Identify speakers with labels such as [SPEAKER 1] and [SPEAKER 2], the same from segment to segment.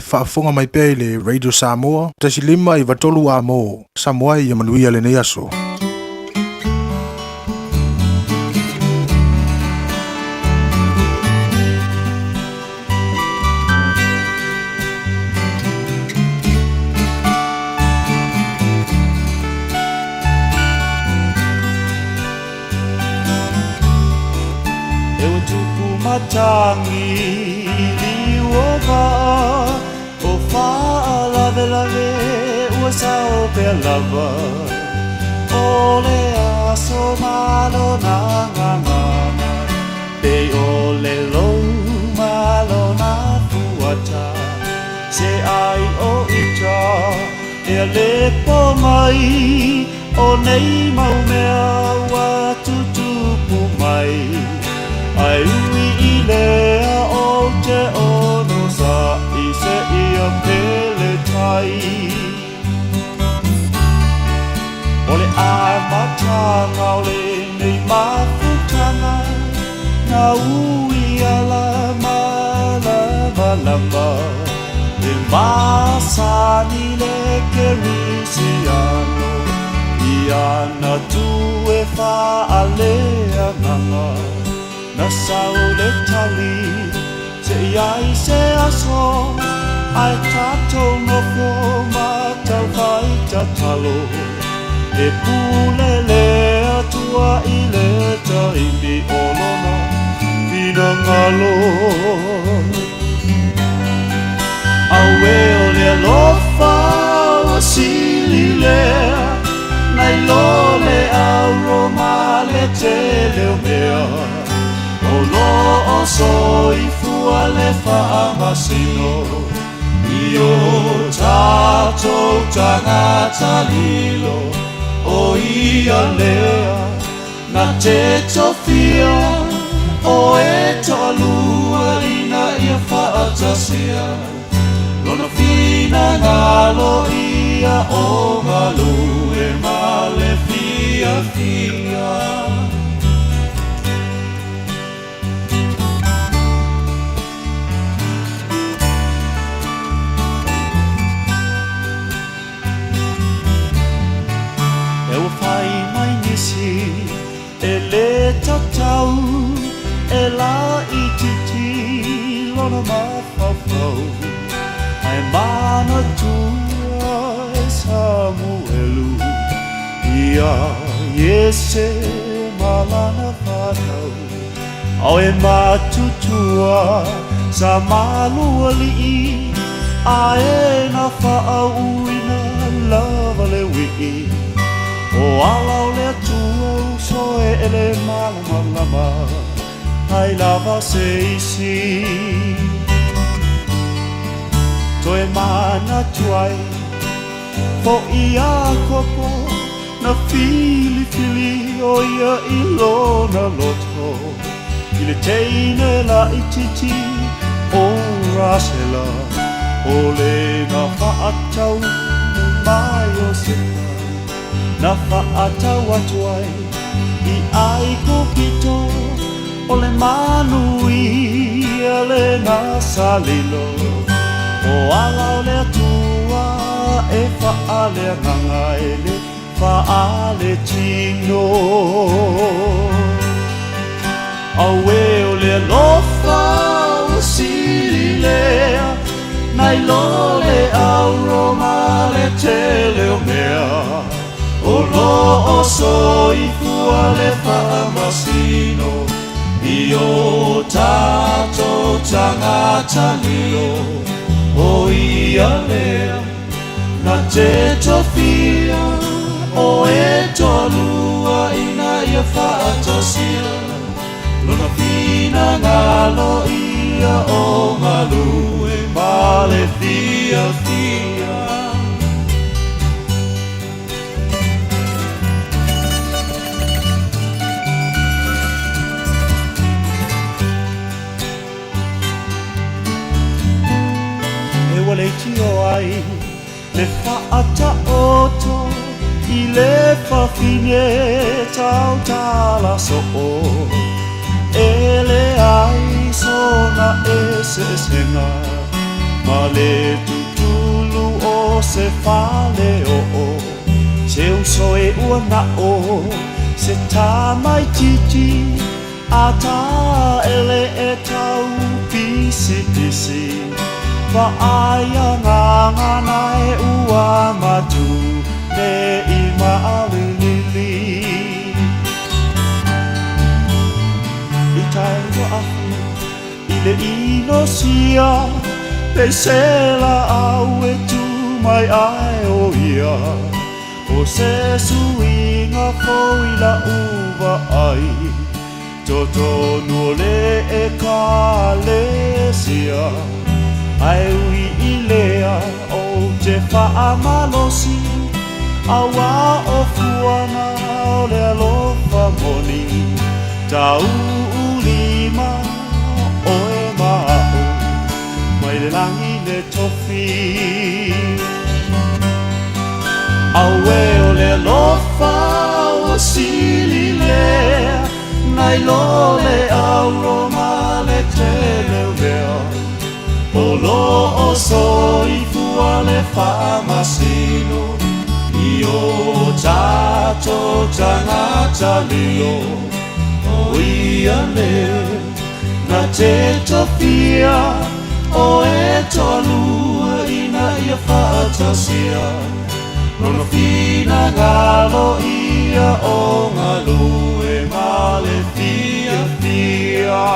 [SPEAKER 1] faafofoga mai pea i le Radio Samoa 1.5 93 Amo Samoa ia manuia lenei aso.
[SPEAKER 2] E ua tupu matangi i liu o vaa, o faalavelave ua sao pea lava. O le aso ma lona gagana, pei o le lou ma lona fuata. Se ai o ita e le po mai, o nei mau mea ua tutupu mai. Ai ui i lea o te ono sa i se ia pele tai. O le amataga o lenei mafutaga, na ui ala malamalama. E masani le kerisiano, ia na tu e faaleagaga. Na sau le tali, se iai se aso, ai tatou nofo ma taufai tatalo. E pule le Atua i le taimi o lona finagalo. Auē o le alofa ua sili lea, nai lo le auro ma le tele o mea. O lo o soifua le faamasino i o tatou tagata lilo. O ia lea na te tofia o e toalua ina ia faatasia lona finagalo ia o galue ma le fiafia. E ua fai mai nisi e lē tatau e laitiiti lona mafaufau, ae manatua e Samuelu ia Iese ma lana fanau. Ao e matutua sa malualii, ae na faauuina lava le uii. O ala o le Atua uso e ele malamalama, ai lava se isi. Toe manatu ai fo'i Iakopo, na filifili o ia i lona loto, i le teine laitiiti o Rasela, o le na faatau ma Iosefa, na faatau atu ai i Aikupito. O le manuia lena sa lilo. O ala o le Atua e faaleagaga e le faaletino. Auē o le alofa ua sili lea, nai lo le auro ma le tele o mea. O lo o soifua le faamasino i o tatou tagata lilo. O ia lea na te tofia o e toalua ina ia faatasia lona finagalo ia o galue ma le fiafia. E ua leitio ai le faataoto i le fafine tautala soo, e leai sona eseesega. Ma le tutulu o se faleoo Se uso e ua na'o Se tamaititi A taele e tau pisipisi Vaai agagana e ua matu Nei maalilili I tai ua afu i le inosia Pei se laau e tu mai ae o ia O se suiga fou i la'u vaai Totonu o le Ekalesia Ae ui i lea ou te faamalosi Auā o fuaga o le alofa moni Tauulima oe ma a'u Mai le lagi le tofi Auē o le alofa ua sili lea Nai lo le auro ma le tele o mea O lo o soifua le faamasino I o tatou tagata lilo O ia lea na te tofia O e toalua ina ia faatasia Lona finagalo ia o galue ma le fiafia.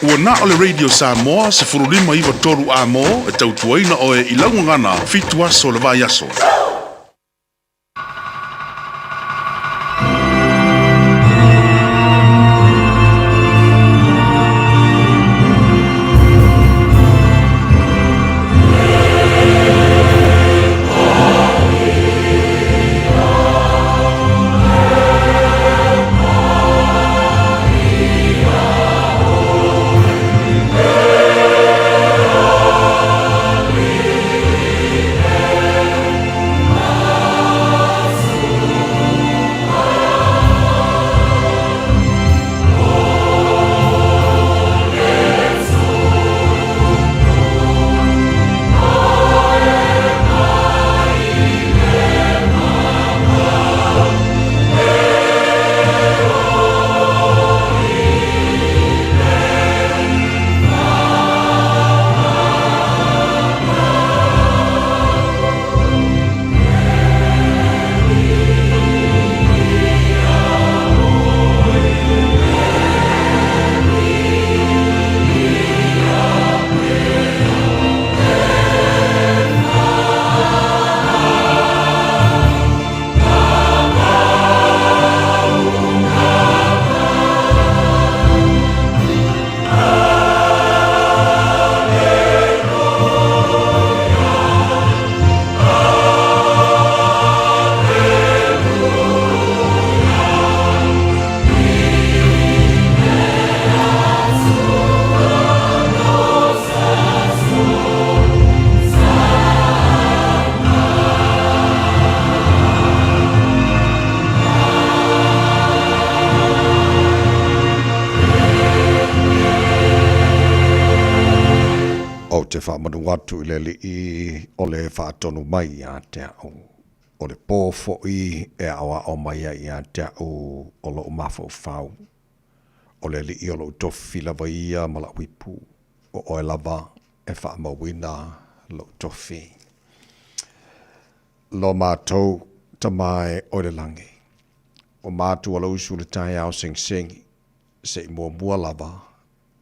[SPEAKER 3] Ua na o le Radio Samoa 1593 Amo e tautuaina oe i laugagana 7 aso le vai aso.
[SPEAKER 4] Ou te faamanu atu i le Alii o le faatonu mai ia te au, o le pō foʻi e aoao mai ai ia te au o loʻu mafaufau. O le Alii o loʻu tofi lava ia ma laʻu ipu, o oe lava e faamauina loʻu tofi. Lo matou Tama e o i le lagi, ua matou alausu i le taeao segisegi, se i muamua lava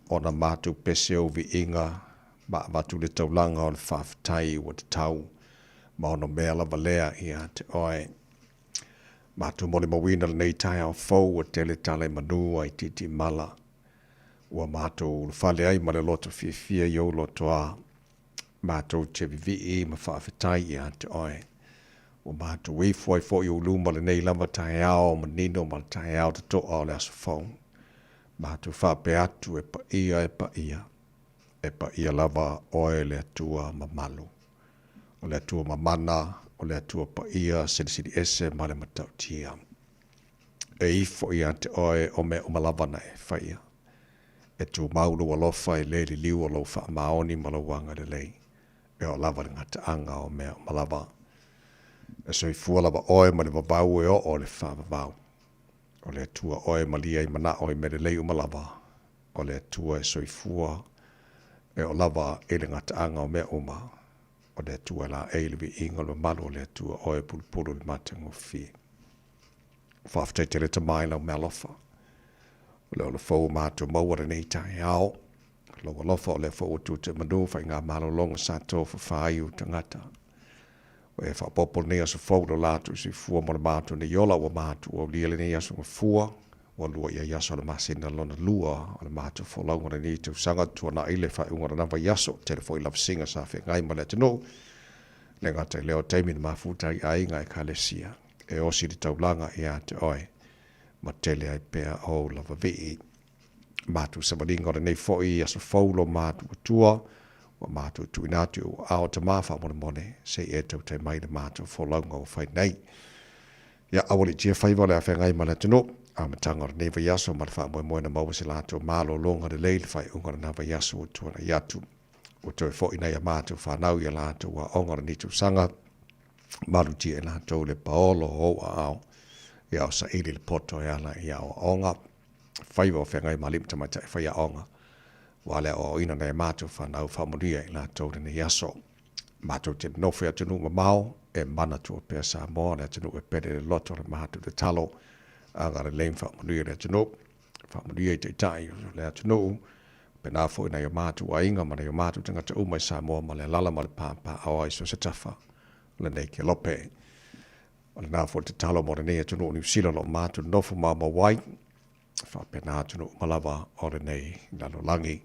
[SPEAKER 4] ona matou pese ou viiga ma avatu le taulaga o le faafetai ua tatau ma ono mea lava lea ia te oe. Matou molimauina lenei taeao fou ua tele tala i manu ai titimala. Ua matou ulufale ai ma le loto fiafia i ou lotoa. Matou te vivii ma faafetai ia te oe. Ua matou ifo ai foi ou luma lenei lava taeao manino ma le taeao totoa o le aso fou. Matou faapea atu e paia e paia, e paia lava oe le Atua mamalu. O le Atua mamana, o le Atua paia silisili ese ma le matautia. E ifo ia te oe o mea uma lava na e faia. E tumau lou alofa e le liliu o lou faamaoni ma lou agalelei. E oo lava le gataaga o mea uma lava. E soifua lava oe ma le vavau e oo i le faavavau. O le Atua oe e malia i manao i mea lelei uma lava. O le Atua e soifua e oo lava i le gataaga o mea uma. O le Atua e laei i le viiga o le mamalu o le Atua oe e pulupulu i le matagofie. Faafetai tele Tama i lau meaalofa. O le ola fou o matou maua lenei taeao. Lou alofa o lea foi ua tu te manu faiga malologa sa tofafa ai ou tagata. Ua e faaopoopo lenei aso fou i lo latou soifua ma le matou nei ola ua matou aulia lenei aso gafua ua lua i ai aso o le masina lona lua o le matou folauga lenei tausaga tuanai le faaiuga o lena vaiaso tele foi lavasiga sa feagai ma le atunuu le gata i lea o taimi na mafuta ai aiga ekalesia e osi le taulaga ia te oe ma tele ai pea ou lava vii. Matou savaliga o lenei foi aso fou lo matou Atua, ua matou tuuina atu i ou aao Tama faamolemole, se i e tautai mai le matou folauga ua fai nei. Ia aua le tia faiva o le afeagai ma le atunuu, amataga o lenei vaiaso ma le faamoemoe na maua se latou malologa lelei le faaiuga o lena vaiaso ua tuanai atu. Ua toe foi nai a matou fanau i a latou aoga o lenei tausaga, malutia i latou le paolo o ou aao, ia o saili le poto e ala i aoaoga. Faiva o feagai ma alii ma tamaitai faiaoga, ua le aoaoina nai a matou fanau faamanuia i latou lenei aso. Matou te nofo i atunuu mamao, e manatua pea Samoa, le atunuu e pele le loto le matou tatalo, agalelei ma faamanuia le atunuu, faamanuia i taitai o le atunuu, Pena foi nai o mātou aiga ma nai o mātou tagata uma i Samoa ma le alala ma le pāpāaoa i so se tafa lenei kelope. O lena foi le tatalo mo lenei atunuu o Niu Sila o lo o mātou nofo maumau ai, faapena atunuu uma lava o lenei lalolagi.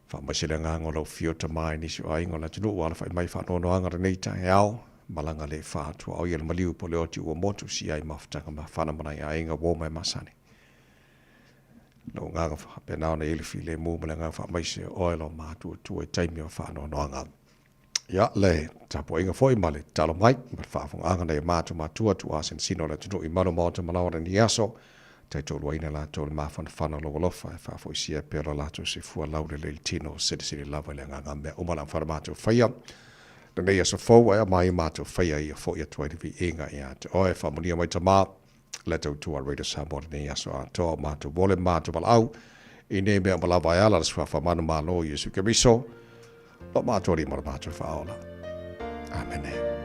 [SPEAKER 4] Faamaise le agaga o lau afio tama i nisi o aiga o le atunuu ua alafai mai faanoanoaga lenei taeao, malaga le faatuaoia le maliu po o le oti ua motu si ai mafutaga mafana ma nai aiga uo ma e masani. Lou agaga faapena ona i ai le filemu ma le agaga faamaise o oe lo matuatua i taimi o faanoanoaga. Ia, le tapuaiga foi ma le tatalo mai ma le faafofogaaga nai o matou matua tuuasenesina o le atunuu i malu maota ma laoa lenei aso, taitoaluaina latou i le mafanafana o lou alofa e faafoisia pea lo latou soifua laulelei i le tino, silisili lava i le agaga mea uma la mafai ona matou faia lenei aso fou ae aumai matou faia ia foi atu ai le viiga ia te oe. Faamanuia mai Tama le tautua Radio Samoa lenei aso atoa o matou vole ma matou valaau i nei mea uma lava e ala le suafa manumalo o Iesu Keriso lo matou Alii ma lo matou Faaola. Amene.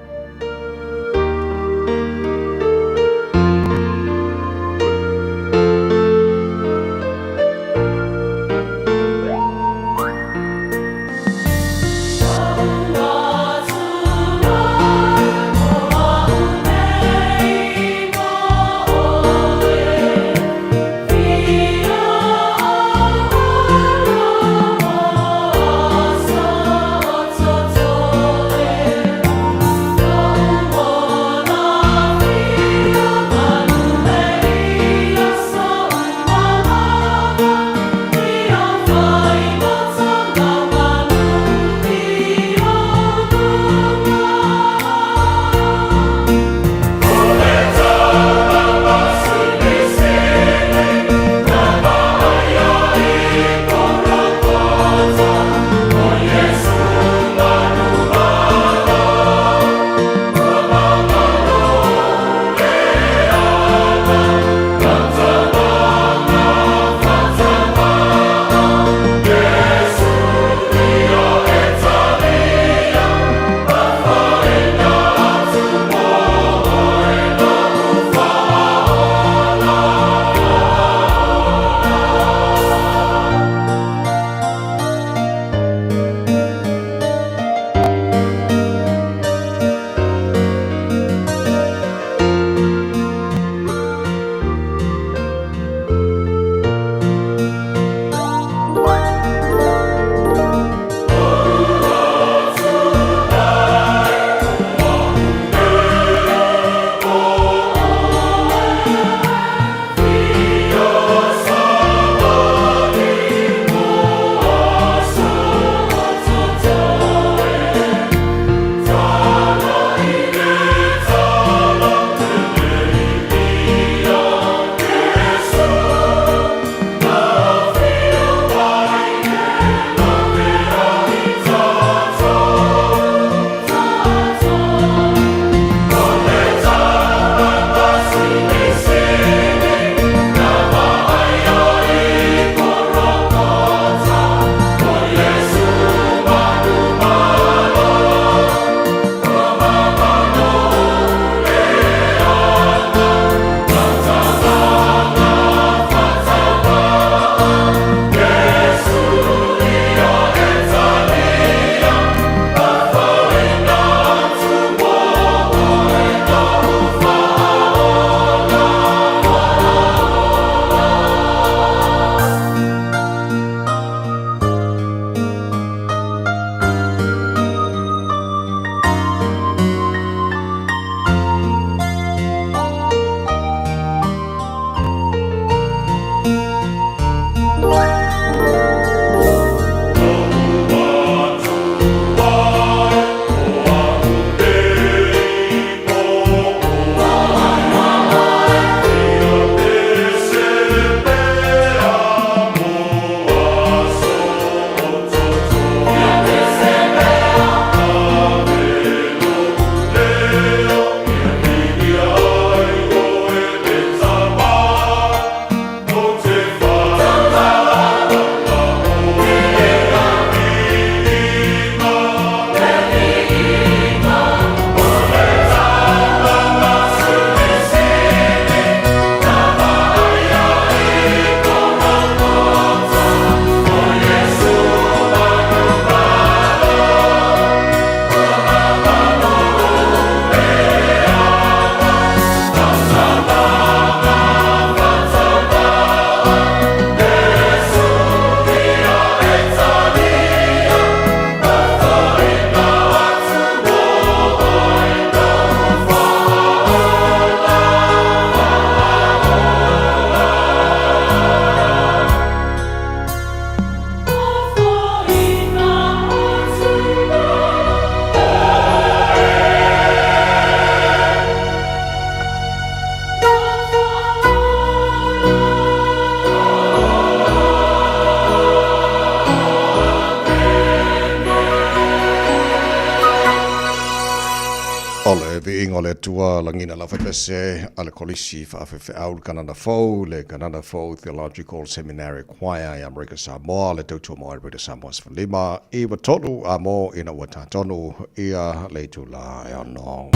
[SPEAKER 4] Atua lagina lau faipese a le Kolisi Faafaifeau le Kanana Fou, le Kanana Fou Theological Seminary Choir i Amerika Samoa, le tautua mo Radio Samoa 15 93 a mo ina ua tatonu ia le itula e ono.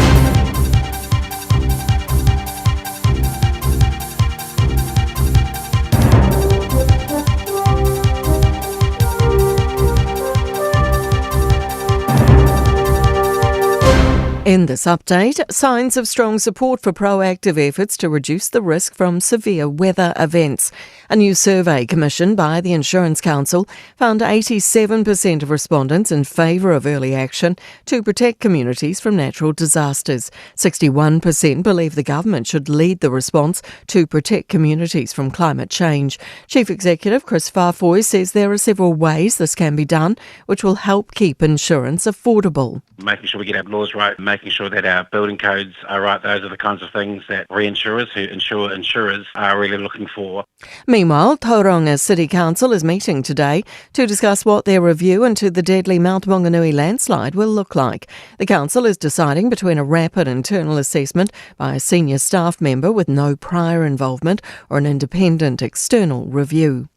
[SPEAKER 5] In this update, signs of strong support for proactive efforts to reduce the risk from severe weather events. A new survey commissioned by the Insurance Council found 87% of respondents in favour of early action to protect communities from natural disasters. 61% believe the government should lead the response to protect communities from climate change. Chief Executive Chris Faafoi says there are several ways this can be done, which will help keep insurance affordable.
[SPEAKER 6] Making sure we get our laws right, making sure that our building codes are right, those are the kinds of things that reinsurers who insure insurers are really looking for.
[SPEAKER 5] Meanwhile, Tauranga City Council is meeting today to discuss what their review into the deadly Mount Maunganui landslide will look like. The council is deciding between a rapid internal assessment by a senior staff member with no prior involvement or an independent external review.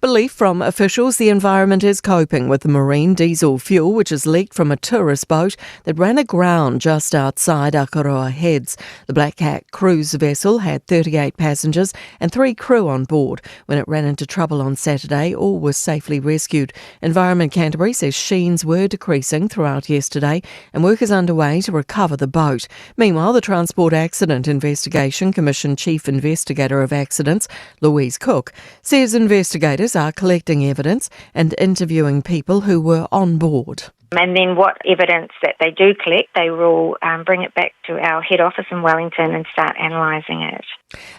[SPEAKER 5] Belief from officials the environment is coping with the marine diesel fuel which has leaked from a tourist boat that ran aground just outside Akaroa Heads. The Black Cat cruise vessel had 38 passengers and 3 crew on board when it ran into trouble on Saturday. All were safely rescued. Environment Canterbury says sheens were decreasing throughout yesterday and work is underway to recover the boat. Meanwhile, the Transport Accident Investigation Commission Chief Investigator of Accidents, Louise Cook, says investigators are collecting evidence and interviewing people who were on board.
[SPEAKER 7] And then what evidence that they do collect, they will bring it back to our head office in Wellington and start analysing it.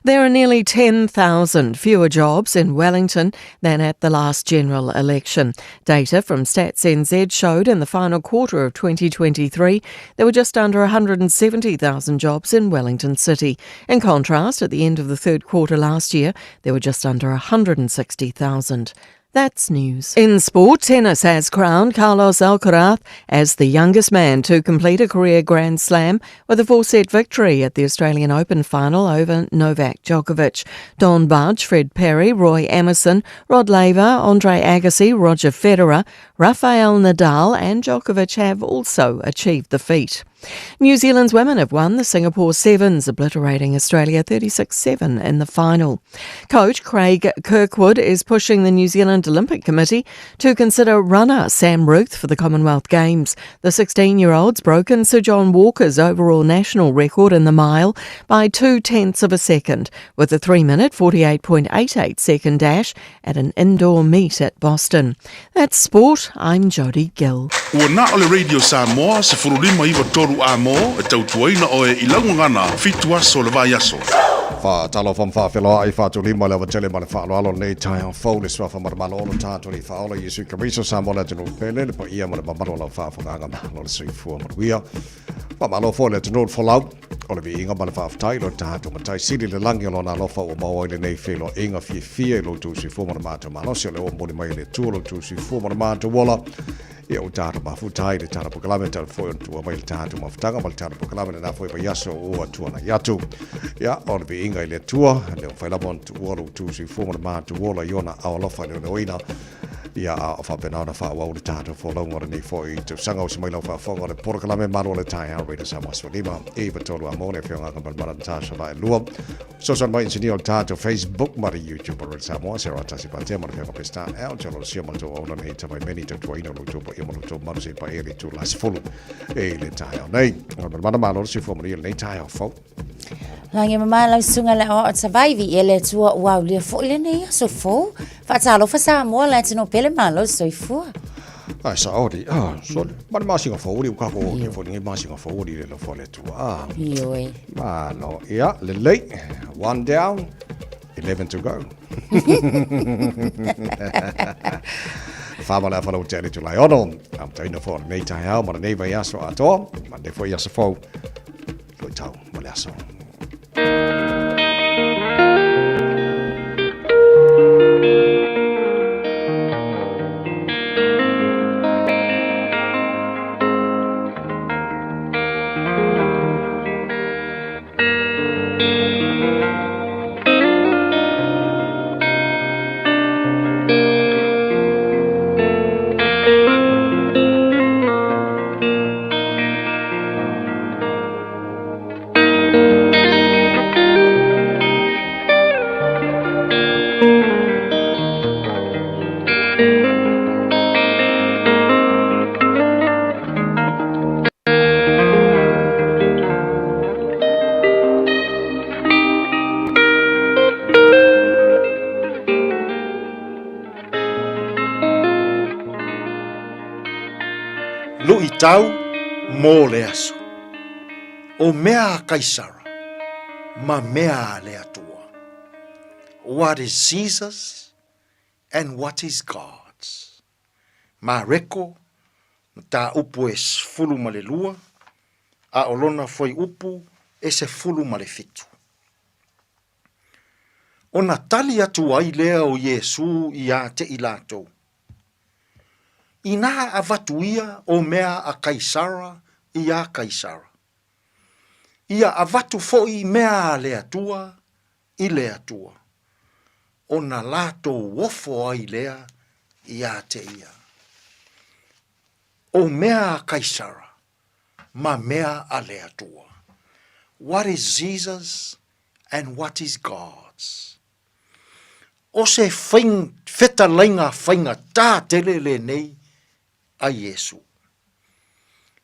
[SPEAKER 5] There are nearly 10,000 fewer jobs in Wellington than at the last general election. Data from StatsNZ showed in the final quarter of 2023 there were just under 170,000 jobs in Wellington City. In contrast, at the end of the third quarter last year, there were just under 160,000. That's news. In sport, tennis has crowned Carlos Alcaraz as the youngest man to complete a career Grand Slam with a 4-set victory at the Australian Open final over Novak Djokovic. Don Budge, Fred Perry, Roy Emerson, Rod Laver, Andre Agassi, Roger Federer, Rafael Nadal and Djokovic have also achieved the feat. New Zealand's women have won the Singapore Sevens, obliterating Australia 36-7 in the final. Coach Craig Kirkwood is pushing the New Zealand Olympic Committee to consider runner Sam Ruthe for the Commonwealth Games. The 16-year-old's broken Sir John Walker's overall national record in the mile by 0.2 of a second, with a 3-minute 48.88 second dash at an indoor meet at Boston. That's sport. I'm Jodie Gill.
[SPEAKER 3] Ua na o le Radio Samoa 1593 a mo e tautuaina oe i lau gagana 7 aso o le vaiaso.
[SPEAKER 4] Faatalofa ma faafeiloai faatulima le avatele ma le faaaloalo lenei taeao fou le suafa matamalo olo tatou le faaola Iesu Keriso Samoa le atunuu pele le paia ma le mamalu o lau faafofogaaga malo le soifua manuia. Faamalo foi le atunuu le folau o le viiga ma le faafetai i lo tatou Matai Sili i le lagi o lona alofa ua maua ai lenei feiloaiga fiafia i lo outou soifua ma le matou malosi o lea ua momoli mai e le Atua lo outou soifua ma le matou ola. Ia ua tatou mafuta ai le tatou polokalame talu foi ona tuua mai le tatou mafutaga ma le tatou polokalame lena foi vaiaso ua tuanai atu. Ia, o le viiga i le Atua, le mafai lava ona tuua lo outou soifua ma le matou ola i ona ao alofa e leoleoina. Ia, a o faapena ona faaauau le tatou folauga o lenei foi tausaga. Usi mai lau faafofoga o le polokalame Malu o le Taeao Radio Samoa 15 93 a mo le Afioga Agamalemala Natasha Vaelua. Fesoasoani mai inisinia o le tatou Facebook ma le YouTube o Radio Samoa, Sarah Tasi Patea ma le Afioga Pestan L, Tolo Lucia ma le tou auauna nei Tavai Meni, tautuaina o lo outou paia ma lo outou mamalu seia paia i le itula 10 i le taeao nei. Agamalemala malo le soifua manuia i lenei taeao fou.
[SPEAKER 8] Lagi mama lau susuga le aoao Tavai, viia le Atua ua aulia foi lenei aso fou. Faatalofa Samoa le atunuu pele malo le soifua.
[SPEAKER 4] Ai sa ori, ah, sole. Ma le masina fou ori, ua kako o ke fo lenei masina fou ori le alofa o le Atua. Ah.
[SPEAKER 8] Ioe.
[SPEAKER 4] Malo, ia, lelei. One down, 11 to go. Wha ma le awhana o te ale tū lai ono. Amataina fo o lenei taeao ma lenei vaiaso atoa. Ma lenei foi aso fou. Loi tau ma le aso.
[SPEAKER 9] Luitau mo le aso. O mea a Kaisara ma mea a le Atua. What is Caesar's and what is God's? Mareko, mataupu e 12, a o lona fuaiupu e 17. Ona tali atu ai lea o Iesū iā te i latou, Inā avatu ia o mea a Kaisara iā Kaisara, ia avatu foʻi mea a le Atua i le Atua, ona latou ofo ai lea iā te ia. O mea a Kaisara ma mea a le Atua. What is Caesar's and what is God's? O se fetalaiga faigata tele lenei a Iesu.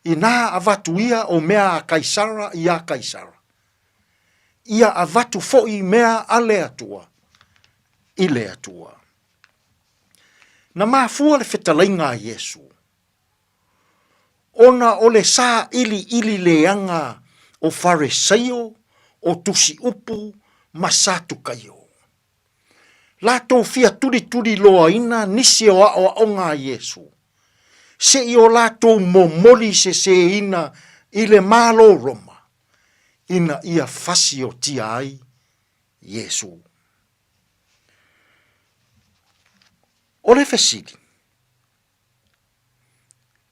[SPEAKER 9] Inā avatu ia o mea a Kaisara iā Kaisara, ia avatu foʻi mea a le Atua i le Atua. Na mafua le fetalaiga a Iesu ona o le sailiili leaga o Faresaio, o Tusiupu ma Satukaio. Latou fia tulituliloaina nisi o aʻoaʻoga a Iesu, seʻi o latou momoli sesēina i le Malo Roma, ina ia fasiotia ai Iesu. O le fesili,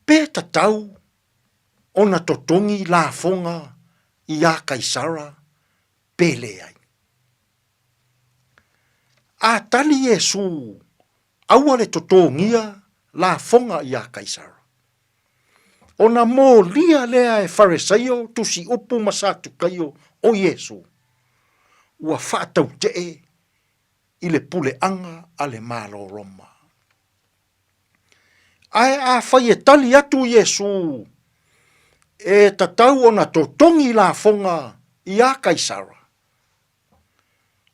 [SPEAKER 9] Pe tatau ona totogi lafoga iā Kaisara pe leai? A tali Iesū, Aua le totogia lafoga iā Kaisara. Ona molia lea e Faresaio, tusi upu ma Satukaio o Iesū, ua faatautee i le puleaga a le Malo Roma. Ae afai e tali atu Iesū, e tatau ona totogi lafoga iā Kaisara,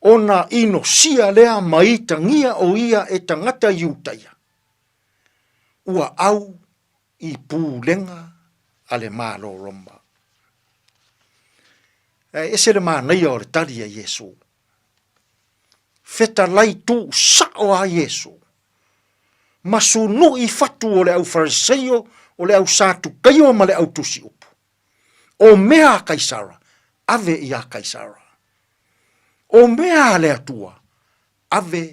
[SPEAKER 9] ona inosia lea ma itagia o ia e tagata Iutaia, ua au i pulega a le Malo Roma. Ae ese le manaia o le tali a Iesū. Fetalai tuu sao a Iesu, ma sunuʻi fatu o le au Fariseio, o le au Satukaio ma le au tusi upu. O mea a Kaisara, ave iā Kaisara. O mea a le Atua, ave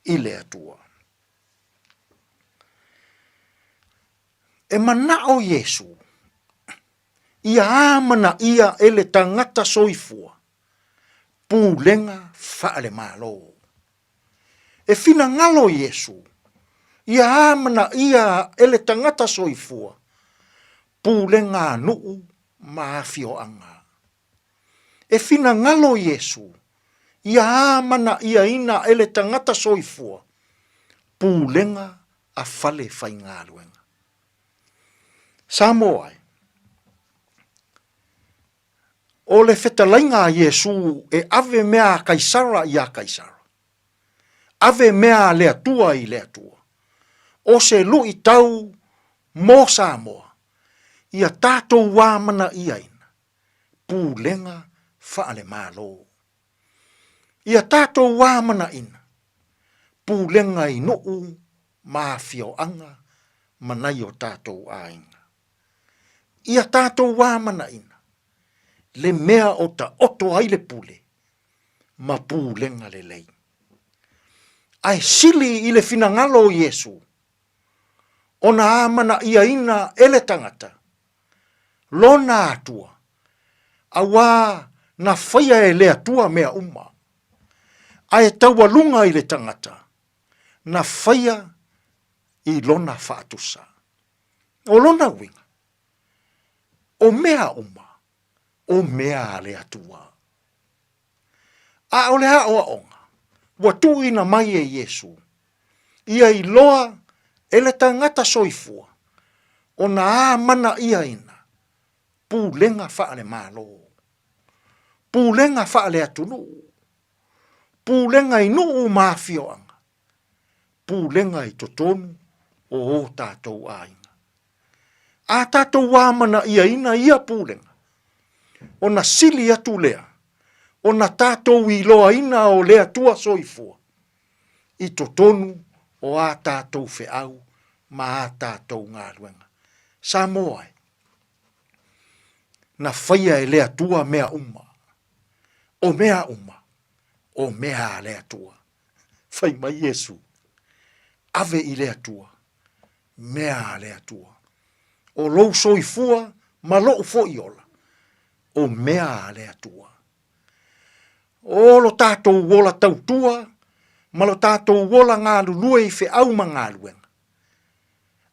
[SPEAKER 9] i le Atua. E manaʻo Iesu, ia amanaia e le tagata soifua pulega faale-Malo. E finagalo Iesu, ia amanaia e le tagata soifua pulega a nuu ma afioaga. E finagalo Iesu, ia amanaiaina e le tagata soifua pulega a fale faigaluega. Samoa e, O le fetalaiga a Iesū e ave mea a Kaisara iā Kaisara, ave mea a le Atua i le Atua, o se luitau mo Samoa, ia tatou amana'iaina pulega faale-Malo. Ia tatou amanaʻina pulega i nuʻu ma afioaga ma nai o tatou aiga. Ia tatou amanaʻina le mea o taoto ai le pule ma pulega lelei. Ae sili i le finagalo o Iesu ona amanaʻiaina e le tagata lona Atua, auā na faia e le Atua mea uma, ae taualuga i le tagata na faia i lona faatusa. O lona uiga, o mea uma, o mea a le Atua. A o le aʻoaʻoga ua tuuina mai e Iesū, ia iloa e le tagata soifua ona amanaʻiaina pulega faale-Malo, pulega faale-atunuu, pulega i nuu ma afioaga, pulega i totonu o o tatou aiga. A tatou amanaiaina ia pulega, ona sili atu lea ona tatou iloaina o le Atua Soifua i totonu o a tatou feau ma a tatou galuega. Samoa e, na faia e le Atua mea uma, o mea uma, o mea a le Atua. Fai mai Iesu, Ave i le Atua mea a le Atua. O lou soifua ma lou foi ola, o mea a le Atua. O lo tatou ola tautua ma lo tatou ola galulue i feau ma galuega,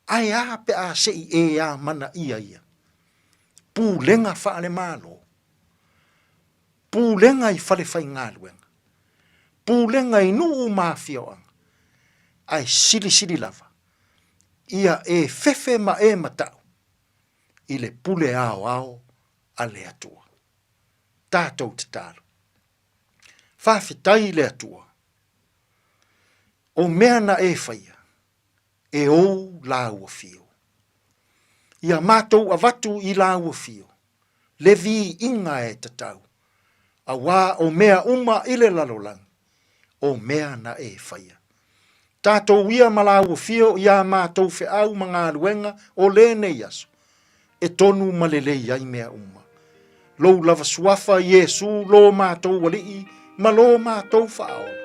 [SPEAKER 9] ae a pe a se i e amanaia ia pulega faale-Malo, pulega i falefaigaluega, pulega i nuu ma afioaga, ae silisili lava ia e fefe ma e matau i le pule aoao a le Atua. Tatou tatalo. Faafetai i le Atua, o mea na e faia, e ou lāua fio. Ia matou avatu i lāua fio, le viiga e tatau, auā o mea uma i le lalolagi, o mea na e faia. Tatou ia ma lāua fio i ā mātou feau ma galuega o lenei aso, e tonu ma lelei ai mea uma. Lou lava suafa Iesu lo mātou Alii ma lo mātou Faaola,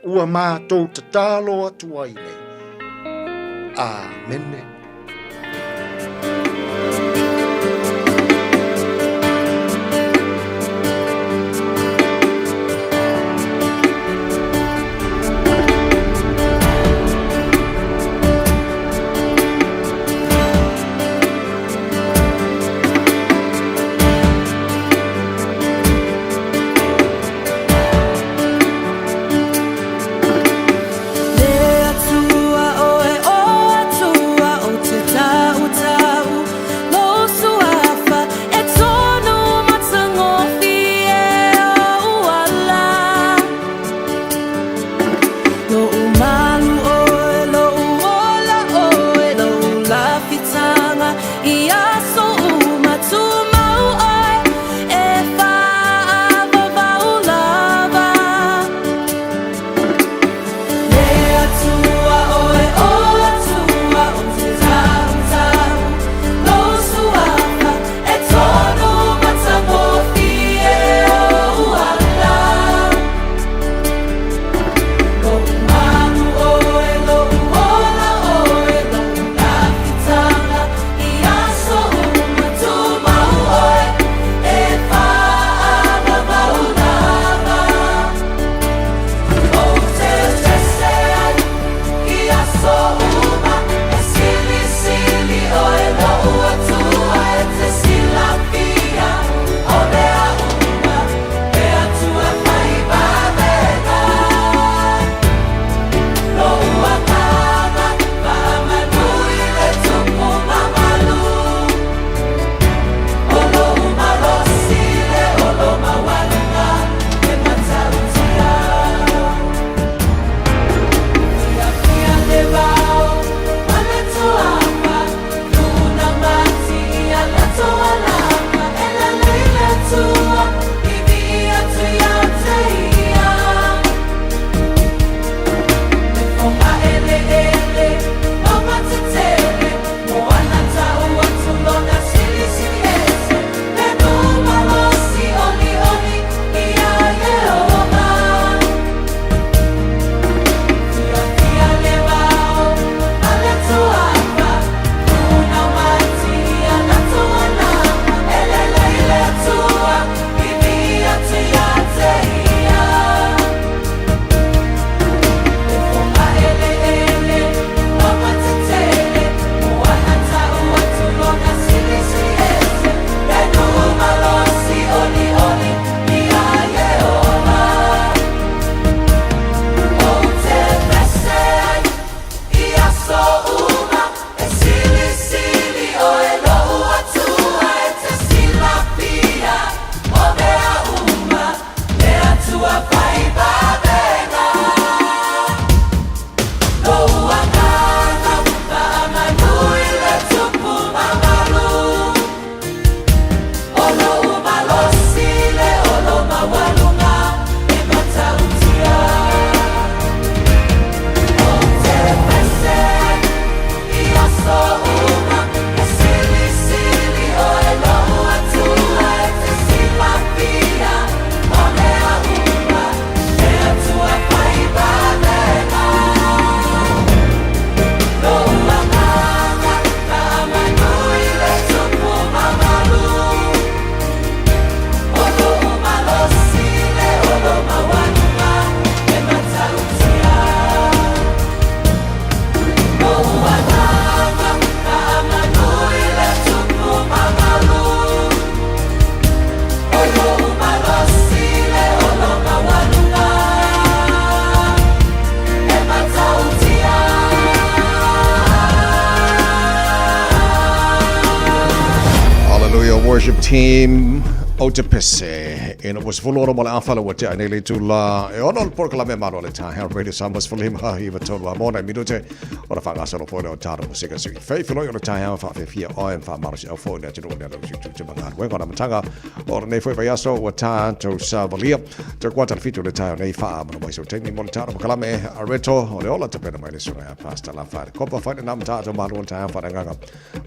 [SPEAKER 9] ua mātou tatalo atu ai nei. Āmene.
[SPEAKER 10] Le Atua oe, o Atua o
[SPEAKER 4] Team o te pese. Ina ua 16 ma le afa le ua tea nei le itula e ono o le polokalame malo le taeao Radio Samoa 15 iva tolu a mona i minute o le faagasolo foi lea o tatou musika sui feifiloi o le taeao faafefia oe ma faamalosiau foi le atunuu lea lau siutu te magaluega o le amataga o lenei foi vaiaso ua tatou savalia toe kuata le 7 o le taeao nei faamalo mai sau taimi mo le tatou polokalame areto o le ola tapena mai le susuga ia Pastor Lafa le kopa fai le nama tatou malo o le taeao faaleagaga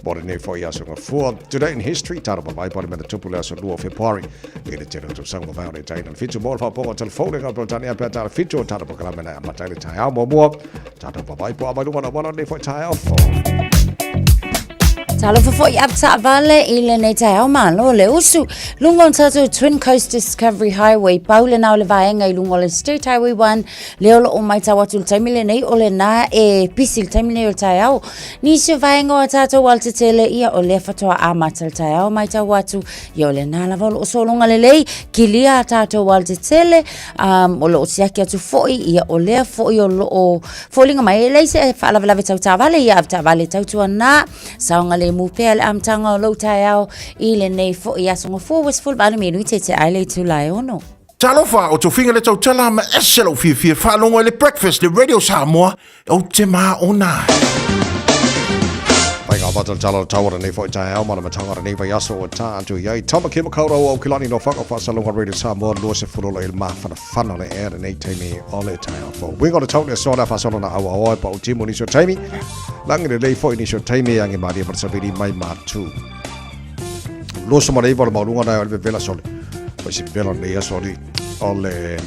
[SPEAKER 4] mo lenei foi aso gafua. Today in history, talo pa vai pale mena tupu le aso 2 o Februari i le tele o tausaga mavae o le taina le 7 mo le faaopoga o telefone ka Peretania pea tala 7 o talo polokalame na amata ai le taeao muamua. Tatou vavai po a mai luma na wala lenei foi taeao fou.
[SPEAKER 8] Talofa foi avetaavale i lenei taeao malo le usu. Luga o le tatou Twin Coast Discovery Highway, pau lena o le vaega i luga o le State Highway 1, lea o lo o matau atu i le taimi lenei o lena e pisi i le taimi lenei o le taeao. Nisi o vaega o a tātou alatetele, ia o lea faatoa amata le taeao matau atu, ia o lena lava o lo o sologa lelei, kilia a tātou alatetele, o lo o siaki atu foi, ia o lea foi o lo o foliga mai, e leai se faalavelave tau taavale, ia avetaavale tautuana, saogalemu pea le amataga o lou taeao i lenei foi aso gafua ua 18 minute te ai le itula e 6.
[SPEAKER 3] Talofa, o Tofiga le tautala ma ese lou fiafia faalogo i le Breakfast le Radio Samoa, ou te māona ai.
[SPEAKER 4] Pai ngā whata tala o tauara nei whai taeao mana matanga nei vai aso o tā atu i ai. Tama ki makaurau au kilani no whaka whasalonga Radio Samoa lua se furola i le mawhana whana le ea nei taimi o le taeao fo. Winga o le tau le sola whasalo na aua oe pa o timu nisio taimi. Langi le lei fo i nisio taimi angi maria marsaviri mai mātu. Loso ma le iva o le mauluga na o le vevela sole. Pai se vevela nei aso ali o le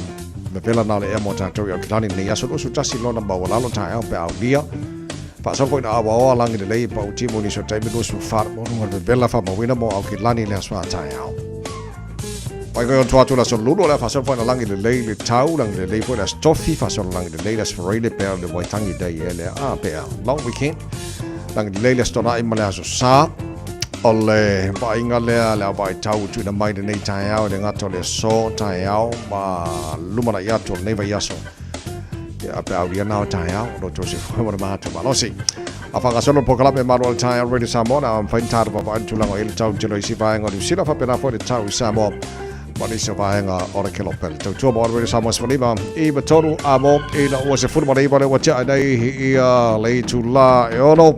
[SPEAKER 4] vevela na le ea mo tātou i Aukilani nei aso 21 lona maualalo taeao pe aulia. Faasolo foi na awaoa langi lelei pa o timu nisi o taimi 24 mauluga le vevela faamauina mo Aukilani le aso a taeao. Pai koe onto atu le aso lulu o le a faasolo foi na langi lelei le tau, langi lelei foi le aso tofi, faasolo langi lelei le aso Friday pe le Waitangi Day e le a pe a long weekend. Langi lelei le aso Tona'i ma le aso Sa. O le vaaiga lea le auvaitau ua tuuina mai lenei taeao i le gata o le aso taeao ma lumanai atu o lenei vaiaso. Ia, pe aulia na o taeao, o lo outou soifua ma le matou malosi. A faagasolo le polokalame malo o le taeao Radio Samoa, na mafai ona tatou vaavaai le tulaga o i ai le tau i tele o isi vaega o Niu Sila, faapena foi le tau i Samoa ma nisi o vaega o le Kelopele. Tautua mo Radio Samoa 15 i 3 a mo ina ua 19 le ua tea ai nei ia le itula e ono.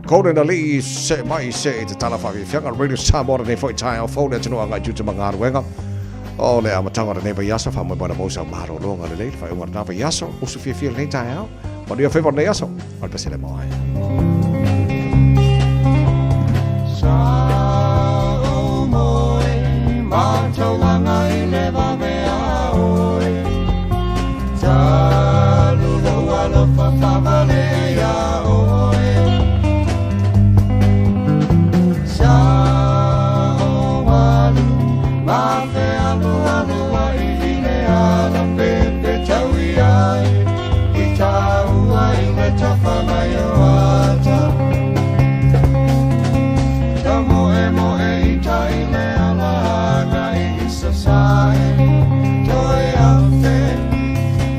[SPEAKER 4] Kore na lii se mai se i te tala whawhiwhianga Radio Samoa lenei foi taeao fou le atunuu agai tū te magaluega o le amataga o lenei vaiaso whamoe mai na mousa malologa lelei le whaiunga lena vaiaso usu fiafia lenei taeao manuia whaiva o lenei aso o le pesele moe.
[SPEAKER 10] Sa o moe matauanga i le vave a oe Talu lou alofa whavale ia oe Sa o alu ma fe alu alu ai i le ala pepe tau i ai I tāua i le tafa mai o ata Ta moe moe i tai le ala anga i sasae Toe afe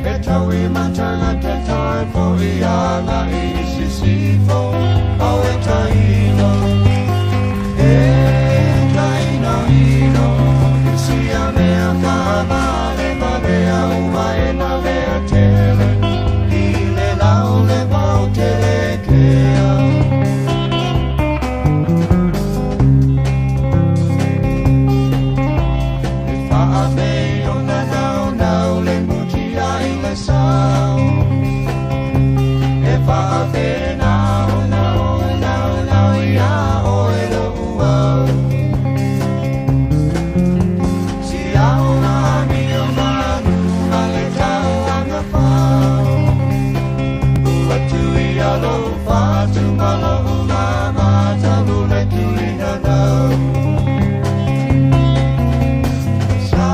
[SPEAKER 10] e tau i matangata toe po i anga i sisifo Au e taino e taino ino I sia mea ka vale vale au mai na lea tele I le lau le vau tele kea E whaafei o na nau nau le muti ai le sao E whaafei nau nau nau nau ia oe lo uau Si au ngā mi o manu ma le tau anga whau Ua tui a lo whatu ma lo mama talu le tui na nau Sa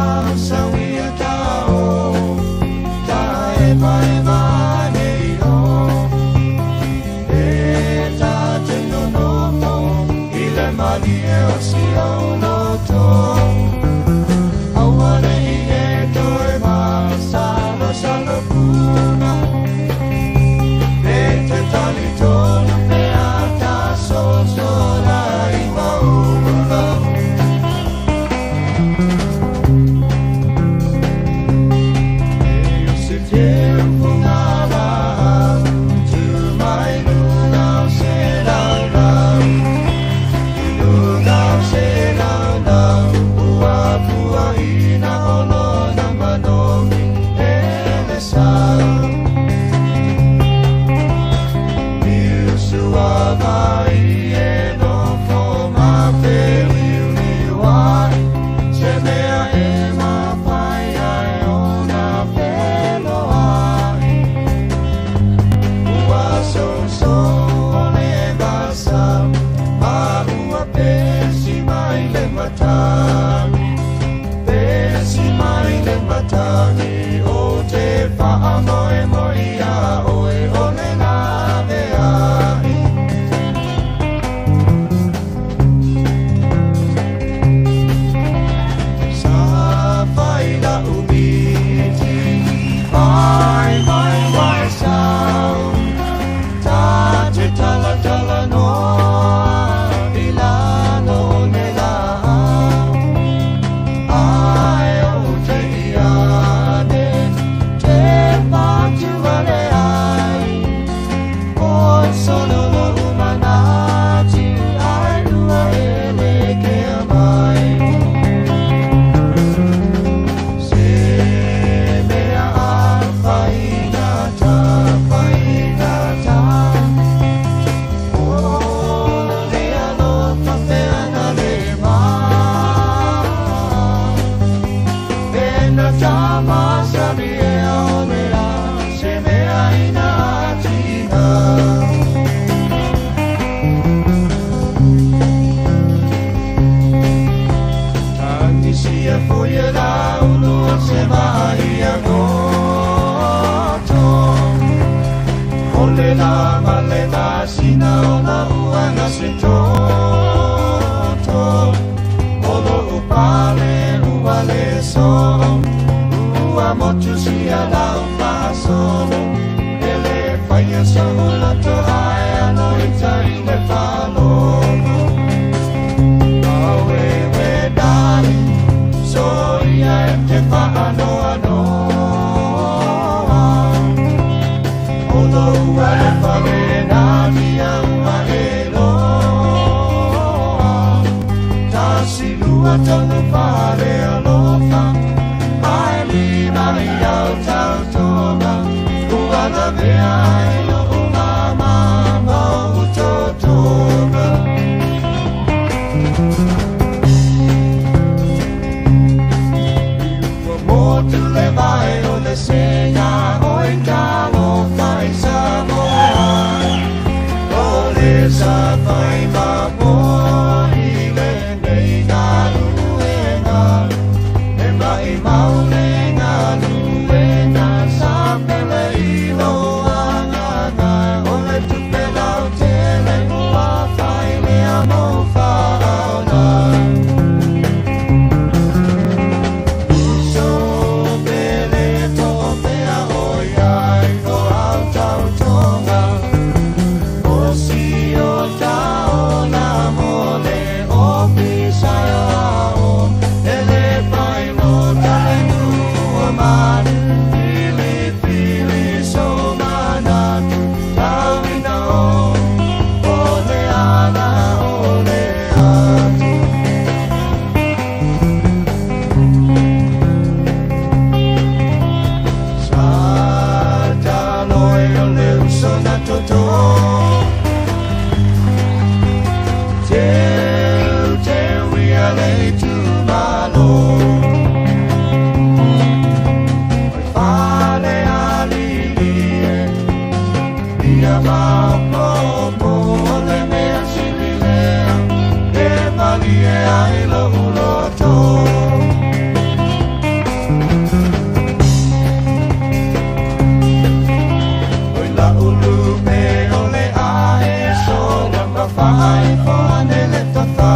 [SPEAKER 10] tangi o te whaamoemoe ia oe o le laveai. Sa whai la umiti, whai mai wai sau. Ta te tala tala noa, i lalo o ne la. Ai o te iane, te patu ale ai. O solo lo umanati, ai lua e le ke mai. Se mea a whaingata, whaingata. O le alofa wheana le mā. E na tama sari e o le a, se mea ina tina. Tangisia foia la ulu o se mai a goto. O le la ma le masina o la uanga se toto. O lo upale ua le so. Ua motu sia la upasolo. Ele whaia sa ula to ai ano i tai le whalogo. Awe we dai, so ia e te whaanoa noa. O lo ua le whale nā tia ua e loa. Tasi lua tonu whare alofa, ai lima i au tau tonga. Ua la mea ai lo umama mau totoga. Ua motu le vai o le sega o i talo whai Samoa. O le sa whai mamoa i le nei ngā luenga. E mai mau le ngā luenga sa pele i lo anganga. O le tupe lau tele ua whai lea mo whaona. So pele to pea o iai o au tau tonga. O si o tau na mo le o pisai o. Ele pai mo tale nua manu. Fili fili so manatu. Tau ina o. O le ala o le atu. Sa taloi o le uso na toto. Teu teu ia le tu malo. Oi fale alili e, ia maopopo o le mea sili lea, e malie ai lo uloto. Oi la ulu me o le ae sola ma whai whane le tata.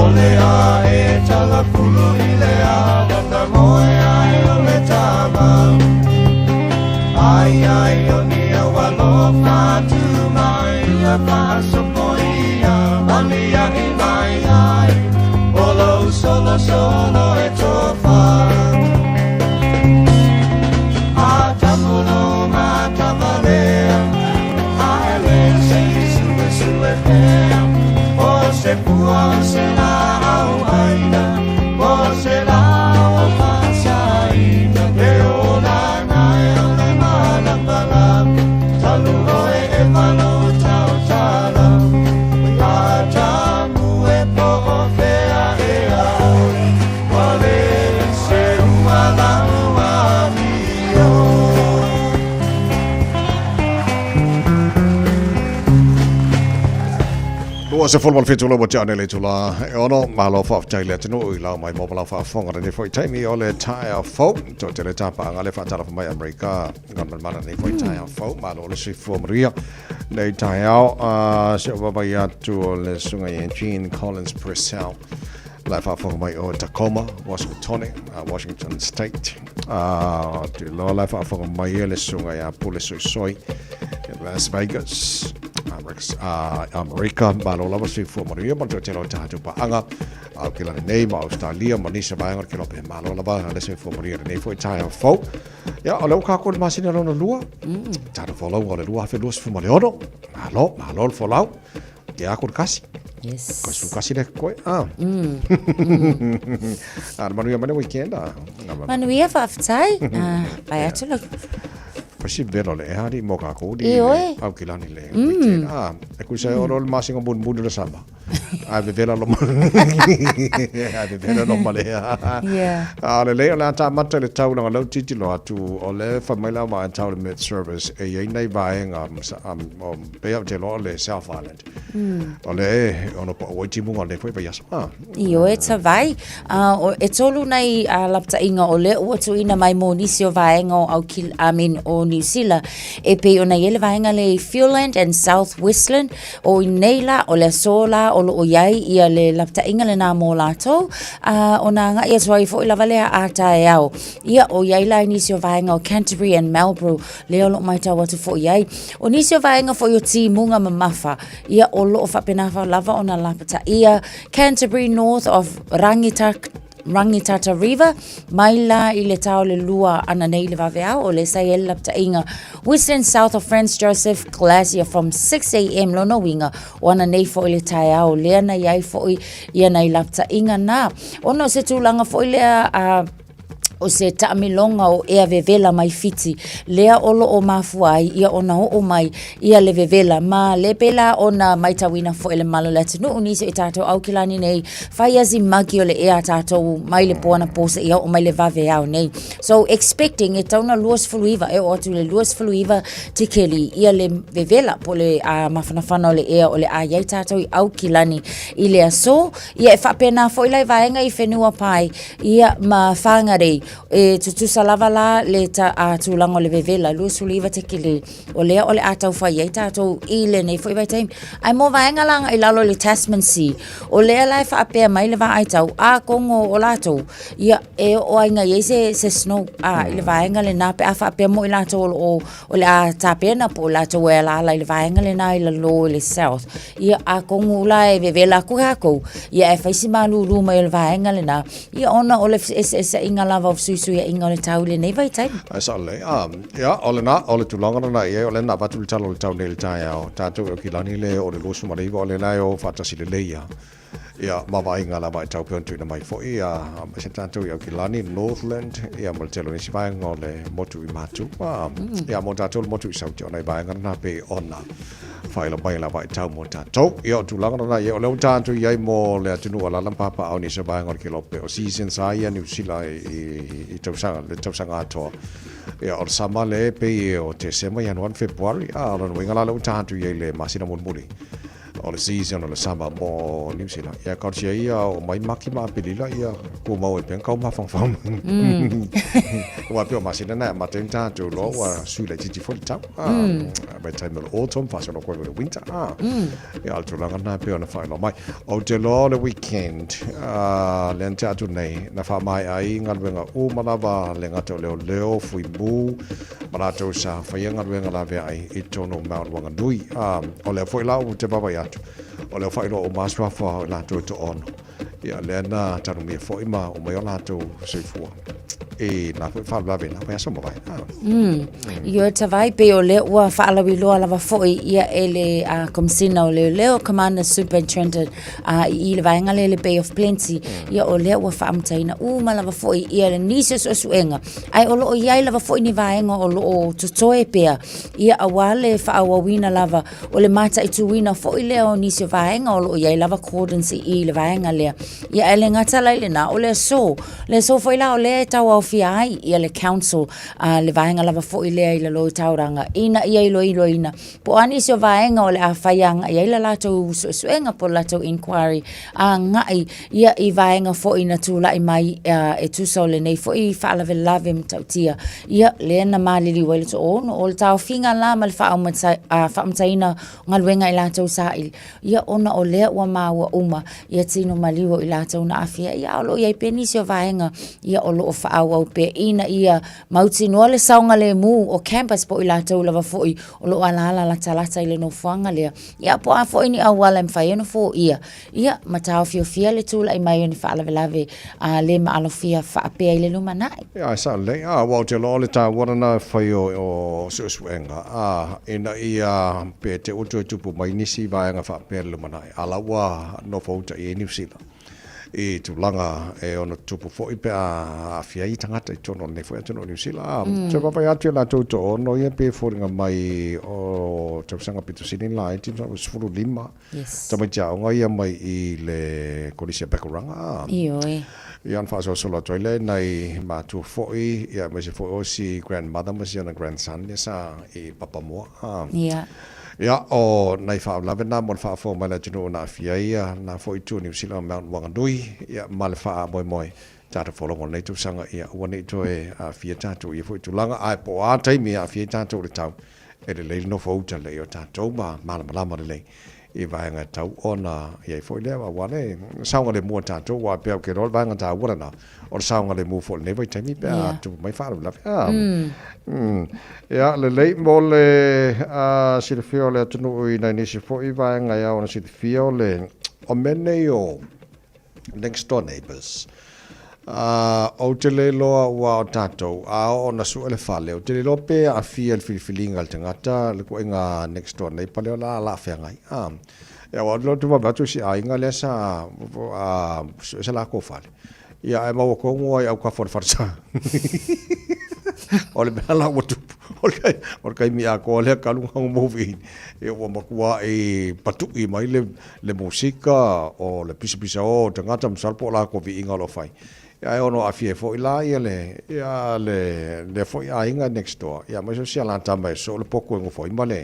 [SPEAKER 10] O le ae tala pulu i le ala na moe ai o le tama. Ai ai o nia walofa tu mai ia whasopo ia mania i mai ai. O lo solo solo e tofa. A tapulo matavalea, ai le se sue sue pea. O se pua o se la au aina, o se la o
[SPEAKER 4] Ua se fulu ma le fitu ua tea nei le itula e ono, malo faafetai i le atunuu i lau mai mo ma lau faafofoga lenei foi taimi o le taeao fou. Toatele tapaaga le faatalofa mai Amerika galumalemana lenei foi taeao fou, malo le soifua manuia nei taeao. Se o vaavaai atu o le susuga ia Jean Collins Purcell la e faafofoga mai o Tacoma, Washington, Washington State. Te loa la e faafofoga mai e le susuga ia Pule Soisoi i Las Vegas, Amerika. Malo lava soifua manuia ma le toatele o tatou paaga Aokelani nei ma Australia ma nisi o vaega o le Kelope. Malo lava le soifua manuia lenei foi taeao fou. Ia, o lea ua kākou i le masina lona lua. Tatou folauga o le 2026. Malo, malo le folau. Ia aku le kasi.
[SPEAKER 8] Yes.
[SPEAKER 4] Ko su kasi le koe. Ah. Ah, manuia mai le weekend. Ah.
[SPEAKER 8] Manuia faafetai. Ah, pai atu la.
[SPEAKER 4] Pasi velo le hari mo ka ko
[SPEAKER 8] di. Ioe.
[SPEAKER 4] Au ki lani le weekend. Ah, e kusa o le masinga mun mun le sama. Ai vevela lo ai vevela lo male.
[SPEAKER 8] Yeah.
[SPEAKER 4] Ah, le lei o le ata mata le taulaga lau titilo atu o le fa mai la ma tau le Met Service e iai nei vaega o pei au te loa le South Island. O le e ono pa oi timunga le foi vai aso. Ah.
[SPEAKER 8] Ioe tavai, e tolu nei lapataʻiga o lea ua tuuina mai mo nisi o vaega o Aukil, I mean, o Niu Sila, e pei ona i ai le vaega lea i Fiordland and South Westland, o i nei la, o le aso la o loo i ai ia le lapataʻiga lenā mo latou, ona agaʻi atu ai foi lava lea a taeao. Ia, o i ai la i nisi o vaega o Canterbury and Marlborough, lea o loo maitau atu foi i ai. O nisi o vaega foi o timuga mamafa, ia o loo faapena lava ona lapataia Canterbury North of Rangitata River, mai la i le ta o le lua ana nei le vaveao o le sa i ai le lapataiga West and South of Franz Josef Glacier from 6am lona uiga o ana nei foi le taeao lea na i ai foi ia nai lapataiga na. Ona o se tulaga foi lea o se taamiloga o ea vevela mai Fiti, lea o loo mafua ai ia ona oo mai ia le vevela ma le pela ona maitauina foi le malo le atunuu nisi o i tatou Aukilani nei fai asi maki o le ea tatou mai le po anapo seia oo mai le vaveao nei. So expecting e tau na 29 e oo atu i le 29 tikeli ia le vevela po le mafanafana o le ea o le a iai tatou i Aukilani i le aso. Ia e faapena foi la i vaega i Whenuapai ia ma Whangarei e tutusa lava la le ta, a, tulaga o le vevela 29 tekeli o lea o le a taufai ai tatou i lenei foi vaitaimi. Ae mo vaega la agai i lalo i le Tasman Sea, o lea la e faapea mai le vaai tau, a kongo o latou, ia e oo ai ina i ai se, se snow a, i le vaega lena pe a faapea mo i latou o lo o, o le a tapena po o latou e alaala i le vaega lena i lalo i le south. Ia, atonu la e vevela atu tatou, ia e fai si malūlū mai o le vaega lena, ia ona o le feseeseeseaiga lava o fesuisuiaiga o le tau i lenei vaitaimi.
[SPEAKER 4] Ae sao lelei. Ah, ia, o lena, o le tulaga lena i ai, o lea na avatu le tala o le tau nei i le taeao, tatou e Aukilani le o le 29, o lena e o faatasi lelei ia. Ia, ma vaaiga lava e tau pea ona tuuina mai foi, ia, aemaise tatou i Aukilani, Northland, ia, ma le tele o nisi vaega o le motu i Matu. Ah, ia, mo tatou le motu i Sauti, ona i vaega lena pei ona faailoa mai lava e tau mo tatou. Ia, o tulaga lena, ia, o lea ua tatou i ai mo le atunuu alaala ma papaaao i nisi o vaega o le Kelope, o seasons lava ia Niu Sila i tausaga, le tausaga atoa. Ia, o le sama le pei o Tesema, Ianuari, Fepuari, ah, o lona uiga la lea ua tatou i ai i le masina mulimuli. O le season o le sama mo Niu Sila. Ia ka sia ia o mai Maki ma Apelila ia ku mau e peng kau mawhangawhang. Ua peo masina na ma teng tātou lo ua sui le titi fo le tau. Mai time o le autumn, whasolo koe o le winter. Ia al tulaga na peo na whailo mai. O te loa o le weekend, le ante atu nei, na wha mai ai ngaluenga u malava le ngata o leo leo, fui mu, ma latou sa faia galuega lavea ai i totonu o Mount Wanganui. Ā, o lea foi la ou te vaavaai atu, o lea faailoa uma lava suafa o i latou e toaono. Ia, lea na tanumia foi ma uma ai o latou soifua i nā foi faalavelave i nā vaiaso ua mavae. Ā.
[SPEAKER 8] Ioe Tavai, pei o lea ua faalauiloa lava foi ia e le Komesina o Leoleo, Commander Superintendent i i le vaega lea i le Bay of Plenty, ia o lea ua faamataina uma lava foi ia le nisi o suesuega, ae o lo o i ai lava foi ni vaega o lo o totoe pea, ia aua le faaauauina lava o le mataituina foi lea o nisi o vaega o lo o i ai lava cordons i i le vaega lea. Ia ae le gata la i lena, o le aso, le aso foi la o lea e tauaofia. tofia ai ia le council a le vaega lava foi lea i lalo i taulaga ina ia iloiloina po o a nisi o vaega o le a fai agai ai le latou suesuega po o le latou inquiry agai ia i vaega foi na tulai mai e tusa o lenei foi faalavelave matautia ia lea na maliliu ai le toaono. O le taofiga la ma le faamataiina o galuega i latou saili ia ona o lea ua maua uma ia tino maliu o i latou na aafia ia, a o lo o i ai pea nisi o vaega ia o lo o faaauau pea ina ia mautinoa le saogalemu o campus po o i latou lava foi o lo o alaala latalata i le nofoaga lea, ia po o a foi ni auala e mafai ai ona foia ia ma taofiofia le tulai mai o ni faalavelave a le maalofia faapea i le lumanai.
[SPEAKER 4] Ia, e sao lelei. A, aua ou te iloa o le taua lena e fai o suesuega, a, ina ia pe te ua toe tupu mai nisi vaega faapea i le lumanai, a la ua nofo uta i ai Niu Sila i tulaga e ono tupu foi pe a aafia ai tagata i totonu o lenei foi atunuu o Niu Sila. A, toe vaavaai atu i a latou toaono ia pei e foliga mai o tausaga pito sili ona laiti, 15
[SPEAKER 8] Yes.
[SPEAKER 4] Tamaiti aoga ia mai i le Kolisi a Pakuranga.
[SPEAKER 8] Ioe.
[SPEAKER 4] Ia ona faasolosolo atu ai lea i nai matua foi, ia aemaise foi o si grandmother ma si ana grandson ia sa i Papamoa.
[SPEAKER 8] Ia.
[SPEAKER 4] Ia, o nai faalavelave na mo le faafofoga mai le atunuu na aafia ai ia na foi itu o Niu Sila o Mount Wanganui, ia ma le faamoemoe tatou folauga o lenei tausaga, ia aua ne i toe aafia tatou i ia foi tulaga, ae po o a taimi e aafia ai tatou i le tau, E lelei le nofo uta lelei o tatou ma malamalama lelei i vaega e tatau ona i ai foi lea, aua le saogalemu o tatou, aua pei ou te iloa o le vaega taua lena, o le saogalemu foi i lenei vaitaimi pe a tupu mai faalavelave. Ia, lelei mo le silafia o le atunuu i nai nisi foi vaega e ao ona silafia o le, o mea nei o next door neighbours. Ou te le iloa ua o tatou, a oo ona sue le fale, ou te le iloa pe aafia i le filifiliga a le tagata le ituaiga next door neighbour lea o le a lafeagai. Ia aua ou te iloa ou te vaavaai atu i si aiga lea sa sue se latou fale, ia ae maua tonu lava i autafa o le falesa. O le mea la ua tupu, o le taimi atoa lea talu ona move in, ia ua matuai patu'i mai le le musika, o le pisapisa o o tagata masalo po o latou viiga o lo o fai. Ae ono aafia ai foi la ia le ia le lea foi aiga next door, ia aemaise o si alatama e soo le potu e nofo ai ma le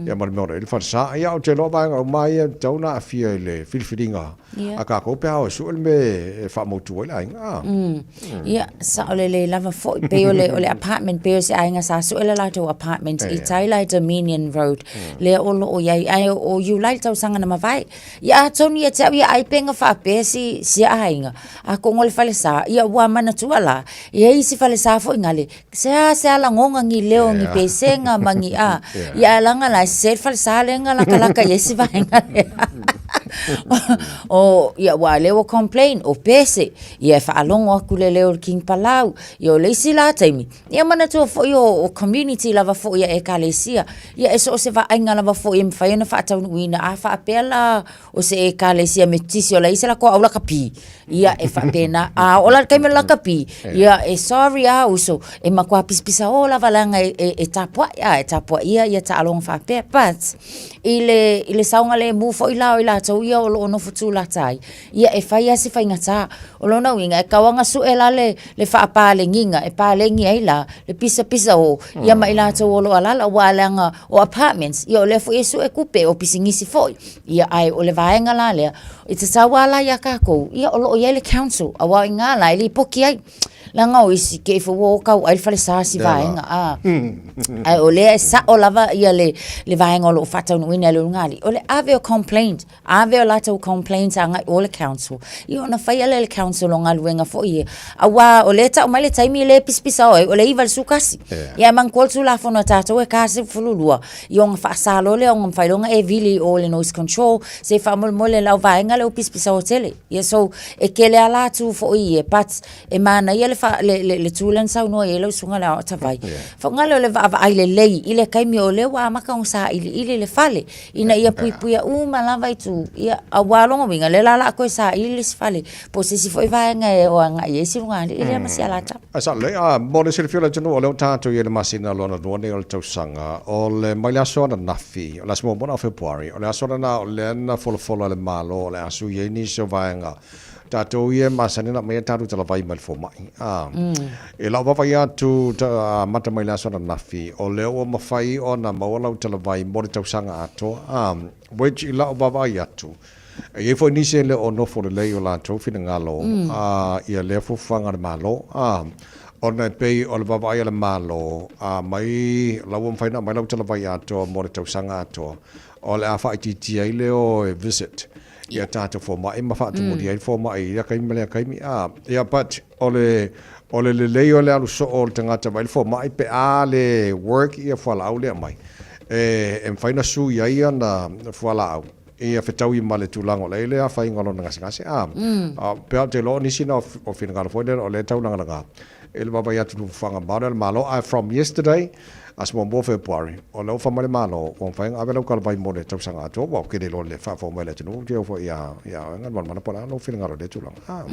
[SPEAKER 4] ia ma le mea o lo o i ai le falesa. Ia ou te iloa vaega uma lava ia e tatau ona aafia i le filifiliga a tatou pe a o e sue le mea e faamautu ai le aiga.
[SPEAKER 8] Ia, sao lelei lava foi, pei o le, o le apartment, pei o se aiga sa sue le latou apartment i tai la i Dominion Road, lea o lo o i ai, ae o Iulai le tausaga na mavae. Ia atonu ia te au ia ai penga faapea si, si aiga, a kongo le falesa, ia ua manatua la, e i ai isi falesa foi ngale, sea sea lagoga ni leo ni pesega ma ni a, ia ae laga la e sese le falesa lea na lakalaka i ai si vaega lea. O, ia ua lea ua complain, o pese, ia e faalogo atu le leo o le King Palau, ia o le isi la taimi, ia manatua foi o, o community lava foi a Ekalesia, ia e so o se vaaiga lava foi e mafai ona faataunuuina, a faapea la o se Ekalesia Metotisi o la e i ai se latou au lakapi, ia e faapena, a oo la i le taimi o le lakapi, ia e sorry lava uso, e matua pisapisao lava leaga e, e, e tapuai, a e tapuaia ia taaloga faapea, but i le, i le saogalemu foi la o i latou ia o lo o nofo tulata ai, ia e fai lava si faigata. O lona uiga, e tau lava ona sue la le, le faapalegiga e palegi ai la le pisapisa o ia ma i latou o lo o alaala, aua leaga o apartments, ia o lea foi e sue tupe, o pisinisi foi. Ia, ae o le vaega la lea, e tatau lava la iā tatou, ia o lo o i ai le council, aua o i ina la e lipoti ai. Leaga o isi, te i foi ua o tau ai le falesa si vaega, a. Ae o lea e sao lava ia le, le vaega o lo o faataunuuina e le ulugalii, o le ave o complaint, ave o latou complaints agai i o le council, ia ona faia lea e le council o galuega foi ia, aua o lea e tau mai le taimi lea e pisapisao ai, o le 91. Ia ae manatua le Tulafono a tatou e 42, ia ona faasa loa lea ona mafai loa ona e vili i o i le noise control, se i faamolemole lau vaega lea ua pisapisao tele. Ia so, e tele lava la atu foi ia, but e manaia le, fa, le, le, le tu lea na saunoa i ai lau susuga i le Aoatavai. Yeah. Faugale o le vaavaai lelei i le taimi o lea ua amata ona sailiili le fale, ina ia puipuia uma lava itu, ia, aua lona uiga, lea la o le a toe saili le isi fale, po o se isi foi vaega e o agai i ai si lugalii lea ma si alataua.
[SPEAKER 4] Ae sao lelei, a, mo le silafia o le atunuu, o lea ua tatou i ai i le masina lona lua nei o le tausaga, o le mai le aso ananafi, o le aso muamua lena o Fepuari, o le aso lena o lea na folafola e le Malo o le a sui ai nisi o vaega. Tatou ia e masani ona aumai a tatou talavai mai le fomai. A, I lau vaavaai atu amata mai le aso ananafi, o lea ua mafai ona maua lau talavai mo le tausaga atoa. A, which i lau vaavaai atu, e i ai foi nisi e le o nofo lelei o latou finagalo a, ia lea fuafuaga a le Malo. A, ona e pei o le vaavaai a le Malo, a mai, la ua mafai ona aumai lau talavai atoa mo le tausaga atoa, o le a faaitiitia ai le o e visit ia tatou fomai ma faatumuli ai fomai i lea taimi ma lea taimi. A, ia but o le, o le lelei o le alu soo o le tagata e vaai le fomai pe a le work ia fualaau lea aumai, e, e mafai ona sui ai ana fualaau ia fetaui ma le tulaga o la e i ai le afaina o lona gasegase. A, a, pe a ou te iloa o nisi na o finagalo foi lea o lea e taulagalaga i le vaavaai atu i fuafuaga mamao lea a le Malo. Ae from yesterday, Aso muamua o Fepuari, o lea ua fai mai le Malo, ua mafai ona ave lau talavai mo le tausaga atoa, aua ou te le iloa i le faafofoga mai a le atunuu, ou te o foi ia oe Galumalemana po o le a lou finagalo i lea tulaga. Ah.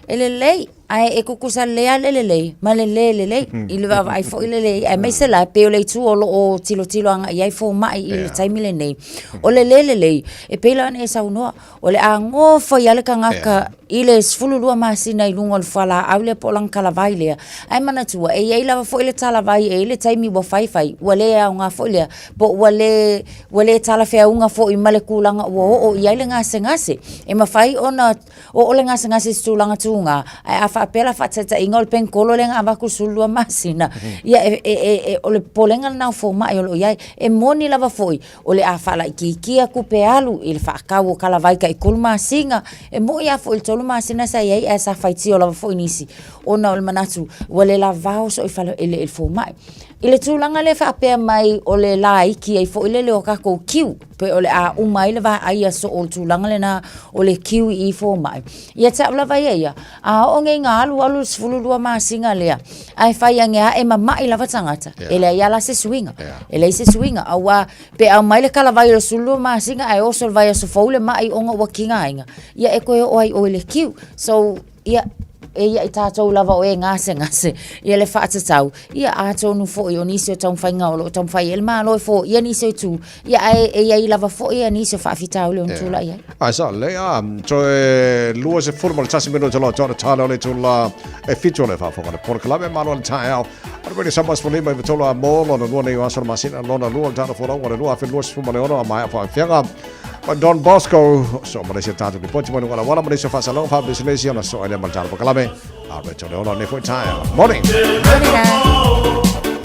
[SPEAKER 8] E lelei, ae e tutusa lelei lava le lelei ma le le lelei i le vaavaai foi le lelei, aemaise la pei o le itu o lo o tilotilo agai i ai fomai i le taimi lenei. O le le lelei, e pei la ona e saunoa, O le a gofai lava le tagata i le 12 masina i luga o le fualaau lea po o lana talavai lea. Ae manatua, e i ai lava foi le talavai e i ai le taimi ua faifai, ua le aoga foi lea, po ua le, ua le talafeauga foi ma le tulaga ua oo i ai le gasegase. E mafai ona oo le gasegase i se tulaga tuga, ae a faapea la faataitaiga o le penikolo lea na avatu i le 12 masina, ia e, e, e, o le popolega lena o fomai o lo o i ai. E moni lava foi, O le a faalaitiitia tupe alu i le faatau o talavai tai tolu masina. E moi lava foi i le tolu masina sa i ai ae sa faitio lava foi nisi ona o le manatu ua le lavao soo i fale i le fomai. I le tulaga lea faapea mai o le laiti ai foi lele o tatou queue pe o le a uma ai le vaaia soo o le tulaga lena o le queue i fomai. Ia te au lava ia ia, a oo nei ina alu alu le 12 masina lea, ae fai ane lava e mamai lava tagata, e leai lava la se suiga. E leai se suiga, aua pe aumai le talavai o le 12 masina ae oso i le vaiaso fou le mai ona ua tigaina, ia e toe oo ai i o i le queue. So, ia, e ia i tatou lava o e gasegase ia le faatatau, ia atonu foi o nisi o taumafaiga o lo o taumafai ai le Malo e foia nisi o itu, Ia, ae e i ai lava foi ia nisi o faafitauli ono tulai ai.
[SPEAKER 4] Ae sa lelei a, toe 21 minute loa toa tala o le itula e 7 o le faafofoga le polokalame Malo le taeao. O le Radio Samoa 15 i 3 a mo lona lua nei o aso le masina lona lua o le tatou folauga o le 2026 a maea faafiaga. Ma Don Bosco, so ma le isi tatou lipoti mai luga o le auala ma le isi o faasalaga faapisinisi ona soa ai lea ma le tatou polokalame. A Rachel Leono nei foi taeao. Morning!
[SPEAKER 8] Morena.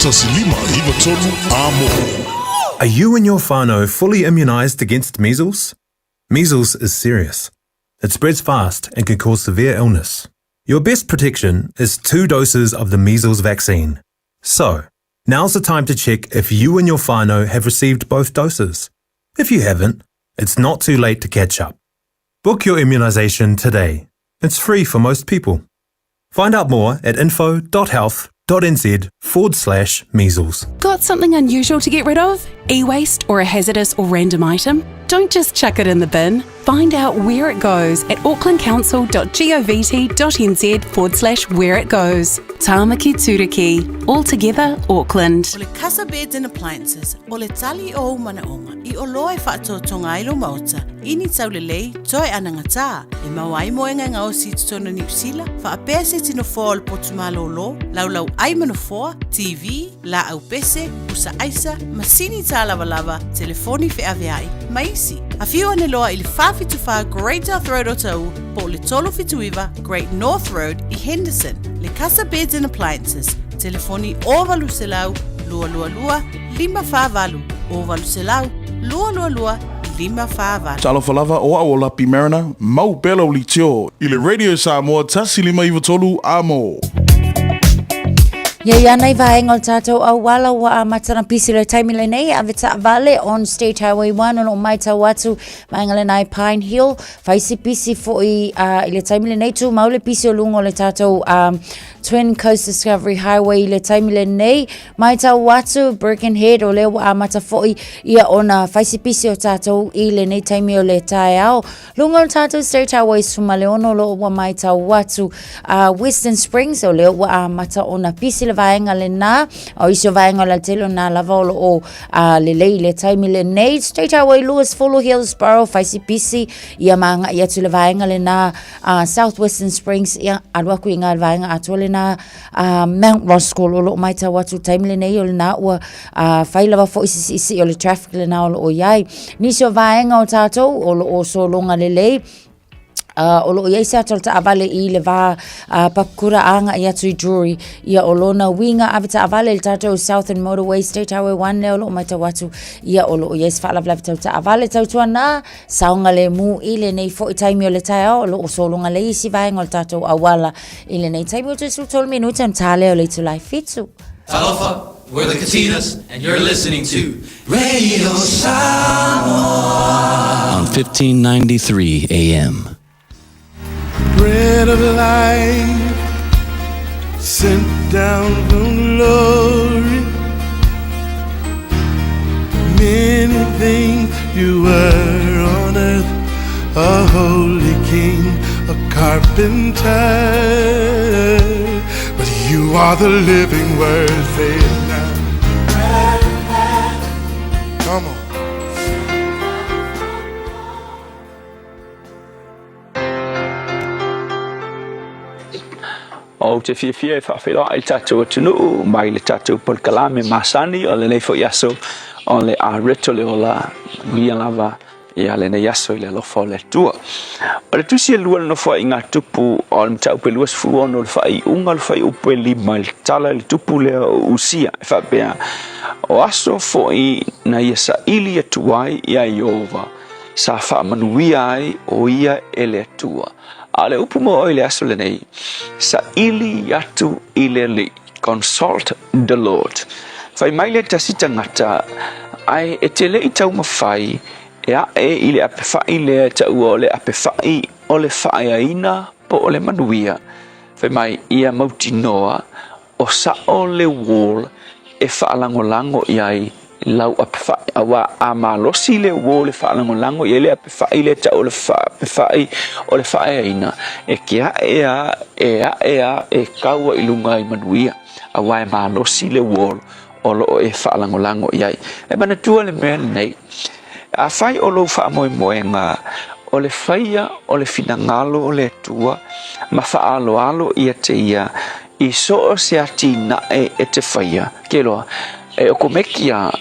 [SPEAKER 3] 1593 Amo.
[SPEAKER 11] Are you and your whānau fully immunised against measles? Measles is serious. It spreads fast and can cause severe illness. Your best protection is two doses of the measles vaccine. So, now's the time to check if you and your whānau have received both doses. If you haven't, it's not too late to catch up. Book your immunisation today. It's free for most people. Find out more at info.health.nz forward slash measles.
[SPEAKER 12] Got something unusual to get rid of? E waste or a hazardous or random item? Don't just chuck it in the bin. Find out where it goes at aucklandcouncil.govt.nz forward slash where it goes. Tāmaki Turuki. All together, Auckland.
[SPEAKER 13] O le Casa Beds and Appliances, o le tali o ou manaoga, i oloa e faatoatoga ai lou maota, i ni taulelei, toe anagatā, e maua ai moega e gaosi i totonu o Niu Sila, faapea se iti nofoa o le potu malōlō, laulau ai ma nofoa, TV, laau pese, pusa aisa, masini tālavalava, telefoni feaveai, ma isi. Afio ane loa i le 474 Great South Road Otahuhu po o le 379 Great North Road i Henderson. Le Casa Beds and Appliances, telefoni 0800 222 548, 0800 222 548.
[SPEAKER 3] Talofa lava, o au o Lapi Mariner, mau pea lau litio i le Radio Samoa 1593 Amo.
[SPEAKER 8] Ia i ana i vaenga o le tātou auala ua amata na pisi le taimi lenei ave taavale on State Highway 1 o loo maitau atu vaenga lena i Pine Hill faisi pisi foi uh, i le taimi lenei tumau le pisi o luga o le tātou um, Twin Coast Discovery Highway i le taimi lenei Matau atu Birkenhead o lea ua amata foi ia ona faisipisi o tatou i lenei taimi o le taeao. Luga o le tatou State Highway Sumaleono lo ua matau atu a Western Springs o lea ua amata ona pisi le vaega lena. O isi o vaega o le tele o nā lava o lo o a lelei i le taimi lenei. State Highway 20 Hillsborough faisipisi ia maangai atu le vaega lena a South Western Springs ia alu aku i ngā vaega atoa lena a Mount Roskill o loo maitau atu taimi lenei o lena ua a, fai lava foi se siisii o le traffic lena o loo iai. Nisi o vaega o tatou o loo sologa lelei Uh, o loo iai se ata o le taavale i le va uh, Papakura agai atu i Drury ia o lona uiga ave taavale i le tatou Southern Motorway State Highway 1 lea o loo maitau atu ia o loo iai se faalavelave tau taavale tautuana saogalemu i lenei foi taimi o le taeao o loo sologa lelei isi vaega o le tatou auala I lenei taimi o te 13 minute ona tā lea o le itulai fitu.
[SPEAKER 14] Talofa, we're the Katinas, and you're listening to Radio Samoa on 1593 AM.
[SPEAKER 10] Bread of life, sent down from glory. Many things you were on earth, a holy king, a carpenter. But you are the living word, say it now. Come on.
[SPEAKER 15] Ou te fiafia e faafeiloai i le tatou atunuu mai le tatou polokalame masani o lenei foi aso o le Areto le Ola manuia lava ia lenei aso i le alofa o le Atua. O le tusi e lua le nofoaiga a Tupu o le mataupu e 26 o le faaiuga o le fuaiupu e lima i le tala i le tupu lea o Usia e faapea, O aso foi na ia saili atu ai iā Ieova, sa faamanuia ai ʻo ia e le Atua. A o le upu mo oe i le aso lenei, saili atu i le Alii, consult the Lord. Fai mai le tasi tagata, Ae e te leʻi taumafai e aʻe i le apefaʻi lea e taua o le apefaʻi o le faaeaina po o le manuia. Fai mai ia mautinoa o saʻo le wall e faalagolago i ai lau apefaʻi, auā a malosi le wall e faalagolago i ai le apefaʻi lea taʻu o le apefaʻi o le faaeaina, e ke aʻe a, e aʻe a, e kau ai i luga i manuia, auā e malosi le wall o loo e faalagolago i ai. E manatua le mea lenei, afai o lou faamoemoega o le faia o le finagalo o le Atua ma faaaloalo ia te ia i so o se atinae e te faia, ke loa, e okomeki a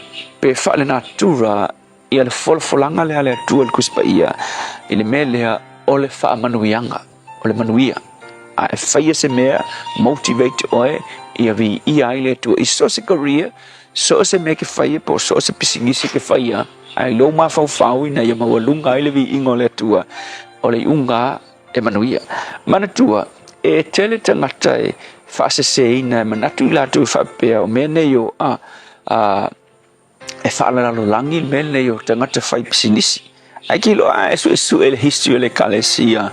[SPEAKER 15] pe faalenatura ia le folafolaga lea a le Atua i le Tusi Paia i le mea lea o le faamanuiaga, o le manuia. A e faia se mea, motivate oe Ia viia ai le Atua i so o se career, so o se mea e te faia po o so o se pisinisi e te faia, ae i lou mafaufau ina ia maualuga ai le viiga o le Atua, o le iuga e manuia. Manatua, e tele tagata e faaseseina e manatu i latou e faapea o mea nei o a, a e faalalalolagi le mea lenei o tagata fai pisinisi. Ae ke iloa a e suesue le history o le Ekalesia,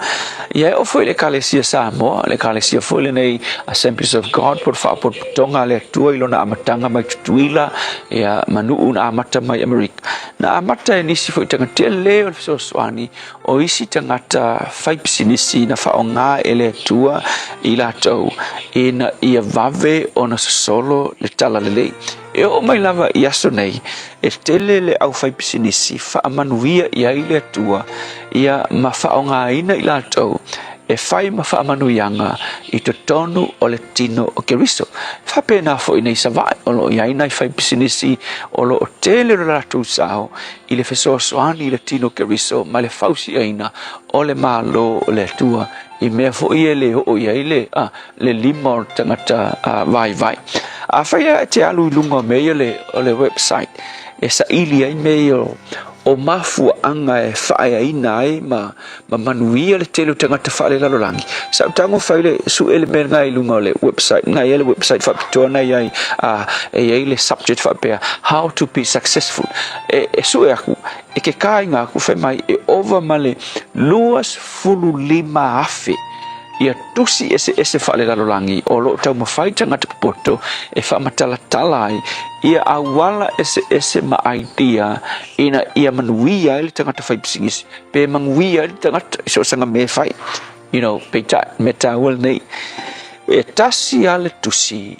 [SPEAKER 15] ia e oo foi i le Ekalesia Samoa, le Ekalesia foi lenei Assemblies of God po o le Faapotopotoga a le Atua i lona amataga mai Tutuila, ia ma nuu na amata mai Amerika. Na amata e nisi foi tagata, tele o le fesoasoani o isi tagata fai pisinisi na faaaoga e le Atua i latou ina ia vave ona sosolo le talalelei. E oo mai lava i aso nei, e tele le aufaipisinisi faamanuia i ai le Atua ia ma faaaogaina i latou e fai ma faamanuiaga i totonu o le tino o Keriso. E faapena foi nei Savaii, o lo o i ai nai faipisinisi o lo o tele lo latou sao i le fesoasoani i le tino o Keriso ma le fausiaina o le Malo o le Atua i mea foi e le oo i ai le, a, le lima o le tagata a, vaivai. Afai lava e te alu i luga o mea ia o le, o le website e saili ai mea ia o, o mafuaaga e faaeaina ai ma, ma manuia le tele o tagata faalelalolagi. Sa ou tago fai le sue le mea lena i luga o le website, na i ai le website faapitoa na i ai, a, e i ai le subject faapea, how to be successful. E, e sue aku, e ke kāinga aku fai mai, e ova ma le 25,000 ia tusi eseese faalelalolagi o lo o taumafai tagata popoto e faamatalatala ai ia auala eseese ma idea ina ia manuia ai le tagata fai pisinisi pe manuia ai le tagata i so o se mea e fai. You know, peitai, mea taua lenei, e tasi lava le tusi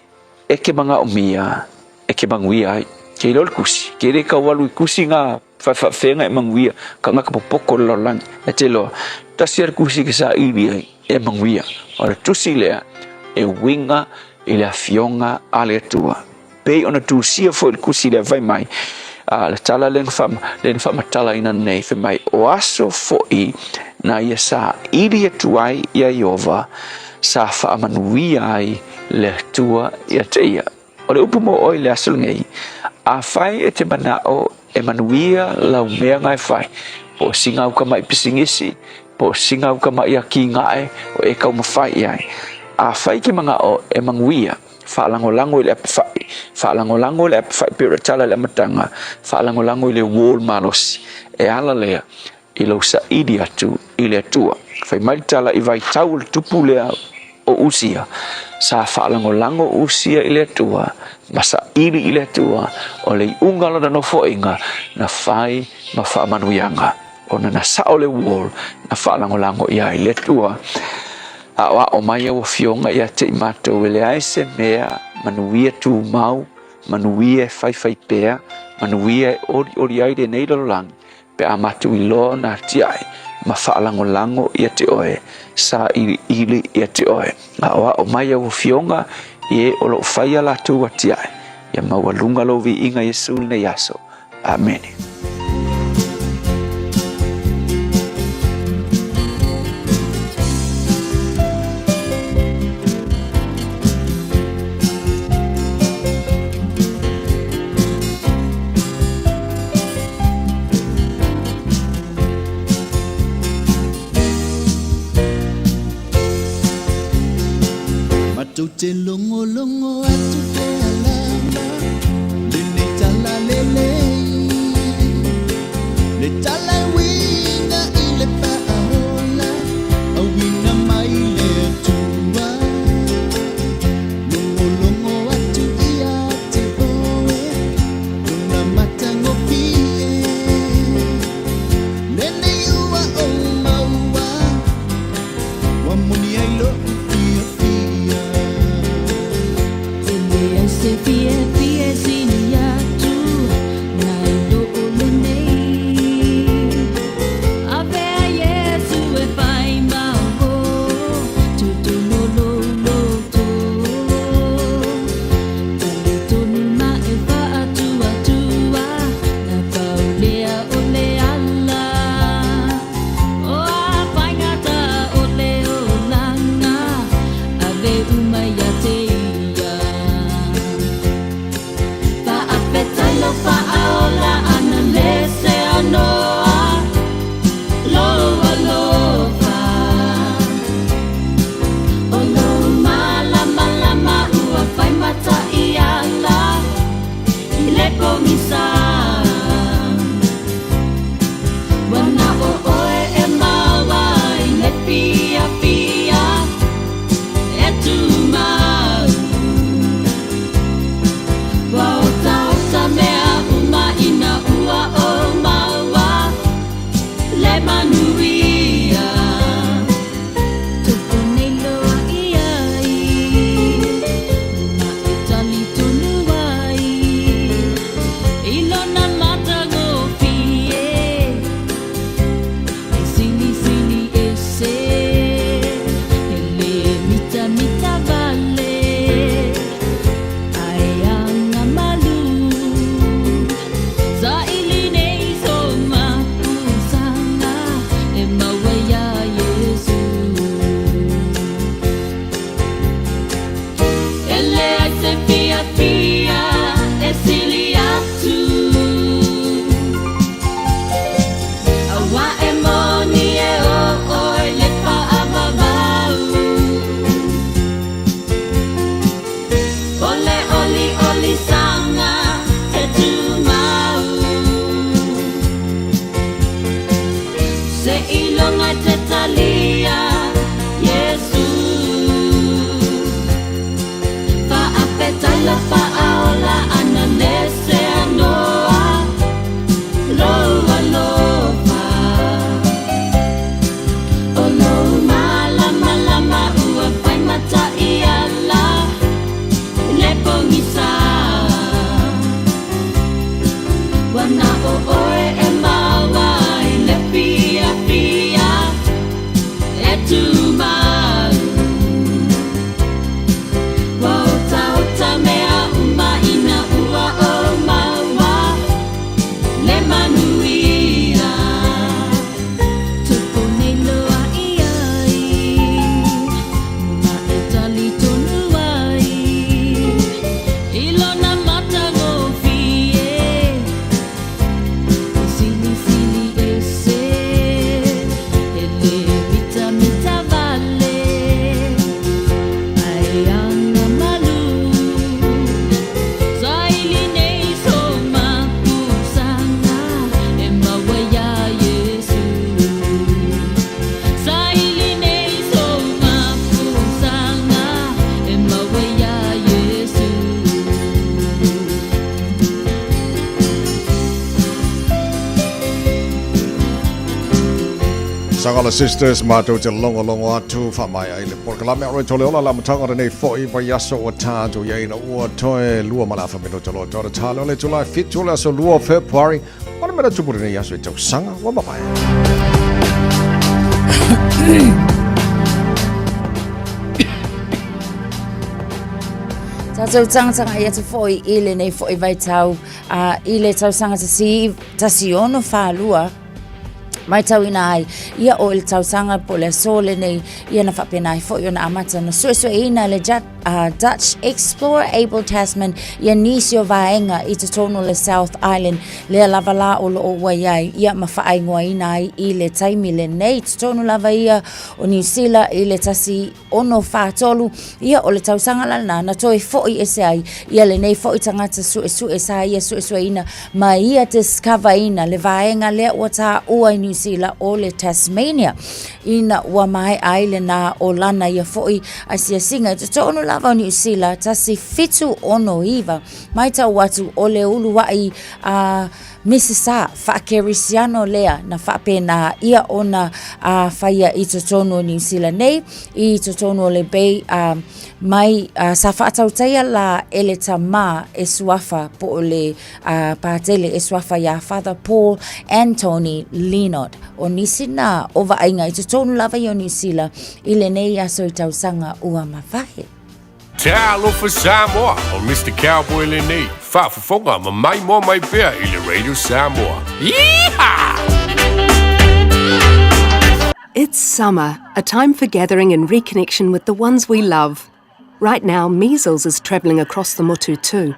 [SPEAKER 15] e ke manaomia e ke manuia ai. Ke iloa le kusi, ke le kau alu i kusi ngā whawhawhenga e manuia, ka ngaka popoko le lalolagi. E te iloa, tasi lava le kusi ke saili ai e manuia. O le tusi lea e uiga i le afioga a le Atua. Pei ona tusia foi le kusi lea fai mai, a le tala lea na faamatalaina nei, fai mai, o aso foi na ia saili atu ai iā Ieova, sa faamanuia ai le Atua ia te ia. O le upu mo oe i le aso lenei, afai e te manao e manuia lau mea na e fai, po o sina au kamaʻi pisinisi, po o sina au kamaʻi atinae o e taumafai i ai, afai e te manao e manuia, Faalagolago i le apafaʻi, faalagolago i le apafaʻi pei o le tala i le amataga, faalagolago i le uō o le malosi, e ala lea i lou saili atu i le Atua. Fai mai le tala i vaitau o le tupu lea o Usia, sa faalagolago Usia i le Atua ma saili i le Atua, o le iuga o lona nofoaiga na fai ma faamanuiaga, ona na sao le uō na faalagolago i ai le Atua. Aʻoaʻo mai au Afioga ia te i matou e leai se mea manuia tumau, manuia e faifai pea, manuia e olioli ai lenei lalolagi, pe a matou iloa ona atiae ma faalagolago ia te oe, sailiili ia te oe. Aʻoaʻo mai au Afioga i e o lo o fai a latou atiae, ia maualuga lou viiga Iesu i lenei aso. Amene.
[SPEAKER 16] Matou te logologo atu pea lava lenei tala lelei Le tala e uiga i le faaola Auina mai le Atua Logologo atu ia te oe Lona matagofie Lenei ua ou maua Ua moni ai lo'u fiafia. E leai se fiafia e sili atu nai lo lenei.
[SPEAKER 4] Sagala Sisters matou te logologo atu faamaea ai le polokalame o Tole Ola la amataga o lenei fo'i vaiaso ua tatou i ai ina ua toe lua ma le afa minute loa toe tale o le itula e fitu o le aso lua o Fepuari o le mea na tupu lenei aso i tausaga ua mavae.
[SPEAKER 8] Tātou tangatanga i atu foi i lenei foi vaitau i le tausaga tasi, tasi ono whālua, Maitauina ai ia o le tausaga po o le aso lenei ia na faapena ai foi ona amata ona suesueina le Dutch Explorer Abel Tasman ia nisi o vaega i totonu o le South Island lea lava la o loo ua i ai ia ma faaigoaina ai i le taimi lenei totonu lava ia o Niu Sila i le tasi 6 4 3, ia o le tausaga la lena na toe fo'i ese ai ia lenei fo'i tagata su'esu'e sa ia su'esu'eina ma ia discover-ina le vaega lea ua tāua i Niu Sila o le Tasmania. Ina ua maea ai lena o lana ia fo'i asiasiga i totonu lava o Niu Sila 1769, maitau atu o le ulua'i a Misisa faakerisiano lea na faapena ia ona a faia i totonu o Niu Sila nei, i totonu o le Bay a mai a, sa faatautaia la e le tamā e suafa po o le a, patele e suafa iā Father Paul Anthony Leonard. O nisi nā o vaaiga i totonu lava ia o Niu Sila i lenei aso i tausaga ua mavae.
[SPEAKER 17] Talofa Samoa, o Mister Cowboy lenei, faafofoga ma maimoa mai pea i le Radio Samoa. Yeehaw!
[SPEAKER 12] It's summer, a time for gathering and reconnection with the ones we love. Right now, measles is travelling across the motu too.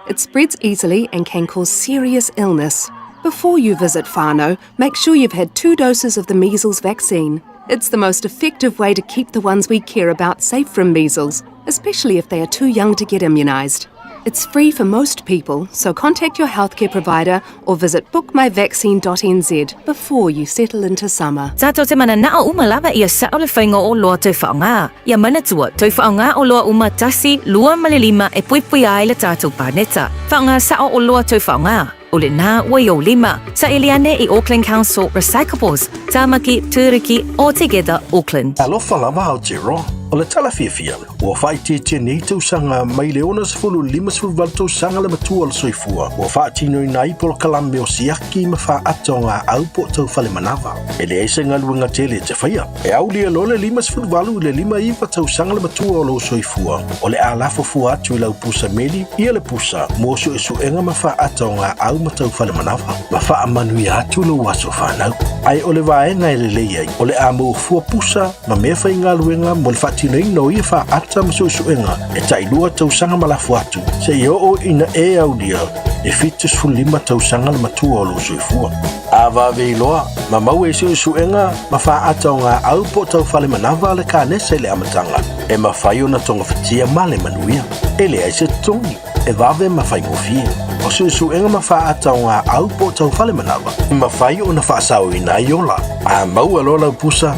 [SPEAKER 12] It spreads easily and can cause serious illness. Before you visit whānau, make sure you've had two doses of the measles vaccine. It's the most effective way to keep the ones we care about safe from measles, especially if they are too young to get immunised. It's free for most people, so contact your healthcare provider or visit bookmyvaccine.nz before you settle into summer.
[SPEAKER 18] Tātou te mananao uma lava ia sao le whainga o loa tau whaonga. Ia manatua, tau whaonga o loa uma tasi, lua ma le lima e puipui ai le tātou pāneta. Whaonga sao o loa tau whaonga. O lena ua i ou lima. Saili ane i Auckland Council Recyclables, Tāmaki, Tūruki, or Together Auckland.
[SPEAKER 19] Talofa lava Aotearoa, o le tala fiafia, ua faaitiitia nei tausaga mai le 60 58 tausaga le matua o le soifua ua faatinoina ai polokalame o siaki ma faaata o ngā au po o tau fale manava. E leai se galuega tele e te faia. E aulia loa le 58 i le 59 tausaga le matua o lou soifua, o le a lafo fua atu i lau pusa meli ia le pusa mo suesuega ma faaata o ngā au ma tau fale manava, ma faamanuia atu lou aso fanau. Ae o le vaega e lelei ai, o le a maua fua pusa ma mea faigaluega mo le faatinoina o ia faaata ma suesuega e tailua tausaga ma lafo atu, seia oo ina e aulia e 75 tausaga le matua o lou soifua. A vave iloa, ma maua i suesuega ma faaata o ngā au po o tau fale manava le kanesa i le amataga, e mafai ona togafitia ma le manuia. E leai se totogi, e vave ma faigofie. O suesuega ma faaata o ngā au po o tau fale manava, e mafai ona faasaoina ai ola. A maua loa lau pusa,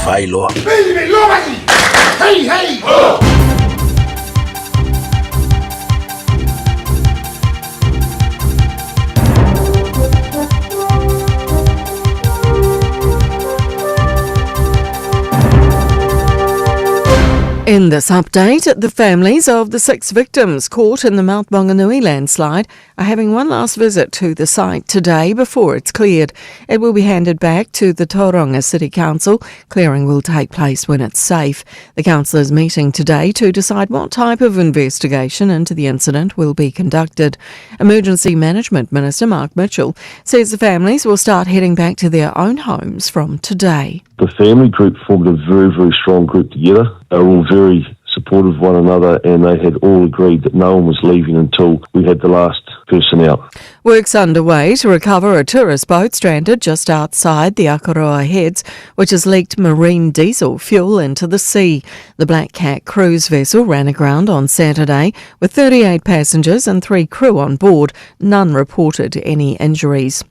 [SPEAKER 19] fai loa.
[SPEAKER 10] Hey, hey! Ho!
[SPEAKER 5] In this update, the families of the six victims caught in the Mount Maunganui landslide are having one last visit to the site today before it's cleared. It will be handed back to the Tauranga City Council. Clearing will take place when it's safe. The council is meeting today to decide what type of investigation into the incident will be conducted. Emergency Management Minister Mark Mitchell says the families will start heading back to their own homes from today.
[SPEAKER 20] The family group formed a very, very strong group together. They were all very supportive of one another and they had all agreed that no one was leaving until we had the last person out.
[SPEAKER 5] Work's underway to recover a tourist boat stranded just outside the Akaroa Heads, which has leaked marine diesel fuel into the sea. The Black Cat cruise vessel ran aground on Saturday with 38 passengers and three crew on board. None reported any injuries.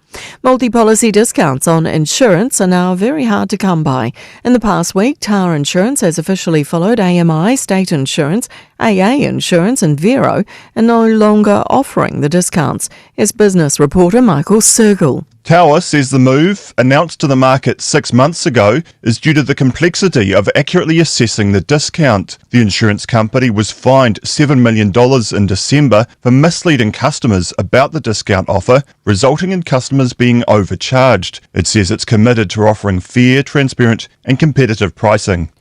[SPEAKER 5] Multi-policy discounts on insurance are now very hard to come by. In the past week, Tower Insurance has officially followed AMI, State Insurance, AA Insurance and Vero and no longer offering the discounts. Here's business reporter Michael Sergel.
[SPEAKER 21] Tower says the move, announced to the market six months ago, is due to the complexity of accurately assessing the discount. The insurance company was fined $7 million in December for misleading customers about the discount offer, resulting in customers being overcharged. It says it's committed to offering fair, transparent, and competitive pricing.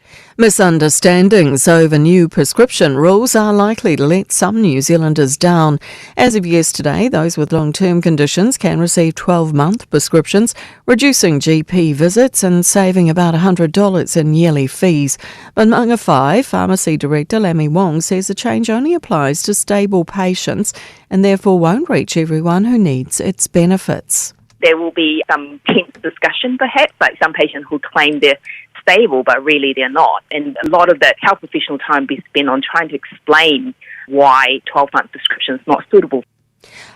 [SPEAKER 5] Misunderstandings over new prescription rules are likely to let some New Zealanders down. As of yesterday, those with long term conditions can receive 12 month prescriptions, reducing GP visits and saving about $100 in yearly fees. But Mangawhai Pharmacy Director Lammy Wong says the change only applies to stable patients and therefore won't reach everyone who needs its benefits
[SPEAKER 22] there will be some tense discussion perhaps, like some patients who claim they're stable, but really they're not. And a lot of the health professional time be spent on trying to explain why 12 month prescription is not suitable.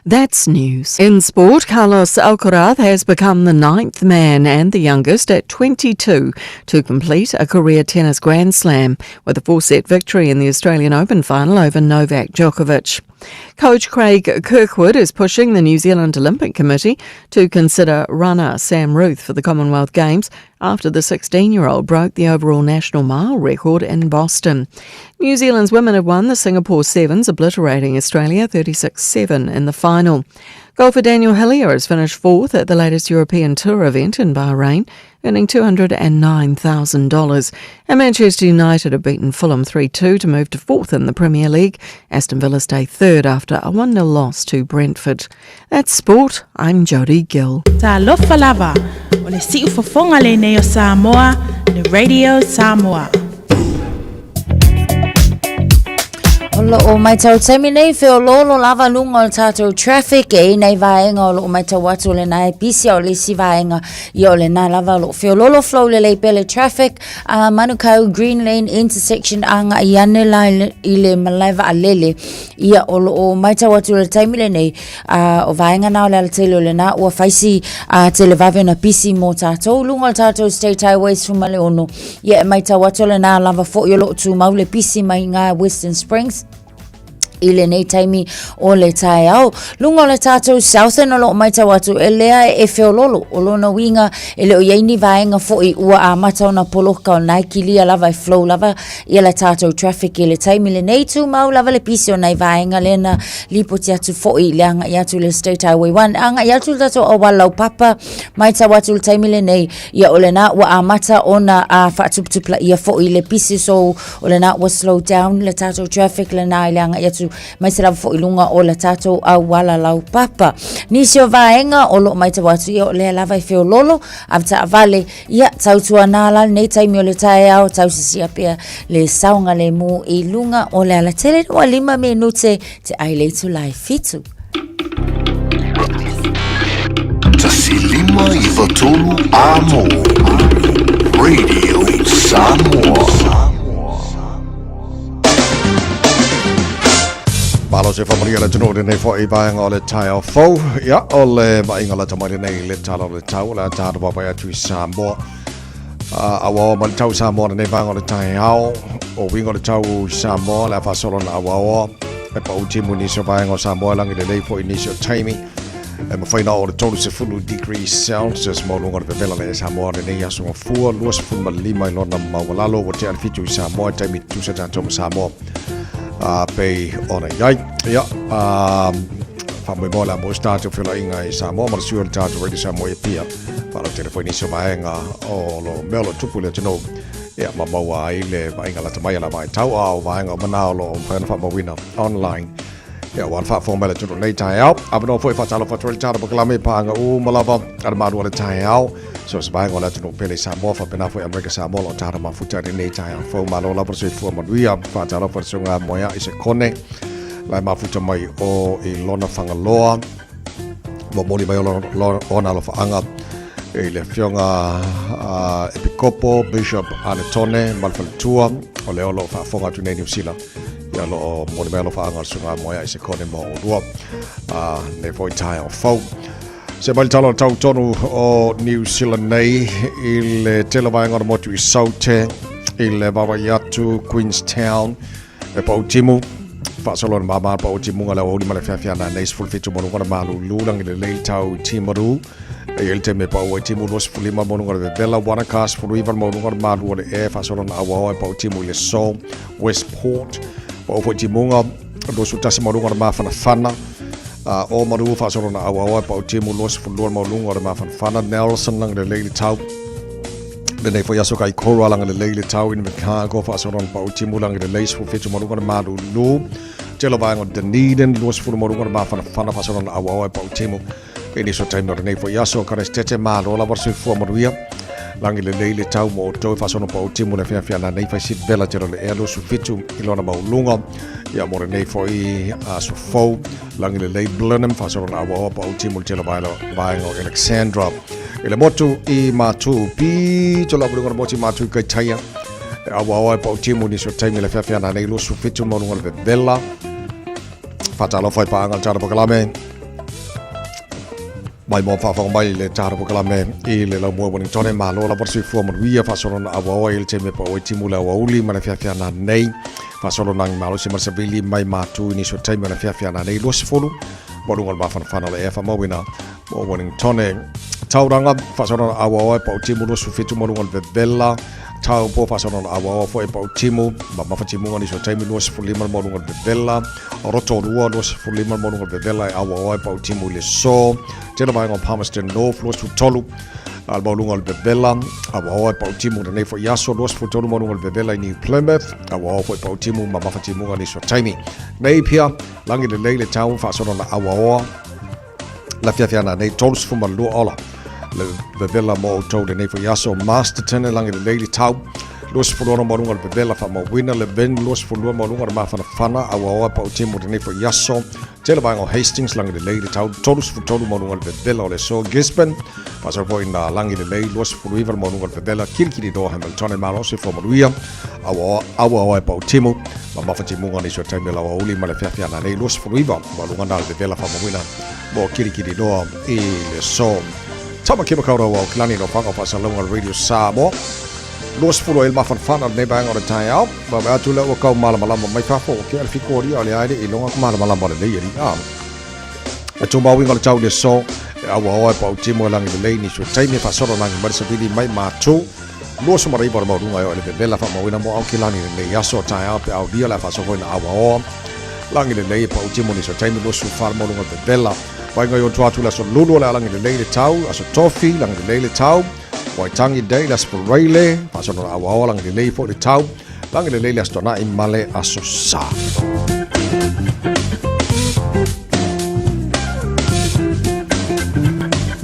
[SPEAKER 5] That's news. In sport, Carlos Alcaraz has become the ninth man and the youngest at 22 to complete a career tennis Grand Slam with a four set victory in the Australian Open final over Novak Djokovic. Coach Craig Kirkwood is pushing the New Zealand Olympic Committee to consider runner Sam Ruth for the Commonwealth Games after the 16 year old broke the overall national mile record in Boston. New Zealand's women have won the Singapore Sevens, obliterating Australia 36 7 in the final. Golfer Daniel Hillier has finished fourth at the latest European Tour event in Bahrain, earning $209,000. And Manchester United have beaten Fulham 3 2 to move to fourth in the Premier League. Aston Villa stay third after a 1 0 loss to Brentford. That's sport. I'm Jodie Gill.
[SPEAKER 13] Talofa lava, o le siufofoga lenei o Samoa, le Radio Samoa.
[SPEAKER 8] O loo maitau taimi nei feoloolo lava luga o le tatou traffic e i nei vaega o loo maitau atu o lena e pisi a o le isi vaega ia o lena lava o loo feoloolo flow lelei pea le traffic a Manukau Green Lane intersection agai ane la i le malae vaalele ia o loo maitau atu le taimi lenei a o vaega na o le alatele o lena ua faisi a televave ona pisi mo tatou luga o le tatou State Highway 16 Ia e maitau atu lena lava foi o loo tumau le pisi mai ngā Western Springs i lenei taimi o le taeao. Luga o le tātou Southern o loo maitau atu e lea e feololo o lona uiga e le o iai ni vaega foi ua amata ona poloka o nai kilia lava e flow lava ia le tātou traffic i le taimi lenei tumau lava le pisi o nai vaega lena lipoti atu foi le agai atu le State Highway 1 agai atu le tātou auala laupapa maitau atu le taimi lenei Ia o lena ua amata ona a faatuputupulaia foi le pisi so o lena ua slow down le tatou traffic lena i le agai atu mai se lava foi luga o le tatou auala laupapa. Nisi o vaega o loo maitau atu ia o lea lava e feololo avetaavale ia tautuana la lenei taimi o le taeao tausisia pea le saogalemu i luga o le alatele ua lima minute te ai le itula e fitu.
[SPEAKER 3] Tasi lima iva tolu a mo Radio Samoa.
[SPEAKER 4] Malo se whamaria le tunu nei fo i vaenga o le taeao fou. Ia, o le vaaiga lata mai lenei le tala o le tau, o le a tātou vaavaai atu i Samoa. Uh, auaoa ma le tau Samoa lenei vaenga o le taeao. O uiga o le tau i Samoa, le a faasolo na auaoa. E pau timu nisi o vaenga o Samoa, langi lelei foi nisi o taimi. E mafai na oo le 30 degrees Celsius maualuga o le vevela le Samoa lenei aso gafua 25 i lona maualalo ua tea le fitu i Samoa i taimi tutusa tatou ma Samoa a pei ona i ai. Ia, faamoemoe le a maua se tatou feolaiga i Samoa ma le sui o le tatou Radio Samoa i Apia. Faalautele foi nisi o vaega o lo mea o lo tupu i le atunuu. Ia, ma maua ai le vaaiga lata mai a la vaitau a o vaega uma na o lo o mafai ona faamauina online. Ia, ua faafofoga mai le atunuu nei taeao. Avanoa foi faatalofa atu ai le tala polokalame paaga uma lava a le malu o le taeao. So se vaega o le atunuu pele i Samoa, faapena foi Amerika Samoa o lo o tala mafuta i lenei taeao fou. Malo lava le soifua manuia. Faatalofa le susuga Moeai Sekone, la e mafuta mai o i lona Fagaloa. Momoli mai ona alofaaga i le afioga Epikopo Bishop Anetone ma le faletua o lea o lo o faafofoga atu nei Niu Sila. Ia lo o momoli mai alofaaga o le susuga Moeai Sekone mo olua nei foi taeao fou. Se mai le tala o le tau tonu o New Zealand nei i le tele vaega o le motu i Saute, i le vaavaai atu Queenstown, e pau timu, faasolo na mama pau timuga le aoauli ma le feafea na nei 17 mo luga na malulu langi lelei tau i Timaru. E i le taimi e pau ai timu 25 maualuga o le vevela, Wanaka 19 maualuga o le malu o le ea faasolo na auaoa e pau timu i le so Westport. Pau foi timuga 21 maualuga o le mafanafana, o malu faasolo na auaoa e pau timu 22 maualuga o le mafanafana, Nelson lagi lelei le tau. Lenei foi aso Kaikoura lagi lelei le tau Invercargill faasolo na pau timu lagi lelei 17 maualuga o le malulu. Tele vaega o Dunedin 20 maualuga o le mafanafana faasolo na auaoa e pau timu. I nisi o taimi o lenei foi aso, Karesitete, malo lava le soifua manuia. Lagi lelei le tau mo outou e faasono pau timu le afiafi ana nei fai si vela tele o le ea 27 i lona maualuga. Ia mo lenei foi aso fou, lagi lelei Blenheim faasono na auaoa pau timu le tele vaega o Alexandra. I le motu i Matu, pito lava luga o le motu i Matu i Kaitaia. E auaoa e pau timu nisi o taimi le afiafi ana nei 27 maualuga o le vevela. Faatalofa i paaga le Tala Pokalame. Mai mo faafofoga mai le Tala Pokalame i le laumua Wellington e malo lava le soifua manuia faasolo na auaoa i le taimi e pau ai timu le aoauli ma le afiafi ana nei. Faasolo na malosi ma le savili mai matu i nisi o taimi o le afiafi ana nei 20 maualuga o le mafanafana o le ea faamauina mo Wellington. Tauranga faasolo na auaoa e pau timu 27 maualuga o le vevela. Taupo faasolo na auaoa foi e pau timu ma mafatimuga nisi o taimi 25 maualuga o le vevela. Rotorua 25 maualuga o le vevela e auaoa e pau timu i le so. Tele vaega o Palmerston North 23 le maualuga o le vevela auaoa e pau timu lenei foi aso 23 maualuga o le vevela i New Plymouth auaoa foi pau timu ma mafatimuga nisi o taimi. Napier lagi lelei le tau faasolo na auaoa la fiafiana nei 32 ola le vevela mo outou lenei foi aso. Masterton e lagi lelei le tau 26 maualuga le vevela faamauina le Vin 22 maualuga le mafanafana auaoa e pau timu lenei foi aso. Tele vaega o Hastings lagi lelei le tau 33 maualuga le vevela o le aso. Gisborne faasolo foi na lagi lelei 29 le maualuga le vevela Kirikiriroa Hamilton e malosi fua manuia auaoa e pau timu ma mafatimuga nisi o taimi o le aoauli ma le afiafi ana nei 29 maualuga na le vevela faamauina mo Kirikiriroa i le aso. Tama ki Makaurau o Kilani no whanga whaasalauga Radio Samoa. 20 ai le mafanafana o lenei vaega o le taeao. Vaavaai atu lea ua kau malamalama mai fafo o ke alafikoria o le aele i loga malamalama o lelei ali a. E tumau uiga o le tau i le aso e auaoa e pau timu e lagi lelei nisi o taimi e faasolo lagi mai le savili mai matu. 29 o le maualuga e oo i le vevela faamauina mo Aukilani lenei aso taeao pe aulia le a faasolo ina auaoa. Lagi lelei e pau timu nisi o taimi 24 le maualuga o le vevela. Vaega i otu atu le aso Lulu o le a lagi lelei le tau, aso Tofi lagi lelei le tau, Waitangi Day le aso Fureile, faasolo na auaoa lagi lelei foi le tau, lagi lelei le aso Tona'i ma le aso Sa.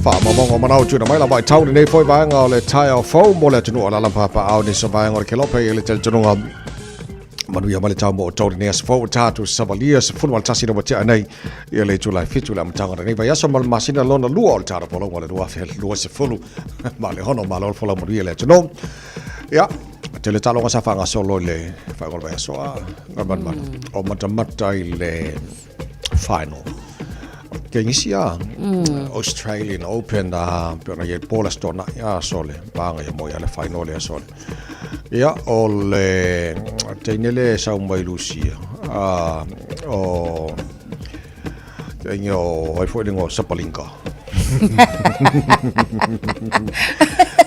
[SPEAKER 4] Faamaumauga o manao tuuina mai la vaitau lenei foi vaega o le taeao fou mo le atunuu o alaala ma papaao nisi o vaega o le Kelope i le talitonuga manuia mai le tau mo outou lenei aso fou o tatou savalia 11 na ua tea nei ia le itula e 7 le amataga o lenei vaiaso ma le masina lona lua o le tala polauga o le 2020 ma le hono malo le folau manuia le atunuu. Ia, tele taaloga sa faagasolo i le faaiuga o le vaiaso a Galumalemana. O matamata i le final. Tenisi a Australian Open a pe ona i ai po le aso Toonai a sole paga ia mo ia le final le sole. Ia o le teine le sau mai Lucia a o te o ai foi le ingoa Sapalinka.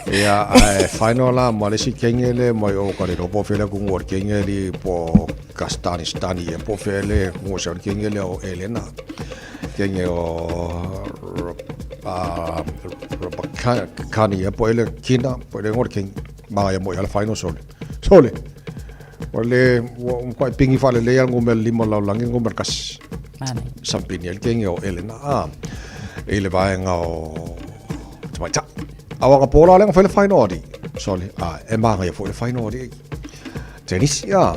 [SPEAKER 4] Ia ae final la ma le isi kenge le mai o ka le po fele ku ngor kenge li po Kastani stani e po fele ku ngor kenge le o Elena. Kenge o Kani e po ele kina po ele ngor kenge ma ia mo ia le final sole. Sole. O le ua kwa pingi fale le ia ngomel lima lau langi ngomel kasi. Sampini el kenge o Elena a i le vaega o Tamaita. Awa ka pōla lenga fai le final adi. Sole. A e maga ia foi le final adi. Tenisi a.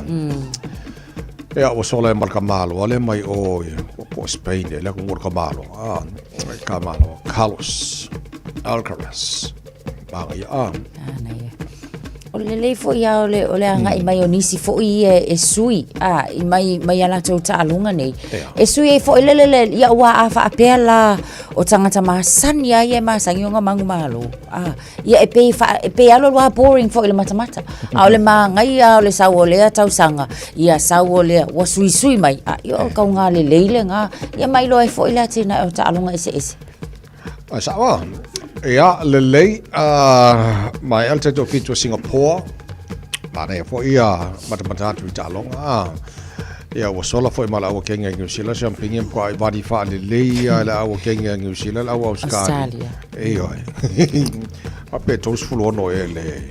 [SPEAKER 4] Ia ua sola e ma le ka malo ale mai o po Spain e le ku ka malo. A ka malo Carlos Alcaraz. Maga ia a.
[SPEAKER 8] O le lelei foi a o le, o le agai mai o nisi foi ia e sui a, i mai, mai a latou taaloga nei. E sui ai foi le le le, ia ua a faapea la o tagata masani a ia e masani ona manumalo. A, ia e pei, fa, e pei alu alu a boring foi le matamata. A o le māngai a o le sau o lea tausaga, ia sau o lea, ua suisui mai. A, ia o kauga lelei lena, ia mailoa ai foi le atinae o taaloga eseese.
[SPEAKER 4] Ai sao a. Ia, lelei, uh, mai al tatou fitu o Singapore, manaia foi ia matamata atu i taaloga. Ah. Ia, ua sola foi ma le au kenge a New Zealand, siampingi ma kwa vadi faalelei ia le au kenge a New Zealand, le au Australia. Australia. Ioe. A pe 36 e le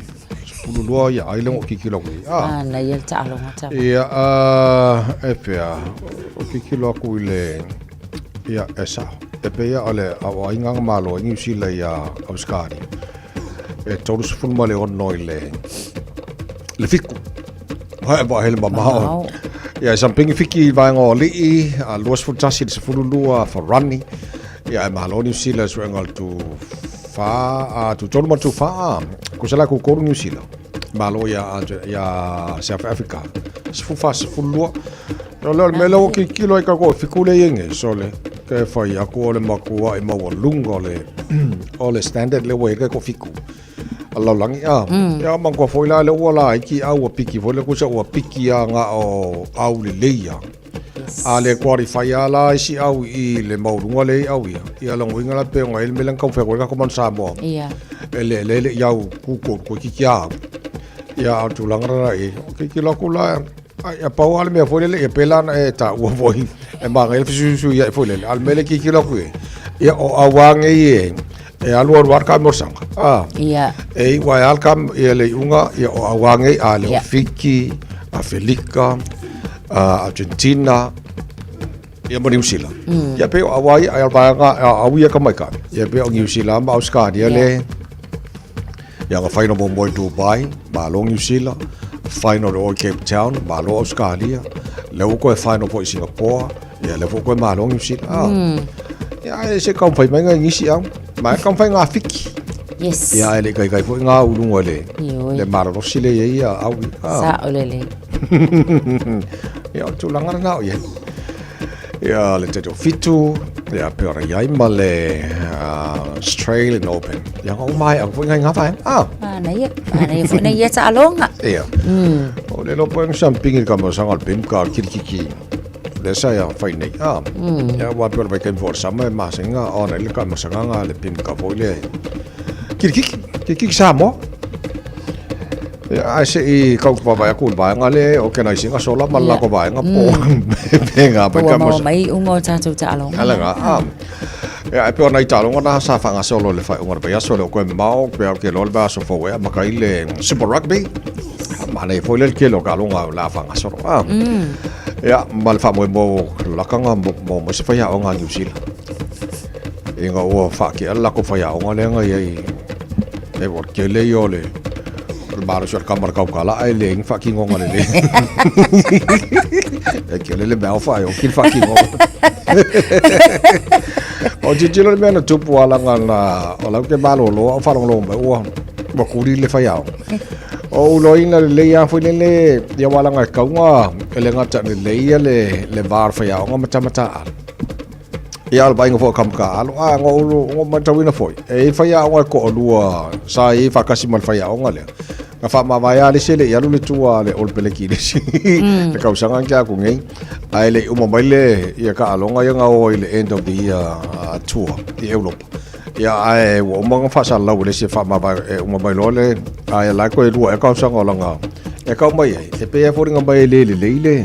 [SPEAKER 4] 12 ia, ai le ngo kikilo aku i.
[SPEAKER 8] Ah. Na ia le taaloga tava.
[SPEAKER 4] Ia, uh, e pea, o kikilo aku i le, ia, e sao. E pea o le au ai nganga malo i New Zealand ia Australia. E 36 i le, le fiku. Hae wa hele mamao. Ia, e sampingi fiki i vaenga o alii, a 21 i le 12 Farani. Ia, e malo New Zealand suenga o le tu whā, a tu tolu ma tu whā, ko se la ku koru New Zealand. Malo ia, ia South Africa. Sefu whā, sefu lua. No leo le mele o ki kilo i kako fiku le ienge, so le, ke whai aku o le makua i maua lunga o le, o le standard le ua i ko fiku. A laulangi a. Ia ma kua foi la le ua la iki au ua piki foi le kusa ua piki a nga o au le leia. A le qualify a la isi au i le maulunga le au ia. Ia longo inga la pe nga ele melang kau fe ko man Samoa.
[SPEAKER 8] Ia.
[SPEAKER 4] Ele le le iau ku ko ko ki kia. Ia au tūlanga rara e. Ki ki la ku la ai a pau ale mea foi le e pela na e ta ua foi. E ma ngai fisu ia foi le. Al mele ki ki la ku e. Ia o awange i e. E alu alu ar ka morsanga. Ah.
[SPEAKER 8] Ia.
[SPEAKER 4] E iwa e al kam e le unga ia o awange a le Fiki, a Felika, a Argentina, ia mo New Zealand. Ia pe o awai ai al vaega a au ia ka mai ka. Ia pe o New Zealand ma Australia le. Ia nga final mo moi Dubai, ma lo New Zealand, final o Cape Town, ma lo Australia, le o koe final po i Singapore, ia le fo koe ma lo New Zealand. Ah. Ia e se kau whai mai ngai ngisi au. Ma e kau whai ngā fiki.
[SPEAKER 8] Yes.
[SPEAKER 4] Ia e le kai kai fo ngā urunga le.
[SPEAKER 8] Ioi.
[SPEAKER 4] Le marorosi le ia ia au.
[SPEAKER 8] Ah. Sa o le le.
[SPEAKER 4] Ia o tūlanga rana o ia. Ia le te fitu, ia pe ora iai ma le Australian Open. Ia ngā umai au fo ngai ngā whai.
[SPEAKER 8] Ah. Ana ia, ana ia fo nei ia taaloga.
[SPEAKER 4] Ia. O le lopo e ngsa mpingi ka mo sanga le pim ka kirikiki. Le sa ia whai nei. Ah. Ia wā pe ora vai kaim fo sama e masenga ona le ka masanga ngā le pim ka fo le kirikiki. Kirikiki Samoa. Ia, ai se i kau pa vai aku vai ngale o ke nai singa sola ma la ko vai nga po pe nga
[SPEAKER 8] pa ka mo mai ungo tatou taaloga.
[SPEAKER 4] Ala nga. Ah. Ia e pe ona i taaloga na sa whanga solo le whai unga pa solo ko mao pe au ke lol ba so fo e maka i le Super Rugby. Ma nei foi le ke lo ka longa la whanga solo. Ah. Ia ma le wha mo mo lakanga mo mo se whai o ngā New Zealand. E nga ua wha ke ala ko whai o ngā le nga ia i e wa ke le i o le maro sio kamar kau kala ai le ing wha ki ngonga le le. E ke le le mea wha o ki wha ki ngonga. O titilo le mea na tupu ala ngā na o lau ke malo loa o whalongo longo mai ua ua kuri le whai ao. O uloina le lei a foi le le ia wala ngā kaunga e le ngata le lei le le var whai ao ngā matamata ala. Ia al vainga fo kam ka alo a ngo ulu ngo matawina foi. E whai ao ngā ko olua sa e whakasi mal whai ao ngā lea. Nga wha mawai a le sele ia le tua le ol pele ki le si. Le kausanga kia ku ngei. Ai le uma mai le ia ka alonga ia ngā o i le end of the year tour i Europa. Ia ai ua uma ngā whasa lau le si wha mawai e uma mai loa le ai lai koe lua e kausanga o langa. E kau mai ai. E pe e fori ngā mai le le le le.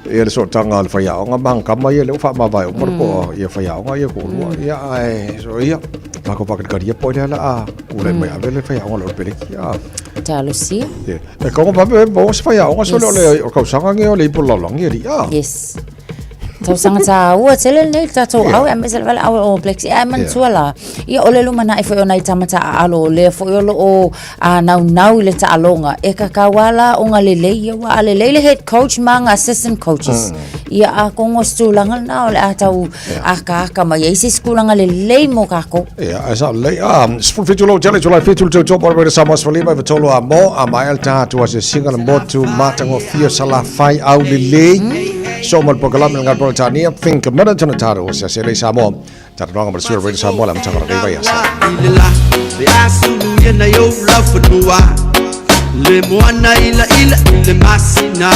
[SPEAKER 4] Ia le sootanga le whai aonga mahanga kama ia le o wha mawai o marako ia whai aonga ia ko lua. Ia ai so ia. Tako whakatikaria po le ala a kule mai ave le whai aonga le pele ki a.
[SPEAKER 8] Talosia.
[SPEAKER 4] Ia. E kaunga pape mo se whai aonga so le o le o kausanga nge o le ipo laulangi ri a.
[SPEAKER 8] Yes. Tausaga tāua tele lenei le tatou au e aemaise lava le au o Blacks ae manatua la ia o le lumanai foi o nai tama taaalo o lea foi o loo naunau i le taaloga e kakau a la o ga lelei ia ua a lelei le head coach ma ga assistant coaches ia a kongo se tulaga lena o le a tau akaaka mai ai se isi tulaga lelei mo kakou.
[SPEAKER 4] Ia, ae sa lelei. A, 17 lou tele, July 7, le tau tau le Samoa sefalima i vatolo a mo, a mai al tātu a se singa le motu matagofie o Salafai au lelei. So ma le polokalame le ngā Peretania, Think a Minute, na tātou o se ase lei Samoa. Tātou ma le sui Radio Samoa, le amataga o lenei vaiaso.
[SPEAKER 1] Le asulu ia na yo lau fanua Le moana ila ila i le masina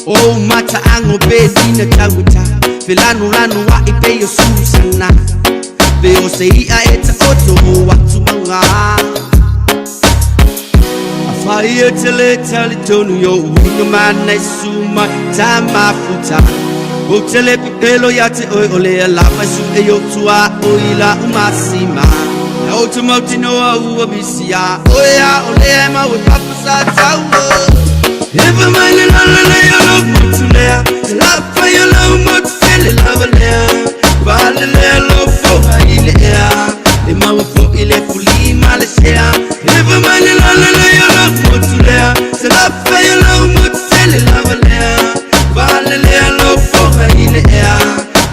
[SPEAKER 1] O mata ango pe tina tauta felanulanu aʻi pei o Susana Pe o se iʻa e taʻoto o atu mauga Afai e te le talitonu i o'u uiga mana e susu mai ta mafuta Ou te le pepelo ia te oe o lea lava e suʻe i o'u tuaoi la'u masima Ia ou te mautinoa ua misi iā oe a o lea e mau e papa sa taua Epa mai le lala lei o lou motu lea Te lapa i o lou motu tele lava lea Pale lea lou foga i le ea E maua fo'i le fuli ma le sea Epa mai le lala lei o lou motu lea Te lapa i o lou motu tele lava lea Pale lea lou foga i le ea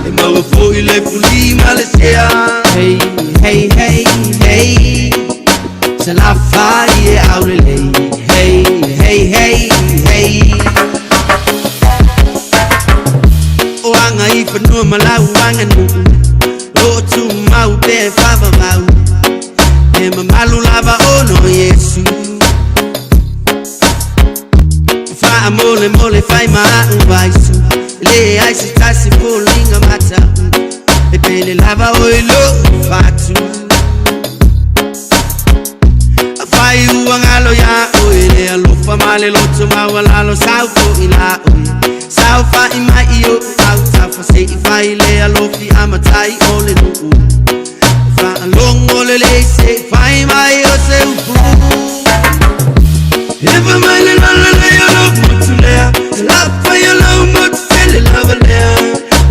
[SPEAKER 1] E maua fo'i le fuli ma le sea Hey, hey, hey, hey Salafai e aulelei Hey, hey, hey, hey O aga i fanua ma lau aganuu O lo o tumau pea e faavavau E mamalu lava ona o Iesu Faamolemole fai ma a'u vaisu E leai se tasi foliga mata'u E pele lava oe i lo'u fatu Afai ua galo iā oe le alofa ma le loto maualalo Sau fo'i la oe Saofa'i mai i o'u autafa Se i fai le alofi a matai o le nuu Faalogo lelei se i fai mai o se upu Epa mai le lala lei o lou motu lea Te lapa i o lou motu tele lava lea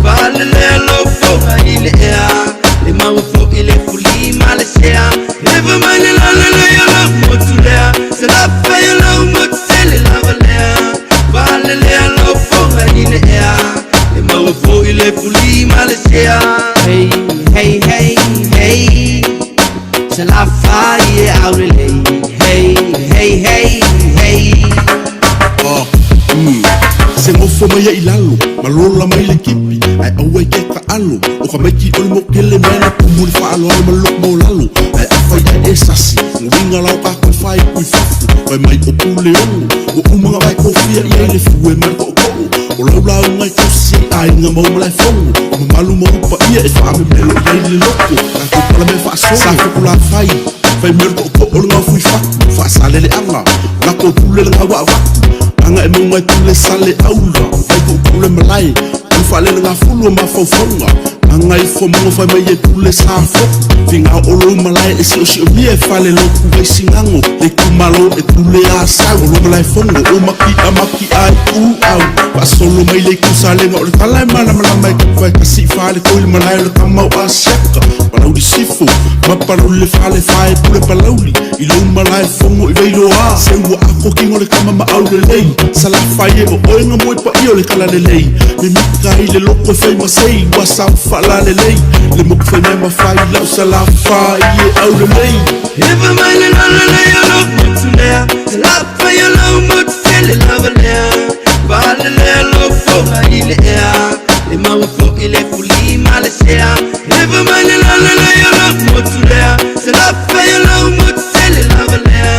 [SPEAKER 1] Pale lea lou foga i le ea E maua fo'i le fuli ma le sea Epa mai le lala lei o lou motu lea Te lapa i o lou motu tele lava lea Pale lea lou foga i le ea E maua fo'i le fuli ma le sea Hey, hey, hey, hey Salafai e aulelei Hey, hey, hey, hey
[SPEAKER 3] Ah, mm. Se gofo mai ai i lalo, ma lola mai le kipi, ae aua i ke taʻalo. ʻO ka maiki o le mokele mea na kumu i le faaaloalo ma le loko maualalo. Ae afai ae e sasi, uiga la o kākou e fāipu i fafo, fai mai ʻo Puleono, ua uma na vae kofia i ai le fue ma le koʻokoʻo. ʻO lau lauga e tausi ai aiga ma ou malaefono, o mamalu ma ou paia e faamemelo i ai le loko. Tatou pala mea faasolo, sa Fokulāfai, fai mai o le koʻokoʻo le gaofui fatu, faasaleleaga, o latou pule le gau avatu, aga e mauga e pule sale aula, vai puupuu le malae, o le faalelegafulu o mafaufauga, aga ifo mogo fai mai e pule sa foku, figa o lou malae e siosiomia e fale lotu vai sigago, le itumalo e pule a sau, o lo malaefono o maki'a maki'a i ku au, faasolo mai le itu salega o le tala e malamalama e kupa e kasi i fale koi le malae o le tama o Asiata, Palauli Sifo, ma Palauli le fale fa e pule Palauli, i lou malae fono i Vailoa, se ua ako kino le tama ma aulelei, Salafai e o oe nga moe paia o le talalelei, mimita ai le loko e fai ma sei, ua sau faalalelei, le moku fai mai ma fai lau Salafai e aulelei.
[SPEAKER 1] Epa mai le lalelei o lou motu lea, Salafai o lou motu tele lava lea, Pale lea lou foga i le ea, E maua fo'i le fuli ma le sea, Epa mai le lalelei o lou motu lea, Salafai o lou motu tele lava lea,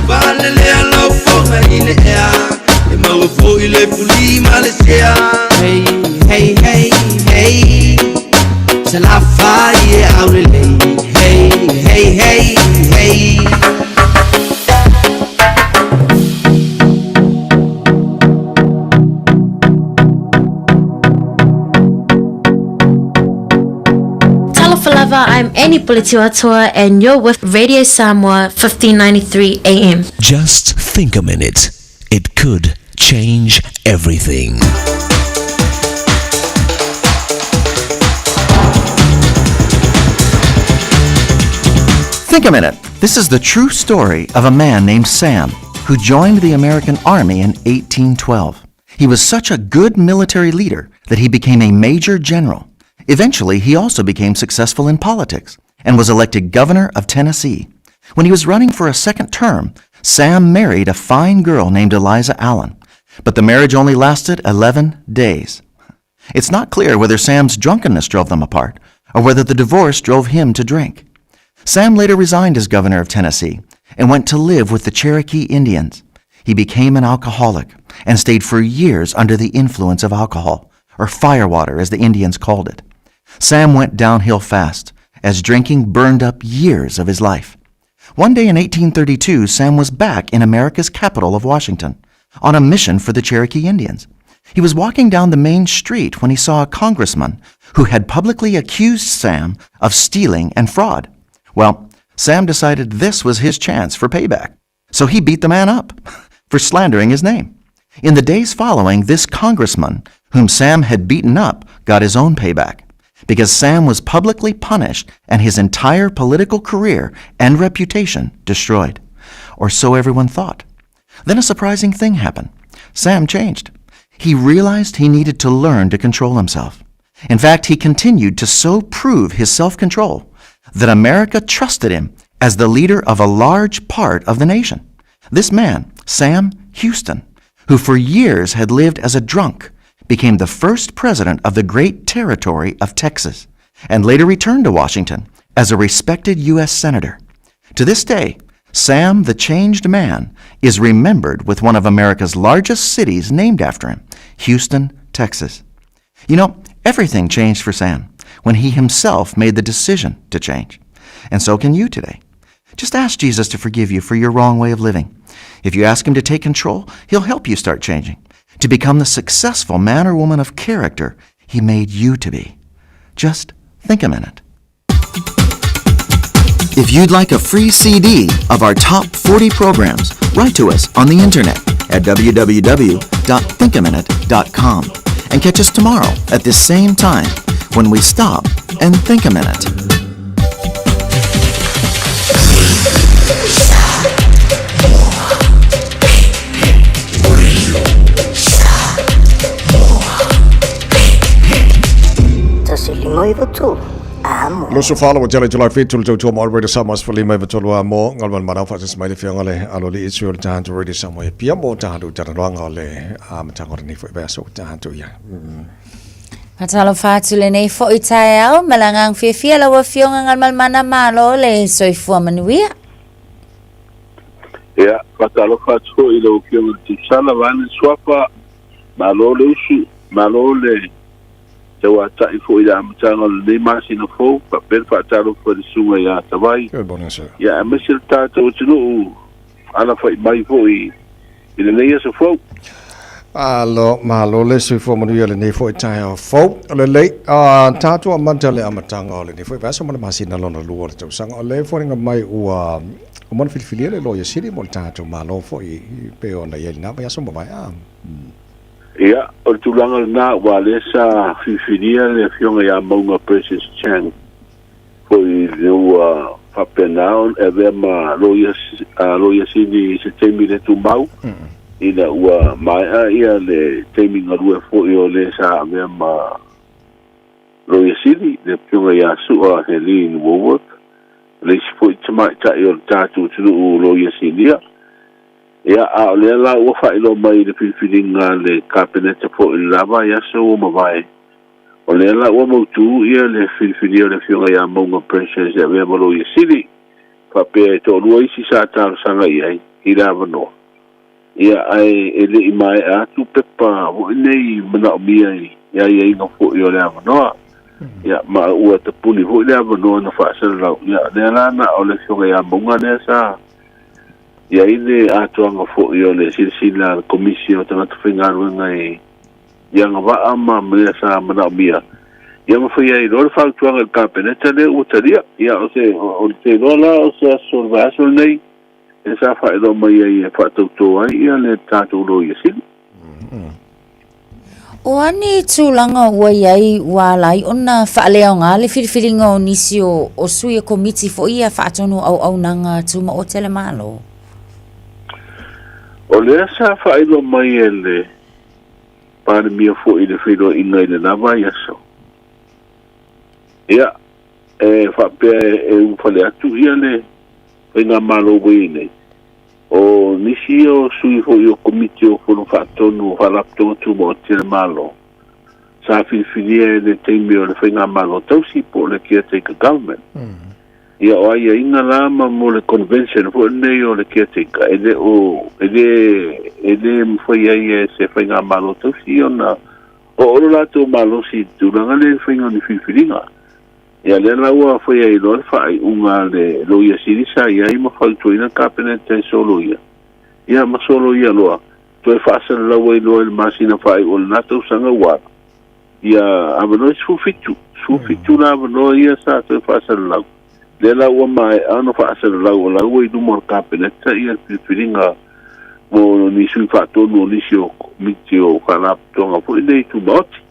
[SPEAKER 1] Pale lea lou foga i le ea, E maua fo'i le fuli ma le sea. Hey, hey, hey, hey, Salafai e aulelei, Hey, hey, hey, hey.
[SPEAKER 2] Talofa lava, I'm Annie Puletiuatoa and you're with Radio Samoa 1593 AM.
[SPEAKER 6] Just think a minute. It could change everything.
[SPEAKER 23] Think a minute. This is the true story of a man named Sam who joined the American Army in 1812. He was such a good military leader that he became a major general. Eventually, he also became successful in politics and was elected governor of Tennessee. When he was running for a second term, Sam married a fine girl named Eliza Allen, but the marriage only lasted 11 days. It's not clear whether Sam's drunkenness drove them apart or whether the divorce drove him to drink. Sam later resigned as governor of Tennessee and went to live with the Cherokee Indians. He became an alcoholic and stayed for years under the influence of alcohol, or firewater as the Indians called it. Sam went downhill fast, as drinking burned up years of his life. One day in 1832, Sam was back in America's capital of Washington on a mission for the Cherokee Indians. He was walking down the main street when he saw a congressman who had publicly accused Sam of stealing and fraud. Well, Sam decided this was his chance for payback, so he beat the man up for slandering his name. In the days following, this congressman, whom Sam had beaten up, got his own payback because Sam was publicly punished and his entire political career and reputation destroyed. Or so everyone thought. Then a surprising thing happened. Sam changed. He realized he needed to learn to control himself. In fact, he continued to so prove his self control that America trusted him as the leader of a large part of the nation. This man, Sam Houston, who for years had lived as a drunk, became the first president of the great territory of Texas and later returned to Washington as a respected U.S. Senator. To this day, Sam the Changed Man is remembered with one of America's largest cities named after him, Houston, Texas. You know, everything changed for Sam when he himself made the decision to change. And so can you today. Just ask Jesus to forgive you for your wrong way of living. If you ask him to take control, he'll help you start changing, to become the successful man or woman of character he made you to be. Just think a minute. If you'd like a free CD of our top 40 programs, write to us on the internet at www.thinkaminute.com and catch us tomorrow at this same time when we stop and think a minute.
[SPEAKER 4] Amo. Loso falo wa tele July 7 le tautua mo Radio Samoa for lima iwa tolu a mo ngalman marau fa mai le fionga le alo li itsu le tahantu Radio Samoa e pia mo tahantu talanoaga o le amataga o lenei foi vaiaso tahantu ia.
[SPEAKER 8] Faatalofa atu lenei foi taeao ma le agaga fiafia lau Afioga Galumalemana Malo le soifua manuia.
[SPEAKER 7] Ia, faatalofa atu foi i lau Afioga i le Tusala vaeane le Suafa, malo le usu, malo le tauata'i foi i le amataga o lenei masina fou, faapea le faatalofa i le Susuga ia Tavai,
[SPEAKER 4] Good morning, sir.
[SPEAKER 7] ia aemaise le tatou atunuu alafa'i mai foi i lenei aso fou.
[SPEAKER 4] Alo, malo le soifua manuia lenei foi taeao fou. O lelei, a tatou amata le amataga o lenei foi vaiaso ma le masina lona lua o le tausaga. O le foliga mai ua uma ona filifilia le Loia Sili mo le tatou Malo foi pei ona i ai lena vaiaso ma vaea.
[SPEAKER 7] Ia, o le tulaga lena, aua lea sa filifilia le Afioga ia Mauga Precious Chang foi i le ua faapena ona e avea ma Loia, Loia Sili i se taimi le tumau, ina ua maea ia le taimi galue foi o le sa avea ma Loia Sili, le Afioga ia Sua Helene Wallwork, le isi foi tamaitai o le tatou atunuu Loia Sinia. Ia, a o lea la ua faailoa mai i le filifiliga a le Kapeneta foi i le la vaiaso ua mavae, o lea la ua mautu ia le filifilia o le Afioga ia Mauga Precious e avea ma Loia Sili, faapea e toalua isi sa talosaga i ai i le avanoa. Ia, ae e le i maea atu pepa foi nei manaomia i aiaiga foi o le avanoa. Ia, ma ua tapuni foi le avanoa na faasalalau. Ia, lea la na o le Afioga ia Mauga lea sa i ai le atoaga foi o le silasila a le Komisi o Tagata Faigaluega i i agavaa ma mea sa manaomia, ia ma faia ai loa le fautuaga i le Kapeneta lea ua talia. Ia, o se, o le teiloa la o se aso o le vaiaso lenei e sa faailoa mai ai e faatautō ai ia le tatou Loia Sili.
[SPEAKER 8] O a ni tulaga ua i ai ua ala ai ona faaleaoga le filifiliga o nisi o, o sui o komiti foi ia faatonu auaunaga tumaoti a le Malo?
[SPEAKER 7] O lea sa faailoa mai e le Palemia foi i le feiloaiga i le la vaiaso, ia, e faapea e ulufale atu ia le Faigamalo ua i ai nei. O nisi ia o sui foi o Komiti o Fono Faatonu o Faalapotopotoga Tumaoti a le Malo, sa filifilia i le taimi o le Faigamalo Tausi po o le Caretaker Government. Ia o aiaiga la ma mo le convention foi lenei o le caretaker, e le o, e le, e le mafai ai e se Faigamalo Tausi ona O o lo latou malosi i le tulaga lea i le faiga o ni filifiliga. Ia lea la ua faia ai loa le faaiuga a le Loia Sili sa i ai ma fautuaina le Kapeneta e soloia, ia ma soloia loa, toe faasalalau ai loa i le masina faaiu o lena tausaga ua alu, ia avanoa e 17, 17 la avanoa ia sa toe faasalalau. Lea la ua maea ona faasalalau o la ua i luma o le Kapeneta ia le filifiliga mo ni sui faatonu o nisi o Komiti o Faalapotopotoga foi nei Tumaoti.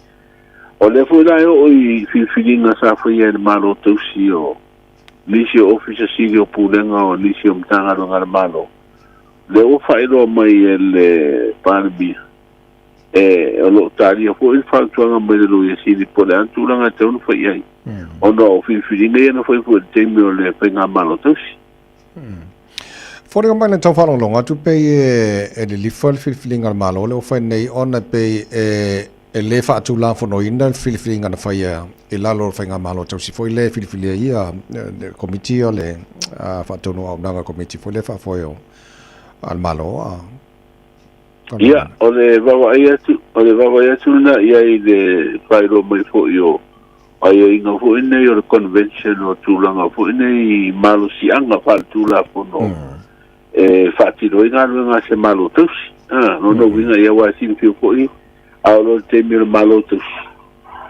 [SPEAKER 7] O lea foi la e oo i filifiliga sa faia e le Malo tausi o nisi o Ofisa Sili o Pulega o nisi o Matagaluega a le Malo, lea ua faailoa mai e le Palemia e o lo o talia foi le fautuaga mai le Loia Sili po o le a le tulaga e tatau ona fai i ai, ona o filifiliga ia na fai foi i le taimi o le Faigamalo tausi.
[SPEAKER 4] Foliga mai le tau faalogologo atu pei e lilifa le filifiliga a le Malo lea ua fai nei ona pei e le faatulafonoina le filifiliga na faia i lalo o le Faigamalo tausi foi lea e filifilia ia le komiti o le faatonu auaunaga komiti foi lea faafoe o a le Malo.
[SPEAKER 7] Ia, o le vaavaai atu, o le vaavaai atu lena i ai i le faailoa mai foi o aiaiga foi nei o le Convention o tulaga foi nei i malosiaga faaletulafono e faatino ai galuega a se Malo tausi. A, lona uiga, ia aua e silafia foi, a oo loa i le taimi o le Malo tausi,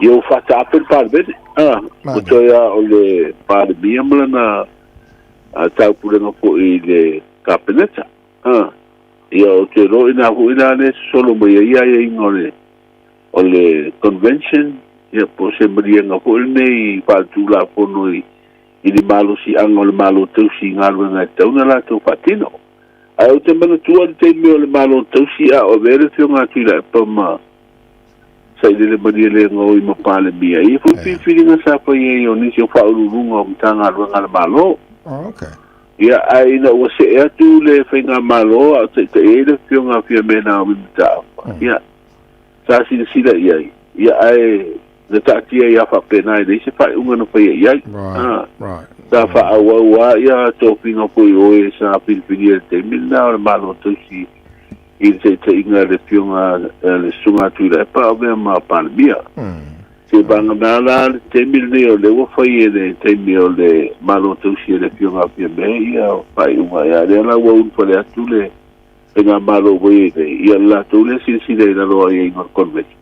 [SPEAKER 7] ia ua faataape le Palemene. A, ua toe lava o le Palemia ma lana taupulega foi i le Kapeneta. A, ia ou te iloa o i ina foi la lea e sosolo mai ai aiaiga o le, o le Convention, ia po o se maliega foi lenei faaletulafono i, i le malosiaga o le Malo Tausi i galuega e tatau ona latou faatino. Ae ou te manatua le taimi o le Malo Tausi a o avea le Afioga a Tuilaepa ma Sailele Malielegaoi ma Palemia, e i ai foi filifiliga sa fai ai o nisi o faauluuluga o Matagaluega a le Malo.
[SPEAKER 4] Oh, okay.
[SPEAKER 7] Ia, ae ina ua see atu le Faigamalo a o taitai ai le Afioga a Fiame Naomi Mataafa, ia, sa silasila i ai, ia, ae na taatia ai lava faapena, e leai se faaiuga na faia i ai.
[SPEAKER 4] Right, right.
[SPEAKER 7] Sa faaauau lava ia tofiga foi o e sa filifilia i le taimi lena o le Malo Tausi i le taitaiga a le Afioga a le Susuga a Tuilaepa a o mea ma Palemia. Seiavagana la le taimi lenei o lea ua fai e le taimi o le Malo Tausi e le Afioga a Fiame ia faaiuga ia lea la ua ulufale atu le Faigamalo ua i ai nei, ia le latou lea silasila i lalo o aiaiga o le Convention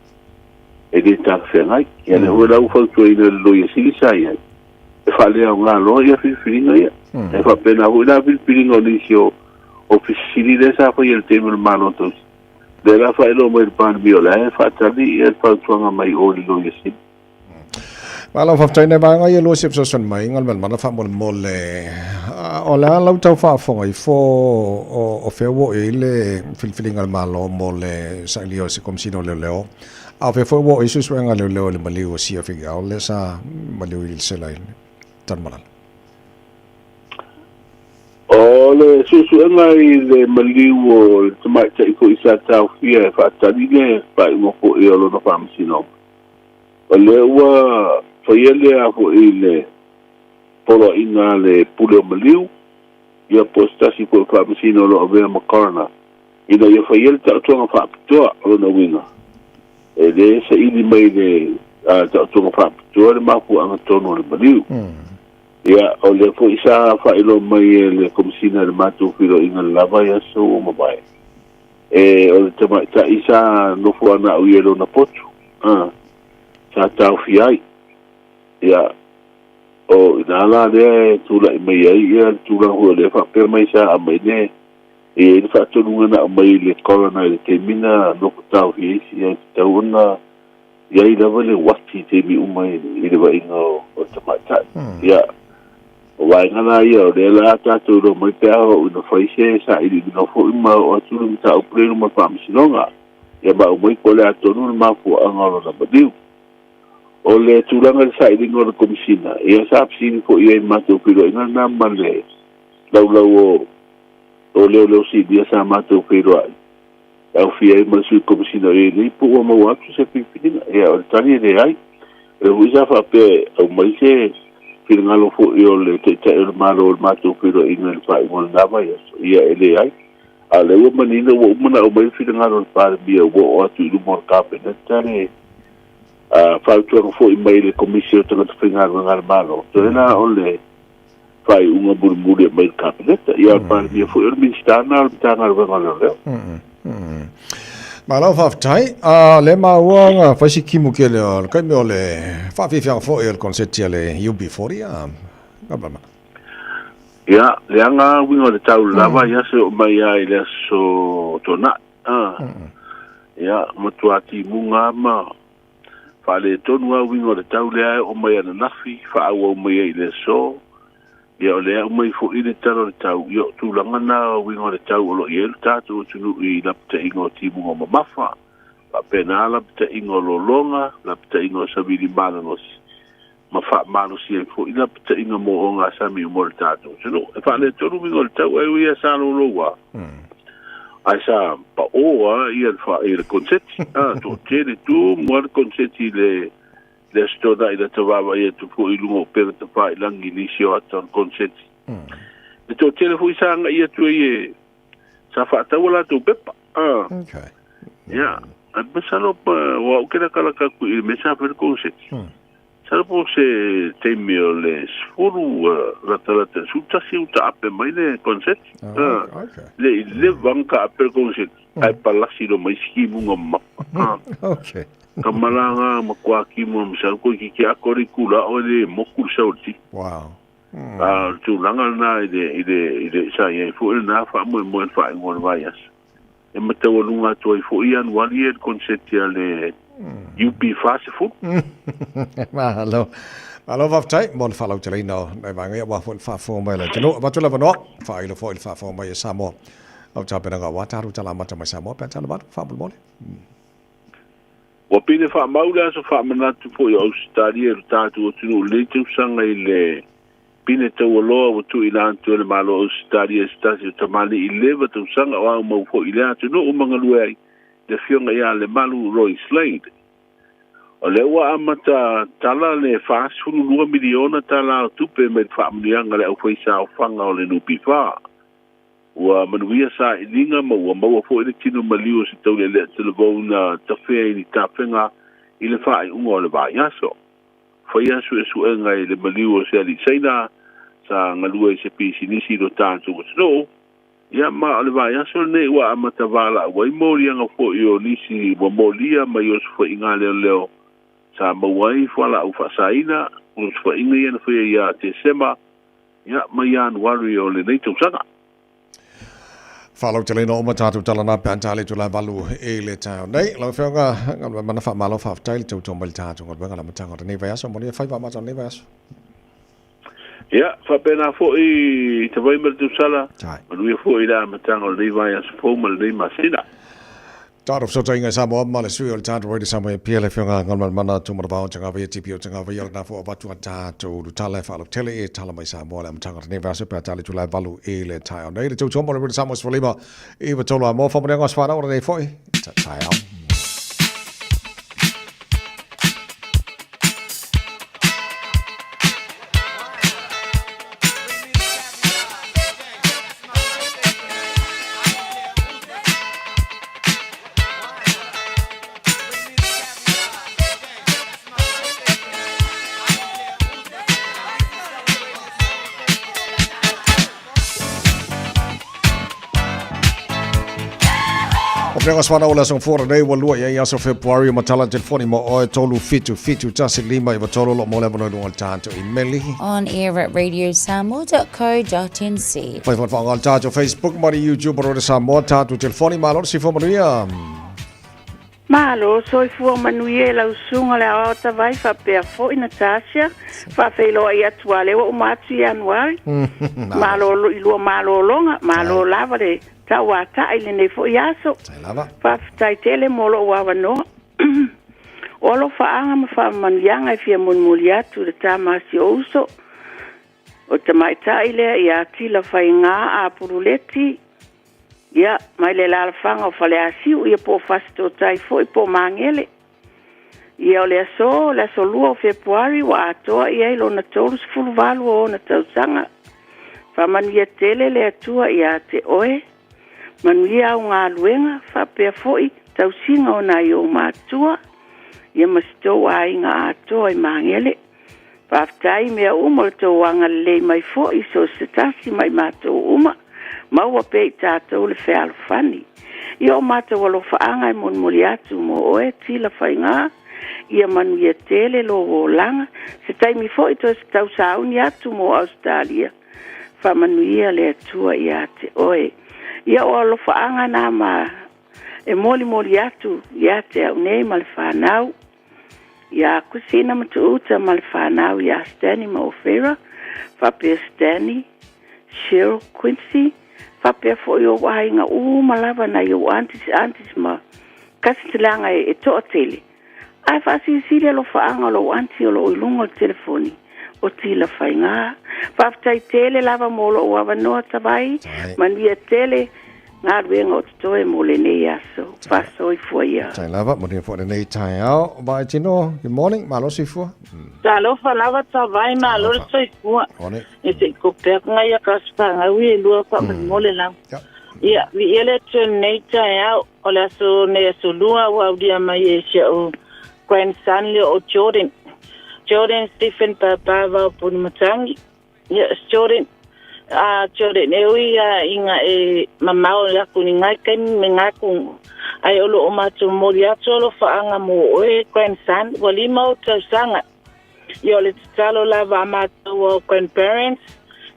[SPEAKER 7] e le talafeagai. Ia lea foi la ua fautuaina e le Loia Sili sa i ai e faaleaoga loa ia filifiliga ia. E faapena foi la filifiliga o nisi o Ofisa Sili lea sa faia i le taimi o le Malo Tausi. Lea la faailoa mai e le Palemia o la e faatali le fautuaga mai o i le Loia Sili.
[SPEAKER 4] Malo faafetai nai vaega ia lua se fesoasoani mai Galumalemana faamolemole. O le a lau tau faafofoga ifo o fea ua oo i ai le filifiliga a le Malo mo le sailia o se Komesina o Leoleo, a o fea foi ua oo i ai suesuega a leoleo i le maliu o Sia Figiao lea sa maliu i le sela i le Tanumalala?
[SPEAKER 7] O le suesuega i le maliu o le tamaitai foi sa taofia e faatali le faaiuga foi o lona faamasinoga, o lea ua faia lea foi le poloaiga a le Pule o Maliu, ia po o se tasi foi o faamasino o lo o avea ma coroner, ina ia faia le taotoga faapitoa. O lona uiga, e le saili mai le taotoga faapitoa le mafuaaga tonu o le maliu. Ia, o lea foi sa faailoa mai e le Komesina i le matou feiloaiga i le la vaiaso ua mavae, e, o le tamaitai sa nofo ana au ia i lona potu, a, sa taofia ai. Ia, o i ina la lea e tulai mai ai ia le tulaga foi o lea e faapea mai sa aumai le, e i ai le faatonuga na aumai i le coroner i le taimi na nofo taofia ai isi, e tatau ona i ai lava le uati i taimi uma i le vaaiga o le tamaitai. Ia, o vaega la ia, o lea la tatou iloa mai pe a oo ina fai se sailiiliga foi ma oo atu le mataupu lea i luma o le Faamasinoga, ia ma aumai po o le a tonu le mafuaaga o lona maliu. O le tulaga i le sailiga o le Komesina, ia sa fesili foi i ai i le matou feiloaiga lena ma le laulau o Leoleo Sinia sa matou feiloai, e aofia ai ma le Sui Komesina o i ai nei po ua maua atu se filifiliga. Ia, o le tali e leai. O lea foi sa faapea e aumai se finagalo foi o le Taitai o le Malo i le matou feiloaiga i le faaiuga o lena vaiaso. Ia, e leai. A o lea ua manino ua uma ona aumai le finagalo o le Palemia ua oo atu i luma o le Kapeneta le Fautuaga foi mai le Komisi o Tagata Faigaluega a le Malo, toe la o le faaiuga mulimuli e aumai i le Kapeneta. Ia, o le Palemia foi o le Minisita lena o le Matagaluega o Leoleo.
[SPEAKER 4] Malo faafetai. A le maua na fai si timu tele o le taimi o le faafiafiaga foi o le konseti a le UB40 a
[SPEAKER 7] Ia, leaga uiga o le tau lava ia se oo mai lava i le aso Toonai. Ia, matua timuga lava ma faaletonu lava uiga o le tau lea e oo mai ananafi, faaauau mai ai i le aso. Ia, o lea e aumai foi le tala o le tau, ia o tulaga na o uiga o le tau o lo o i ai lo tatou atunuu i lapataiga o timuga mamafa, faapena lapataiga o lologa, lapataiga o savili malolosi, ma faamalosi ai foi lapataiga mo ogasami uma o le tatou atunuu. E faaletonu uiga o le tau, ae ui lava sa loulou lava, ae sa pao lava ia le fa, i le konseti. A, toatele tumu lava le konseti i le, le Aso Toonai lata vaavaai atu foi i luga o upega tafailagi i nisi o ata o le konseti. Le toatele foi sa agai atu ai e, sa faatau a latou pepa. A,
[SPEAKER 4] okay.
[SPEAKER 7] Ia, ae masalo pa, o au ke lakalaka atu i le mea sa fai le konseti. Masalo po o se taimi o le 10 latalata i le 11 ua taape mai le konseti. Le i leva ona taape le konseti, ae palasi loa mai isi kimuga mamafa.
[SPEAKER 4] Okay.
[SPEAKER 7] Ka malaga matua kimu masalo toeitiiti atoa le itula o e le motu le sau o le tino.
[SPEAKER 4] Wow.
[SPEAKER 7] A o le tulaga lena i le, i le, i le, sa i ai foi lena faamoemoe i le faaiuga o le vaiaso. E mataualuga atu ai foi Ianuari ia i le konseti a le UB40.
[SPEAKER 4] Malo. Malo faafetai mo le faalauteleina o nai vaega ia aua foi le faafofoga mai a le atunuu. Avatu le avanoa, faailo foi le faafofoga mai a Samoa. Au tapenaga aua tatou tala amata mai Samoa pe a tala valu, faamolemole.
[SPEAKER 7] Ua pine faamau le aso faamanatu foi o Ausetalia i lo tatou atunuu i lenei tausaga i le Pine taualoa ua tuuina atu e le Malo o Ausetalia i se tasi o tamalii leva tausaga o aumau foi i lea atunuu ma galue ai, le Afioga ia Lemalu Roy Slade. O lea ua amata tala le $42 miliona tala o tupe mai le faamanuiaga a le aufaisaofaga o le NPF. Ua manuia sailiga ma ua maua foi le tino maliu o se taulealea talavou na tafea i ni tafega i le faaiuga o le vaiaso. Faia suesuega i le maliu o se alii Saina sa galue i se pisinisi i lo tatou atunuu, ia ma o le vaiaso lenei ua amata valaau ai moliaga foi o nisi ua molia mai osofaiga leoleo sa maua ai fualaau faasaina, osofaiga ia na faia ia Tesema ia ma Ianuari o lenei tausaga.
[SPEAKER 4] Faalauteleina uma tatou tala na pe a tali atu la valu i le taeao nei. Lau Afioga, Galuemaimana faamalo faafetai le tautua mai le tatou galuega le amataga o lenei vaiaso. Manuia faiva amata o lenei vaiaso.
[SPEAKER 7] Ia, faapena foi i te vai ma le tausala, manuia foi i le amataga o lenei vaiaso fou ma lenei masina.
[SPEAKER 4] Tatou fesootaiga i Samoa ma le sui o le tatou Radio Samoa e Apia le Afioga Galumalemana Tumanavao Tagavaia TPO Tagavaia o lena foi avatu a tatou lutala e faalautele e tala mai Samoa le amataga o lenei vaiaso pe a tali atu la e valu i le taeao nei le tautua mo le Radio Samoa 15 i 3 a mo whamanuiaga o se whanau o lenei foi taeao. O pega swana o le aso fora nei ua lua i ai aso February o matala telefoni mo oe tolu fitu fitu tasi lima iwa tolu lo mo le avanoa i luga o le tatou imeli.
[SPEAKER 8] On air at radiosamoa.co.nz.
[SPEAKER 4] Whai whawhanga le tātou Facebook ma le YouTube o Rore Samoa, tātou telefoni, malo le sifua manuia.
[SPEAKER 9] Malo, soifua manuia e lau susuga le aoao tavai faapea foi Natasha, faafeiloai atu a lea ua uma atu Ianuari. Malo i lua malologa, malo lava le tauata'i i lenei foi aso. Faafetai tele mo lou avanoa. O alofaaga ma faamanuiaga e fia molimoli atu i le tama a si ou uso, O le tamaitai lea ia Tila Faiga Apululeti, ia, mai le alaalafaga o Faleasiu, ia po o Fasitotai foi po o Magele. Ia, o le aso, le aso 2 o Fepuari ua atoa i ai lona 38 o ona tausaga. Faamanuia tele le Atua ia te oe, manuia au galuega, faapea foi tausiga o nai ou matua. Ia ma si tou aiga atoa i Magele. Faafetai i mea uma o le tou agalelei mai foi i so o se tasi ma i matou uma. Maua pea i tatou le fealofani. Ia o matou alofaaga e molimoli atu mo oe Tila Faigā, ia manuia tele lou olaga, se taimi foi toe tau sauni atu mo Ausetalia. Faamanuia le Atua ia te oe. Ia o alofaaga na ma e molimoli atu ia te au nei ma le fanau. Iā Kusina ma Tuuta ma le fanau iā Stanley ma Ofera, faapea Stanley, Cheryl, Quincy, faapea foi ou aiga uma lava nai ou aunties, aunties ma cousins leaga e toatele. Ae faasilisili alofaaga o lou auntie o lo o i luga o le telefoni o Tila Faigā. Faafetai tele lava mo lou avanoa Tavai, manuia tele galuega o totoe mo lenei aso. Faasoifua ia.
[SPEAKER 4] Tai lava, manuia foi lenei taeao. Vai tino, good morning, malo soifua.
[SPEAKER 11] Talofa lava Tavai, malo le soifua.
[SPEAKER 4] Morning.
[SPEAKER 11] E se i kope atu ngai a kasipangau e lua faamolemole lava. Ia, viia le Atua i lenei taeao, o le aso nei aso lua ua aulia mai e si au grandson lea o Jordan. Jordan Stephen Papa Vao Punimatangi. Ia, Jordan, a Jordan, e ui a inga e mamao le aku ni ngai kaimi me ngā kunga. Ai o lo o mātou mori atu alofaanga mō oe, grandson, ua lima o tausaga. Ia o le tatalo lava a mātou o grandparents,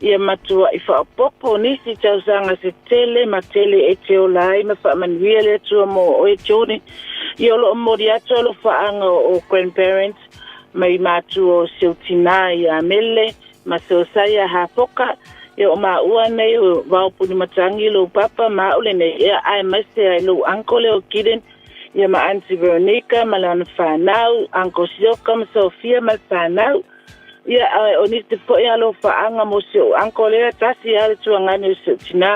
[SPEAKER 11] ia matua'i faaopoopo nisi tausaga se tele ma tele e te ola ai ma faamanuia le Atua mō oe Jordan. Ia o lo o mori atu alofaaga o grandparents mai matua o si ou tinā iā Mele ma Sosaia Hapoka, ia o māua nei o Vao Punimatangi lou papa ma a'u lenei, ia aemaise ai lou uncle o Gideon, ia ma Aunty Veronica ma lana fanau, Uncle Sioka ma Sophia ma le fanau. Ia ae o nisi foi alofaaga mo si ou uncle lea, tasi lava le tuagani o si ou tinā.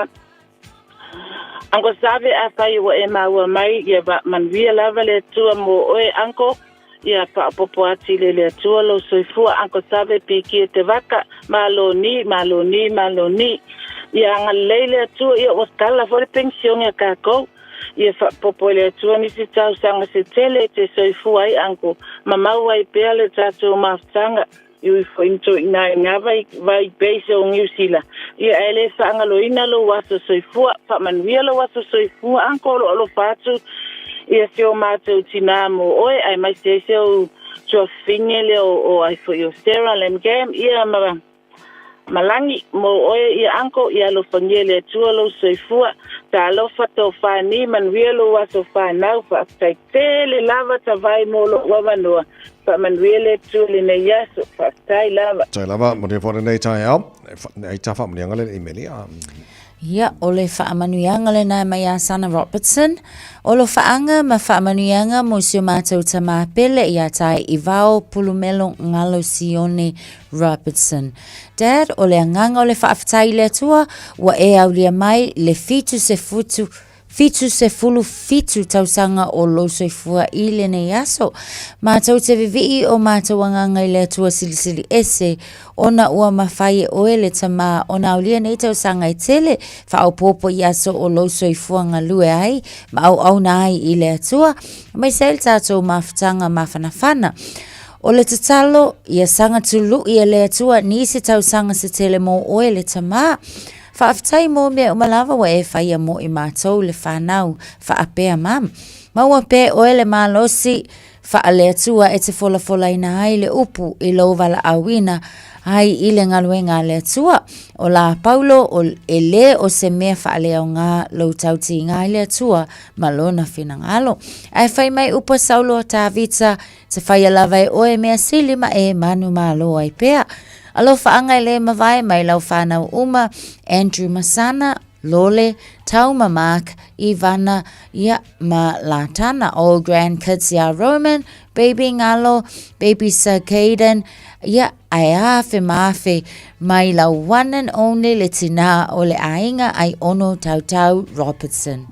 [SPEAKER 11] Uncle Save, afai ua e maua mai, ia manuia lava le Atua mo oe, Uncle. Ia faaopoopo atili e le Atua lou soifua, Uncle Save, pikia te vaka, malo ni, malo ni, malo ni. Ia agalelei le Atua, ia ua tala foi le penisione a kākou. Ia faaopoopo e le Atua nisi tausaga se tele e te soifua ai, Uncle, ma mau ai pea le tatou mafutaga. I ui foi toina i ngā vai, vai base o Niu Sila. Ia e le faagaloina lou aso soifua, faamanuia lou aso soifua, uncle o lo o alofa atu ia si o mātou tinā mō oe, aemaise ai si ou tuafafine lea o, o ai foi o Sarah Lamgam, ia ma Malangi, mō oe ia uncle, ia alofangia e le Atua lou soifua, talofa tō whāni, manuia lou aso whānau, faafetai tele lava tavai mō lou avanoa. Faamanuia le Atua i lenei aso. Faafetai lava.
[SPEAKER 4] Tai lava, mo te whare nei tai ao, nei tā whaamanuianga le i meli a.
[SPEAKER 8] Ia, o le faamanuiaga lena mai ia Sana Robertson. O lo whaanga ma faamanuiaga mo si o mātou tamā pele i a tai i vao Pulumelo Ngalo Sione Robertson. Dad, o le agaga o le faafetai i le Atua, ua e aulia mai le fitu se futu, 77 tausaga o lou soifua i lenei aso. Mātou te vivii o mātou agaga i le Atua Silisili Ese, ona ua mawhai e oe le tamā ona aulia nei tausaga e tele, whaopopo i aso o lou soifua galue ai, ma auauna ai i le Atua, aemaise ai le tātou mafutaga mafanafana. O le tatalo, ia saga tului e le Atua nisi tausaga se tele mō oe le tamā. Faafetai mō mea uma lava ua e whaia mō i mātou le whānau whaapea mā. Maua pea oe le malosi whaaleatua e te folafolaina ai le upu i lou valaauina ai i le galuega a le Atua. O la Paulo o e lē o se mea faaleaoga lou tautiga i le Atua ma lona finagalo. Ae fai mai upu a Saulo a Tavita, Te whaia lava e oe mea sili ma e manu malo ai pea. Alofaaga e le mavae mai lau whanau uma, Andrew Masana, Lole, Tauma Mark, Ivana, ia, ma Latana, all grandkids ia Roman, baby Ngalo, baby Sir Caden, ia, ae afe ma afe mai lau one and only le tinā o le aiga ai ono Tautau Robertson.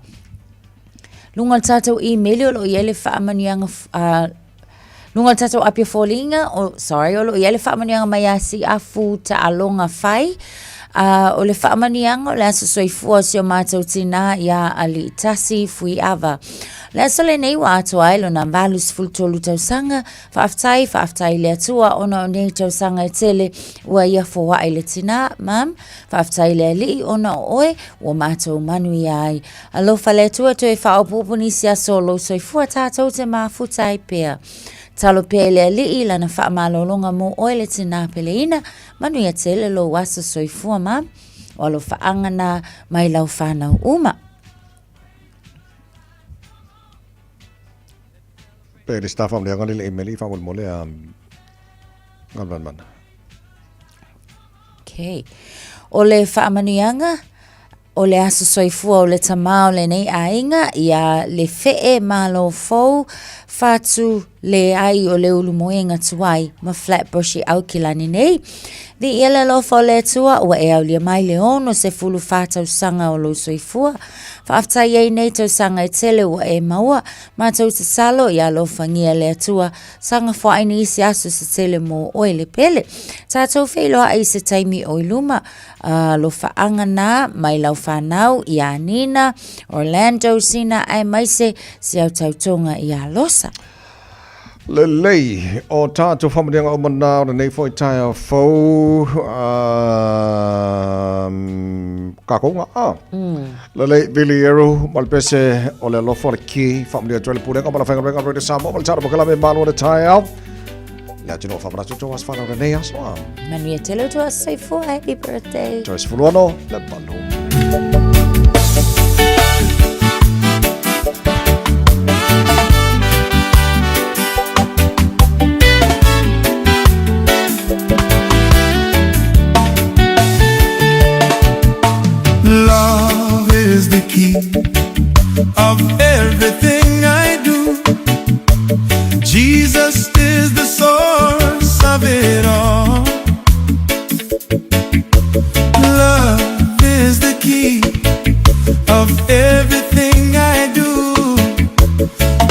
[SPEAKER 8] Luga o le tātou email o lo o i ai le faamanuiaga luga o le tātou Apia Foliga, o, sorry, o lo o i ai le faamanuiaga mai a Siafu Taaloga Fai. A o le faamanuiaga o le aso soifua o si o matou tinā iā Aliitasi Fuiava. O le aso lenei ua atoa ai lona 83 tausaga. Faafetai, faafetai i le Atua ona o nei tausaga e tele ua ia foai le tinā, Mum. Faafetai i le Alii ona o oe ua matou manuia ai. Alofa le Atua toe faaopoopo nisi aso o lou soifua tatou te mafuta ai pea. Talo pea i le Alii lana faamalologa mo oe le tinā peleina. Manuia tele lou aso soifua ma o alofaaga na mai lau whanau uma.
[SPEAKER 4] Pe le staff am le anga le emeli fa mo le am mana.
[SPEAKER 8] Okay. O le faamanuiaga, o le aso soifua o le tamā o lenei aiga ia le Fee Malo Fou Fatu Leai o le Ulumoega Tuai ma Flatbush i Aukilani nei. Viia le alofa o le Atua ua e aulia mai le 64 tausaga o lou soifua. Faafetai ai nei tausaga e tele ua e maua. Matou tatalo ia alofagia le Atua saga foai nisi aso se tele mo oe le pele. Tatou feiloai i se taimi o i luma. Alofaaga na mai lau fanau iā Nina, Orlando, Sina aemaise si au tautoga iā Losa.
[SPEAKER 4] Lelei, o tātou whamanuiaga uma nā o lenei foi taeao fou, kākou ngā a. Lelei, Billy Eru, ma le pese o le alofa o le ki, whamanuia atu ai le pulega ma le whainga Radio Samoa, ma le tātou mokalame malo o le taeao. Le atunuu whamanatu tō aso whanau lenei aso a.
[SPEAKER 8] Manuia tele o tō aso soifua, happy birthday.
[SPEAKER 4] Joyce Fuluano, le manu.
[SPEAKER 10] Love is the key of everything I do. Jesus is the source of it all. Love is the key of everything I do.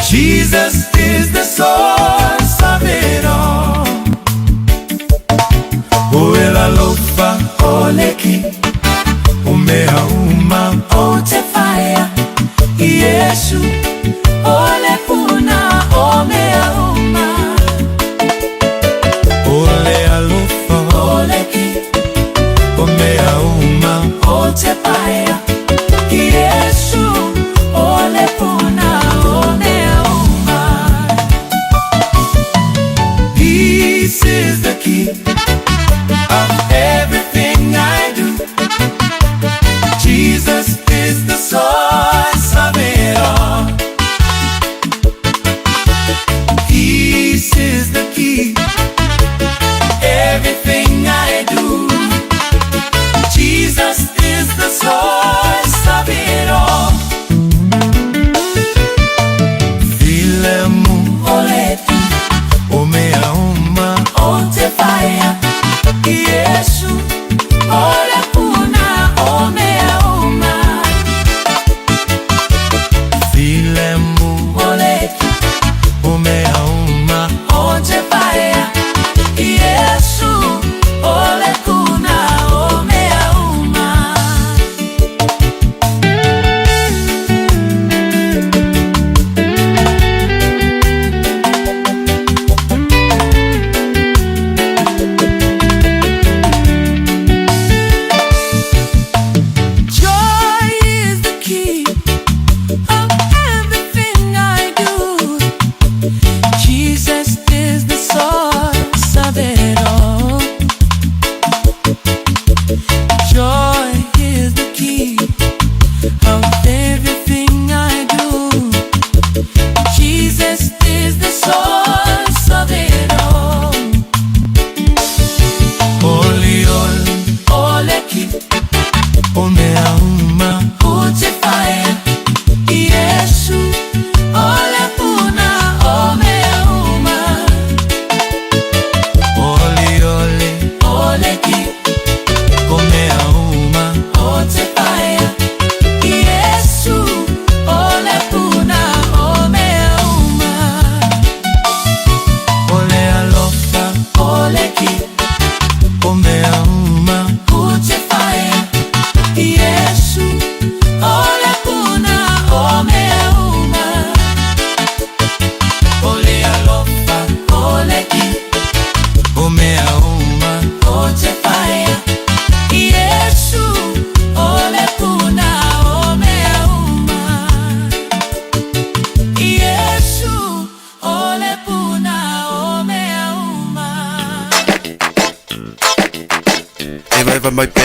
[SPEAKER 10] Jesus is the source of it all. O le alofa o le ki o mea uma o te whaea Iesu o le puna o mea uma O le alofa o le ki o mea uma o te whaea Iesu o le puna o mea uma Peace is the key of everything I do.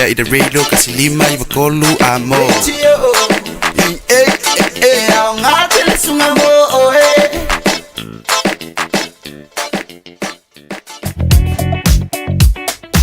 [SPEAKER 1] pea i le radio kasi lima i vakolu a mo. E e ao ngā tele sunga mo o e.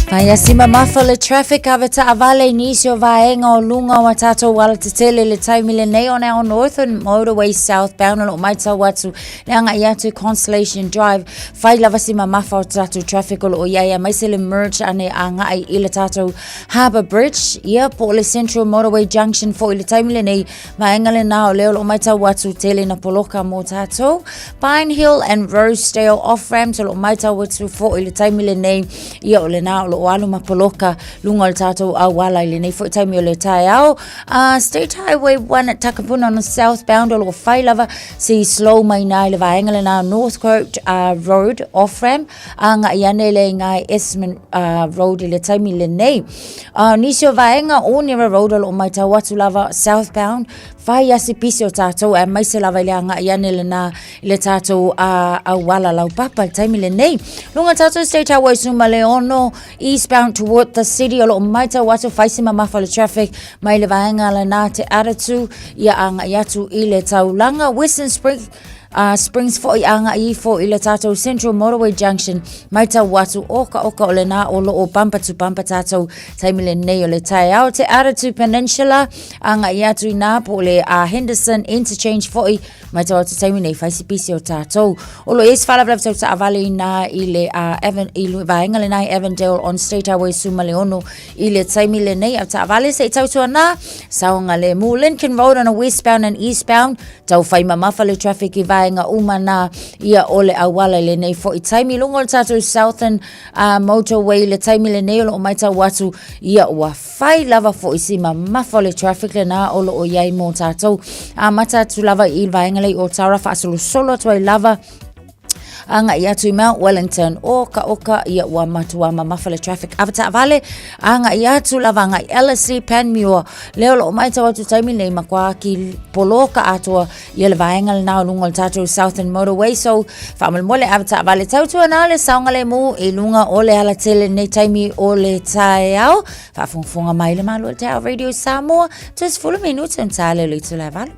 [SPEAKER 8] Fai asi mamafa le traffic ave taavale i nisi o vaega o luga o a tātou alatetele le taimi lenei on our Northern Motorway southbound o loo maitau atu le agai atu i Constellation Drive. Fai lava si mamafa o tātou traffic o loo iai aemaise le merge ane agai i le tātou Harbour Bridge, ia po o le Central Motorway Junction foi i le taimi lenei. Vaega lena o lea o loo maitau atu tele na poloka mō tātou. Pine Hill and Rosedale off-ramps o loo maitau atu foi i le taimi lenei. Ia o lena o loo alu ma poloka luga o le tātou auala i lenei foi taimi o le taeao. State Highway 1 at Takapuna on the southbound o loo fai lava si slow mai nā i le vaega lena Northcote Road off-ramp agai ane le iga i Esmond Road i le taimi lenei. Nisi o vaega o Onera Road o loo maitau atu lava southbound, fai asi pisi o tātou aemaise lava i le agai ane lena i le tātou auala laupapa i le taimi lenei. Luga tātou State Highway suma le ono eastbound toward the city o loo maitau atu fai si mamafa o le traffic mai le vaega lena Te Aratū ia agai atu i le taulaga Western Spring Springs foi agai ifo i le tātou Central Motorway Junction maitau atu oka oka o lena o loo bumper to bumper tātou taimi lenei o le taeao Te Aratū Peninsula agai atu i nā po o le Henderson Interchange foi maitau atu taimi nei fai si pisi o tātou o lo es whalavalava tau taavale i nā i le Evan, i le vaenga lenai Avondale on State Highway suma le ono i le taimi lenei au taavale se i tautua nā saonga le mu Lincoln Road on a westbound and eastbound Tau whai mamafa le traffic i vaenga uma nā ia o le auala i lenei foi taimi. Lunga o le tātou Southern Motorway le taimi lenei o loo maitau atu ia ua whai lava foi si mamafa o le traffic le nā o loo iai mō tātou. Amata atu lava i vaenga lei o Tara whaasolosolo atu ai lava agai atu i Mount Wellington oka oka ia ua matua mamafa le traffic ava taavale agai atu lava agai Ellerslie Panmure lea o loo maitau atu taimi nei matua ki poloka atoa ia le vaega lena o luga o le tātou Southern Motorway so faamolemole ava taavale tautua na le saogalemu i luga o le alatele nei taimi o le taeao faafogafoga mai le Malo o le Taeao Radio Samoa toe 10 minute ona ta le o le itula e 8.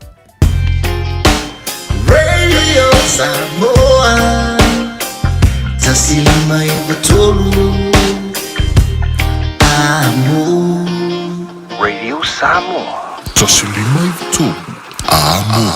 [SPEAKER 1] Radio Samoa Tasi lima iwa tolu Amo
[SPEAKER 6] Radio Samoa
[SPEAKER 3] Tasi lima iwa tolu Amo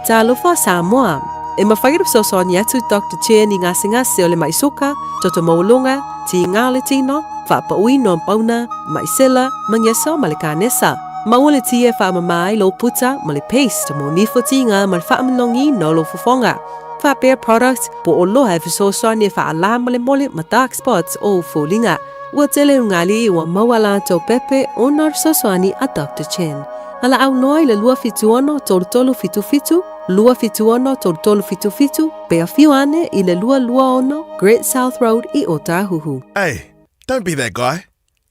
[SPEAKER 14] Talofa Samoa! E mafai ona fesoasoani atu Doctor Chen i gasegase o le mai soka, toto maualuga, tiga o le tino, faapauina o pauna, mai sela, magesa ma le kanesa. Maua le ti e faamama ai lou puta ma le paste mo nifo tiga ma le faamalogiina o lou fofoga. Faapea product po o loa e fesoasoani e faalā molemole ma dark spots o ou foliga. Ua tele ugali ua maua latou pepe ona o le fesoasoani a Doctor Chen. Valaau loa i le 276 3377, 276 3377, pe afio ane i le 226 Great South Road i Ōtāhuhu.
[SPEAKER 15] Hey, don't be that guy.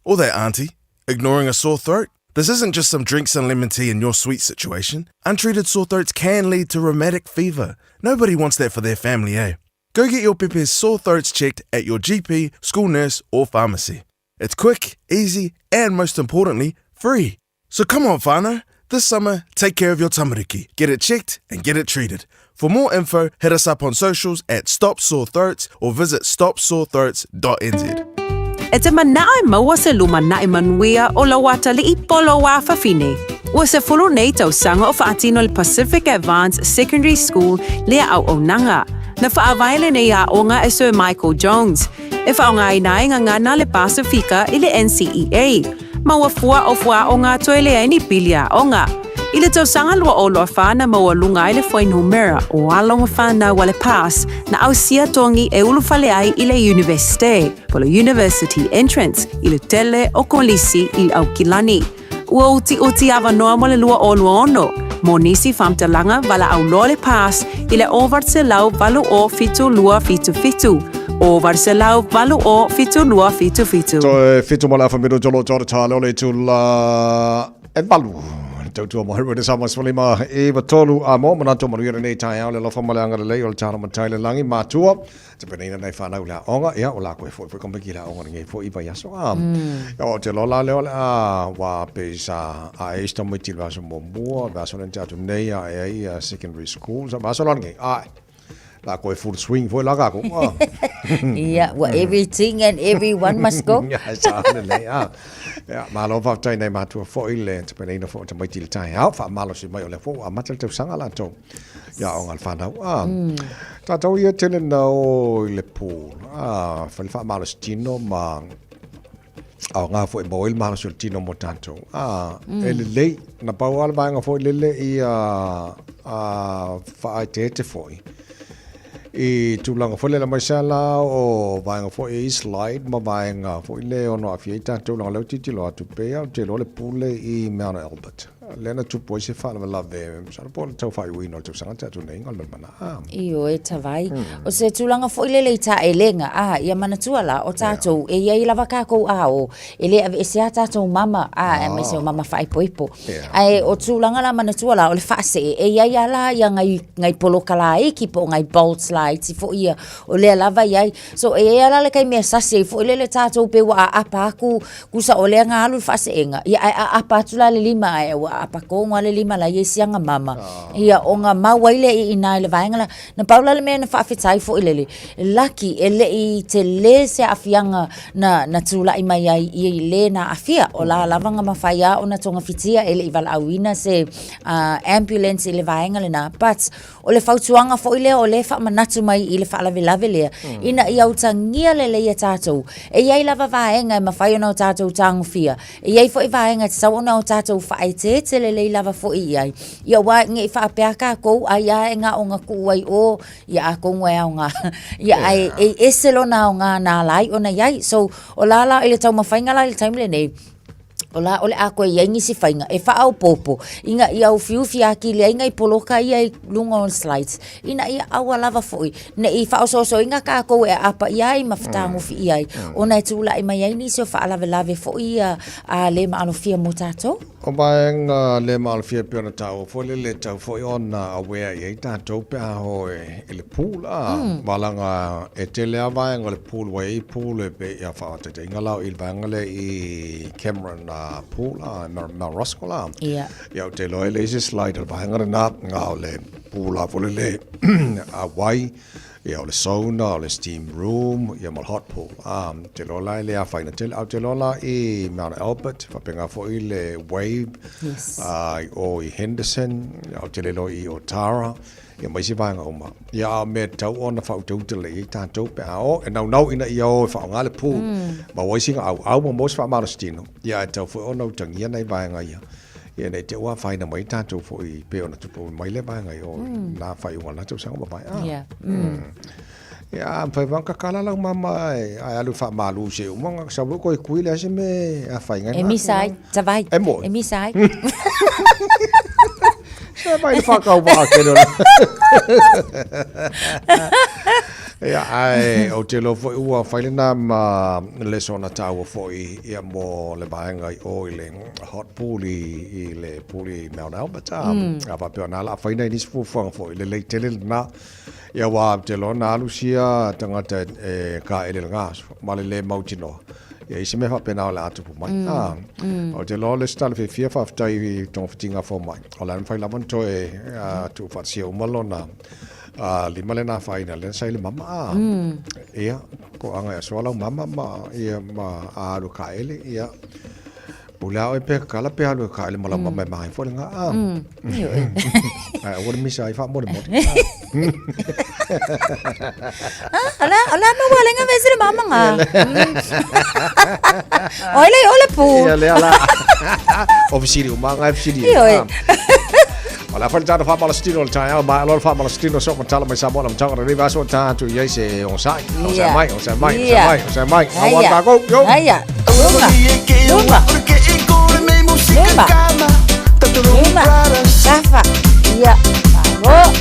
[SPEAKER 15] Or that auntie, ignoring a sore throat. This isn't just some drinks and lemon tea in your sweet situation. Untreated sore throats can lead to rheumatic fever. Nobody wants that for their family, eh? Go get your pepe's sore throats checked at your GP, school nurse, or pharmacy. It's quick, easy, and most importantly, free. So come on, whānau. This summer, take care of your tamariki. Get it checked and get it treated. For more info, hit us up on socials at Stop Sore Throats or visit stopsorethroats.nz.
[SPEAKER 16] E te manao e maua se lumanai manuia o lou atalii po lou afafine. Ua 10 nei tausaga o faatino le Pacific Advance Secondary School lea auaunaga. Na faavae lenei aoga e Sir Michael Jones, e faaaogaina ai gagana le Pasifika i le NCEA. Ma ua fua o fuaaoga toe leai ni pili aoga. I le tausaga 2024 na maualuga ai le fuainumera o alo ma fanau a le PASS na ausia togi e ulufale ai i le Iunivesite, po le University Entrance, i le tele o kolisi i Aukilani. Ua utiuti avanoa mo le 2026, mo nisi faamatalaga valaau loa le PASS i le 880 7277, 880 7277.
[SPEAKER 4] Toe 7 ma le afa minute o lo o tau le tala o le itula e 8. Tautua mai Radio Samoa 15 9 3 a mo manatu manuia lenei taeao le alofa ma le agalelei o le tala matai le lagi matua te peneina nei whanau le aoga ia o la koe foi foi komiki le aoga lenei foi vai aso a ia o te lola le o le a wa pe sa a e sta mai ti vaso mo mua vaso le te atu nei a e ai secondary school sa vaso la nei a La koe full swing foi la kako.
[SPEAKER 8] Ia, ua everything and everyone must go.
[SPEAKER 4] Ia, sa le le, a. Ia, malo whaatai nei mātua foi le te peneina foi o tamaiti le tae ao, wha malo si mai o le fo, a mata le tausaga latou. Ia, o ngā le whanau. A, tātou ia tele na o i le pool. A, whai le wha malo si tino ma a o ngā foi mo il malo si o le tino mo tātou. A, e lelei, na pau a le vaenga foi lele i a, a whaaiteete foi. I tulaga foi lele mai sa la o vaenga foi i slide ma vaenga foi le ono awhia i tātou langa leo titilo atu pea o te loa le pule i Mount Albert. Lea na tupu ai se faalavelave, masalo po o le tau faaiuina o le tausaga te atu nei ngā mana. Ah.
[SPEAKER 8] Ioe, tavai. O se tulaga foi lele i taʻelega, a, ia manatua la, o tatou, e iai lava kakou ao, e le aveese a tatou mama, a, aemaise o mama faaipoipo. Ae o tulaga la manatua la, o le faasee, e iai a la ia ngai, ngai poloka laiti po o ngai bolts laiti foi ia, o lea lava iai. So, e iai a la le taimi e sasi ai foi lele tatou pe ua aapa aku, Kusa o lea nga alu le faaseega, ia ae aapa atu la le lima ae ua aapa kogo a le lima la ia i siaga mama. Ia o nga mau ai lea i ina i le vaega la, na pau la le mea na faafetai foi lele, laki e le i tele se aafiaga na na tulai mai ai i le na aafia, o la lava nga mafai a ona togafitia e le i valaauina se ambulance i le vaega lena, but O le fautuaga foi lea o lea e faamanatu mai i le faalavelave lea, ina ia utagia lelei e tatou. E i ai lava vaega e mafai ona o tatou tagofia, e i ai foi vaega e tatau ona o tatou faaeteete lelei lava foi i ai. Ia aua ne i faapea takou, ai lava e na o na tuu ai o, ia atonu e aoga. Ia ae e ese lona aoga na ala ai ona i ai. So, o la la i le taumafaiga la i le taimi lenei, O la o le a koe i ai nisi faiga e faaopoopo ina ia ufiufi atili ai nai poloka ia i luga o slides ina ia aua lava foi ne i faaosoosoina tatou e aapa i ai ma fetagofi i ai ona e tulai mai ai nisi o faalavelave foi ia a le maalofia mo tatou.
[SPEAKER 4] O vaega le maalofia e pei ona taua foi le le tatau foi ona aware i ai tatou pe a o i le pool a valaga e tele a vaega o le pool ua i ai pool e pei ia faataitaiga la i le vaega lea i Cameron pool a Mount Roskill a ia ou te iloa e leai se slide o le vaega lena na o le pool a foi lele a wai ia o le sauna o le steam room ia ma le hot pool a te iloa la e le afaina tele a ou te iloa la i Mount Albert faapena foi le wave
[SPEAKER 8] Yes.
[SPEAKER 4] a i o i Henderson ia ou te le iloa i Otara ia ma isi vaega uma. Ia a o mea e tatau ona faautauta lelei ai tatou pe a o e naunau ina ia o e faaaoga le pool maua ai sina auau ma maua se faamalositino, ia ae tatau foi ona utagia nai vaega ia. Ia ne i te i ua afaina mai tatou foi pei ona tupu mai lea vaega i o nā faaiuga o lena tausaga ua mavae. A. Ia, a mafai foi ona kakala lau mama ae alu e faamalu se uma ona sau loa toe kui leai se mea e afaina ai
[SPEAKER 8] E misa ai, tavai.
[SPEAKER 4] E moi.
[SPEAKER 8] E misa ai.
[SPEAKER 4] Se mai le whakauvaa ke reo. Ia, ae ou te iloa foi ua fai lena ma leso na taua foi ia mo le vaega i o i le hot pool i le pool i Mount Albert. A, a faapea o na la faina i nisi fuafuaga foi lelei tele lena. Ia aua ou te iloa na alu sia tagata e kaele i le gaso ma le le mautinoa. Ia i se mea faapena o le a tupu mai. Ah, ou te iloa o le isi tala fiafia faafetai i togafitiga fomai. O le a mafai lava ona toe tuufaatasia uma lona lima lena afaina lea sa i le mama. Ah, ia, ko agai asoa lau mama ma, ia, ma a alu e kaele, ia, Pule a oe pe kala pe alu e kaele ma lau mama e mahi foi le nga. Ah. Ai, aua le misa ai faamolemole.
[SPEAKER 8] Ah, ala, ala ma wale nga vese le mama nga. Oi le, ole pu.
[SPEAKER 4] Ia le ala. O fisiri uma nga e fisiri.
[SPEAKER 8] Ioe.
[SPEAKER 4] O le a fai le tatou faamalositino o le taeao, ma aloa le faamalositino so matala mai Samoa na matauga na leva aso o tatou i ai se onosai. Onosai mai, onosai mai, onosai mai, onosai mai. Ngau a tākou, yo!
[SPEAKER 8] Aia, luma, luma, luma, luma, kafa, ia, malo,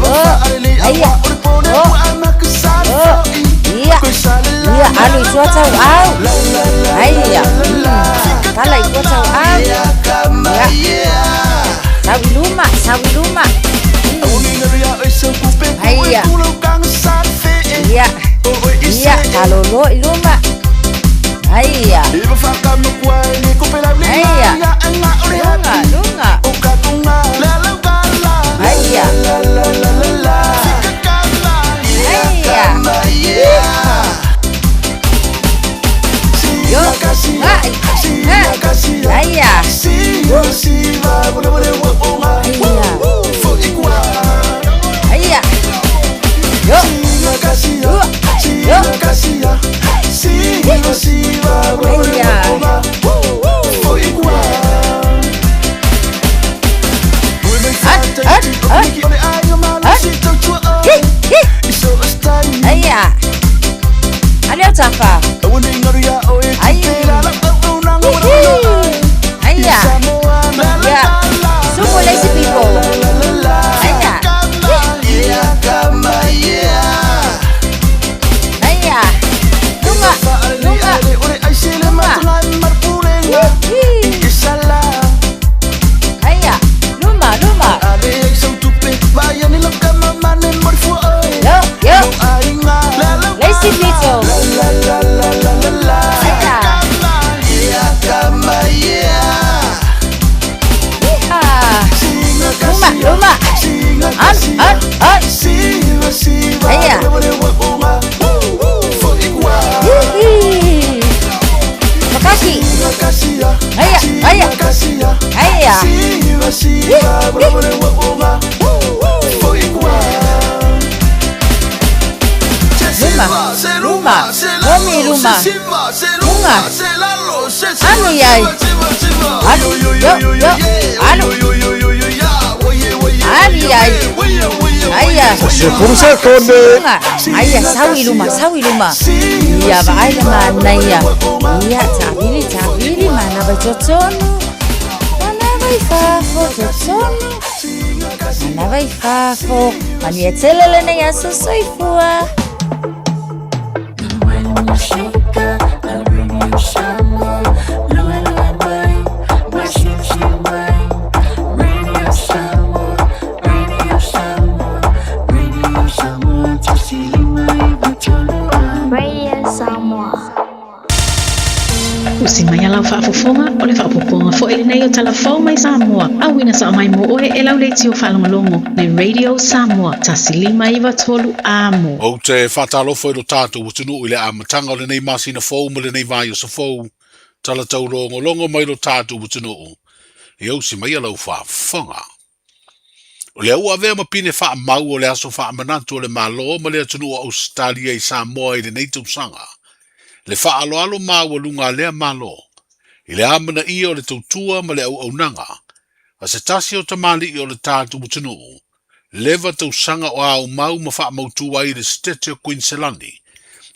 [SPEAKER 8] malo, aia, o, o, ia, ia, alu i tua tau au, aia, kala i tua tau au, ia. Sau i luma, sau i luma. Aia. Ia. Ia, talolo i luma. Aia. Aia. Lunga, lunga. Aia. Aia. Yo. Ah, ah. Aia. Aia. Yo. Yo. Yo. Aia. Aia. Aleo tafa. Ai. Aia. Ya. Sumo lazy people. Aia. Aia. Lunga. Lunga. Lunga. Aia. Luma, luma. Yo, yo. Lazy people. Aia. Yeehaw. Luma, luma. An, an, an. Aia. Hihi. Makaki. Aia, aia. Aia. Luma, luma, Romi luma. Lunga. Anu yai. Anu, yo, yo. Anu. Anu yai. Aia.
[SPEAKER 4] Sefulu sekonde.
[SPEAKER 8] Lunga. Aia, sau i luma, sau i luma. Ia vaai le manaia. Ia, taavili, taavili, manava i totonu. Manava i fafo, totonu. Manava i fafo. Manuia tele lenei aso soifua.
[SPEAKER 12] Radio Samoa.
[SPEAKER 17] Usi mai a lau faafofoga o le faaopoopoga foʻi lenei o Talafou mai Samoa, auina sao mai mo oe e lau leitio faalogologo le Radio Samoa 1 5 9 3 amo.
[SPEAKER 18] Ou te faatalofa i lo tatou atunuu i le amataga o lenei masina fou ma lenei vaiaso fou, tala taulogologo mai lo tatou atunuu, e ausi mai a lau faafofoga. O lea ua avea ma pine faamau o le aso faamanatu o le Malo ma le atunuu o Ausetalia i Samoa i lenei tausaga, le faaaloalo maualuga a lea Malo, i le amanaia o le tautua ma le auaunaga, a se tasi o tamalii o le tatou atunuu, leva tausaga o aumau ma faamautu ai i le Setete o Kuiniselani,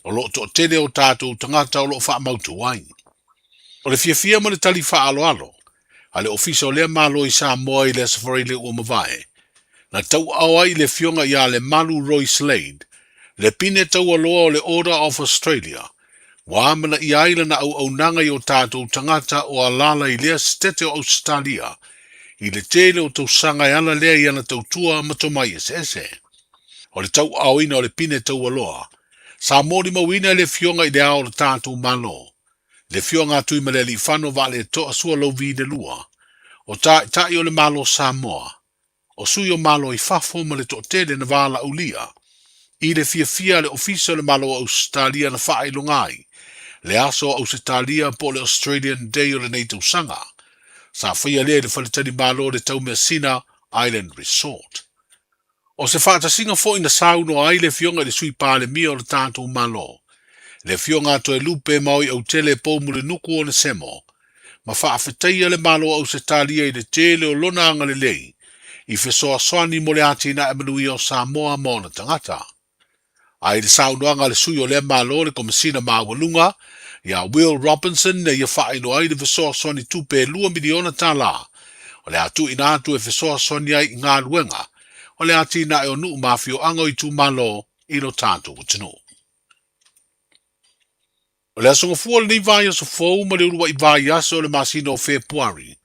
[SPEAKER 18] o loo toatele o tatou tagata o loo faamautu ai. O le fiafia ma le tali faaaloalo a le Ofisa o lea Malo i Samoa i le Aso Faraile ua mavae, na tauaao ai i le Afioga ia Lemalu Roy Slade, le pine taualoa o le Order of Australia, ua amanaia ai lana auaunaga i o tatou tagata o alaala i lea Setete o Ausetalia, i le tele o tausaga e ala lea i ana tautua ma tomai eseese. O le tauaaoina o le pine taualoa, sa molimauina e le Afioga i le Ao o le tatou Malo, le Afioga a Tuimalealiifano Vaaletoa Sualauvi II, o Taitai o le Malo Samoa, o sui o Malo i fafo ma le toatele na valaaulia, i le fiafia a le Ofisa o le Malo o Ausetalia na faailoga ai le aso o Ausetalia po o le Australian Day o lenei tausaga, sa faia lea i le faletalimalo o le Taumeasina Island Resort. O se faatasiga foi na saunoa ai le Afioga i le Sui Palemia o le tatou Malo, le Afioga a Toelupe Maoiautele Poumulinuku Onesemo, ma faafetaia le Malo o Ausetalia i le tele o lona agalelei i fesoasoani mo le atinae manuia o Samoa ma ona tagata. A i le saunoaga a le sui o lea Malo le Komesina Maualuga ia Will Robinson na ia faailoa ai le fesoasoani tupe e $2 miliona o le a tuuina atu e fesoasoani ai i galuega o le atinae o nuu ma afioaga o itumalo i lo tatou atunuu. O le aso Gafua o lenei vaiaso fou ma le uluai vaiaso o le masina o Fepuari,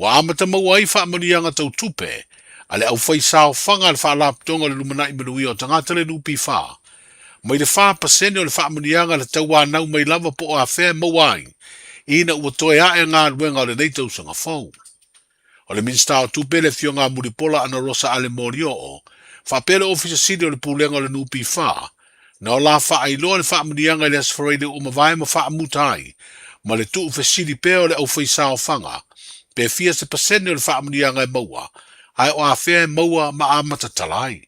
[SPEAKER 18] Ua amata maua ai faamanuiaga tau tupe a le aufaisaofaga a le Faalapotopotoga o le Lumanai Manuia o Tagata le NPF, mai le 4% o le faamanuiaga na tauanau mai lava po o afea e maua ai ina ua toe ae galuega o lenei tausaga fou. O le Minisita o Tupe le Afioga a Mulipola Anarosa Ale Molioo, faapea le Ofisa Sili o le Pulega o le NPF, na o la faailoa le faamanuiaga i le Aso Faraile ua mavae ma faamuta ai ma le tuufesili pea o le aufaisaofaga pe fia se pasene o le faamanuiaga e maua, ae o afea e maua ma amata tala ai.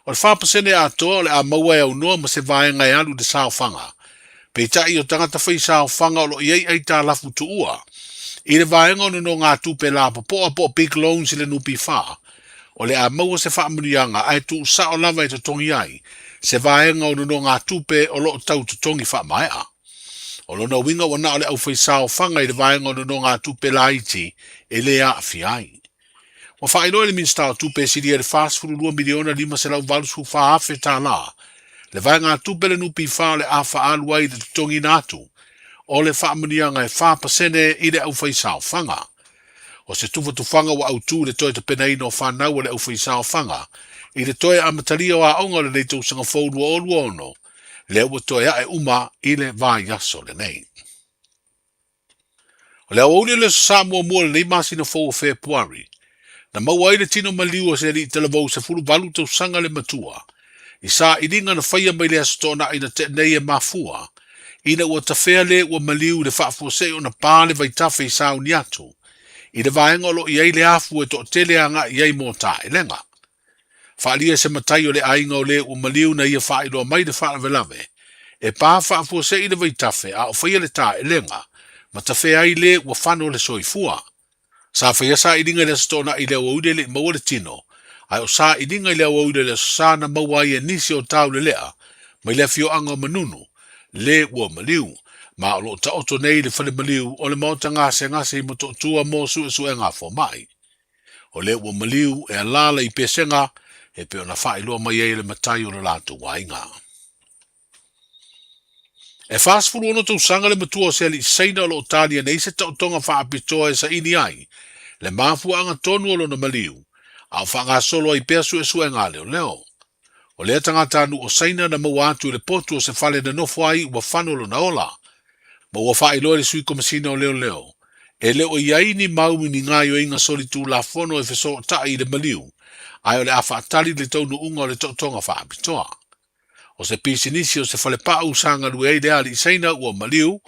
[SPEAKER 18] O le 4% atoa o le a maua e aunoa ma se vaega e alu i le saofaga. Peitai o tagata fai saofaga o lo o i ai aitalafu tuua i le vaega o nonogatupe lapopoa po o big loans i le NPF, o le a maua se faamanuiaga ae tuusao lava e totogi ai se vaega o nonogatupe o lo o tau totogi faamaea. O lona uiga ua na o le aufaisaofaga i le vaega o nonogatupe laiti e le aafia ai. Ua faailoa e le Minisita o Tupe e silia i le $42 miliona $584 afe tala le vaegatupe a le NPF o le a faaalu ai i le totogiina atu o le faamanuiaga e 4% i le aufaisaofaga. O se tufatufaga ua autu i le toe tapenaina o fanau a le aufaisaofaga i le toe amatalia o aoga o lenei tausaga fou 2026, lea ua toe ae uma i le vaiaso lenei. O le aoauli o le Aso Sa muamua o lenei masina fou o Fepuari, na maua ai le tino maliu o se alii talavou 18 tausaga le matua, i sailiga na faia mai le Aso Toonai na tea nei e mafua ina ua tafea le ua maliu i le faafuasei ona pa le vaitafe i sauni atu i le vaega o lo o i ai le afu e toatele agai i ai mo taelega. Faaalia se matai o le aiga o le ua maliu na ia faailoa mai le faalavelave e pa faafuasei le vaitafe a o faia le taelega ma tafea ai le ua fano le soifua. Sa faia sailiga i le Aso Toonai i le aoauli e le i maua le tino, ae o sailiga i le aoauli o le Aso Sa na maua ai e nisi o Taulelea mai le afioaga o Manunu, le ua maliu, ma o lo o taoto nei i le fale maliu o le maota gasegase i Motootua mo suesuega a fomai. O lea ua maliu e alaala i Pesega e pei ona faailoa mai ai e le matai o lo latou aiga. E 46 tausaga le matua o se alii Saina o lo o talia nei se taotoga faapitoa e saili ai le mafuaaga tonu o lona maliu, a o faagasolo ai pea suesuega a leoleo. O lea tagatanuu o Saina na maua atu i le potu o se fale na nofo ai ua fano lona ola, ma ua faailoa e le Sui Komesina o Leoleo, e le o i ai ni mau i ni gaoioiga solitulafono e fesootai i le maliu, ae o le a faatali le taunuuga o le taotoga faapitoa. O se pisinisi o se falepau sa galue ai le alii Saina ua maliu,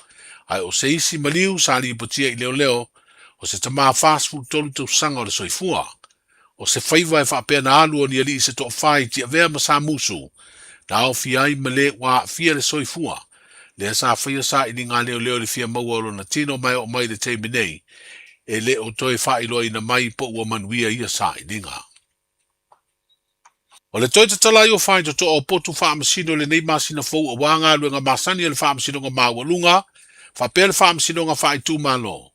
[SPEAKER 18] ae o se isi maliu sa lipotia i leoleo, o se tama 43 tausaga o le soifua. O se faiva e faapea na alu o ni alii se toafa i Tiavea ma Samusu, na aofia ai ma le ua aafia le soifua, lea sa faia sailiga leoleo i le fia maua o lona tino ma e oo mai i le taimi nei, e le o toe faailoaina mai po ua manuia ia sailiga. O le toe tatala ai o faitotoa o potu faamasino i lenei masina fou aua galuega masani a le Faamasinoga Maualuga faapea le Faamasinoga Faaitumalo,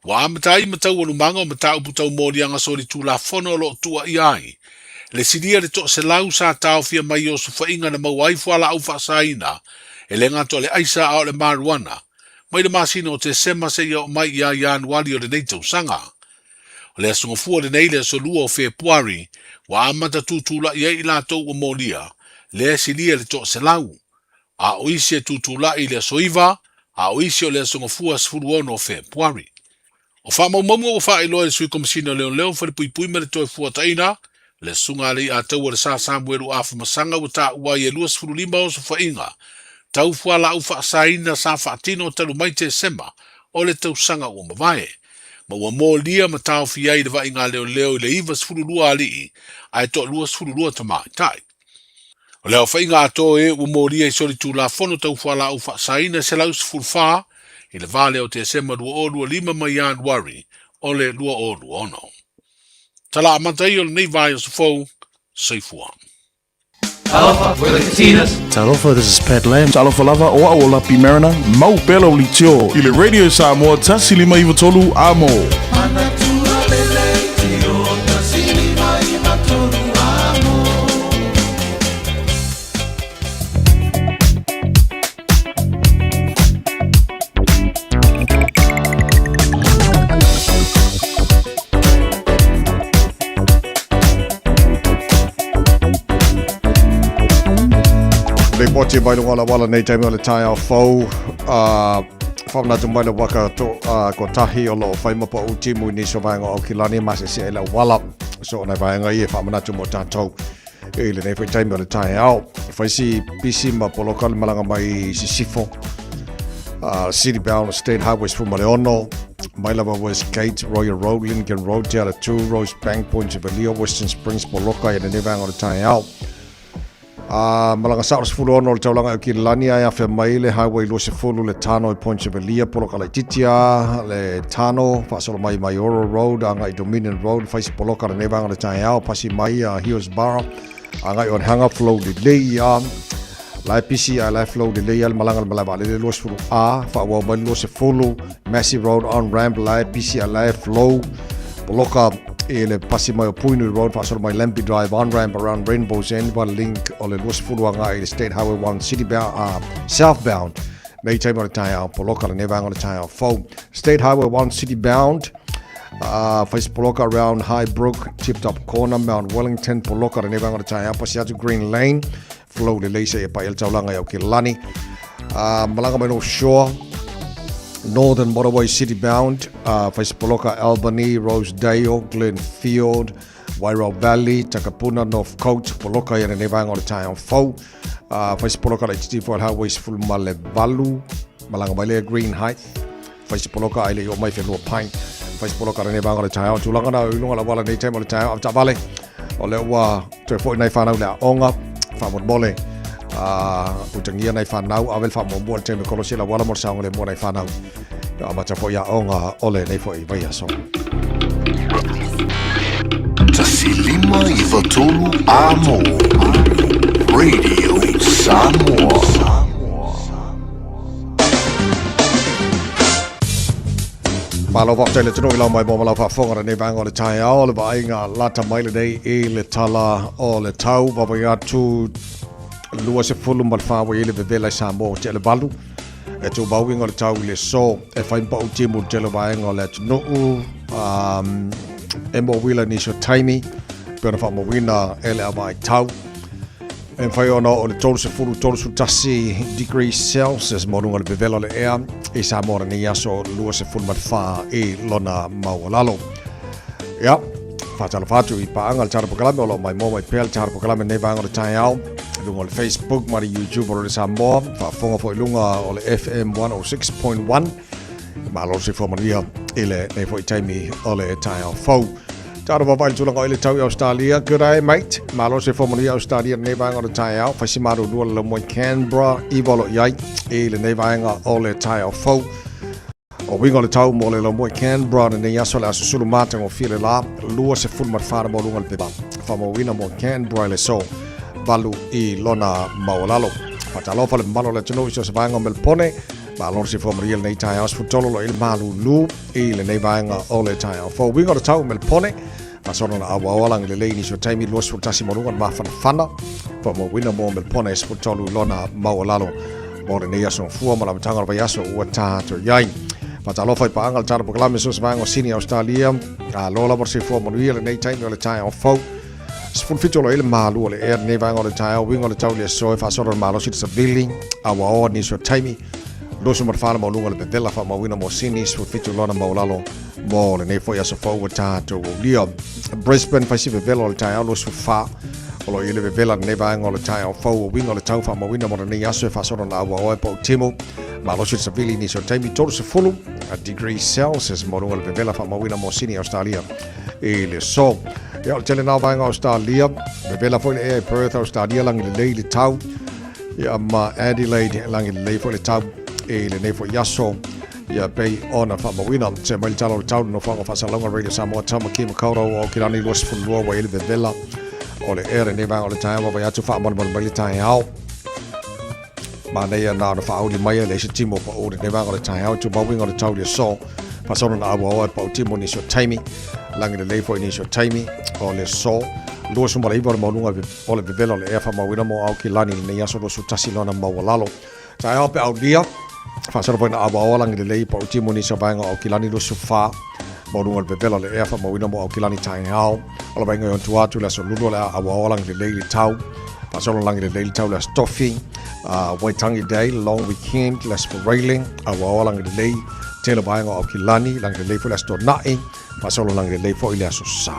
[SPEAKER 18] ua amata ai ma taualumaga o mataupu tau moliaga solitulafono o lo o tuuaia ai le silia le toaselau sa taofia mai i osofaiga na maua ai fualaau faasaina e le gata o le aisa a o le marijuana mai le masina o Tesema seia oo mai ia Ianuari o lenei tausaga. O le aso Gafua lenei le aso 2 o Fepuari ua amata tutulai ai i latou ua molia lea e silia le 100, a o isi e tutulai i le aso 9, a o isi o le aso Gafua 16 o Fepuari. O faamaumauga ua faailoa e le Sui Komesina o Leoleo, Falepuipui ma le Toefuataiga, le Susuga Alaiataua le Sa Samuelu Afamasaga ua taua ai e 25 osofaiga tau fualaau faasaina sa faatino talu mai Tesema o le tausaga ua mavae, ma ua molia ma taofi ai le vaaiga leoleo i le 92 alii ae toa 22 tamaitai. O le aofaiga atoa e ua molia i solitulafono tau fualaau faasaina e 114 i le va lea o Tesema 2025 ma Ianuari o le 2026. Tala amata ia o lenei vaiaso fou, soifua.
[SPEAKER 19] Talofa, we're the Katinas.
[SPEAKER 15] Talofa, this is Pat Lam.
[SPEAKER 3] Talofa lava, o au o Lapi Mariner, mau pea lau litio i le Radio Samoa 153 Amo.
[SPEAKER 10] Manatua le leitio, 153 amo.
[SPEAKER 4] Poti mai lunga o le auala nei taimi o le taeao fou. Whamanatu mai le waka to, ko tahi o loo whai mapa u timu i nisi o vaenga o Aukilani ma se se e le auala. So o nai vaenga i e whamanatu mo tātou i lenei foi taimi o le taeao. Whai si pisi ma poloka le malanga mai Sisifo. City bound State Highway 16, mai lava West Gate, Royal Road, Lincoln Road, Te Aratū, Rose Bank, Point Chevalier, Western Springs, Poloka i lenei vaenga o le taeao. Malaga sao le 16 o le taulaga i Kilani ai afea mai le Highway 20 le Tano i Point Chevalier, Poloka laitiiti a le Tano, faasolo mai Maioro Road, agai Dominion Road, faisi poloka lenei vaenga o le taeao, pasi mai a Hillsborough, agai Onehunga, flow lelei a la e pisi a la e flow lelei a le malaga le malae vaalele 20 A, faaauau mai le 20 Massey Road on ramp la e pisi a la e flow poloka i le pasi mai o Puinui Road faasolo mai Lambie Drive on ramp around Rainbow's End wa link o le 20 agai i le State Highway 1 city bound, southbound nei taimi o le taeao poloka lenei vaega o le taeao fou State Highway 1 city bound Face poloka around Highbrook, Tip Top Corner, Mount Wellington, poloka lenei vaega o le taeao pasi atu Green Lane flow lelei seia paia le taulaga i Aukilani. Malaga mai North Shore, Northern Motorway City Bound, Faisipoloka, Albany, Rosedale, Glenfield, Wairau Valley, Takapuna, North Coast, poloka ia lenei vaega o le taeao fou. Faisipoloka laitiiti foi le Highway 18, malaga mai lea Green Heights, Faisipoloka ai le i oo mai Whenua Pine. Faisipoloka lenei vaega o le taeao. Tulaga na i luga o le auala nei taimi o le taeao avetaavale. O lea ua toe foi nai whanau le aoga, faamolemole. Utagia nai whanau, ave le faamuamua le taimi kolosi le auala mo le saogalemu o nai whanau. Ia amata foi aoga o lenei foi vaiaso.
[SPEAKER 3] 153 Amo Radio Samoa.
[SPEAKER 4] Malo faafetai le atunuu i lau mai mo ma lau faafofoga lenei vaega o le taeao le vaaiga lata mai lenei i le tala o le tau vaavaai atu 24 ua i ai le vevela i Samoa ua tea le 8 e tumau uiga o le tau i le so e fai ma pau timu le tele o vaega o le atunuu e mōwila nisi o taimi pe ona faamauina e le avaai tau E mafai ona oo i le 30, 31 degrees Celsius mo luga o le vevela o le ea i Samoa lenei aso 24 i lona maualalo. Ia, faatalofa atu i paaga le Tala Pokalame o lo o maimoa mai pea le Tala Pokalame nei vaega o le taeao i luga o le Facebook ma le YouTube o le Samoa, faafofoga foi i luga o le FM 106.1. Malo le soifua manuia i lenei foi taimi o le taeao fou. Taro vavai le tulaga o i le tau i Australia. Good day, mate. Malo se manuia Australia lenei vaega o le taeao. Fai si maru lua le laumoi Canberra. Iwa o lo o i ai i lenei vaega o le taeao fou. O uiga o le tau mo le laumoi Canberra lenei aso le aso sulu matagofie le la. 24 le maualuga o le pepa. Faamauina mo Canberra i le so 8 i lona maualalo. Faatalofa le mamalu o le atunuu i so o se vaega o Melpone. Malo le soifua manuia lenei taeao 13 lo i le malulu i lenei vaega o le taeao fou. Uiga o le tau Melpone, faasolo na auaoa lagi lelei nisi o taimi 21 maualuga le mafanafana. Faamauina mo Melpone 13 i lona maualalo mo lenei aso gafua ma le amataga o le vaiaso ua tatou i ai. Faatalofa i paaga le tala polokalame so se vaega o Sini Australia. Alo lava le soifua manuia lenei taimi o le taeao fou. 17 o lo i le malu o le ea lenei vaega o le taeao uiga o le tau i le aso e faasolo le malosi le savili auaoa nisi o taimi 24 le maualuga o le vevela faamauina mo Sini 17 lona maualalo mo lenei foi aso fou ua tatou aulia. Brisbane fai si vevela o le taeao 24 o lo i le vevela lenei vaega o le taeao fou o uiga o le tau faamauina mo lenei aso e faasolo na auaoa e pau timu malosi le savili nisi o taimi 30 degrees Celsius maualuga o le vevela faamauina mo Sini Australia i le so. Ia, o le tele na o vaega o Australia, vevela foi le ea i Perth, Australia, lagi lelei le tau. Ia, ma Adelaide, lagi lelei foi le tau i lenei foi aso. Ia, pei ona faamauina. Se mai le tala o le tau, nofoaga faasalalauga Radio Samoa, Tamaki Makaurau, Aukilani, 22, ua i ai le vevela o le ea lenei vaega o le taeao, vaavaai atu faamolemole mai le taeao. Manaia na ona faauli mai e le isi timu o pau lenei vaega o le taeao, tumau uiga o le tau i le aso. Faasolo na auaoa e pau timu nisi o taimi, lagi lelei foi nisi o taimi o le aso. 29 o le maualuga o le vevela o le ea faamauina mo Aukilani lenei aso 21 lona maualalo. Taeao pe aulia, faasolo foi na auaoa lagi lelei pau timu nisi o vaega o Aukilani 24 maualuga o le vevela o le ea faamauina mo Aukilani taeao. O le vaaiga i ona tua atu i le aso Lulu o le a auaoa lagi lelei le tau. Faasolo lagi lelei le tau le Aso Tofi, Waitangi Day, long weekend, le Aso Faraile, a ua oa lagi lelei tele vaega o Aukilani, lagi lelei foi le Aso Toonai, faasolo lagi lelei foi le Aso Sa.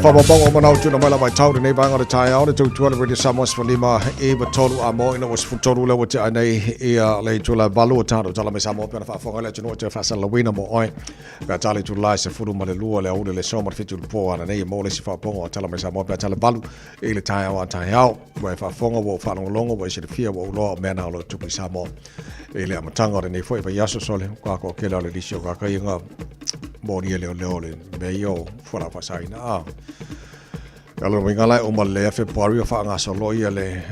[SPEAKER 4] Whamapanga o manau tuna mai la vai tau nei vaega o le taeao le tautua le Radio Samoa 15 e wa tolu a mo ina ua 13 le ua te ai nei ia le itula valu o tātou tala mai Samoa pe ona faafofoga le atunuu te faasalalauina mo oe pe a tala itula lai 12 le aoauli le so ma le 7 le po ana nei e mo le isi faaopooga o tala mai Samoa pe a tala 8 i le taeao a taeao ua e faafofoga ua ou faalogologo ua e silafia ua ou iloa o mea na o lo o tupu i Samoa i le amataga o lenei foi vaiaso sole kako kele o le lisi o kakaiga moni e leoleo o le mea ia o fualaau faasaina a Alo winga lai o ma le February o faagasolo ia le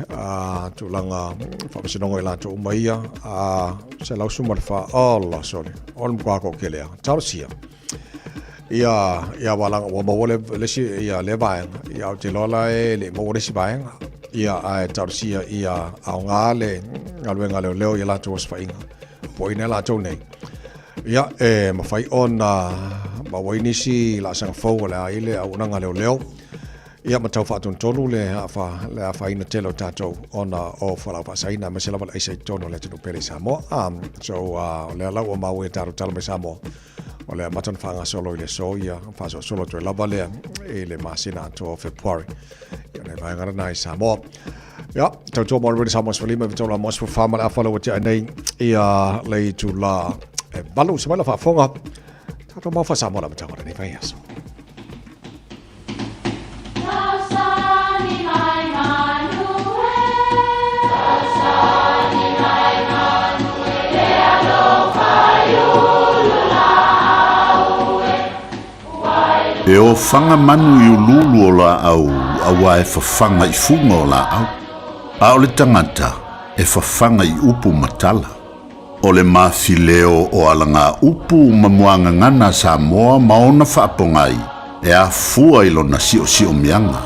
[SPEAKER 4] tulaga faamasinoga i latou uma ia a 114 ola sole o le matua toatele a talosia ia ia walanga ua maua le le isi ia le vaega ia ou te iloa la e le i maua le isi vaega ia ae talosia ia aoga le galuega a leoleo ia latou osofaiga po o ina latou nei ia e mafai ona maua ai nisi laasaga fou o le a i le auaunaga a leoleo Ia ma tau faatonutonu le afa le afaina tele o tatou ona o fualaau faasaina aemaise lava le aisa i totonu o le atunuu pele i Samoa. So o lea la ua maua i tatou tala mai Samoa o le amata ona faagasolo i le aso ia faasolosolo atu ai lava lea i le masina atoa o February. Ia nai vaega lena i Samoa. Ia, tautua mo le Radio Samoa 15 i tolu a mo 14 ma le afa le ua tea nei ia le itula e 8 se mai la faafofoga. Tatou mau faa-Samoa le amataga o lenei vaiaso.
[SPEAKER 20] E ofaga manu i uluulu o laau auā e fafaga i fuga o laau, a o le tagata e fafaga i upu ma tala. O le mafileo o alagaupu ma muagagana a Samoa ma ona faapogai e afua i lona siosiomiaga.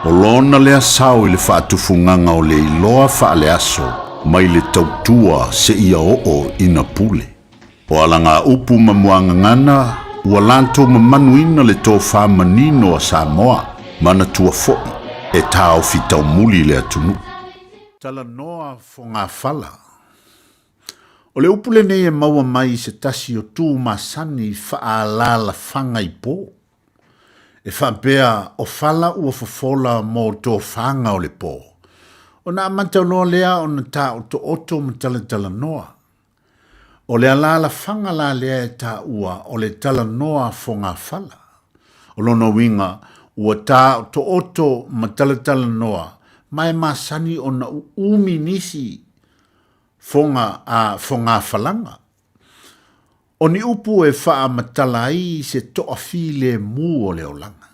[SPEAKER 20] O lona lea sao i le faatufugaga o le iloa faaleaso mai le tautua seia oo ina pule. O alagaupu ma muagagana ua latou mamanuina le tofa manino a Samoa, manatua foi e taofi taumuli le atunuu. Talanoa fogafala. O le upu lenei e maua mai i se tasi o tu masani faaalaalafaga i po. E faapea o fala ua fofola mo tofaga o le po, ona amata loa lea ona taotooto ma talatalanoa. O le alaalafaga la lea e taua o le talanoa fogafala. O lona uiga, ua taotooto ma talatalanoa ma e masani ona uumi nisi foga a fogafalaga. O ni upu e faamatala ai se toafilemu o le olaga.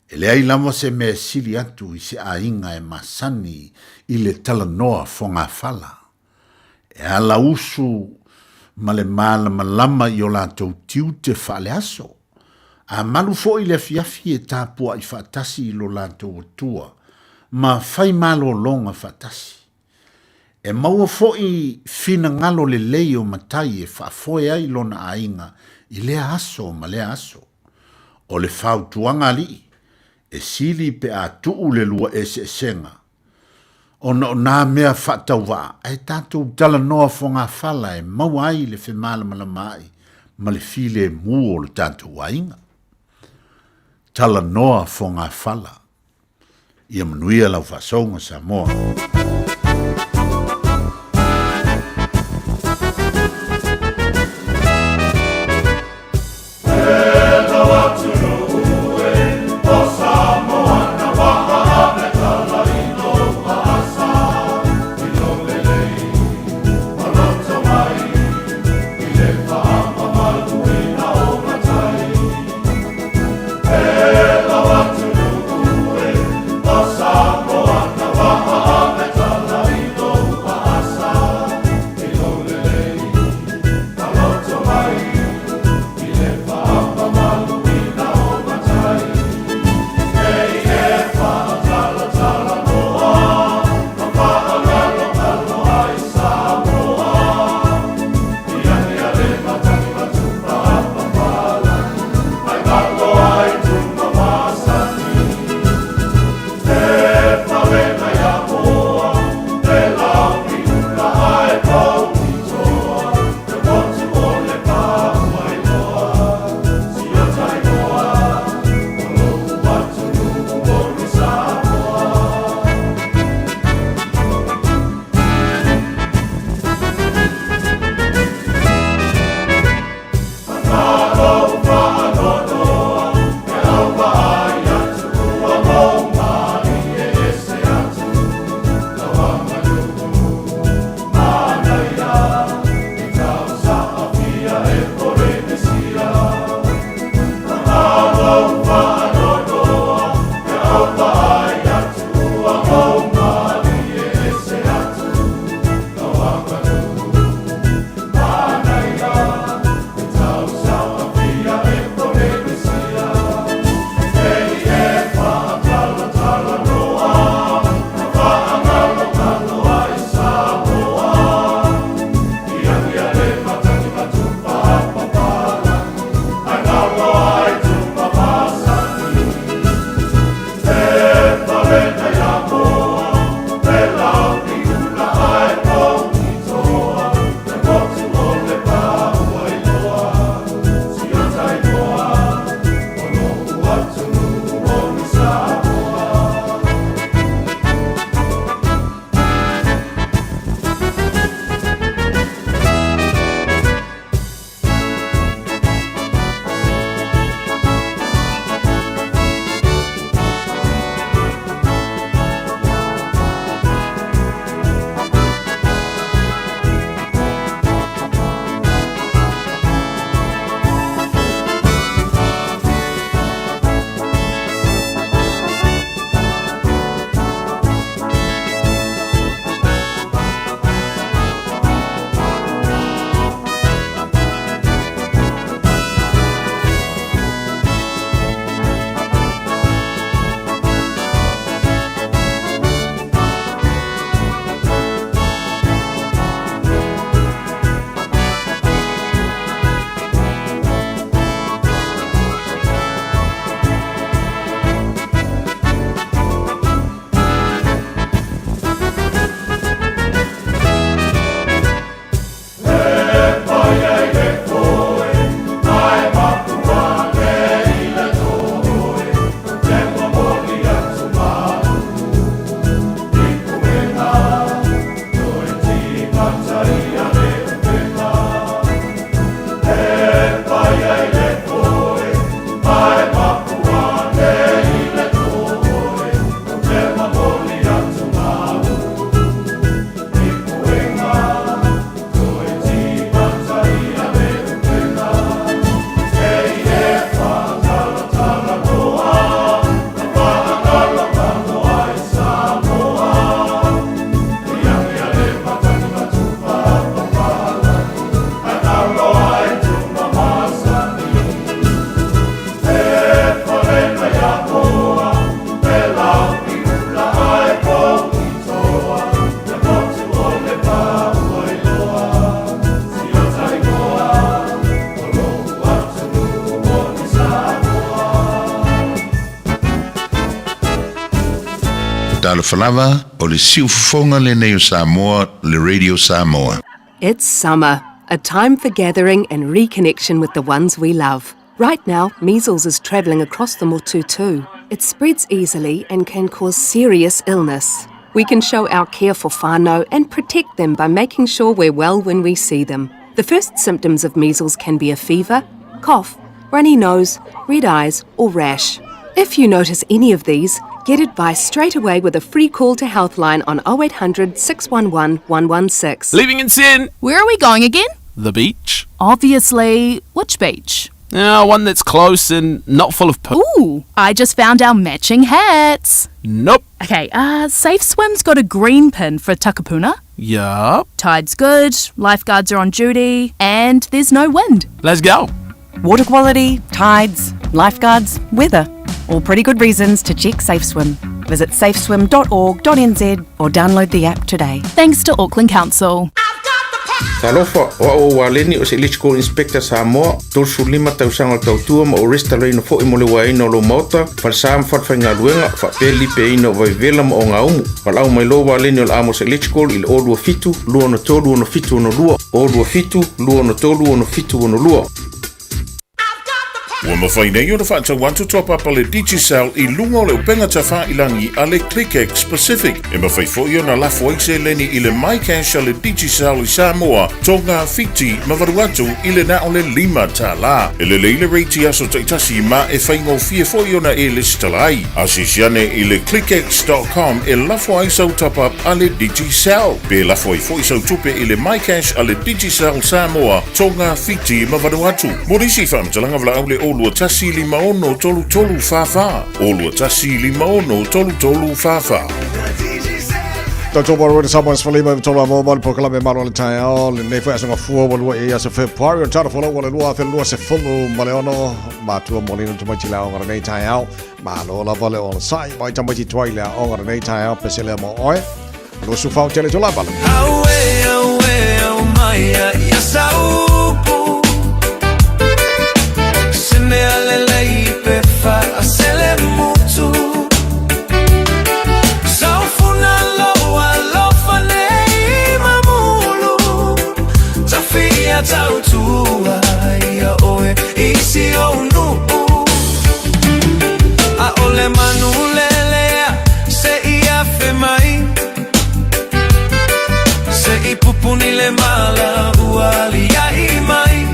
[SPEAKER 20] E leai lava se mea e sili atu i se aiga e masani i le talanoa fogafala. E alausu ma le malamalama i o latou tiute faaleaso. A malu foi le afiafi e tapuai faatasi i lo latou Atua ma fai malologa faatasi. E maua foi finagalo lelei o matai e faafoe ai lona aiga i lea aso ma lea aso. O le fautuaga alii, e sili pe a tuu le lua eseesega, ona o nā mea faatauvaa ae tatou talanoa fogafala e maua ai le femalamalamaai ma le filemu o lo tatou aiga. Talanoa fogafala. Ia manuia lau faasouga Samoa. Talofa lava, o le siufofoga lenei o Samoa, le Radio Samoa.
[SPEAKER 14] It's summer, a time for gathering and reconnection with the ones we love. Right now, measles is travelling across the motu too. It spreads easily and can cause serious illness. We can show our care for whānau and protect them by making sure we're well when we see them. The first symptoms of measles can be a fever, cough, runny nose, red eyes, or rash. If you notice any of these, get advice straight away with a free call to Healthline on 0800 611 116.
[SPEAKER 5] Leaving in 10.
[SPEAKER 21] Where are we going again?
[SPEAKER 5] The beach.
[SPEAKER 21] Obviously, which beach?
[SPEAKER 5] Yeah, one that's close and not full of poo.
[SPEAKER 21] Ooh, I just found our matching hats.
[SPEAKER 5] Nope.
[SPEAKER 21] Okay, Safe Swim's got a green pin for Takapuna.
[SPEAKER 5] Yup.
[SPEAKER 21] Tide's good, lifeguards are on duty, and there's no wind.
[SPEAKER 5] Let's go.
[SPEAKER 22] Water quality, tides, lifeguards, weather. All pretty good reasons to check Safe Swim. Visit safeswim.org.nz or download the app today.
[SPEAKER 21] Thanks to Auckland Council.
[SPEAKER 24] Talofa, o au o Waleni o se Electrical Inspector Samoa, 35 tausaga o le tautua ma o resitalaina foi mo le uaeina o lou maota, falesa ma falefaigaluega, faapea le lipeaina o vaivela ma ogaumu. Valaau mai loa Waleni o le Amos Electrical i le 027 263 6762, 027 263 6762.
[SPEAKER 25] Ua mafai nei ona faatau atu top up a le Digicel i luga o le upega tafailangi a le ClickX Pacific. E mafai foi ona lafo ai seleni i le MyCash a le Digicel i Samoa, Tonga, Fiti ma Vanuatu i le na o le $5. E lelei le rate i aso taitasi ma e faigofie foi ona e lesitala ai. Asiasi ane i le clickx.com e lafo ai sau top up a le Digicel. Pe lafo ai foi sau tupe i le MyCash a le Digicel Samoa, Tonga, Fiti ma Vanuatu. Mo nisi faamatalaga valaau le 021 56 33 44, 021 56 33 44.
[SPEAKER 4] Tautua mo Rwena Samoa sefulima i tolu a mo le polokalame malo o le taeao lenei foi aso gafua ua lua i aso Fepuari o le tala folau o le 2026 matua moliga tamaiti le aoga lenei taeao malo lava le onosai mai tamaiti tuai le aoga lenei taeao pese lea mo oe lusu fao tele to lava.
[SPEAKER 10] Aue, aue, au mai a ia saupu Se mea lelei pe faasele mutu Saufuna loa alofa nei mamulu Tafia tautua ia oe isi o nuu A ole manu lelea se i afe mai Se i pupuni le mala ua alia'i mai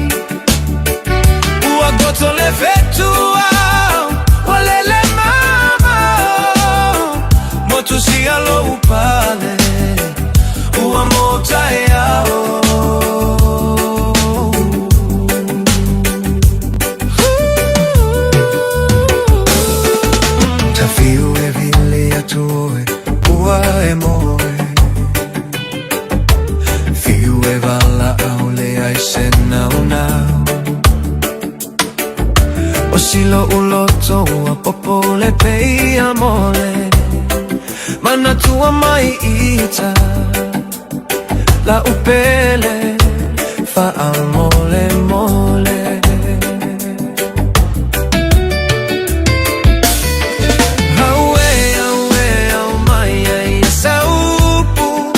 [SPEAKER 10] Ua goto le fetua ua lele mamao Motu sia lou pale ua mota e ao. Tafiu e vili atu oe ua e moe Fiu e valaau leai se naunau O silo uloto ua popo le peia mole Manatua mai ita la upele Faamole mole Aue, aue, au mai ai ia saupu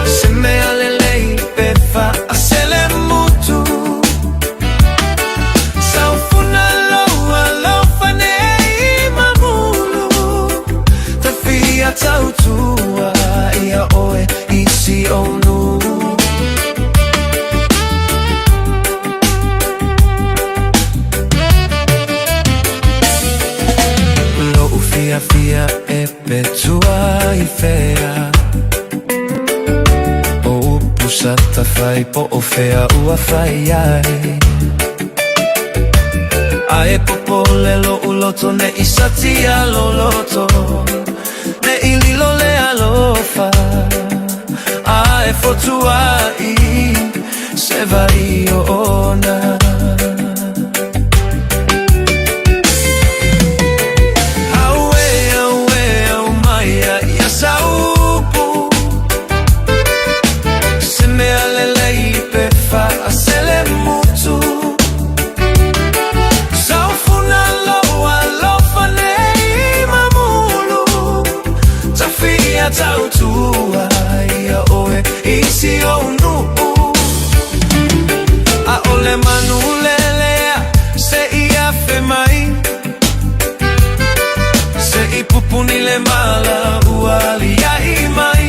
[SPEAKER 10] Se mea lelei pe faasele mutu Saufuna lou alofa nei mamulu Tafia tautua ia oe isi o nuu. Lou fiafia e petua i fea O upu sa tafai po o fea ua fai ai Ae popole lou loto nei satia loloto Nei lilo le alofa Ae fotuai se vai o ona. Aue, aue, au mai a ia saupu Se mea lelei pe faasele mutu Saufuna lou alofa nei
[SPEAKER 2] tautua ia ʻoe i si ou nuʻu. ʻAʻole manu lelea se i afe mai, Se i pupuni le mala ua aliaʻi mai.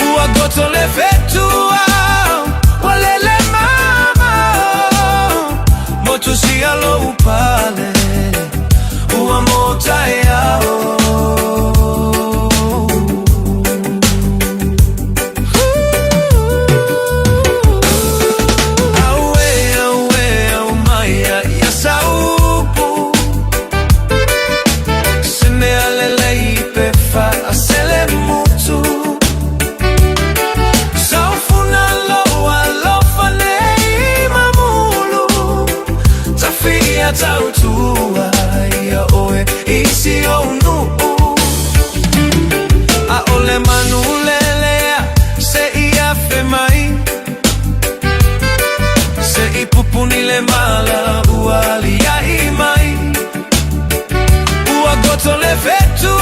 [SPEAKER 2] Ua goto le fetu ua lele mamao, Motu sia lou pale ua motaeao. Auē, auē, aumaia ia saupu, Se mea lelei pe faaselemutu. Saufuna lou alofa nei mamulu, Ta fia tautua ia ʻoe i si ou nuʻu. ʻAʻole manu lelea se i afe mai, Se i pupuni le mala ua aliaʻi mai. Ua goto le fetu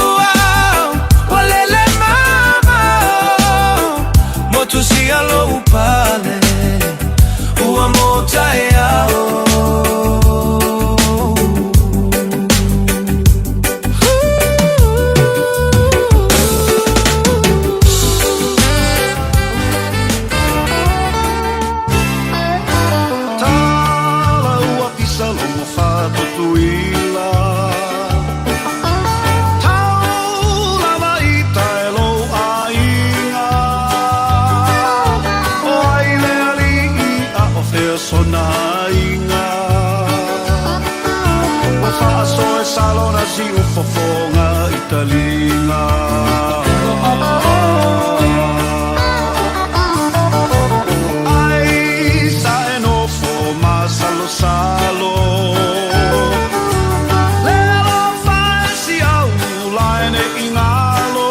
[SPEAKER 2] ua lele mamao, Motu sia lou pale ua motaeao.
[SPEAKER 7] Tala ua pisa logo fatutuila Tau lava ita e lou aiga O ai le ali'i a o fea sona aiga Ua faaso e salona siu fofoga i taliga Ai sa e nofo masalosalo Le alofa e si au lae ne i galo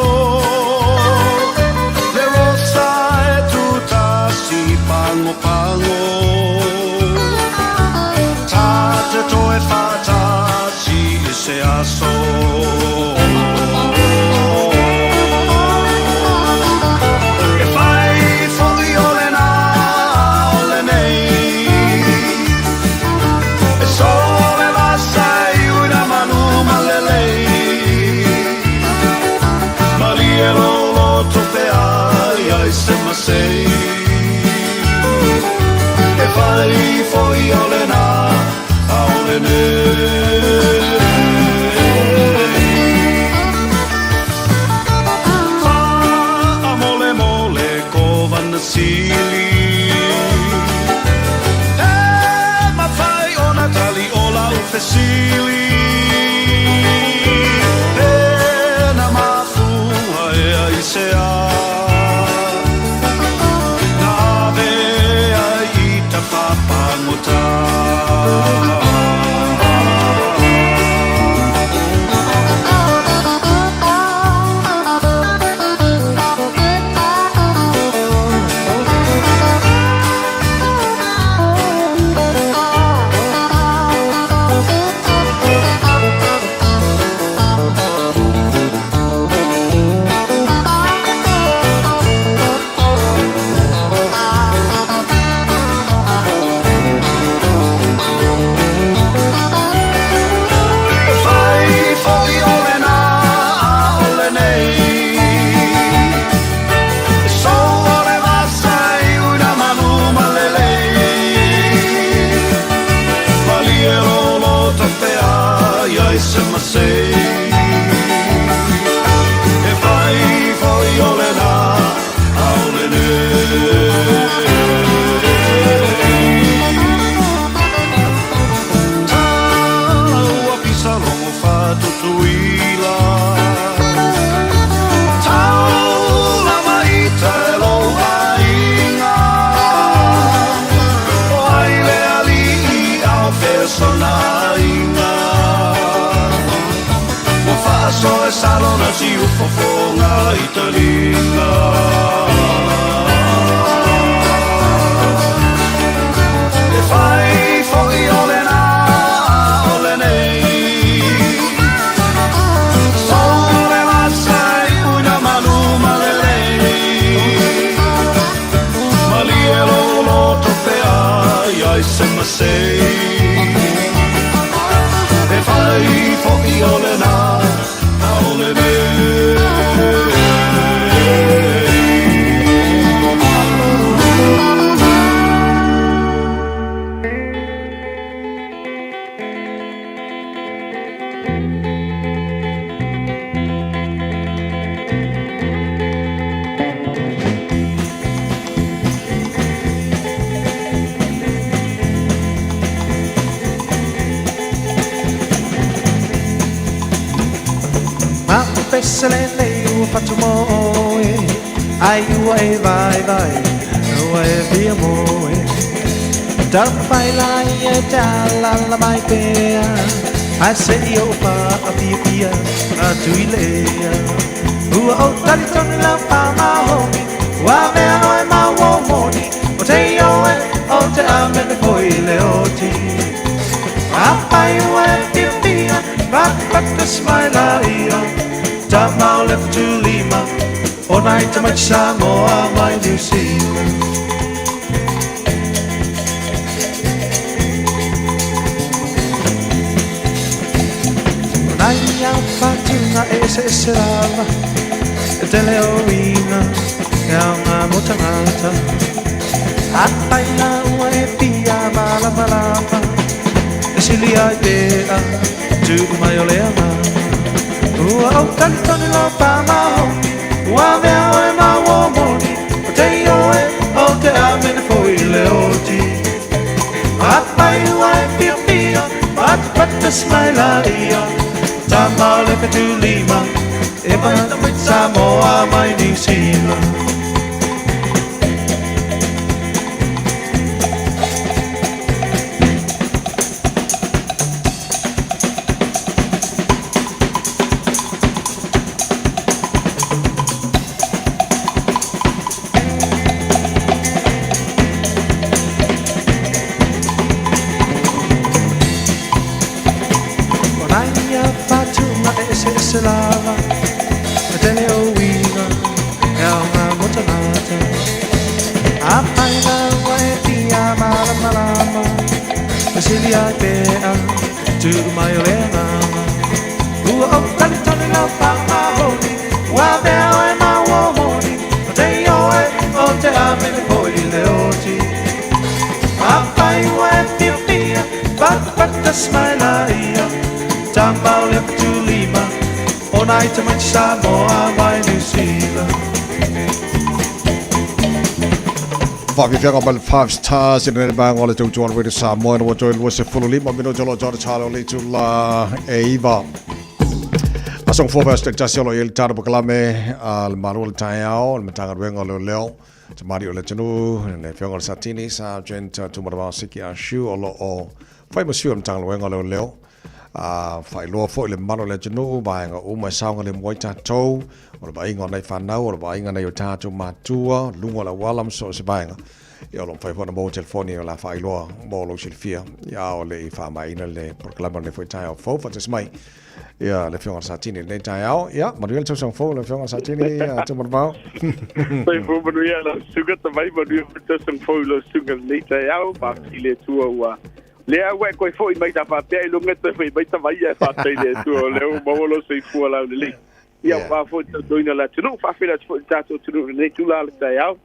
[SPEAKER 7] Le rosa e tutasi pagopago Ta te toe faatasi i se aso E fai fo'i o lena o lenei E sole vasa i uina manu malelei Malie lo loto pe ai ai se masei E fai fo'i o lena a o lenei Fa'a mole mole ko vana sili E mafai ona tali o lau fesili E na mafua e ai se a Na ave ai i ta whapangota. E fai fo'i o lena a o lenei E so le vasa i uina manu malelei Malie lo loto pe ai ai se masei E fai fo'i o lena a o lenei Tala ua pisa logo fatutuila Tau lava ita e lou aiga O ai le ali'i a o fea sona aiga Ua faaso e salona siu fofoga i taliga E fai fo'i o lena a o lenei So le vasa i
[SPEAKER 2] pese lenei ua fatu mo oe Ai ua e vai vai, ua e fia moe Taumafai lai e te alaala mai pea Ae se'i ou faafiafia atu i le ea Ua ou talitonu lau pāmahogi Ua avea oe ma uo moni O te ioe o te amene foi i le oti Afai ua e fiafia Patapata smaila ia Tama o le Fetulima O nai tamaiti Samoa mai Niu Sila O nai au whatunga e eseese lava E tele o uiga e aoga mo tagata Afai la ua e fia malamalama E sili ai pea tuu mai o le agaga Ua ou talitonu lau faamaoni Ua avea oe ma uo moni O te ioe o te amene foi i le oti Afai ua e fiafia Patapata smaila ia Tama o le 75 E mai Samoa mai Niu Sila O nai whatunga e eseese lava E tele o uiga e aoga mo tagata Afai la ua e fia malamalama E sili ai pea tuu mai o le agaga Ua ou talitonu lau faamaoni Ua avea oe ma uo moni O te ioe o te amene foi i le oti Afai ua e fiafia Patapata smaila ia Tama o le 75 O nai tamaiti Samoa mai Niu Sila
[SPEAKER 4] Faafiafiaga mai le Five Stars i lenei vaega o le tautuana Radio Samoa ina ua toe 25 minute o lo o tau talo le itula e 9. Aso gafua vaiaso taitasi o lo o i ai le tatou polokalame a le Malo o le Taeao, le Matagaluega o Leoleo, Tamalii o le Atunuu, le Afioga i le Satini, Sergeant Tumadavao Siki Ah Siu o lo o fai ma sui o le Matagaluega o Leoleo. A faailoa foi le mamalu o le atunuu, vaega uma e saogalemu ai tatou, o le vaaiga o nai fanau, o le vaaiga nai o tatou matua, luga o le auala ma so o se vaega. Ia o lo o mafai foi ona maua telefoni o le a faailoa mo lou silafia, ia a o le i faamaeaina le polokalame o lenei foi taeao fou. Faatasi mai ia le Afioga i le Satini i lenei taeao. Ia, manuia le tausaga fou le Afioga i le Satini, ia Tumanavao.
[SPEAKER 1] Soifua manuia lau susuga Tavai, manuia foi le tausaga fou i lau susuga i lenei taeao. Faafetai i le Atua ua Lea ua e toe foi mai ta faapea i luga toe foi mai ta vaia e faafetai i le Atua o lea ua maua lou soifua laulelei. Ia aua foi le tautoina o le atunuu, faafeiloai atu foi i le tatou atunuu i lenei itula o le taeao.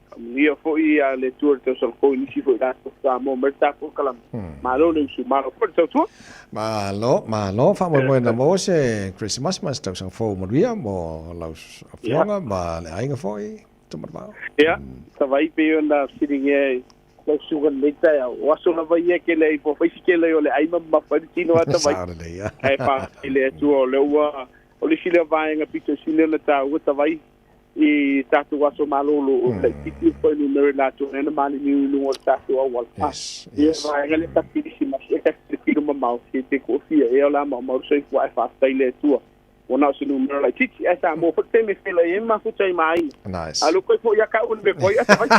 [SPEAKER 1] Faamanuia foi a le Atua i le tausaga fou i nisi foi latou faatoa maua mai le tatou kalama. Malo le usu, malo foi le tautua.
[SPEAKER 4] Malo, malo, faamoemoe na maua se Christmas ma se tausaga fou manuia mo lau afioga ma le aiga foi, Tumanavao.
[SPEAKER 1] Ia, Savaii pei ona fesiligia e Lau susuga lenei taeao, o aso lava ia e kele ai po faisi kele o le ai ma mamafa ai le tino ata mai.
[SPEAKER 4] Sao lelei ia.
[SPEAKER 1] Ae faafetai i le Atua o lea ua, o le isi lea vaega pito sili ona taua tavai i tatou aso malolo o laitiiti o fuainumera i latou lea na maliliu i luga o le tatou auala.
[SPEAKER 4] Yes,
[SPEAKER 1] Ia
[SPEAKER 4] yes.
[SPEAKER 1] vaega lea ta Kirisimasi e ta tilotilo mamao se te koofia ea o le a maumau le soifua ae faafetai i le Atua. Ua na o se numera laitiiti ae sa maua foi le taimi e feiloai ai ma mafuta i ma aiga.
[SPEAKER 4] Nice.
[SPEAKER 1] A loko ai foi ia kau le mea koe ia tavai.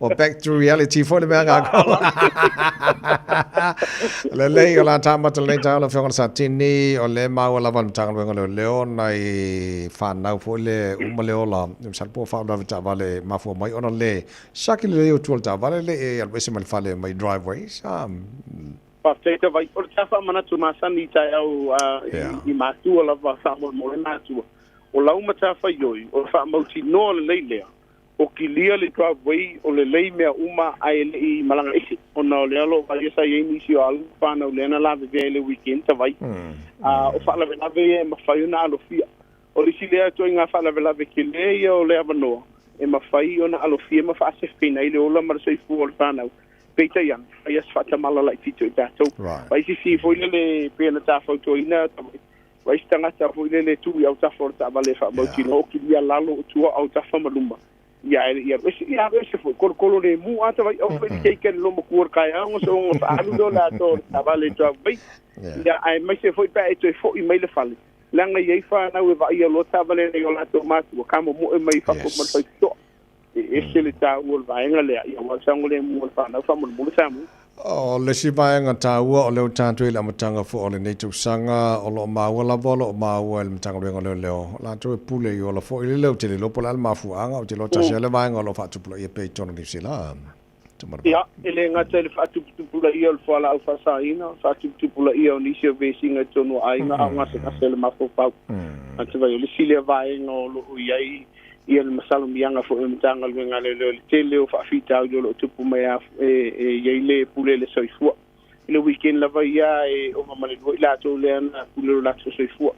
[SPEAKER 4] Well, back to reality foi le mea ngā ko. Lelei o la tāmata lenei taeao le Afioga i le Satini, o le maua lava le Matagaluega o Leoleo nai whanau foi le uma le ola. Masalo po o whaulave taavale mafua mai ona le siaki lelei o tua o le taavale le e alu ese mai le fale mai driveways.
[SPEAKER 1] Faafetai Tavai. O le ta faamanatu masani i taeao i matua lava faamolemole matua. O lau matafaioi o le faamautinoa lelei lea o kilia le driveway o lelei mea uma ae le i malaga ese ona o lea o lo o vaai sa i ai nisi o alo ma fanau lea na lavevea i le weekend Tavai. O faalavelave ia e mafai ona alofia. O le isi lea ituaiga faalavelave tele ia o le avanoa e mafai ona alofia ma faasefeina ai le ola ma le soifua o le fanau. Peitai ane, fai lava si faatamala laitiiti o i tatou. Vai sisi foi lele pei ona ta fautuaina, Vai se tagata foʻi lele tu i autafa o le taavale e faamautinoa o kilia lalo o tua autafa ma luma ia ia ese ia ese foʻi kolokolo lemu a tavai au foʻi keike le lomatua o le kaeaoga soga faaalu lea o le ato o le taavale tuavai ia ae maise foʻi pe a e toe foʻi mai le fale leaga iai fanau e vaaia loa taavale nei o latou matua kamomoe mai fafo ma le faitotoa e ese le taua o le vaega lea ia ua saogalemu o le fanau faamolemole Samoa.
[SPEAKER 4] O le isi vaega taua o lea ua tatou i le amataga foi o lenei tausaga, o lo o maua lava o lo o maua e le Matagaluega o Leoleo latou e pule i ola foi le leo tele iloa po o le a le mafuaaga, ou te iloa tasi lava le vaega o lo o faatupulaia pea i totonu o Niu Sila.
[SPEAKER 1] Ia, e le gata i le faatuputupulaia o le fualaau faasaina, faatuputupulaia o nisi o vesiga i totonu o aiga, a o gasegase o le mafaufau. Ata vai, o le isi lea vaega o lo o i ai ia le masalomiaga foi o le Matagaluega a Leoleo i le tele o faafitauli o lo o tupu mai e i ai le pule i le soifua. I le weekend lava ia e ova ma le lua i latou lea na pule lo latou soifua.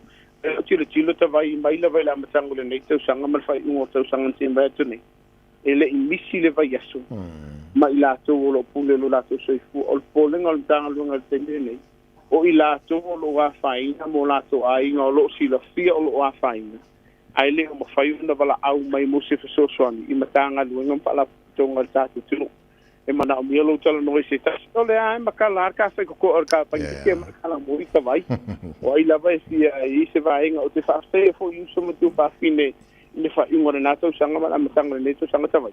[SPEAKER 1] E o tilotilo tavai mai lava i le amataga o lenei tausaga ma le faaiuga o le tausaga na tea mai atu nei, e le i misi le vaiaso ma i latou o lo o pule lo latou soifua. O le popolega o le Matagaluega i le taimi lenei, o i latou o lo o afaina ma o latou aiga o lo o silafia o lo o afaina, ae le o mafai ona valaau mai mo se fesoasoani i Matagaluega ma Faalapotopotoga a le tatou atunuu. E manaomia lou talanoa i se tasi. O lea e makala lava le kafaikokoa o le kapainike ma le kalamoi ka vai. O ai lava e fia i ai se vaega. Ou te faafetaia foi i uso ma tuafafine i le faaiuga o lena tausaga ma le amataga o lenei tausaga tavai.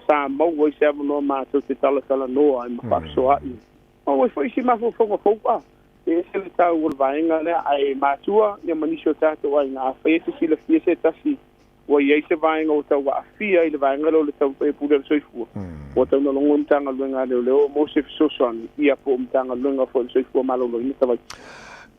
[SPEAKER 1] Sa maua ai se avanoa matou te talatalanoa ai ma faasoa'i. Maua ai foi isi mafaufauga fou a e ese le taua o le vaega lea, ae matua ia ma nisi o tatou aiga afai e te silafia se tasi ua i ai se vaega ua tau aafia i le vaega lea o le tau pule o le soifua, ua tau na logo le Matagaluega a Leoleo mo se fesoasoani ia po o Matagaluega foi o le Soifua Maloloina Savaii.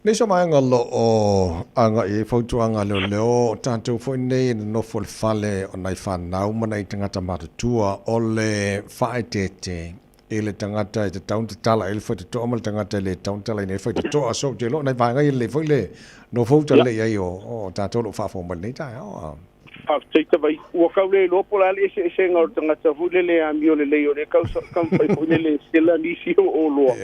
[SPEAKER 4] Nei se vaega o lo o agai i ai fautuaga a leoleo, o tatou foi nei e nonofo i le fale o nai fanau ma nai tagata matutua, o le faaeteete i le tagata e tatau ona tatala ai le faitotoa ma le tagata e le tatau ona tatalaina ai le faitotoa. So, ou te iloa o nai vaega ia lelei foi le nofo uta lelei ai o tatou o lo o faafofoga mai i lenei taeao.
[SPEAKER 1] Faafetai Tavai. Ua kau le iloa po o le a le eseesega o le tagata foi lele e amio lelei o lea kau taumafai foi lele e sela nisi o oloa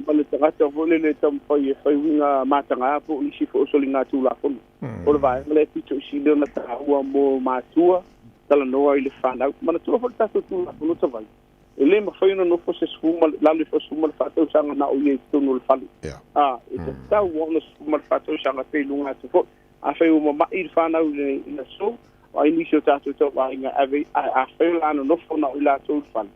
[SPEAKER 1] ma le tagata foi lele e taumafai e fai uiga mataga po o nisi foi o soligatulafono. O le vaega lea e pito i sili ona taua mo matua talanoa i le fanau. Manatua foi le tatou Tulafono Tavai, e le mafai ona nofo se lalo ifo 14 tausaga na o ia i totonu o le fale. E tatau ona 14 tausaga pe i luga atu foi. Afai ua mama'i le fanau i le aso, o ai nisi o tatou tauaiga e ave, ae afai o le a nonofo na o i latou i le fale,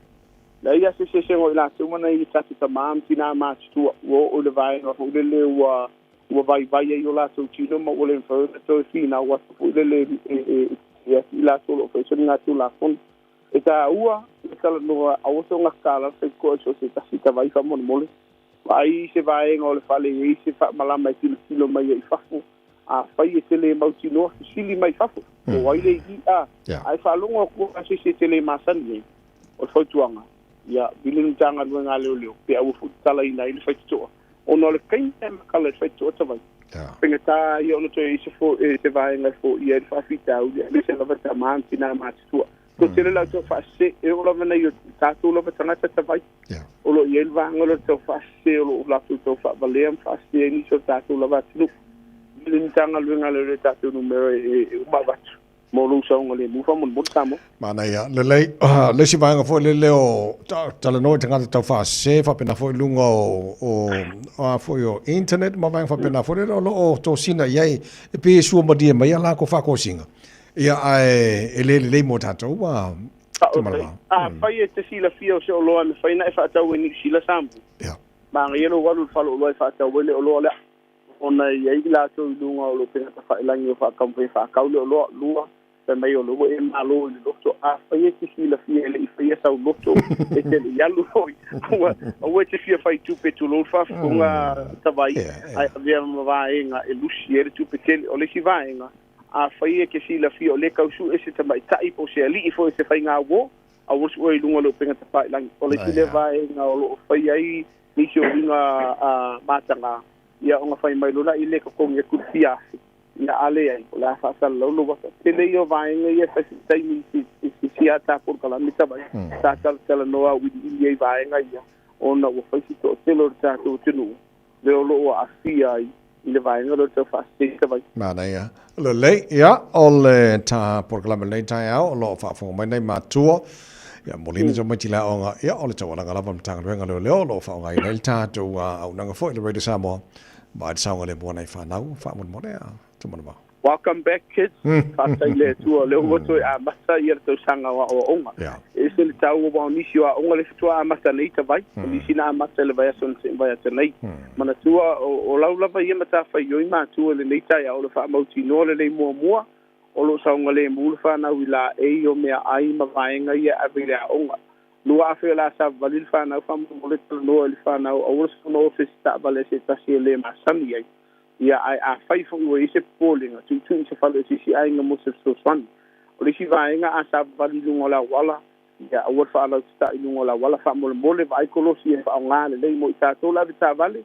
[SPEAKER 1] leai lava se eseesega o i latou ma nai o tatou tamā ma tinā matutua, ua oo i le vaega foi lele ua ua vaivai ai o latou tino ma ua le mafai ona toe finau atu foi lele e atu i latou o lo o fai soligatulafono. E taua le talanoa aua soga tatala le faitotoa i so o se tasi tavai faamolemole. Vaai se vaega o le fale e i ai se faamalama e tilotilo mai ai i fafo. Afai e te le mautinoa, fesili mai i fafo, po o ai le i a. Ae faalogo atu lava se isi e te le masani ai. O le fautuaga, ia vili le Matagaluega a Leoleo pe aua foi tatalaina ai le faitotoa, ona o le taimi e matala i le faitotoa tavai, faigata ia ona toe i ai se vaega e foia ai le faafitauli, aemaise lava tama ma tina matutua. Toatele la tau faasese, e oo lava nei o tatou lava tagata tavai. O lo o i ai le vaega lea o le tau faasese o lo o latou tau faavalea ma faasese ai nisi o tatou lava atunuu. I le Matagaluega lea o le tatou numera e uma avatu mo lou saogalemu faamolemole Samoa.
[SPEAKER 4] Manaia. Lelei. Le isi vaega foi lele o talanoa i tagata tau faasese faapena foi i luga o a foi o internet ma vaega faapena foi lele o lo o tosina i ai e pei e suamalie mai a latou faatosina. Ia ae e le lelei mo tatou ua
[SPEAKER 1] Afai e te silafia o se oloa e mafai ona e faatau i Niu Sila Samoa, manaia lou alu i le fale oloa e faatau ai le oloa lea, ona e i ai i latou i luga o lou upega tafailagi o faataumafai e faatau le oloa. Lua, fai mai o lea ua e malo i le loto. Afai e te silafia e le i faia sau loto, e te le i alu foi, aua e te fia fai tupe tulou le faafofoga tavai, ae avea ma vaega e lusi ai le tupe tele. O le isi vaega, Afai e te silafia o lea tau sue se tamaitai po o se alii foi o se faiga uo, aua le sue i luga o le upega tafailagi. O le isi lea vaega o lo o fai ai nisi o uiga mataga, ia ona fai mai loa lea i le totogi atu le fia afe, ia a leai, o le a faasalalau lou ata. Tele ia o vaega ia e fai se taimi i se siata polokalame tavai, sa talatalanoa auiliili ai vaega ia, ona ua fai si toatele o le tatou atunuu lea o lo o aafia ai i le vaega lea o le tau faasese Savaii.
[SPEAKER 4] Manaia. Lelei, ia, o le ta polokalame lenei taeao o lo o faafofoga mai nei matua, ia, molina tamaiti le aoga, ia, o le taualaga lava o le Matagaluega o Leoleo o lo o faaaogaina ai le tatou auaunaga foi le Radio Samoa, vaai le saogalemu o nai fanau, faamolemole a Tumanavao.
[SPEAKER 1] Welcome back kids. Faafetai i le Atua o lea ua toe amata ia le tausaga o aoaoga. E ese le taua aua o nisi o aoga lea faatoa amata nei tavai, o nisi na amata i le vaiaso na se'i mai ata nei. Manatua o lau lava ia matafaioi matua i lenei taeao o le faamautinoa lelei muamua o lo o saogalemu le fanau i laei o meaai ma vaega ia e ave i le aoga. 2000 o le a savavali le fanau faamolemole talanoa i le fanau aua le soona o se isi taavale a se tasi e le masani ai. Ia, ae afai foi ua i ai se popolega, tuitui i se fale o se isi aiga mo se fesoasoani. O le isi vaega, a savavali i luga o le auala, ia aua le faalautata'i i luga o le auala, faamolemole, vaai kolosi e faaaoga lelei mo i tatou le avetaavale.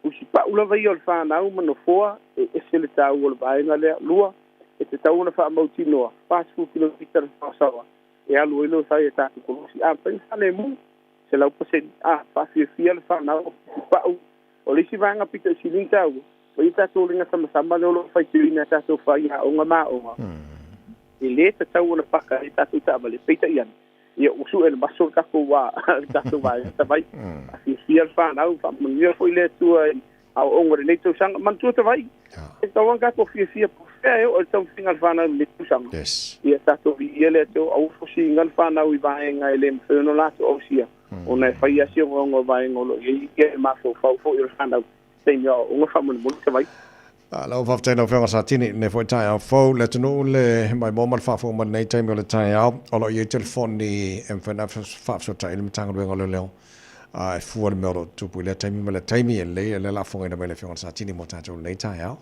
[SPEAKER 1] Usipa'u lava ia o le fanau ma nofoa, e ese le taua o le vaega lea. Lua, e tatau ona faamautinoa, 40 kilomita le saoasaoa e alu ai le fai a tatou kolosi. A mafai ona faalemu, 100%, a faafiafia le fanau, usipa'u. O le isi vaega pito i sili ona taua, o ia tatou uliga samasama lea o lo o faitioina e tatou faiaoga ma aoga, e le tatau ona paka ai tatou taavale, peitai ane, ia ua sue le maso le tatou wā, le tatou vaega tavai. A fiafia le fanau, faamanuia foi le Atua i aoaoga o lenei tausaga. Manatua tavai, e tatau lava ona tatou fiafia po o fea e oo ai le taumafaiga a le fanau i lenei tausaga. Ia tatou viia le Atua, aua fosiga le fanau i vaega e le mafai ona latou ausia. Ona e fai lava si ogaoga o vaega o lo o i ai le mafaufau foi o le fanau i taimi o aoaoga faamolemole Savaii.
[SPEAKER 4] Malo faafetai lau Afioga Satini, lenei foi taeao fou le atunuu le maimoa ma le faafofoga mai lenei taimi o le taeao. O lo o i ai telefoni e mafai ona faafesootai ai le Matagaluega o Leoleo e fua le mea o lo o tutupu i lea taimi ma lea taimi. E lelei o lea o le a fofogaina mai le Afioga Satini mo tatou lenei taeao.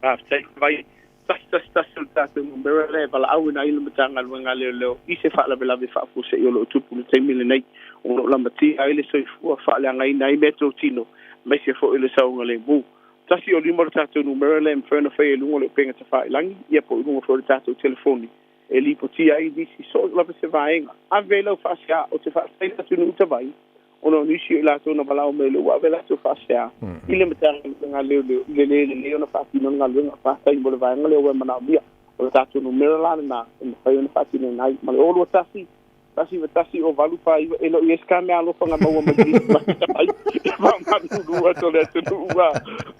[SPEAKER 1] Faafetai Savaii. 111 o le tatou numera lea e valaauina ai le Matagaluega a Leoleo i se faalavelave faafuasei o lo o tupu i le taimi lenei, o lo o lamatia ai le soifua, faaleagaina ai meatotino, aemaise foi o le saogalemu. 105 o le tatou numera lea e mafai ona faia i luga o le upega tafailagi ia po o i luga foi o le tatou telefoni e lipotia ai nisi soo lava se vaega. Ave ai lau faasea, ou te faafetai i le atunuu Tavai ona o nisi o i latou na valaau mai lea ua ave latou faasea i le Matagaluega a Leoleo i le le lelei ona faatino le galuega. Faafetai mo le vaega lea ua e manaomia. O le tatou numera la lena e mafai ona faatinoina ai ma le 021 191 o 849. E le o i ai se ka meaalofa na maua mai i Tavai e faamalulu atu o le atunuu a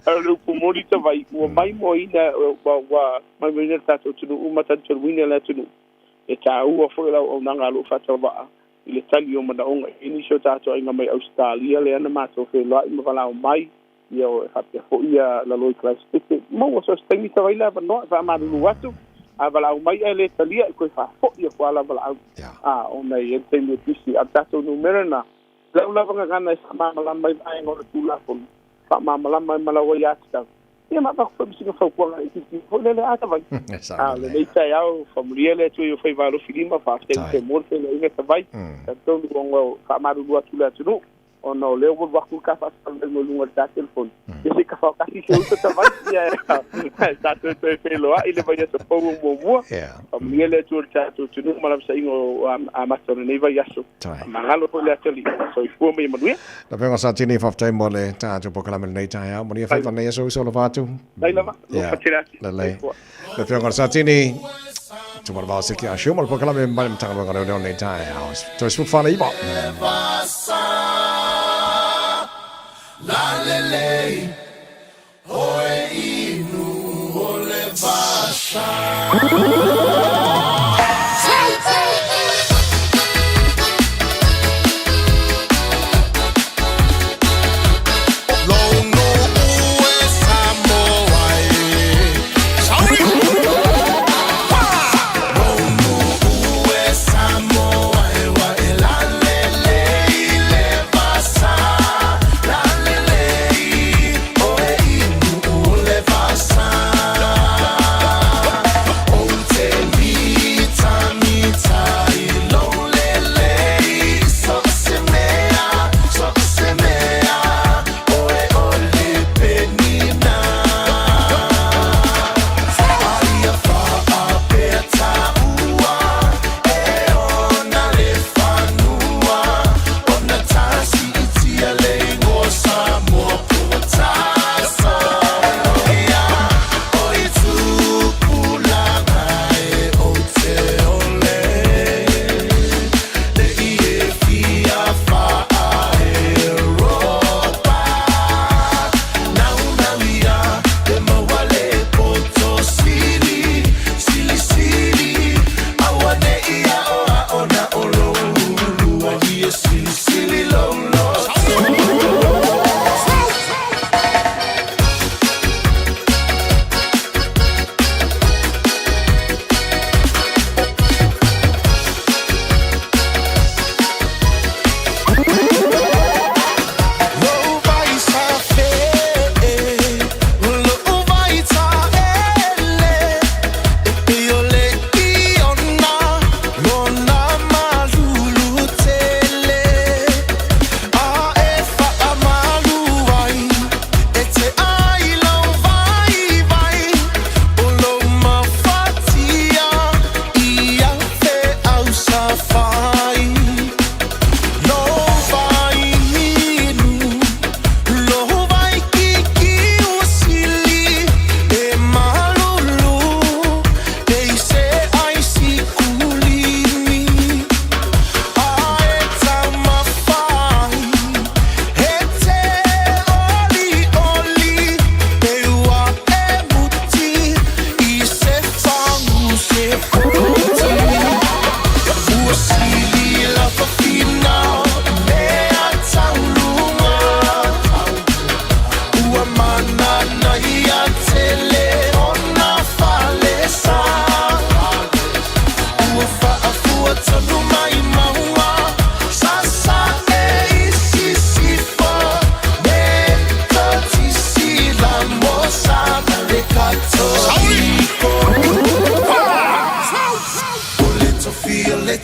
[SPEAKER 1] o le upu moni Tavai ua maimoaina ua maimoaina le tatou atunuu ma talitonuina le atunuu e taua foi le auaunaga a lou faatauvaa i le tali o manaoga. E i ai nisi o tatou aiga mai Ausetalia lea na matou feiloai ma valaau mai, ia e faapea foi ia Laloi Christ. Maua so o se taimi tau ai le avanoa e faamalulu atu, a valaau mai ae le talia e toe faafoi atu lava valaau. A ona e i ai le taimi e pisi. A o le tatou numera lena, lau lava gagana e faamalamalama ai vaega o le Tulafono, faamalamalama ai ma lau aiatatau. Ia ma avatu foi ma sina fautuaga itiiti foi lele a Tavai. A o lenei taeao, faamanuia le Atua i ou faiva alofi lima, faafetai i te mo le feiloaiga Tavai. Talitonu ona o faamalulu atu le atunuu, ona o lea ua alu atu le ta faasalalauga i luga o le ta telefoni. Ia se i tafaotasi se uso Tavai, ia tatou toe feiloai i le vaiaso fou o muamua. Faamanuia le Atua i le tatou atunuu ma lavasaiga o amata o lenei vaiaso. Faamagalo foi le atalii. Soifua ma ia manuia.
[SPEAKER 4] Lau Afioga Satini, faafetai mo le tatou polokalame i lenei taeao. Manuia faiva lenei aso uso alofa atu.
[SPEAKER 1] Mai lava, alofa tele atu.
[SPEAKER 4] Lelei. Lau Afioga Satini, Tumanavao Seki a Siu ma le polokalame mai le Matagaluega o Leoleo lenei taeao. Toe 49.
[SPEAKER 7] Lalelei, oe inu o le vasa.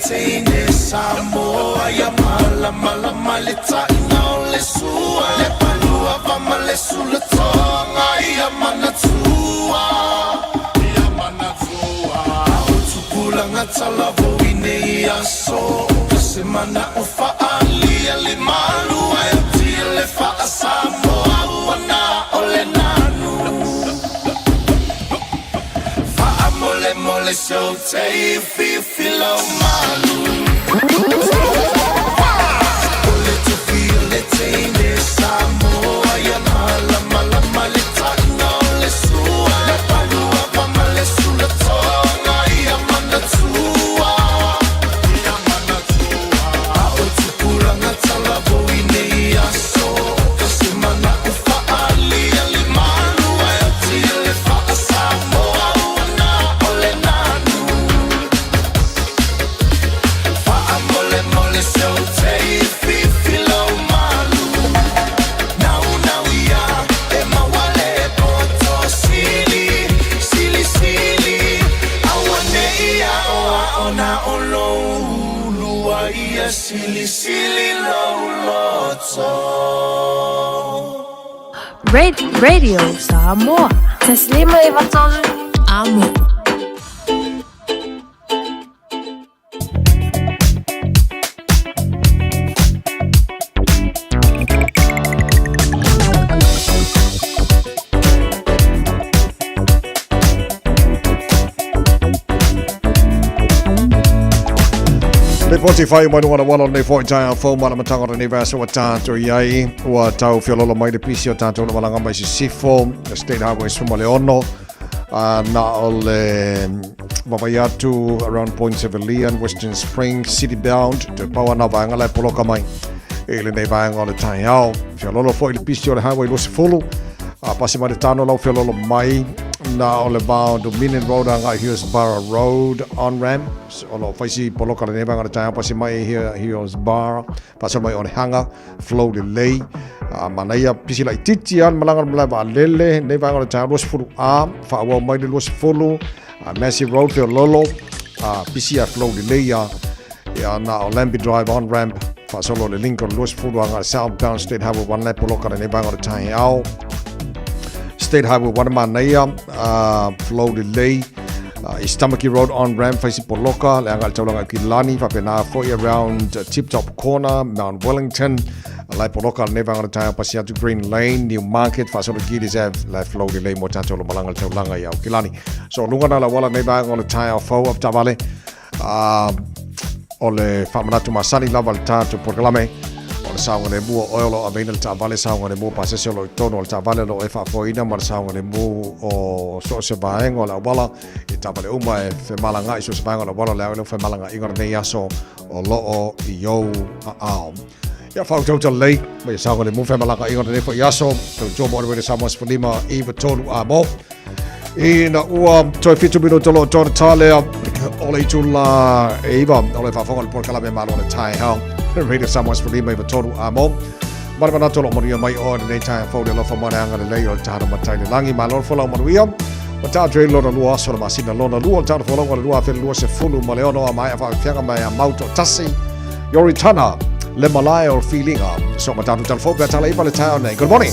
[SPEAKER 7] teine Samoa ia malamalama le taʻina o le sua le palua va ma le sulatoga ia manatua ia manatua o tupulaga talavou i nei aso ka se mana o faalia le malua e tia le faasamoa ua na o le nanu faamolemole seu tei fifi lau malu o le tufi o le teine Samoa ia malamalama le taʻina o le sua le palua va ma le sulatoga ia manatua ia manatua a o tupulaga talavou i nei aso ka se mana o faalia le malua e tia le faasamoa ua na o le nanu faamolemole seu tei fifi lau malu naunau ia e mauale poto sili sili sili aua nei aoao na o lou ulua ia silisili lou loto
[SPEAKER 21] Red Radio Samoa. Taslima Ivatolu. Amo.
[SPEAKER 4] Le poti whai mai nunga na walo nei foi tai fo mana matanga o nei vasa wa tātou i ai ua tau fiololo mai le pisi o tātou na malanga mai sisifo State Highway suma le ono na o le wawai atu around Point Civilian, Western Springs, City Bound, te paua na vaenga lai poloka mai i le nei vaenga o le tai ao. Fiololo foi le pisi o le highway 20, pasi mai le tano lau fiololo mai na o le vao Dominion Road anga Hillsborough Road on ramp o lo faisi poloka le nei vaenga o le tai ao pasi mai Hillsborough pasi mai o le hanga flow delay manaia pisi lai titi an malanga le malae vaalele nei vaenga o le tai ao 20 a whaawau mai le 20 Massey Road Fiololo pisi a flow delay ia na o Lambie Drive on ramp whaasolo le Lincoln 20 anga Southbound State Highway 1 le poloka le nei vaenga o le tai ao State Highway 1 manaia flow delay East Tamaki Road on ramp faisi poloka le anga le taulaga i Kilani whapena foi around Tip Top Corner Mount Wellington lai poloka le nei vaenga o le taeao pasi atu Green Lane New Market faasolo Gillies Ave lai flow delay mo tātou lo malanga le taulaga i Aukilani so lunga na la wala nei vaenga o le taeao fou avtavale o le faamanatu masani lava le tātou polokalame o le saogalemu o oe o lo aveina le taavale saogalemu pasese o lo i tonu o le taavale o lo e faafoeina ma le saogalemu o so o se vaega o le auala i taavale uma e femalagaai so o se vaega o le auala o le ao i le femalagaiga o lenei aso o loo i ou aao. Ia whautauta lei, mai e saogalemu femalagaiga o lenei foi aso, tautua mo le Samoa 15 i tolu a mo. Ina ua toe 7 minuta lo tona talea o le itu la e iwa o le faafofoga le polokalame malo le taeao Radio Samoa 15 i tolu a mo. Mare manato lo manuia mai o lenei taeao fou le alofa mo le anga lelei o le tahana matai le langi. Malo le folau manuia. Ma tātou i lona lua aso le masina lona lua o le tātou folauga le 2026 a maea whaafianga mai a mauto tasi. Yoritana, le malae o feelinga. So ma tātou talafou pea tala iwa le taeao nei. Good morning.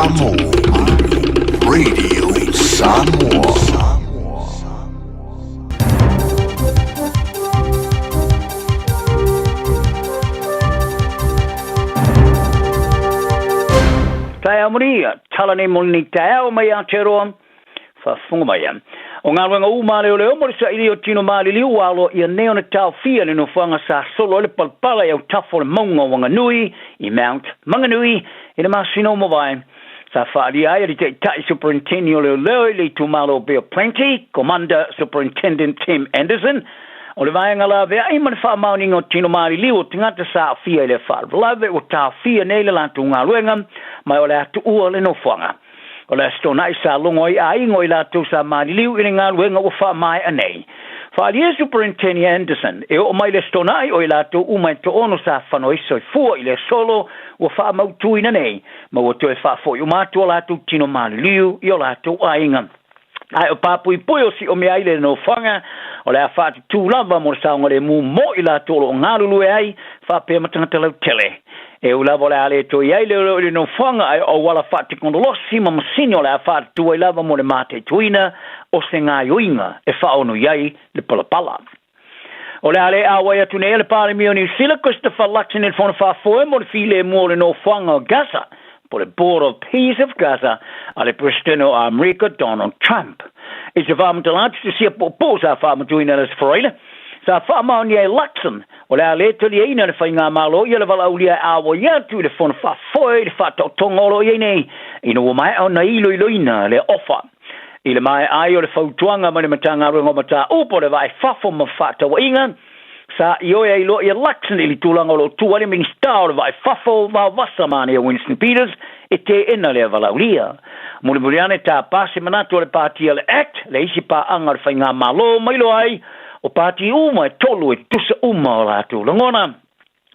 [SPEAKER 7] Samoa. Radio Samoa.
[SPEAKER 6] Taeao muri, tala nei mo lenei taeao mai Aotearoa, Faafofoga mai. O galuega uma a leoleo mo le saili o tino maliliu ua aloaia nei ona taofia le nofoaga sa solo ai le palapala i autafa o le mauga o Wanganui i Mount Maunganui i le masina ua mavae. Sa faaalia ai e le Taitai Superinteni o Leoleo i le itumalo o Bay of Plenty, Commander Superintendent Tim Anderson, o le vaega laveai ma le faamaoniga o tino maliliu o tagata sa aafia i lea faalavelave ua taofia nei le latou galuega ma o le a tuua le nofoaga. O le Aso Toonai sa logo ai aiga o i latou sa maliliu i le galuega ua faamaea nei. Faaalia Superinteni Anderson e oo mai le Aso Toonai o i latou uma e toono sa fano ai soifua i le solo ua faamautuina nei ma ua toe faafoi uma atu o latou tino maliliu i o latou aiga. Ae o papuipui o siomea ai le nofoaga, o le a faatutū lava mo le saogalemu mo i latou o lo o galulue ai, faapea ma tagata lautele. E ui lava o le a le toe i ai leoleo i le nofoaga, ae o auala faatekonolosi ma masini o le a faatutū ai lava mo le mataituina o se gaoioiga e faaono i ai le palapala. O le a le auai atu nei a le Palemia o Niu Sila, Christopher Luxon i le Fono Faafoe mo le filemu o le nofoaga o Gaza, po le Board of Peace of Gaza, a le Peresetene o Amerika, Donald Trump. I se faamatala atu se sia poupou sa faamatuina e le Aso Faraile, sa faamaonia e Luxon, o le a le taliaina le faigamalo ia le valaaulia e auai atu i le Fono Faafoe i le faataotoga o lo o i ai nei, ina ua maea ona iloiloina le ofa. I le maea ai o le fautuaga mai le Matagaluega o Mataupu o le Vaa i Fafo ma Fefaatauaiga, sa ioe ai loa ia Luxon i le tulaga o lo o tu ai le Minisita o le Vaa i Fafo Vaovasa Manaia Winston Peters e teena lea valaaulia. Mulimuli ane tapa se manatu a le Pati a le act, le isi paaga o le Faigamalo ma iloa ai o pati uma e tolu e tutusa uma o latou lagona.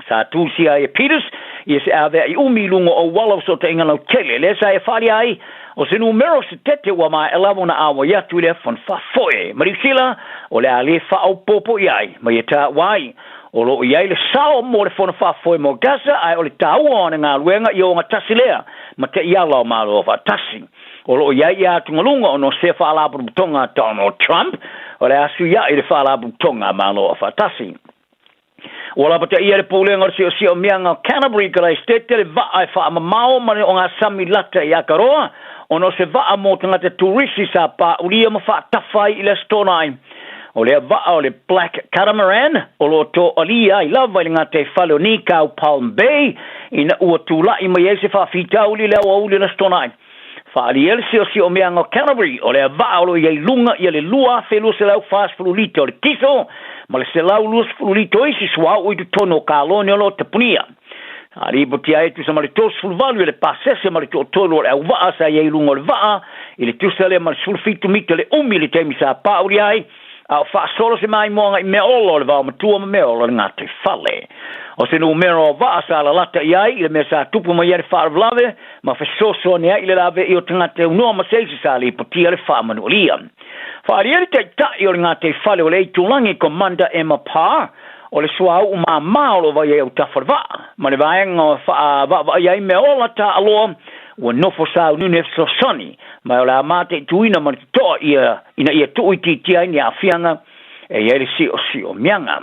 [SPEAKER 6] Sa tusia ai e Peters ia se avea'i umi i luga o auala o fesootaiga lautele, lea sa ia faaalia ai o se numera o se tete ua maea lava ona auai atu i lea fono faafoe. Ma Niu Sila, o le a le faaopoopo i ai ma ia taua ai o lo o i ai le sao mo le fono faafoe mo Gaza, ae o le taua o ana galuega ia ogatasi lea ma taiala o Malo Afaatasi. O lo o i ai ia atugaluga ona o sea faalapotopotoga a Donald Trump, o le a suia'i le faalapotopotoga a Malo Afaatasi. Ua lapataia le Pulega o le Siosiomiaga o Canterbury Karaisitete le vaa e faamamao ma le ogasami lata i Akaroa ona o se vaa mo tagata turisi sa pāulia ma faatafa ai i le Aso Toonai. O lea vaa o le Black Catamaran o lo o toalia ai lava i le gataifale o Nikau Palm Bay ina ua tula'i mai ai se faafitauli i le aoauli o le Aso Toonai. Faaalia le siosiomiaga o Canterbury, o lea vaa o lo o i ai luga ia le 2,240 lita o le kiso ma le 120 lita o isi suauu i totonu o kalone o lo o tapunia. Sa lipotia ai e tusa ma le 38 ia le pasese ma le toatolu o le auvaa sa i ai i luga o le vaa i le tusa lea ma le 17 mita le umi i le taimi sa pāulia ai a o faasolo se maimoaga i mea ola o le vaomatua ma mea ola o le gataifale. O se numera o vaa sa lalata i ai i le mea sa tupu mai ai le faalavelave ma fesoasoani ai i le laveai o tagata e unoa ma se isi sa lipotia le faamanualia. Faaalia le Taitai o le gataifale o le Aitulagi, Commander Emma Parr, o le suauu māmā o lo o vai ai autafa o le vaa, ma le vaega o faavaavaaia ai mea ola taaloa ua nofo sauniuni e fesoasoani ma o le a mataituina ma le totoa ia ina ia tuuitiitia ai ni aafiaga e i ai le siosiomiaga.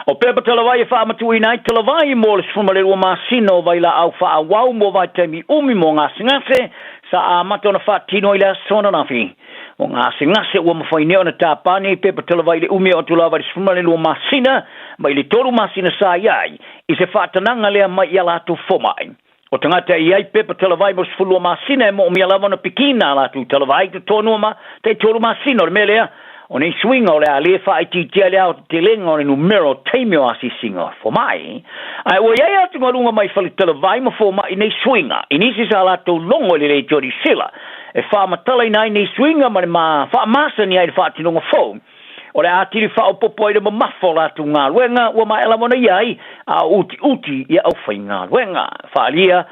[SPEAKER 6] O pepa talavai e faamatuuina ai talavai mo le 12 masina o vailaau faaauau mo vaitaimi umi mo gasegase sa amata ona faatino ai le aso ananafi. O gasegase ua mafai nei ona tapa nei pepa talavai i le umi o atu lava i le 12 masina mai le 3 masina sa i ai i se faatanaga lea mai i a latou fomai. O tagata e i ai pepa talavai mo 12 masina e moomia lava ona pikina a latou talavai i totonu o ma tai 3 masina. O le mea lea, o nei suiga o le a le faaitiitia i le aotetelega o le numera o taimi o asiasiga fomai. Ae ua i ai atugaluga mai fale talavai ma fomai nei suiga i nisi sa latou logo i le leitio Niu Sila e faamatalaina ai nei suiga ma le ma faamasani ai le faatinoga fou. O le atili faaopoopo ai le mamafa o latou galuega ua maea lava ona i ai, a o utiuti ia aufaigaluega. Faaalia,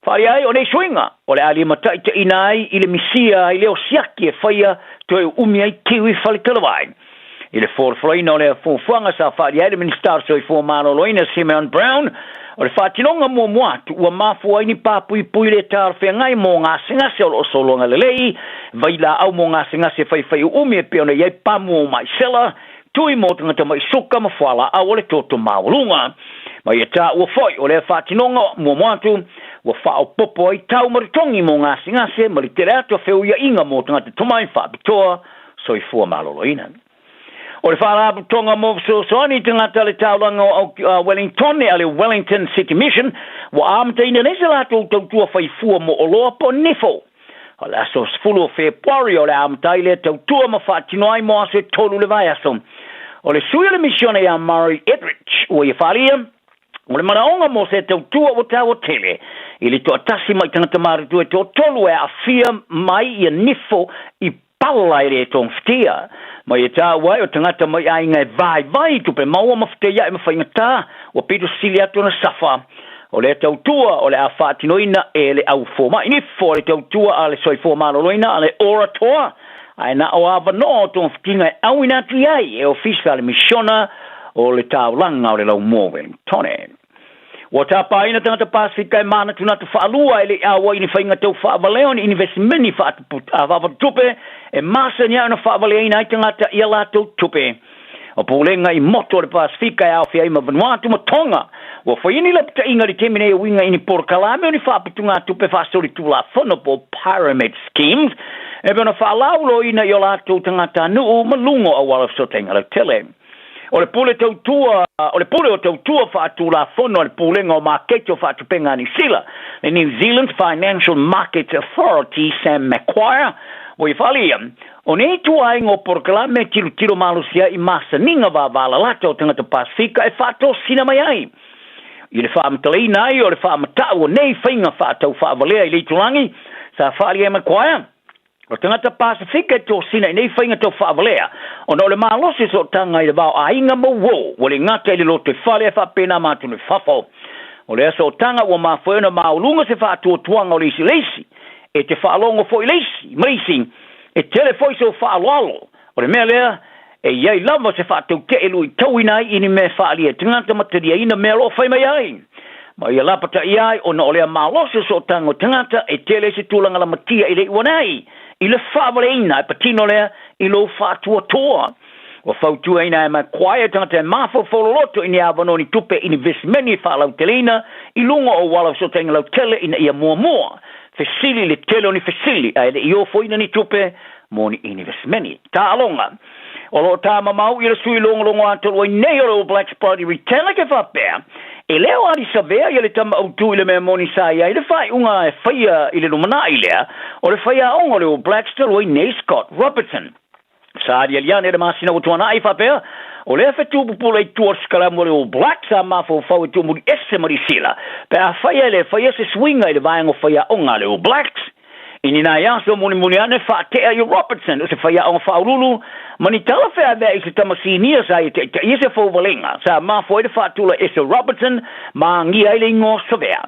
[SPEAKER 6] faaalia ai o nei suiga, o le a limataitaiina ai i le misia ai lea o siaki e faia toe uumi ai kiwi fale talavai. I le folafolaina o lea fuafuaga sa faaalia ai le Minisita o le Soifua Maloloina Simeon Brown, O le faatinoga muamua atu ua mafua ai ni papuipui le talafeagai mo gasegase o lo o sologa lelei, vailaau mo gasegase faifaiuumi e pei ona i ai pamu o maisela, tui mo tagata mai suka ma fualaau o le toto maualuga. Ma ia taua foi o lea faatinoga muamua atu ua faaopoopo ai tau ma totogi mo gasegase ma le tele atu o feuiaiga mo tagata tomai faapitoa soifua maloloina. O le Faalapotopotoga mo Fesoasoani i Tagata a le Taulaga o Wellingtone a le Wellington City Mission ua amataina nei se latou tautua faifua mo oloa po o nifo. O le aso 10 o Fepuari o le a amata ai lea tautua ma faatino ai mo aso e tolu le vaiaso. O le sui o le misione ia Murray Edrich ua ia faaalia, O le manaoga mo se tautua ua taua tele i le toatasi mai tagata matutua e toatolu e aafia mai ia nifo i pala e le togafitia. Ma ia taua ai o tagata mai aiga e vaivai i tupe maua ma feteiai ma faigata ua pito sili atu ona safa. O lea tautua o le a faatinoina e le au fomai nifo a le tautua a le soifua maloloina a le Ora Toa ae na o avanoa o togafitiga e auina atu i ai e ofisa a le misiona o le taulaga o le Laumua Wellingtone. Ua tapaina tagata Pasefika e manatunatu faalua e le i auai i ni faiga tau faavalea o ni inivesimeni faapatutupe e masani ai ona faavaleaina ai tagata i a latou tupe. O pulega i motu o le Pasefika e aofia ai ma Vanuatu ma Tonga, ua faia ni lapataiga i le taimi nei e uiga i ni polokalame o ni faaputugatupe faasolitulafono po o pyramid schemes e pei ona faalauiloaina i o latou tagatanuu ma luga o auala fesootaiga lautele. O le pule tautua, o le pule o tautua faatulafono a le Pulega o Maketi o Faatupenga a Niu Sila, le New Zealand Financial Markets Authority, Sam Maguire, ua ia faaalia, o nei ituaiga o polokalame e tilotilo malosi ai i masaniga vavalalata o tagata Pasefika e faatosina mai ai i le faamatalaina ai o le faamatau o nei faiga faatau-faavalea i le itulagi, sa faaalia e Maguire. O tagata Pasefika e tosina i nei faiga tau faavalea ona o le malosi o sootaga i le va o aiga ma uo ua le gata i le lotoifale ae faapena ma atunuu i fafo. O lea sootaga ua mafua ai ona maualuga se faatuatuaga o le isi i le isi, e te faalogo foi i le isi ma le isi, e tele foi sou faaaloalo. O le mea lea, e i ai lava se faatautee luitauina ai i ni mea e faaalia e tagata ma taliaina mea o lo o fai mai ai. Ma ia lapataia ai ona o lea malosi o sootaga o tagata e tele ai se tulaga lamatia i le iuana ai i le faavaleina e patino lea i lou faatuatua. Ua fautuaina e Maguire tagata e mafaufau loloto i ni avanoa ni tupe i ni vesimeni e faalauteleina i luga o auala fesootaiga lautele ina ia muamua fesili le tele o ni fesili ae le i ofoina ni tupe mo ni inivesimeni. Taaloga. O lo o tāmamau i le sui logologo atoa ai nei o le All Blacks Brodie Retallick e faapea, e le o alisavea ia le tama autu i le mea moni sa i ai le faaiuga e faia i le lumanai lea o le faiaoga o le All Blacks talu ai nei Scott Robertson. Sa aliali ane le masina ua tuanai faapea, o lea fetu pupula i tua o le sikalamu a le All Blacks sa mafaufau e tuumuli ese ma Lisila pe afai e le faia se suiga i le vaega o faiaoga a le All Blacks. I ni nai aso mulimuli ane, faatea i Robertson o se faiaoga faauluulu ma ni tala feaveai i se tama sinia sa ia taitaia se fouvalega sa mafua ai le faatula ese o Robertson ma agia ai le igoa o Savea.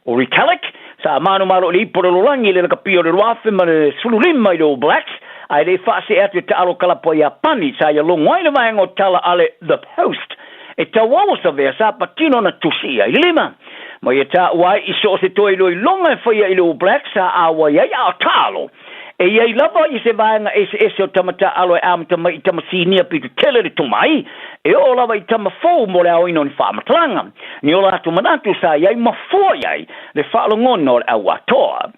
[SPEAKER 6] O Retallick, sa manumalo i le ipo o le lolagi i le lakapia o le 2015 i le All Blacks, ae le i faasee atu e taalo kalapu a Iapani sa ia logo ai le vaega o tala a le The Post E tauau o Savea sa patino na tusi ia i le lima. Ma ia taua ai i so o se toe iloiloga e faia i le All Blacks sa auai ai a o taalo. E i ai lava i se vaega eseese o tama taaalo e amata mai i tama sinia pito tele le tomai, e oo lava i tama fou mo le aoina o ni faamatalaga, ni o latou manatu sa i ai ma fua i ai le faalogona o le au atoa.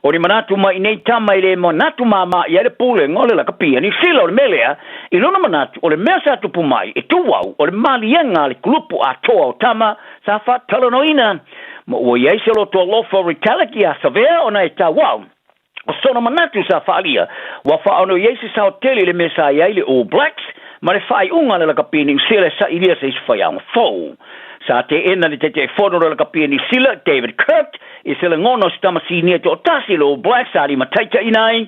[SPEAKER 6] O ni manatu mai i nei tama e le manatu māmā i ai le pulega o le lakapi a Niu Sila. O le mea lea, i lona manatu, o le mea sa tupu mai e tu au, o le maliega a le kulupu atoa o tama sa faatalanoaina, ma ua i ai se loto alofa o Retallick iā Savea ona e tau au. O sona manatu sa faaalia, ua faaono i ai se sao tele i le mea sa i ai le All Blacks ma le faaiuga a le lakapi a Niu Sila e sailia se isi faiaoga fou. Sa teena le Taitaifono o le lakapi a Niu Sila, David Kirk, I se lagona o se tama sinia toatasi, le All Blacks sa limataitaiina ai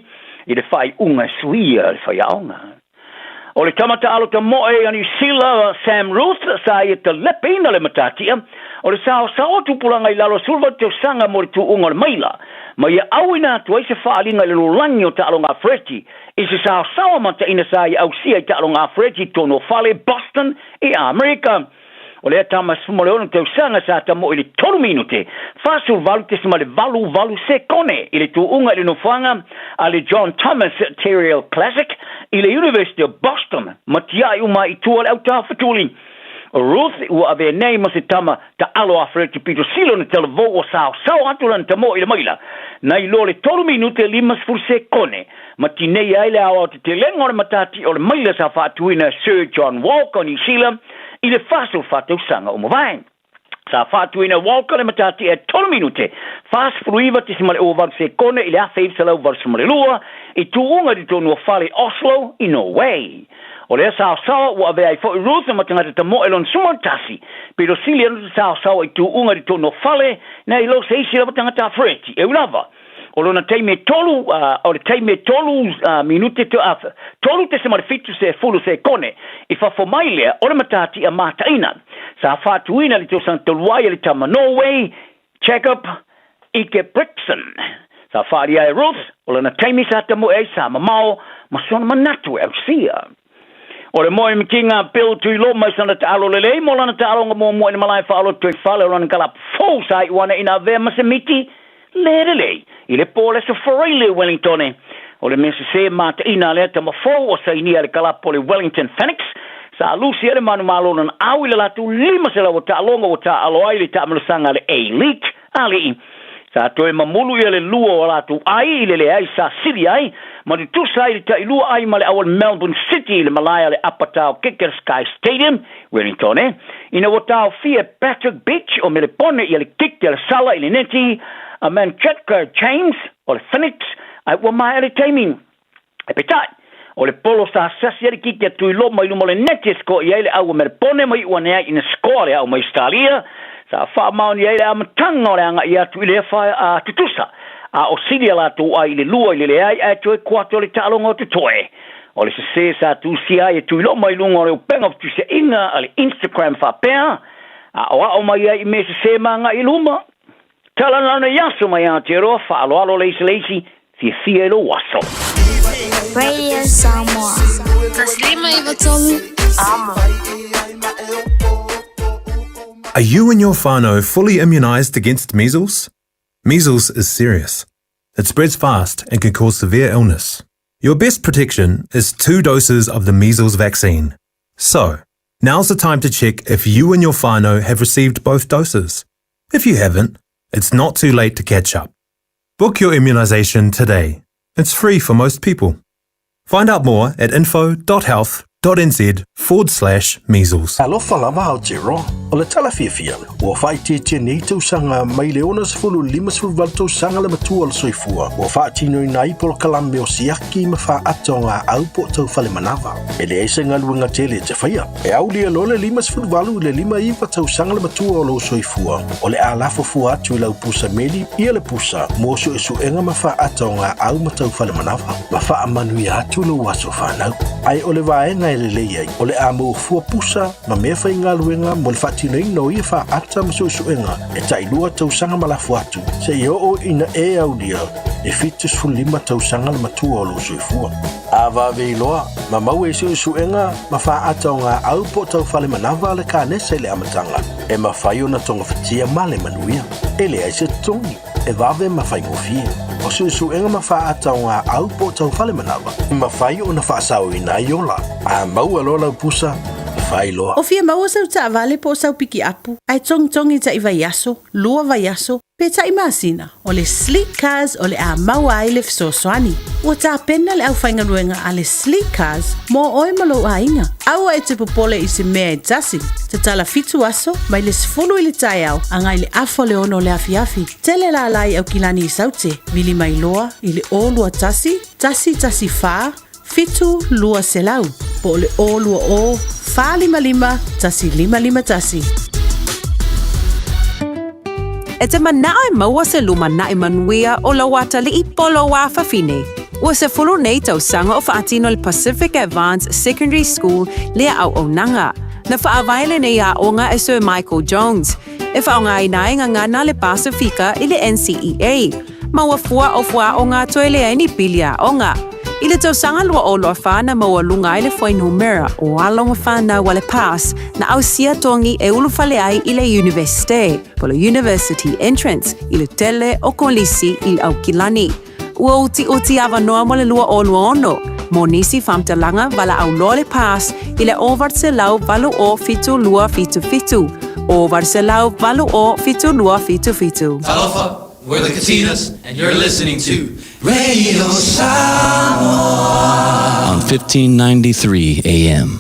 [SPEAKER 6] i le faaiuga e suia le faiaoga. O le tama taalo tamoe a Niu Sila, Sam Ruthe, sa ia talepeina le matatia o le saosao o tupulaga i lalo o 18 tausaga mo le tuuga o le maila, ma ia auina atu ai se faaaliga i le lolagi o taaloga a-fereti i se saosao mataina sa ia ausia i taaloga a-fereti i totonu o fale Boston i Amerika. O lea tama 16 tausaga sa tamo'i i le 3 minute 48.88 sekone i le tuuga i le nofoaga a le John Thomas Terriel Classic i le University of Boston ma tiai uma ai i tua le autafatuli. O Ruth ua avea nei ma se tama taalo afeleti pito sili ona talavou ua saosao atu lana tamo'i i le maila nai lo le 3 minute 50 sekone ma tinei ai le aoaotetelega o le matati o le maila sa faatuina e Sir John Walker o Niu Sila i le 44 tausaga ua mavae. Sa faatuina e Walker le matati e 3 minute 49.08 sekone i le 1982 i tuuga i totonu o fale i Oslo i Norway. O lea saosaoa ua avea ai foi Ruth ma tagata tamoe lona 11, pito sili ona saosaoa i tuuga i totonu o fale nai lo se isi lava tagata afereti. E ui lava, O lona taimi e tolu, o le taimi e tolu minute, 3.7 se fulu sekone i fafo mai lea o le matatia mataina. Sa faatuina le tausaga talu ai e le tama Norway, Jakob Ingebrigtsen. Sa faaalia e Ruth, o lana taimi sa tamoe ai sa mamao ma sona manatu e ausia. O le moe mitinga a Bill Tuiloma i sana taalo lelei mo lana taaloga muamua i le malae faaoloto i fale o lana kalapu fou sa iu ana ina avea ma se miti le lelei i le po o le Aso Faraile i Wellingtone. O le mea sesē mataina a lea tama fou o sainia e le kalapu o le Wellington Phoenix sa lusi ai le manumalo o lana au i le latou 500 o taaloga ua taaalo ai i le taamilosaga a le A-League Alii. Sa toe mamulu ia le lua o a latou ai i le leai sa sili ai, ma tutusa ai le tailua ai ma le au o le Melbourne City i le malae a le Upper Taokeke le Sky Stadium, Wellington, ina ua taofia e Patrick Beach o Melepone ia le kiki a le sala i le neti a Manchetka James o le Phoenix, ae ua maea le taimi. Peitai, o le polo sa sasi ai le kiki a Tuiloma i luma o le neti e sikoa i ai le au o Melepone ma iu ane ai ina sikoa le au mai Ausetalia, sa faamaoni ai le amataga o le agai atu i lea fae a tutusa, a o sili a latou ai i le lua i le leai ae toe koato le taaloga o totoe. O le sesē sa tusia ai e Tuiloma i luga o le upega o fetusiaiga a le Instagram faapea, Aoao mai ai i mea sesē ma agai i luma. Tala lana i aso mai Aotearoa, faaaloalo le isi le isi, fiafia i lou aso.
[SPEAKER 12] Radio Samoa. 153 Amo.
[SPEAKER 9] Are you and your whānau fully immunised against measles? Measles is serious. It spreads fast and can cause severe illness. Your best protection is two doses of the measles vaccine. So, now's the time to check if you and your whānau have received both doses. If you haven't, it's not too late to catch up. Book your immunisation today. It's free for most people. Find out more at info.health.nz forward slash measles.
[SPEAKER 11] Talofa lava Aotearoa, o le tala fiafia, ua faaitiitia nei tausaga mai le 60 i le 58 tausaga le matua o le soifua ua faatinoina ai polokalame o siaki ma faaata o ngā au po o tau fale manava. E leai se galuega tele e te faia. E aulia loa le 58 i le 59 tausaga le matua o lou soifua, o le a lafo fua atu i lau pusa meli ia le pusa mo suesuega ma faaata o ngā au ma tau fale manava, ma faamanuia atu lou aso fanau. Ae o le vaega e lelei ai, o le a maua fua pusa ma mea faigaluega mo le faatinoina o ia faaata ma suesuega e tailua tausaga ma lafo atu, seia oo ina e aulia e 75 tausaga le matua o lou soifua. A vave iloa, ma maua i suesuega ma faaata o ngā au po o tau fale manava a le kanesa i le amataga, e mafai ona togafitia ma le manuia. E leai se totogi, e vave ma faigofie. O suesuega ma faaata o ngā au po o tau fale manava, e mafai ona faasaoina ai ola. A maua loa lau pusa, fai loa.
[SPEAKER 13] O fia maua sau taavale po o sau pikiapu, ae togitogi taʻi vaiaso, lua vaiaso, pe taʻi masina, o le Sleek Cars o le a maua ai le fesoasoani. Ua tapena le aufaigaluega a le Sleek Cars mo oe ma lou aiga. Aua e te popole i se mea e tasi. Tatala fitu aso, mai le 10 i le taeao agai le afa o le ono o le afiafi. Tele lala i Aukilani i Saute, vili mai loa i le 021 114 7 200 po o le 020 455 1551.
[SPEAKER 14] E te manao e maua se lumanaʻi manuia o lou atalii po o lou afafine. Ua 10 nei tausaga o faatino le Pacific Advanced Secondary School lea auaunaga. Na faavae lenei aoga e Sir Michael Jones, e faaaogaina ai gagana a le Pasifika i le NCEA. Ma ua fua o fuaaoga toe leai ni pili aoga. I le tausaga 2024 na maualuga ai le fuainumera o alo ma fanau a le PASS na ausia togi e ulufale ai i le Iunivesite, po o le University Entrance, i le tele o kolisi i le Aukilani. Ua utiuti avanoa mo le 2026 mo nisi faamatalaga valaau loa le PASS i le 800 80 72 77, 800 80 72 77.
[SPEAKER 19] Talofa, we're the Katinas, and you're listening to Radio Samoa
[SPEAKER 8] on 1593 AM.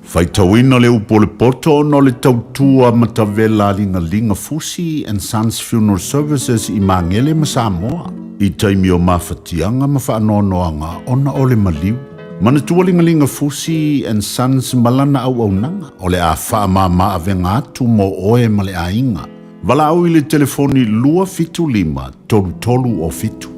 [SPEAKER 20] Faitauina le upu o le poto ona o le tautua matavela a Ligalinga Fusi and Sons Funeral Services i Magele ma Samoa i taimi o mafatiaga ma faanoanoaga ona o le maliu. Manatua Ligalinga Fusi and Sons ma lana auaunaga o le a faamama avega atu mo oe ma le aiga. Valaau i le telefoni 275 33 o 7.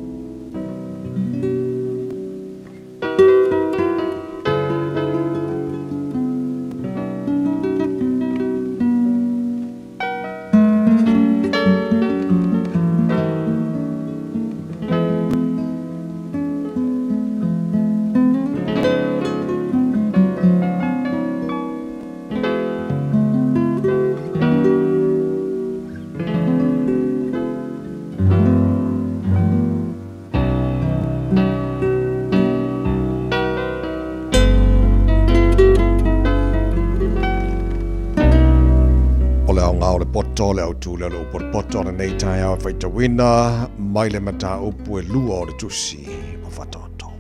[SPEAKER 4] O le aoga o le poto, le autū lea o le upu o le poto o lenei taeao e faitauina mai le mataupu e lua o le tusi o Faatoto.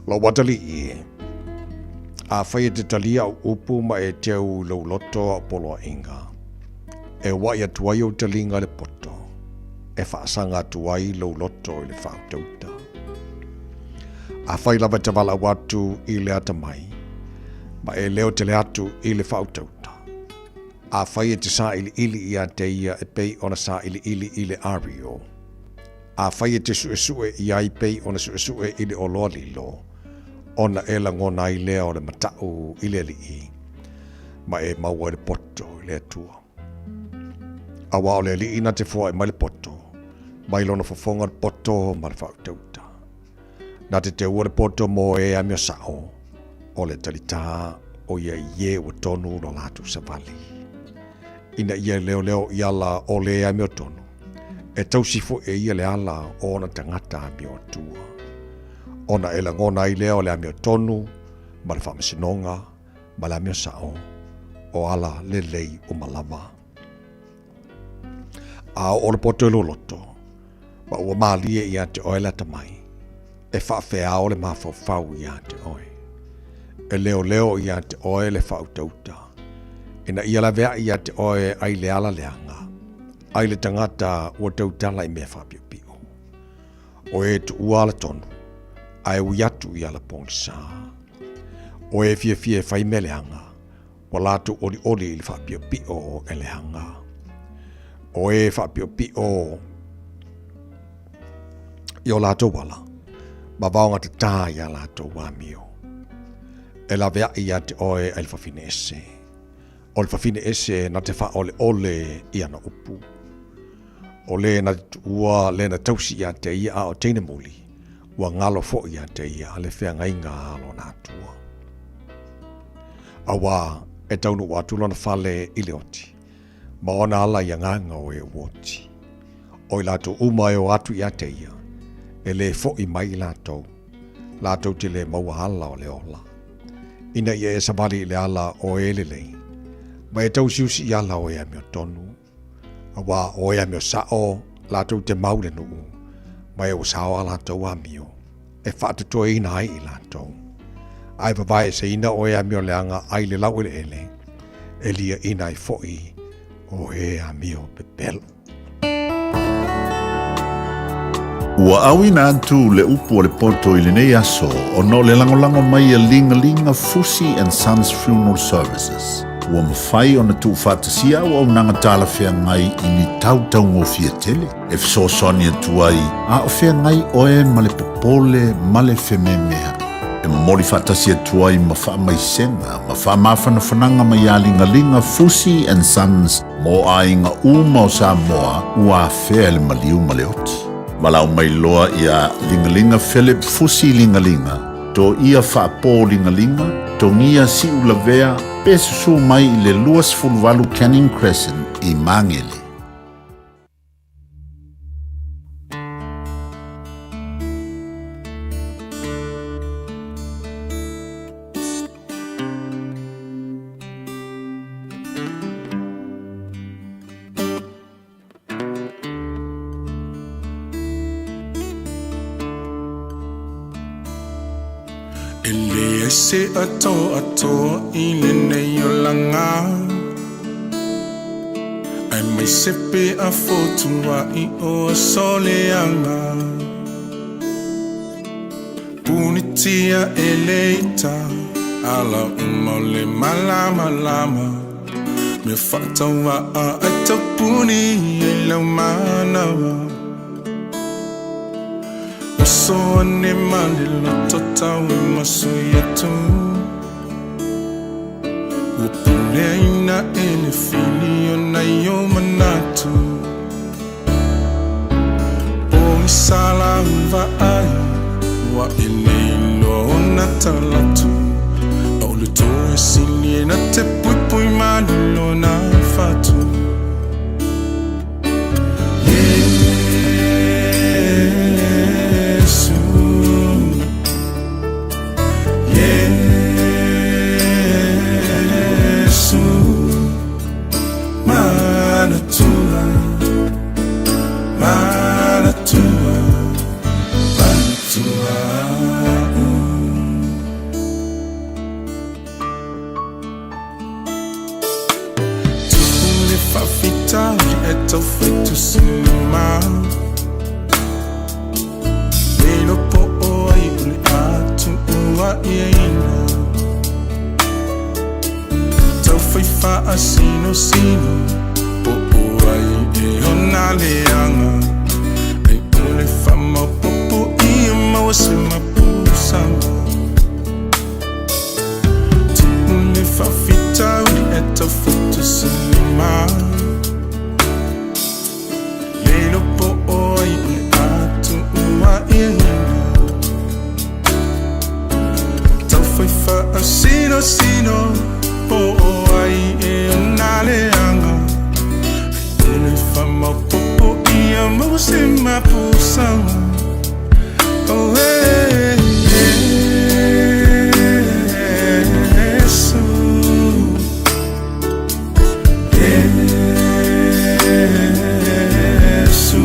[SPEAKER 4] Lou atalii, afai e te talia au upu ma e teu i lou loto au poloaiga, e ua'i atu ai ou taliga i le poto, e faasaga atu ai lou loto i le faautauta. Afai lava e te valaau atu i le atamai, ma e leo tele atu i le faautauta, afai e te sailiili ia te ia e pei ona sailiili i le ario, Afai e te suesue i ai pei ona suesue i le oloa lilo, ona e lagona ai lea o le mataʻu i le Alii, ma e maua ai le poto i le Atua. Auā o le Alii na te foaʻi mai le poto, mai lona fofoga le poto ma le faautauta. Na te teua le poto mo e amio saʻo, o le talitā o ia i e ua tonu lo latou savali. Ina ia leoleo i ala o le amio tonu, e tausi foi e ia le ala o ona tagata amio atua. Ona e lagona ai lea o le amio tonu ma le faamasinoga ma le amio sao, o ala lelei uma lava. A oo le poto i lou loto, ma ua malie ia te oe le atamai, e faafeao le mafaufau ia te oe. E leoleo ia te oe le faautauta, ina ia laveai ia te oe ai le ala leaga, ai le tagata ua tautala i mea faapiopio. O e tuua ala tonu, ae ui atu i ala pogisa. O e fiafia e fai mea leaga, ua latou olioli i le faapiopio e leaga. O e faapiopio i o latou ala, ma vaogatatā i a latou amio. E laveai ia te oe ai le fafine ese. O le fafine ese na te faaoleole i ana upu. O le na te tuua le na tausi ia te ia a o teine muli, ua ngalo foi ia te ia le feagaiga a lona Atua. Auā e taunuu atu lona fale i le oti, ma ona ala i agaga o e ua oti. O i latou uma e o atu ia te ia, e lē foʻi mai i latou, latou te lē maua ala o le ola. Ina ia e savali i le ala o e lelei, ma e tausiusi i ala o e amiotonu, auā o e amio saʻo latou te mau le nuu, ma e ua sao a latou amio, e faatotoeina ai i latou. Ae vavaeeseina o e amio leaga ai le laueleele, e liaʻina ai foʻi o e amio pepelo.
[SPEAKER 20] Ua auina atu le upu o le poto i lenei aso ona o le lagolago mai a Ligalinga Fusi and Sons Funeral Services. Ua mafai ona tuufaatasia auaunaga talafeagai i ni tau taugofie tele e fesoasoani atu ai a o feagai oe ma le popole ma le fememeaʻi. E momoli faatasi atu ai ma faamaisega ma faamafanafanaga mai iā Ligalia Fusi and Sons mo aiga uma o Samoa ua afea i le maliu ma le oti. Valaau mai loa iā Ligalia Philip Fusi Ligalia, Toia Faapō Ligalia, Togia Siulavea, pe susū mai i le 28 Canning Crescent i Magele.
[SPEAKER 15] E leai se atoatoa i lenei olaga Aemaise pe a fotuai o aso leaga Punitia e le ita ala uma o le malamalama Mea faatauvaa ai taupuni ai lau manawa Oso ane ma le loto tau e masu i atu Ua puleaina e le fili o nai o manatu Pogisa lau vaai ua e le iloa ona talatu A o le toe sili e na te puipui malu lona fatu Iesu Iesu Manatua Manatua Manatua Tupu le faafitauli e taufetusilima Le iloa po o ai o le a tuuaiaina Taufai faasinosino po o ai e ona leaga Ai o le faamaopoopo ia maua se mapusaga Tupu le faafitauli e taufetusilima Le iloa po o ai o le a tuuaiaina Taufai faasinosino po o ai e ona leaga Ai o le faamaopoopo ia maua se mapusaga Oh, hey, Iesu Iesu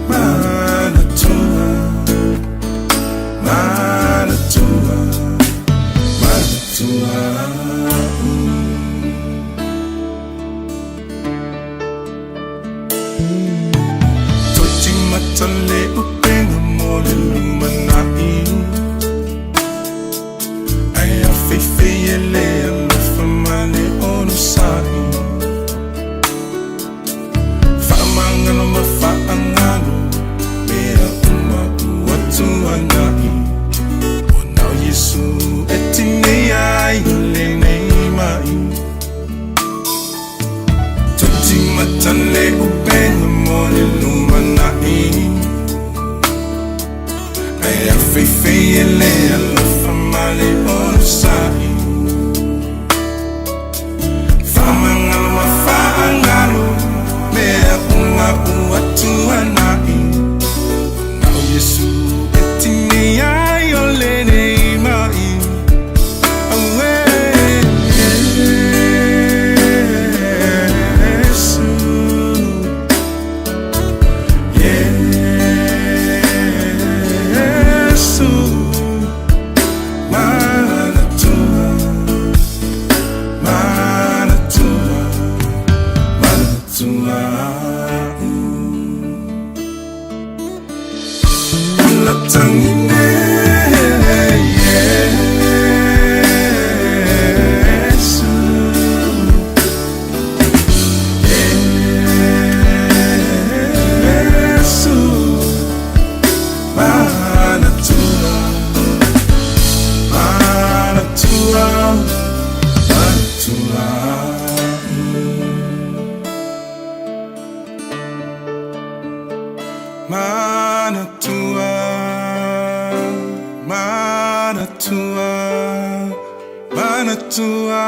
[SPEAKER 15] Manatua Manatua Manatua Toetimata le upega mo le lumanai Ae afeifei e le alofa ma le onosai Faamagalo ma faagalo mea uma ua tuanai Ona o Iesu e tinei ai o lenei mai Toetimata le upega mo le lumanai Ae afeifei e le alofa ma le onosai Faamagalo ma faagalo mea uma ua tuanai Ona o Iesu e tinei ai o lenei mai Auē Iesu Iesu Manatua Manatua, manatua. Manatua, manatua, manatua.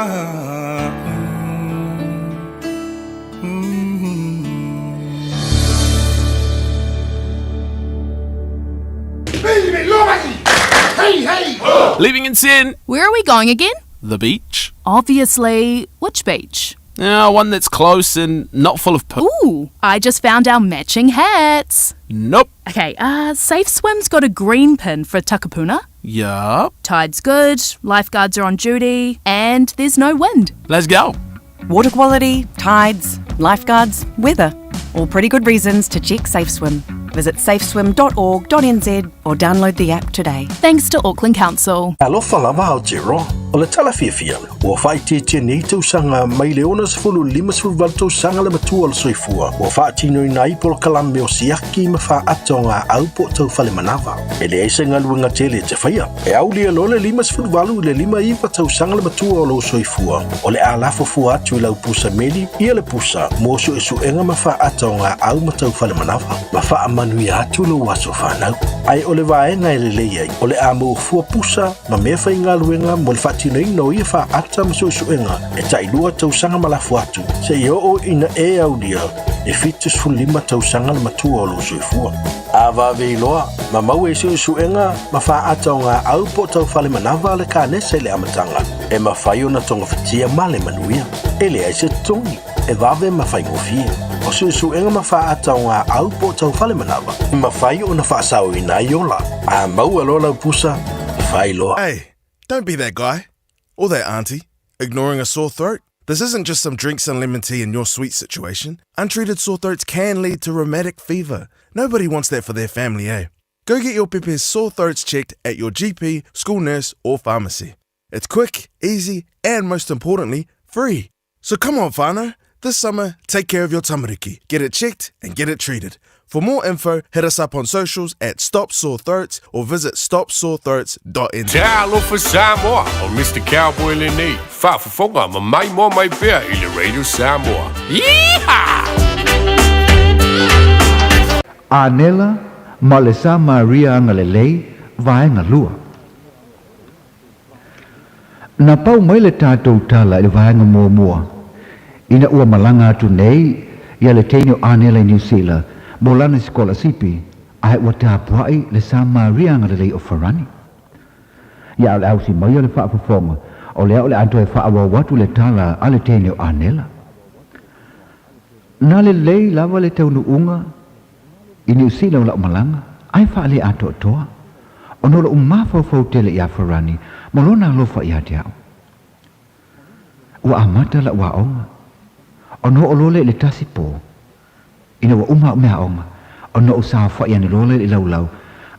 [SPEAKER 5] Leaving in sin.
[SPEAKER 21] Where are we going again?
[SPEAKER 5] The beach.
[SPEAKER 21] Obviously, which beach?
[SPEAKER 5] Yeah, one that's close and not full of poo.
[SPEAKER 21] Ooh, I just found our matching hats.
[SPEAKER 5] Nope.
[SPEAKER 21] Okay, Safe Swim's got a green pin for Takapuna.
[SPEAKER 5] Yup.
[SPEAKER 21] Tide's good, lifeguards are on duty, and there's no wind.
[SPEAKER 5] Let's go.
[SPEAKER 22] Water quality, tides, lifeguards, weather. All pretty good reasons to check Safe Swim. Visit safeswim.org.nz or download the app today.
[SPEAKER 21] Thanks to Auckland Council.
[SPEAKER 11] Alofa lava Aotearoa, o le tala fiafia, ua faaitiitia nei tausaga mai le 65 tausaga le matua o le soifua, ua faatinoina ai polokalame o siaki ma faaata o gaau po o taufale manava. E leai se galuega tele e te faia. E aulia loa le 58 i le 59 tausaga le matua o lou soifua, o le a lafo fua atu i lau pusa meli ia le pusa mo suesuega ma faaata o gaau ma taufale manava, ma faamanuia atu lou aso fanau. Ae o le vaega e lelei ai, o le a maua fua pusa ma mea faigaluega mo le faatinoina o ia faaata ma suesuega e tailua tausaga ma lafo atu, seia oo ina e aulia e 75 tausaga le matua o lou soifua. A vave iloa, ma maua i suesuega ma faaata o gaau po o taufale manava le kanesa i le amataga, e mafai ona togafitia ma le manuia. E leai se totogi, e vave ma faigofie. O suesuega ma faaata o gaau po o taufale manava, e mafai ona faasaoina ai ola. A maua loa lau pusa, fai loa.
[SPEAKER 3] Hey, don't be that guy. Or that auntie, ignoring a sore throat. This isn't just some drinks and lemon tea in your sweet situation. Untreated sore throats can lead to rheumatic fever. Nobody wants that for their family, eh? Go get your pepe's sore throats checked at your GP, school nurse, or pharmacy. It's quick, easy, and most importantly, free. So come on, whānau. This summer, take care of your tamariki. Get it checked and get it treated. For more info, hit us up on socials at Stop Sore Throats or visit stopsorethroats.nz.
[SPEAKER 16] Talofa Samoa, o Mr. Cowboy lenei, faafofoga ma maimoa mai pea i le Radio Samoa. Yeehaw!
[SPEAKER 17] Anela ma le Samaria Agalelei, Vaega 2. Na pau mai le tatou tala i le vaega muamua, ina ua malaga atu nei ia le teine o Anela i Niu Sila mo lana sikolasipi, ae ua tapuai le Samaria Agalelei o Farani. Ia a o le ausi mai o le faafofoga, o lea o le a toe faaauau atu le tala a le teine o Anela. Na lelei lava le taunuuga i Niu Sila o lau malaga, ae faale atoatoa, ona o lou mafaufau tele iā Farani ma lona alofa ia te au. Ua amata lau aoga, ona oo loa lea i le tasi pō, ina ua uma au meaaoga, ona ou saofai ane loa lea i le laulau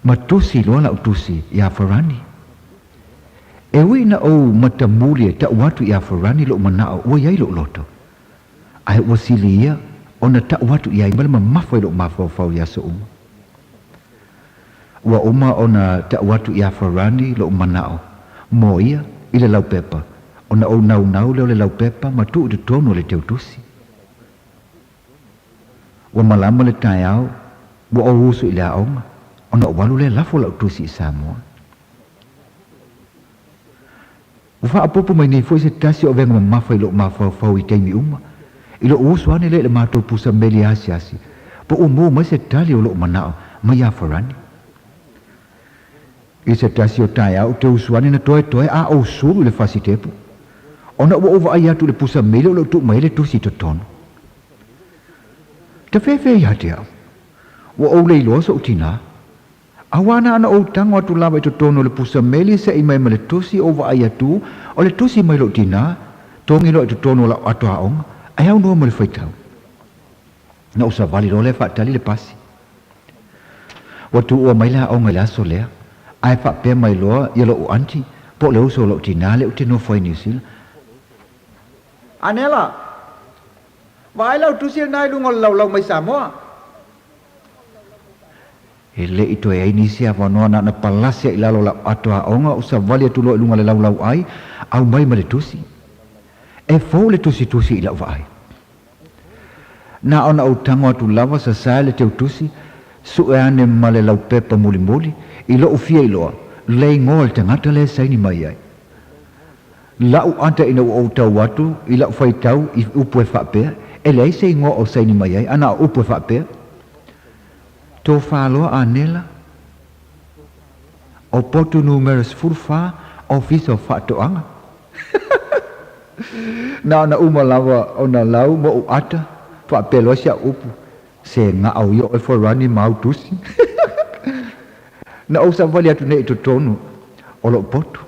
[SPEAKER 17] ma tusi loa lau tusi iā Farani. E ui ina ou matamuli e tau atu iā Farani lou manao ua i ai lou loto, Ae ua sili ia ona tau atu i ai ma le mamafa i lou mafaufau i aso uma. Ua uma ona tau atu iā Farani lou manao mo ia i le laupepa, ona ou naunau lea o le laupepa ma tuu i totonu o le teutusi. Ua malama le taeao, ua ou usu i le aoga, ona ou alu lea lafo lau tusi i Samoa. Ua faaopoopo mai nei foi se tasi o avega mamafa i lou mafaufau i taimi uma, i lou uso ane lea i le matou pusa meli asiasi, po ua maua mai se tali o lou manao mai ia Farani. I se tasi o taeao ou te usu ane na toetoe a ou sulu i le fasitepu, ona ua ou vaai atu i le pusa meli o lou tuu mai ai le tusi i totonu. Tafefe ia te au. Ua ou le iloa so'u tinā. Aua na ona ou tago atu lava i totonu o le pusa meli seʻi mai ma le tusi ou vaai atu, o le tusi mai lou tinā, togi loa i totonu o lau ato aoga, ae aunoa ma le faitau. Na ou savali loa lea faatali le pasi. Ua tuua mai le aoga i le aso lea, ae faapea mai loa ia loʻu aunty, po o le uso o loʻu tinā lea ou te nofo ai i Niu Sila. Anela! Vaai lau tusi lena i luga o le laulau mai Samoa. E le i toe ai nisi avanoa na ona palasi ai i lalo o lau ato aoga ou savali atu loa i luga o le laulauai, aumai ma le tusi. E fou le tusitusi i lau vaai. Na ona ou tago atu lava sasae le teutusi, sue ane ma le laupepa mulimuli, i lou fia iloa, le igoa o le tagata lea e saini mai ai. Lau ata ina ua ou tau atu i lau faitau i upu e faapea, e leai se igoa o saini mai ai, a na o upu e faapea, Tofa loa Anela, o potu numera 14, Ofisa o Faatoaga. Na ona uma lava ona lau ma ou ata, faapea loa si au upu, Se gaʻau ia oe Farani ma au tusi. Na ou savali atu nei i totonu o lou potu,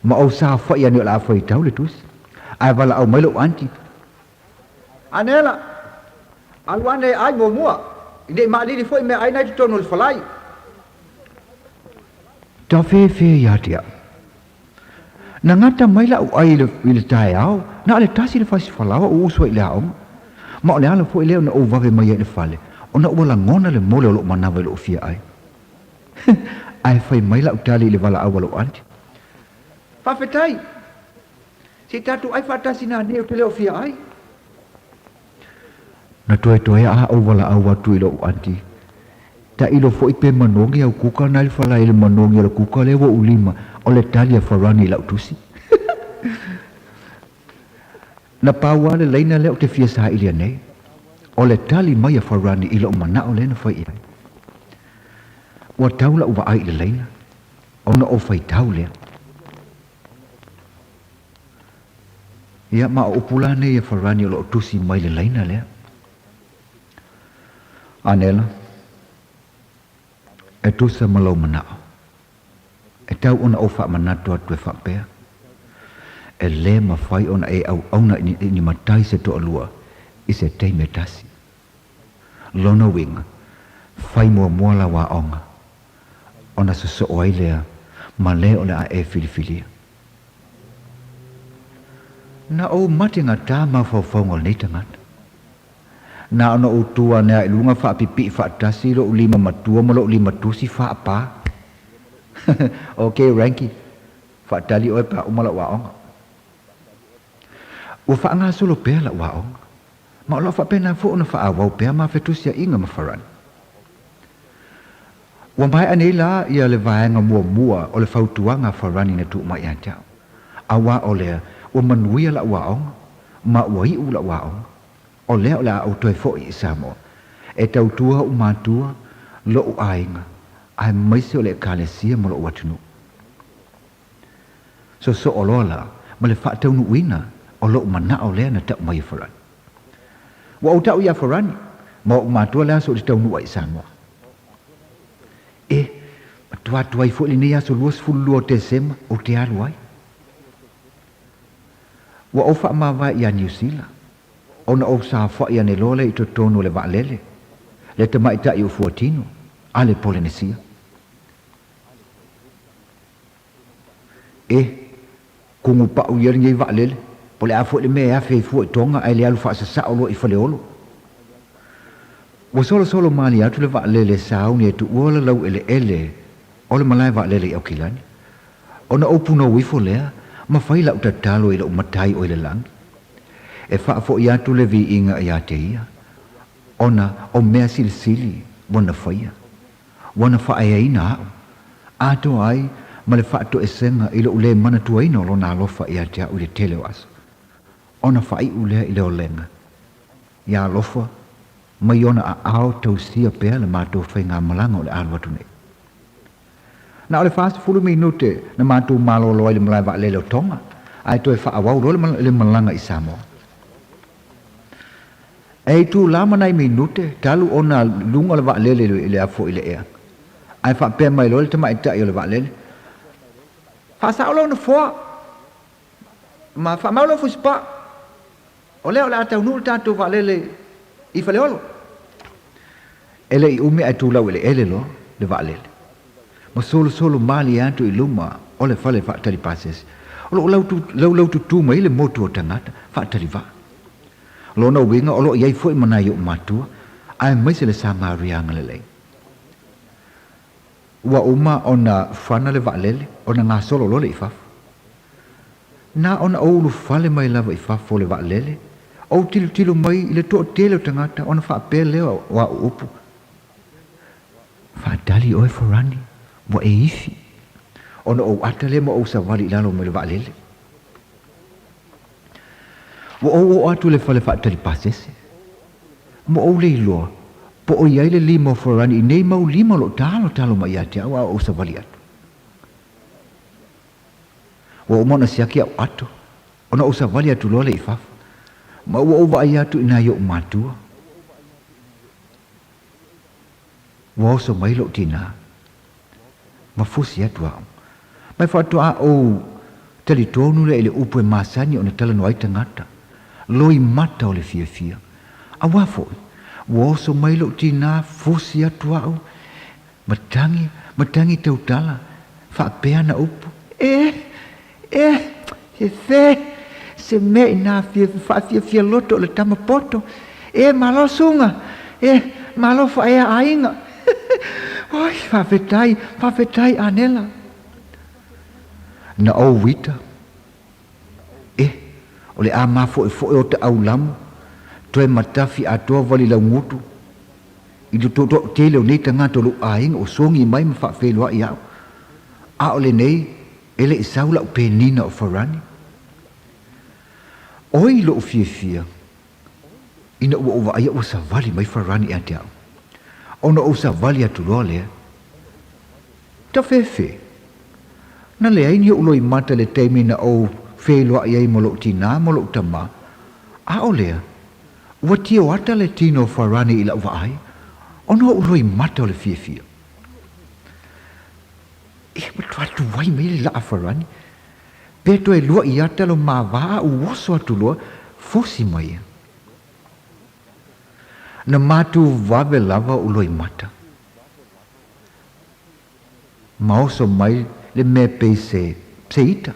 [SPEAKER 17] ma ou saofai ane o le a faitau le tusi. Ae valaau mai lou aunty, Anela, alu ane e ai muamua, i nei maalili foi meaai na i totonu o le falai. Tafefe ia te au. Na gata mai la'u ai i le taeao, na o le tasi le fasi falaoa ua usu ai i le aoga. Ma o le ala foi lea na ou vave mai ai i le fale, ona ua lagona le mole o lo'u manava i lo'u fia ai. Ae fai mai la'u tali i le valaau a lo'u aunty. Faafetai! Se i tatou ai faatasi nanei ou te le o fia ai. Na toetoe a ou valaau atu i lo'u aunty, Tailo foi pe manogi au kuka na i le falae i le manogi o le kuka lea ua ou lima, o le tali a Farani i lau tusi. Na pau lava le laina lea ou te fia sailia nei, o le tali mai a Farani i lou manao lea na fai i ai. Ua tau lau vaai i le laina, ona ou faitau lea. Ia, ma o upu la nei a Farani o lo o tusi mai le laina lea. Anela, e tusa ma lou manao, e tau ona ou faamanatu atu e faapea, e lē mafai ona e auauna i ni matai se toalua i se taimi e tasi. Lona uiga, fai muamua lau aoga, ona sosoo ai lea ma le o le a e filifilia. Na ou mate gatā mafaufauga o lenei tagata. Na ona ou tu ane a i luga faapipii faatasi lou lima matua ma lou lima tusi faapā. Ok Ranky, faatali oe pe a uma lau aoga. Ua faagasolo pea lau aoga, ma o lo o faapena foi ona faaauau pea ma fetusiaiga ma Farani. Ua maea nei la ia le vaega muamua o le fautuaga a Farani na tuu mai ia te au, auā o lea ua manuia lau aoga ma ua iu lau aoga, o lea o le a ou toe foi i Samoa e tautua ou matua, lo'u aiga, aemaise o le Ekalesia ma lo'u atunuu. Sosoo loa la ma le faataunuuina o lo'u manao lea na tau mai e Farani. Ua ou tau iā Farani ma o'u matua le aso ou te taunuu ai i Samoa. E, matua atu ai foi lenei aso 22 o Tesema ou te alu ai. Ua ou faamavae iā Niu Sila, ona ou saofai ane loa lea i totonu o le vaalele, le tamaitai o Fuatino, a le Polenesia. E, kugu pa'u ia lenei vaalele, po o le a foi le mea e afe ai fua i Tonga ae le alu faasasao loa i Faleolo. Ua solosolo malie atu le vaalele sauni e tuua le laueleele o le malae vaalele i Aukilani. Ona ou punou ifo lea ma fai la'u tatalo i lo'u Matai o i le lagi, e faafo'i atu le viiga iā te ia, ona o mea silisili ua na faia. Ua na faaeaina a'u, atoa ai ma le faatoesega i lo'u lē manatuaina o Lona alofa ia te a'u i le tele o aso. Ona faai'u lea i le olega, Ia alofa mai Ona aao tausia pea le matou faigamalaga o le alu atu nei. Na o le 40 minute na matou malolo ai i le malae vaalele o Tonga, ae toe faaauau loa le malaga i Samoa. E itulā ma nai minute talu ona luga o le vaalele i le afu i le ea. Ae faapea mai loa le tamaitai o le vaalele, Faasao lou nofoa ma faamau lou fusipaa, o lea o le a taunuu le tatou vaalele i Faleolo. E le i umi ae tulau eleele loa le vaalele, ma solosolo malie atu i luma o le fale faatali pasese. O lo o laulaututū mai le motu o tagata faatali vaa. Lona uiga o lo o i ai foi ma nai ou matua, aemaise le Samaria agalelei. Ua uma ona fana le vaalele ona gasolo loa lea i fafo. Na ona ou ulufale mai lava i fafo o le vaalele, ou tilotilo mai i le toatele o tagata ona faapea lea o au upu, Faatali oe Farani, ua e ifi. Ona ou ata lea ma ou savali i lalo mai le vaalele. Ua ou oo atu i le fale faatali pasese. Ma ou le iloa po o i ai le lima o Farani i nei mau lima o lo o talotalo mai ia te au a ou savali atu. Ua uma ona siaki au ato, ona ou savali atu loa lea i fafo, ma ua ou vaai atu i nai o'u matua. Ua oso mai lo'u tinā, ma fusi atu a'u. Mai faatoa ou talitonu lea i le upu e masani ona talanoa ai tagata, loimata o le fiafia. Auā foi, ua oso mai lo'u tinā, fusi atu a'u, Matagi, matagi tautala, faapea ana upu, E! E! He fe! Se mea inā fia faafiafia loto o le tama poto! E! Malo suga! E! Malo faaea aiga! Oi! Faafetai! Faafetai Anela! Na ou uita, E! O le a mafoefoe o ta aulamu, toe matafi atoa vali laugutu, I le toatele o nei tagata o lou aiga ua sogi mai ma faafeiloai au, a o lenei e le i sau lau penina o Farani. Oi lou fiafia ina ua ou vaaia ua savali mai Farani ia te au, ona ou savali atu loa lea. Tafefe! Na leai ni ou loimata i le taimi na ou feiloai ai ma lou tinā ma lou tamā, a o lea, Ua tio ata le tino o Farani i la'u vaai, ona oʻu loimata o le fiafia. E matua tuai mai le laa Farani, pe toe luaʻi ata lo ma vā a'u oso atu loa, fosi mai ia. Na matou vave lava oʻu loimata. Ma oso mai le mea pei se, se ita.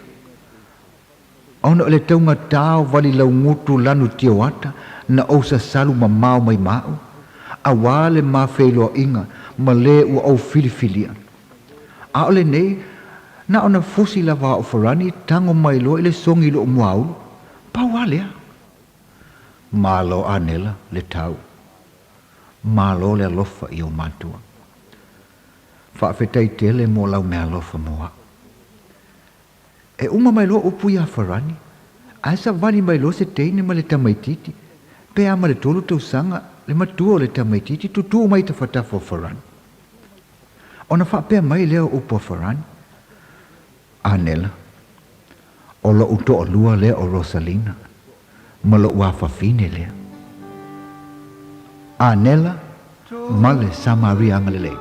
[SPEAKER 17] Ona o le taugatā o vali laugutu lanu tioata na ou sasalu mamao mai ma a'u, auā le ma feiloaiga ma lē ua ou filifilia. A o lenei, na ona fusi lava a'u Farani tago mai loa i le sogi i lo'u muaulu, pau a lea. Malo Anela le tau. Malo le alofa i ou matua. Faafetai tele mo lau meaalofa mo a'u. E uma mai loa upu iā Farani, ae savali mai loa se teine ma le tamaitiiti, pe a ma le tolu tausaga le matua o le tamaitiiti tutū mai i tafatafa o Farani. Ona faapea mai lea o upu a Farani, Anela, o lo'u toalua lea o Rosalina, ma lo'u afafine lea. Anela, ma le Samaria agalelei.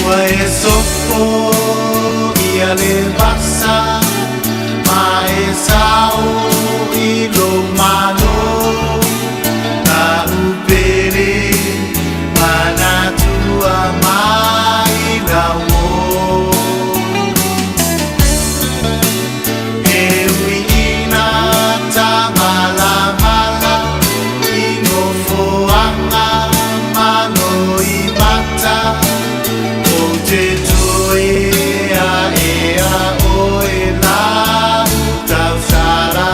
[SPEAKER 2] Ua e sopo ia le vasa ma e sao i lo malo La upere manatua mai lau E uiina tamalamala i nofoaga maloimata O te toe aea oe lau tausala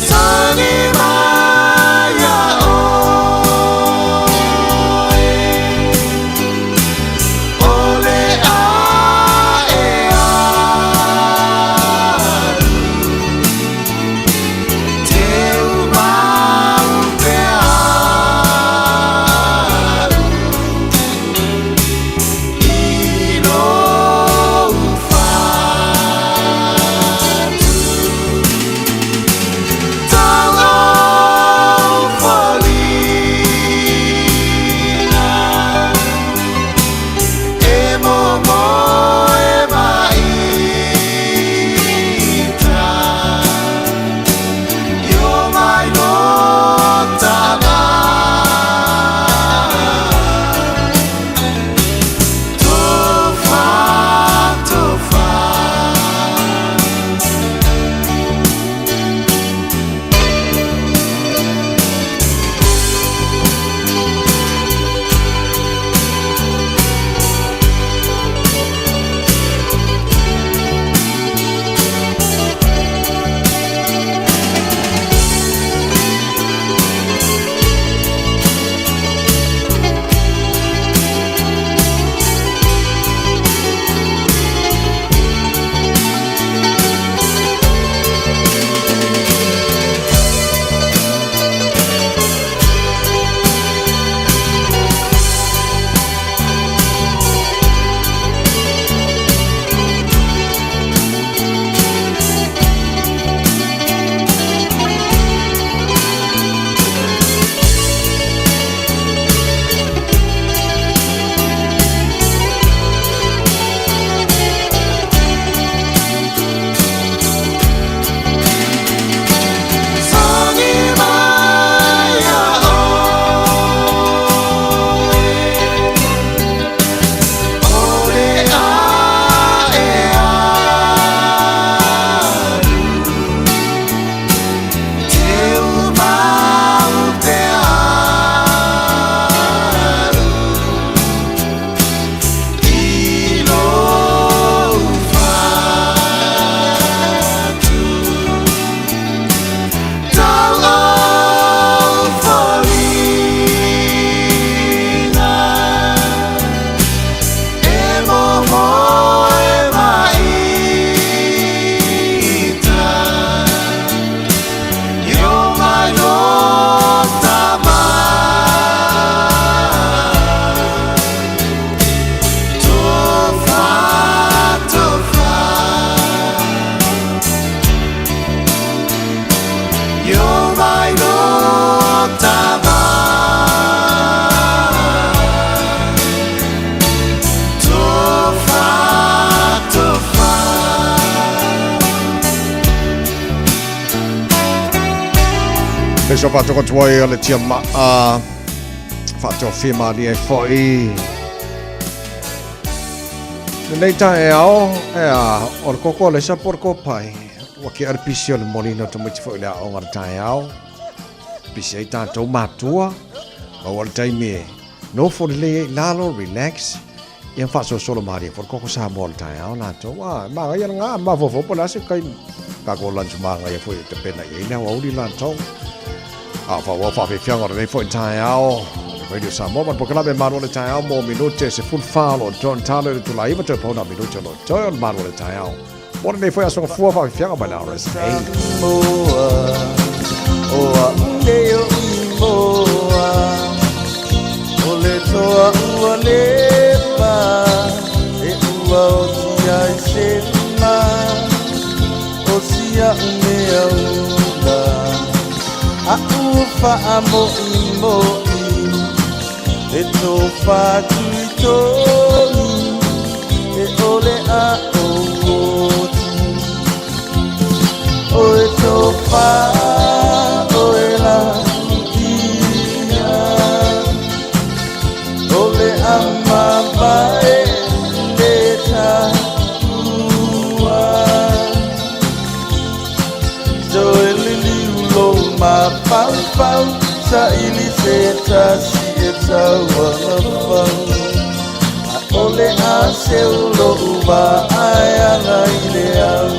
[SPEAKER 2] Sagi mai ia oe O le ae alu Teu mau pea alu I lou fatu Tau foliga E momo e maita Io mai lo tama Tofa, tofa. Sagi mai ia oe O le ae alu Teu mau te alu I lou fatu Tau foliga E momo e maita Io mai lo tama Tofa, tofa. Io mai lo tama Tofa, tofa.
[SPEAKER 4] Le so whaatokotua i o le tia maa whaatofia maali e fo'i. Lenei taeao, e a, o le koko o le sa por ko pai. Ua ke ara pisi o le molina o tamaiti fo'i le aonga le taeao. Pisi ai tātou mātua. Maua le taimi e nofo le lei e lalo, relax. Ia whaasosolo maari e fo'i koko sa mo le taeao lātou. A, maa ngai ngā, maa fofo po le ase kai. Kako lunch maa ngai fo'i te pena i eina wa uri lātou. A fa wa fa fe fianga le foi taeao. Radio Samoa man pokala me manu le taeao mo minute se full falo John Talo le tula iwa te pauna minute lo toi on manu le taeao. Mo nei foi aso fua fa fianga mai la RSA.
[SPEAKER 2] Moa o a unge o i moa O le toa ua lepa E ua o tia i se ma O sia umea ula A ua wha mo i mo i.
[SPEAKER 7] E tofa tui tonu e ole a o O e tofa o e la ia O le ama vai le ta ua Toe lili ulo ma pau pau Sa ili se tasi e tau ana fau A ole a se ulo uwa ai anga i le au.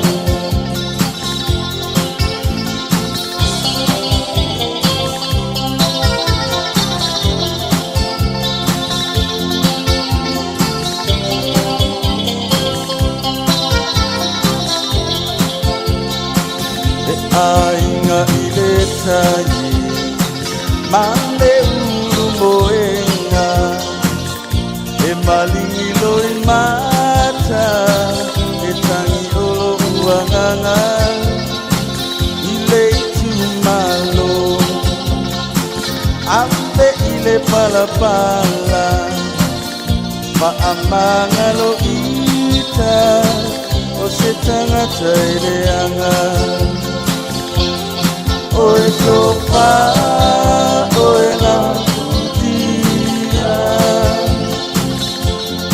[SPEAKER 7] E aiga i le tai ma le ulu moenga e malingi loi mata e tangi olo uanganga i le itumalo ave i le palapala faamagalo ita o se tagata e leaga o e tofa o e lautia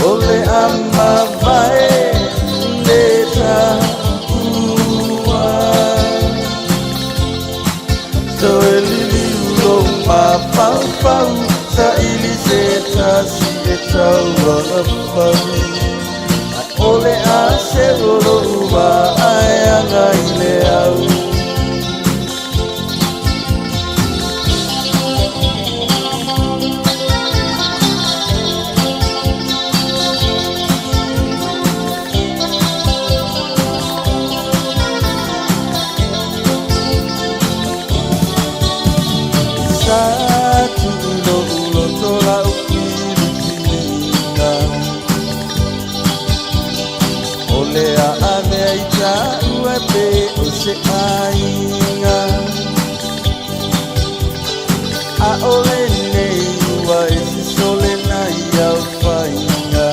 [SPEAKER 7] o le amavae le taua toe lili ulo mafaufau sa ili se tasi e tau ana fau a ole a se olo ua ai anga i le au. Sa tuulo ulo tola u filifiliga O le a ave ai tāua pe o se aiga A ole nei ua e se sole nai au whainga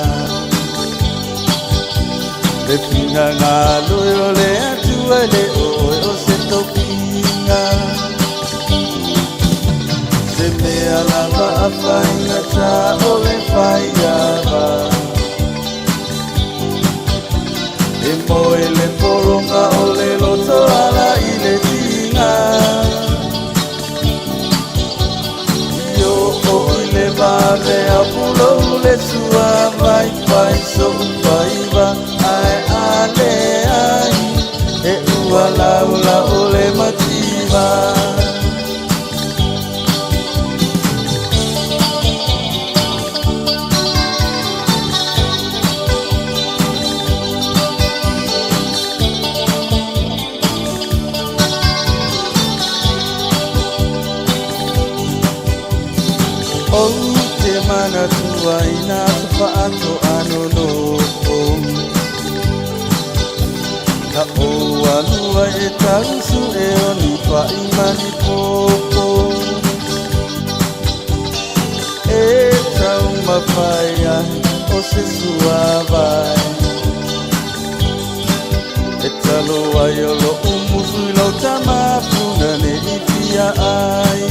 [SPEAKER 7] Le pinga ngā loe o le atua le oe o se topinga Se mea lava a whainga ta o le whaiava E moe le poronga o le loto ala i le tinga I o o i le vave a pulo le sua vai vai so upaiva ai ale ai e ua laula o le mativa. O te mana tuaina te whaato ano nofo Ka o alua e tausu e oni whai mani popo E tau mawhai ai o se sua vai E talo ai o lo umusu i lau tamapuna ne i fia ai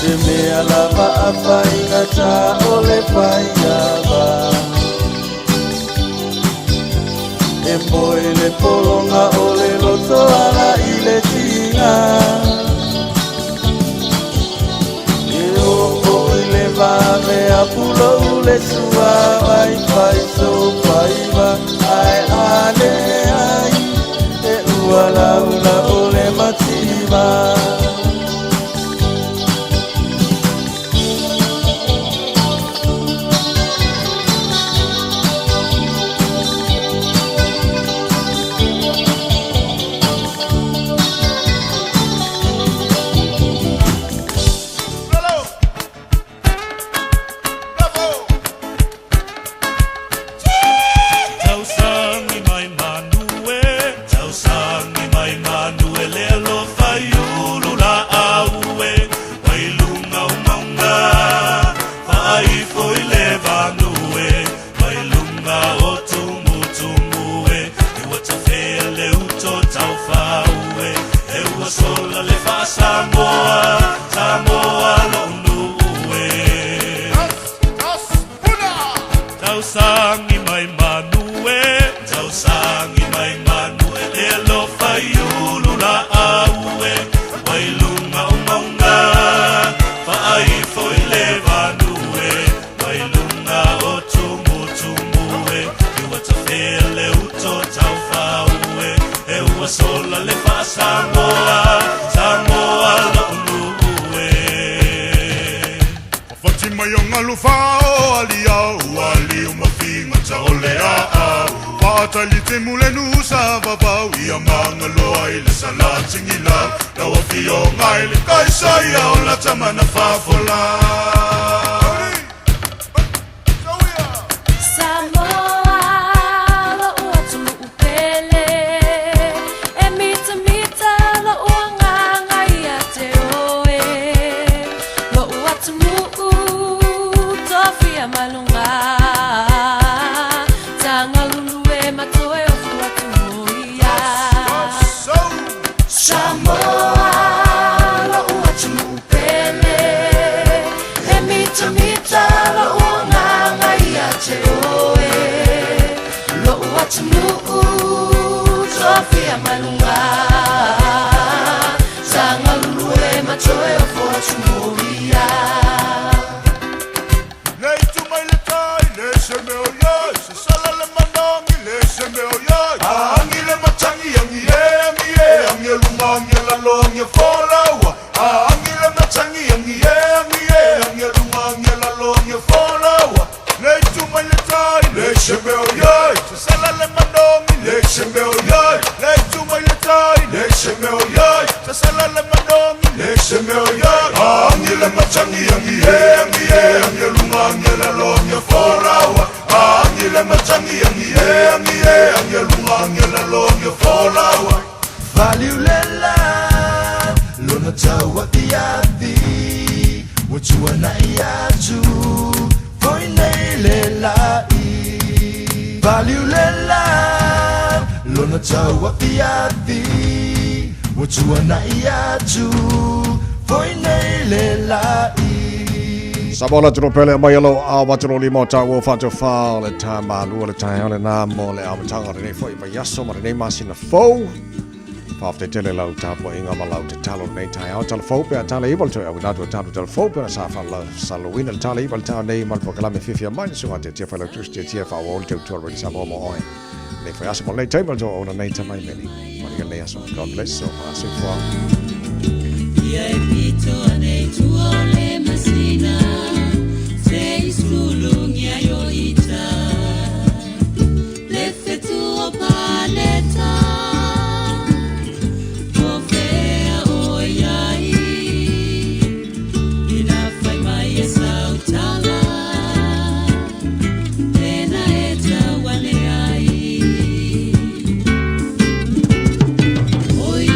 [SPEAKER 7] Se mea lava a whainga ta o le whaiava E moe le polonga o le loto ala i le tinga E o o i le vave a pulo le sua vai vai so paiva ai ale ai e ua laula o le mativa.
[SPEAKER 10] Tausangi mai manu e, tausangi mai manu.
[SPEAKER 7] ti mai o ngalu fao ali au ali o mafinga ta ole a au. Whaatali te mule nusa vavau ia mangaloa i le salatingi lau. Lau afio ngai le kaisa ia o la tamana fafola.
[SPEAKER 10] Samoa, lo'u atunuu pele, e mitamita lo'u agaga ia te oe. Lo'u atunuu tofia maluga, tagalulue matoe ofu atu ia. Samoa, lo'u atunuu pele, e mitamita lo'u agaga ia te oe. Lo'u atunuu tofia maluga, tagalulue matoe ofu atu ia.
[SPEAKER 7] Le itu mai le tai, le se meo iai, se sala le manangi, le se meo iai. Angi le matangi, angi e, angi e, angi e luma, angi e lalo, angi e folaua. Angi le matangi, angi e, angi e, angi e luma, angi e lalo, angi e folaua. Le itu mai le tai, le se meo iai, se sala le manangi, le se meo iai. Le itu mai le tai, le se meo iai, se sala le manangi, le se meo iai. Angi le matangi, angi e, angi e, angi e luma, angi e lalo, angi e folaua. Angi le matangi, angi e, angi e, angi e luma, angi e lalo, angi e folaua.
[SPEAKER 2] Valiulela lona tau afiafi ua tuana'i atu foi nei le la'i. Valiulela lona tau afiafi ua tuana'i atu foi nei le la'i.
[SPEAKER 4] Samoa la tino pele mai alo a watino lima o tau o whātu whā le tā mālua le taeao le nā mo le amataga o lenei foi vaiaso ma lenei masina fou. Whawhite tele lau tāpua inga ma lau te talo nei taeao tala fou pe a tala iwa le toi au natu a talo tala fou pe a sa whala saluina le tala iwa le tau nei ma le pokalame fiafia mai na sunga te tia whalau tusi te tia wha o le tau tua rei Samoa mo oe. Nei whai aso mo nei taima le toa ona nei tamai meni. Maria nei aso. God bless. So, wha.
[SPEAKER 18] Ia e pito anei tua o le masina, te iskulungia yo ita. Le fetu o paleta, o fea o iai. Ina whai mai e sautala, tēnā e tauane ai. Oi,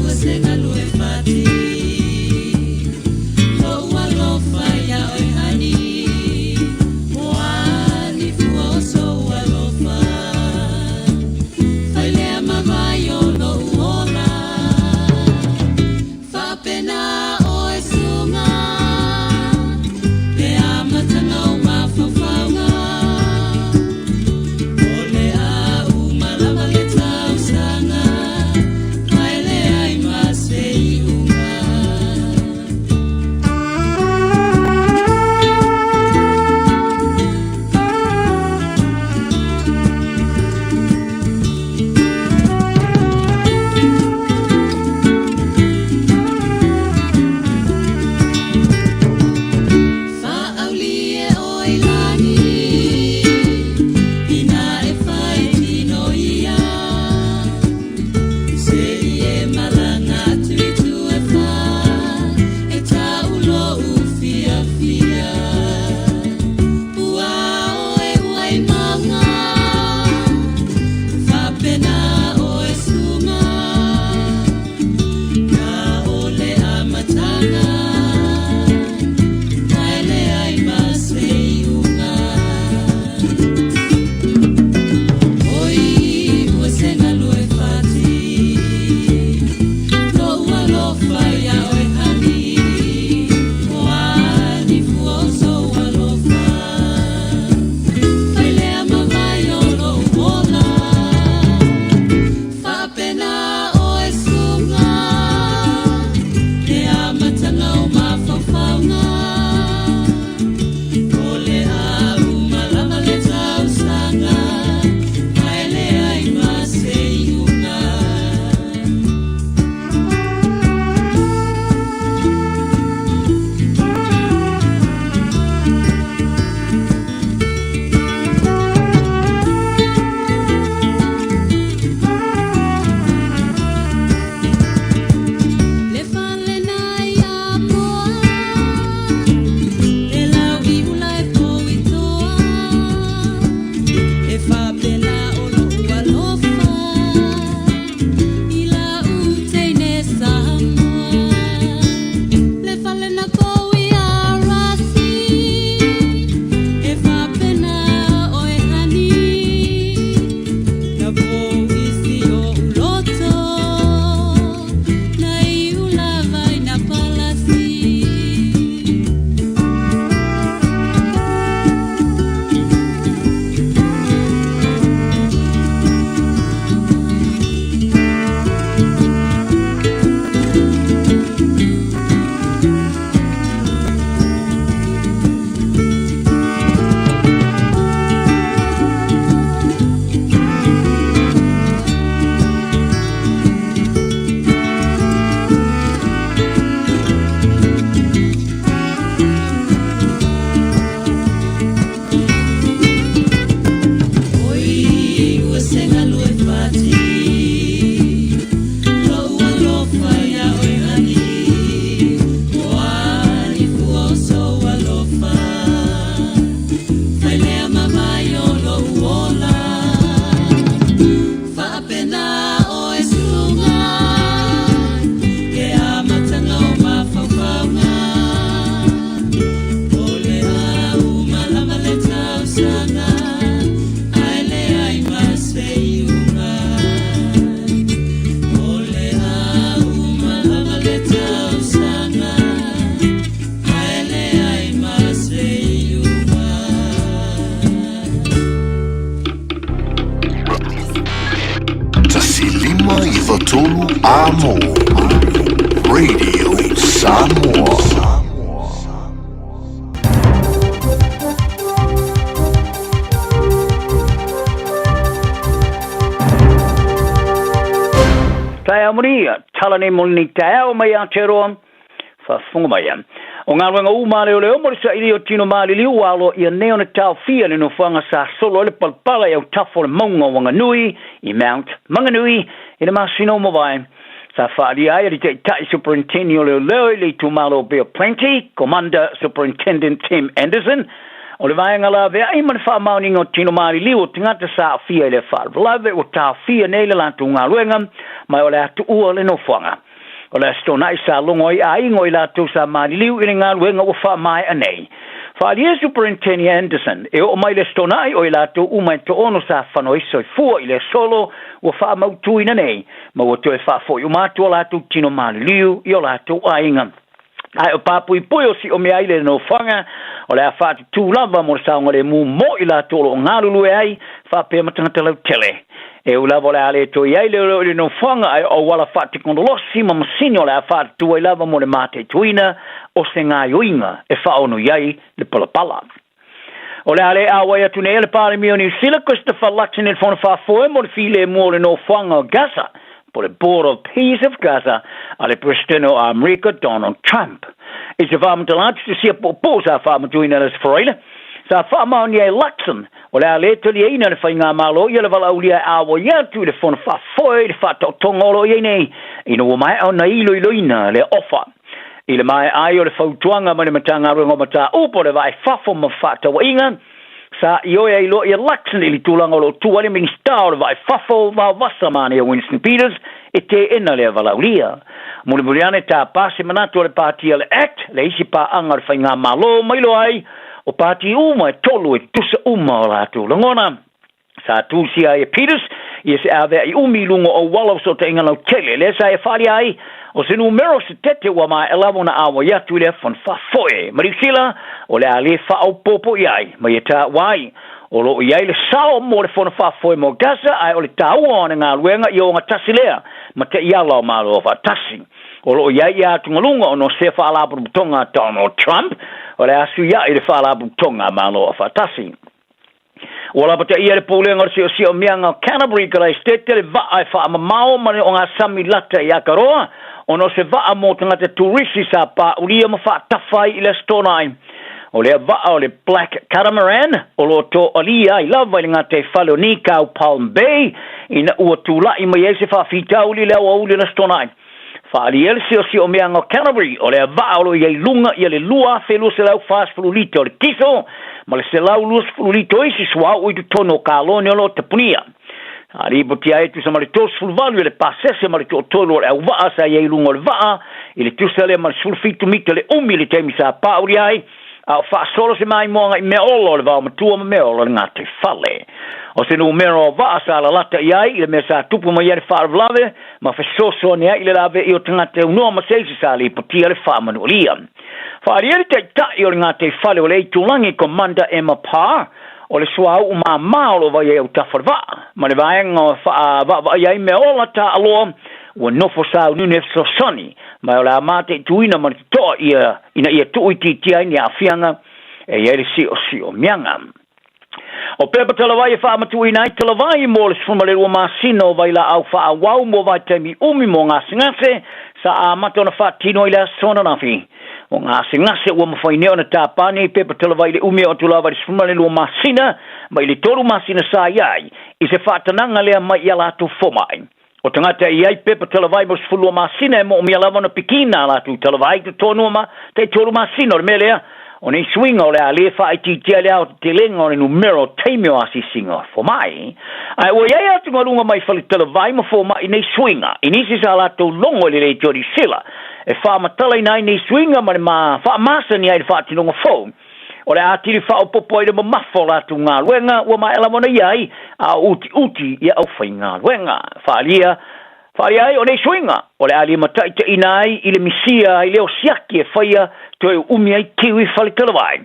[SPEAKER 18] ua se galue fati.
[SPEAKER 20] tolu amo. Radio Samoa.
[SPEAKER 1] Taeao muri, tala nei mo lenei taeao mai Aotearoa, faafofoga mai. O galuega uma a leoleo mo le saili o tino maliliu ua aloaia nei ona taofia le nofoaga sa solo ai le palapala i autafa o le mauga o Wanganui i Mount Maunganui i le masina ua mavae. Sa faaalia ai e le Taitai Superinteni o Leoleo i le itumalo o Bay of Plenty, Commander Superintendent Tim Anderson, o le vaega laveai ma le faamaoniga o tino maliliu o tagata sa aafia i lea faalavelave ua taofia nei le latou galuega ma o le a tuua le nofoaga. O le Aso Toonai sa logo ai aiga o i latou sa maliliu i le galuega ua faamaea nei. Faaalia Superinteni Anderson e oo mai le Aso Toonai o i latou uma e toono sa fano ai soifua i le solo ua faamautuina nei ma ua toe faafoi uma atu o latou tino maliliu i o latou aiga. Ae o papuipui o siomea ai le nofoaga o le a faatutū lava mo le saogalemu mo i latou o lo o galulue ai faapea ma tagata lautele. E ui lava o le a le toe i ai leoleo i le nofoaga, ae o auala faatekonolosi ma masini o le a faatutū ai lava mo le mataituina o se gaoioiga e faaono i ai le palapala. O le a le auai atu nei a le Palemia o Niu Sila, Christopher Luxon i le Fono Faafoe mo le filemu o le nofoaga o Gaza, po le Board of Peace of Gaza, a le Peresetene o Amerika, Donald Trump. I se faamatala atu se sia poupou sa faamatuina i le Aso Faraile, sa faamaonia e Luxon, o le a le taliaina le faigamalo ia le valaaulia e auai atu i le Fono Faafoe i le faataotoga o lo o i ai nei, ina ua maea ona iloiloina le ofa. I le maea ai o le fautuaga mai le Matagaluega o Mataupu o le Vaa i Fafo ma Fefaatauaiga, sa ioe ai loa ia Luxon i le tulaga o lo o tu ai le Minisita o le Vaa i Fafo Vaovasa Manaia Winston Peters e teena lea valaaulia. Mulimuli ane tapa se manatu a le Pāti a le act, le isi paaga o le Faigamalo ma iloa ai o pāti uma e tolu e tutusa uma o latou lagona. Sa tusia ai e Peters ia se avea'i umi i luga o auala o fesootaiga lautele, lea sa e faaalia ai o se numera o se tete ua maea lava ona auai atu i le Fono Faafoe ma Niu Sila o le a lē faaopoopo i ai ma ia taua ai o lo o i ai le sao mo le Fono Faafoe mo Gaza, ae o le taua o ana galuega ia ogatasi lea ma taiala o Malo Afaatasi. O lo o i ai ia atugaluga ona o sea faalapotopotoga a Donald Trump o le a suia'i le Faalapotopotoga a Malo Afaatasi. Ua lapataia le Pulega o le Siosiomiaga o Canterbury Karaisitete le vaa e faamamao ma le ogasami lata i Akaroa ona o se vaa mo tagata turisi sa pāulia ma faatafa ai i le Aso Toonai. O lea vaa o le Black Catamaran o lo o toalia ai lava i le gataifale o Nikau Palm Bay ina ua tula'i mai ai se faafitauli i le aoauli o le Aso Toonai. Faaalia le siosiomiaga o Canterbury, o lea vaa o lo o i ai luga ia le 2,240 lita o le kiso ma le 120 lita o isi suauu i totonu o kalone o lo o tapunia. Sa lipotia ai e tusa ma le 38 ia le pasese ma le toatolu o le auvaa sa i ai i luga o le vaa i le tusa lea ma le 17 mita le umi i le taimi sa pāulia ai, a o faasolo se maimoaga i meaola o le vaomatua ma meaola o le gataifale. O se numera o vaa sa lalata i ai i le mea sa tupu mai ai le faalavelave ma fesoasoani ai i le laveai o tagata e unoa ma se isi sa lipotia le faamanualia. Faaalia le taitai o le gataifale o le Aitulagi, Commander Emma Parr, o le suauu māmā o lo o vai ai autafa o le vaa, ma le vaega o faavaavaaia ai meaola taaloa ua nofo sauniuni e fesoasoani ma o le a mataituina ma le totoa ia ina ia tuuitiitia ai ni aafiaga e i ai le siosiomiaga. O pepa talavai e faamatuuina ai talavai mo le 12 masina o vailaau faaauau mo vaitaimi umi mo gasegase sa amata ona faatino ai le aso ananafi. O gasegase ua mafai nei ona tapa nei pepa talavai i le umi o atu lava i le 12 masina mai le 3 masina sa i ai i se faatanaga lea mai i a latou fomai. O tagata e i ai pepa talavai mo 12 masina e moomia lava ona pikina a latou talavai i totonu o ma tai 3 masina. O le mea lea, o nei suiga o le a lē faaitiitia ai le aotetelega o le numera o taimi o asiasiga fomai. Ae ua i ai atugaluga mai fale talavai ma fomai nei suiga i nisi sa latou logo i le leitio Niu Sila e faamatalaina ai nei suiga ma le ma faamasani ai le faatinoga fou. O le a atili faaopoopo ai le mamafa o latou galuega ua maea lava ona i ai, a o utiuti ia aufaigaluega. Faaalia, faaalia ai o nei suiga, o le a limataitaiina ai i le misia ai lea o siaki e faia toe uumi ai kiwi fale talavai.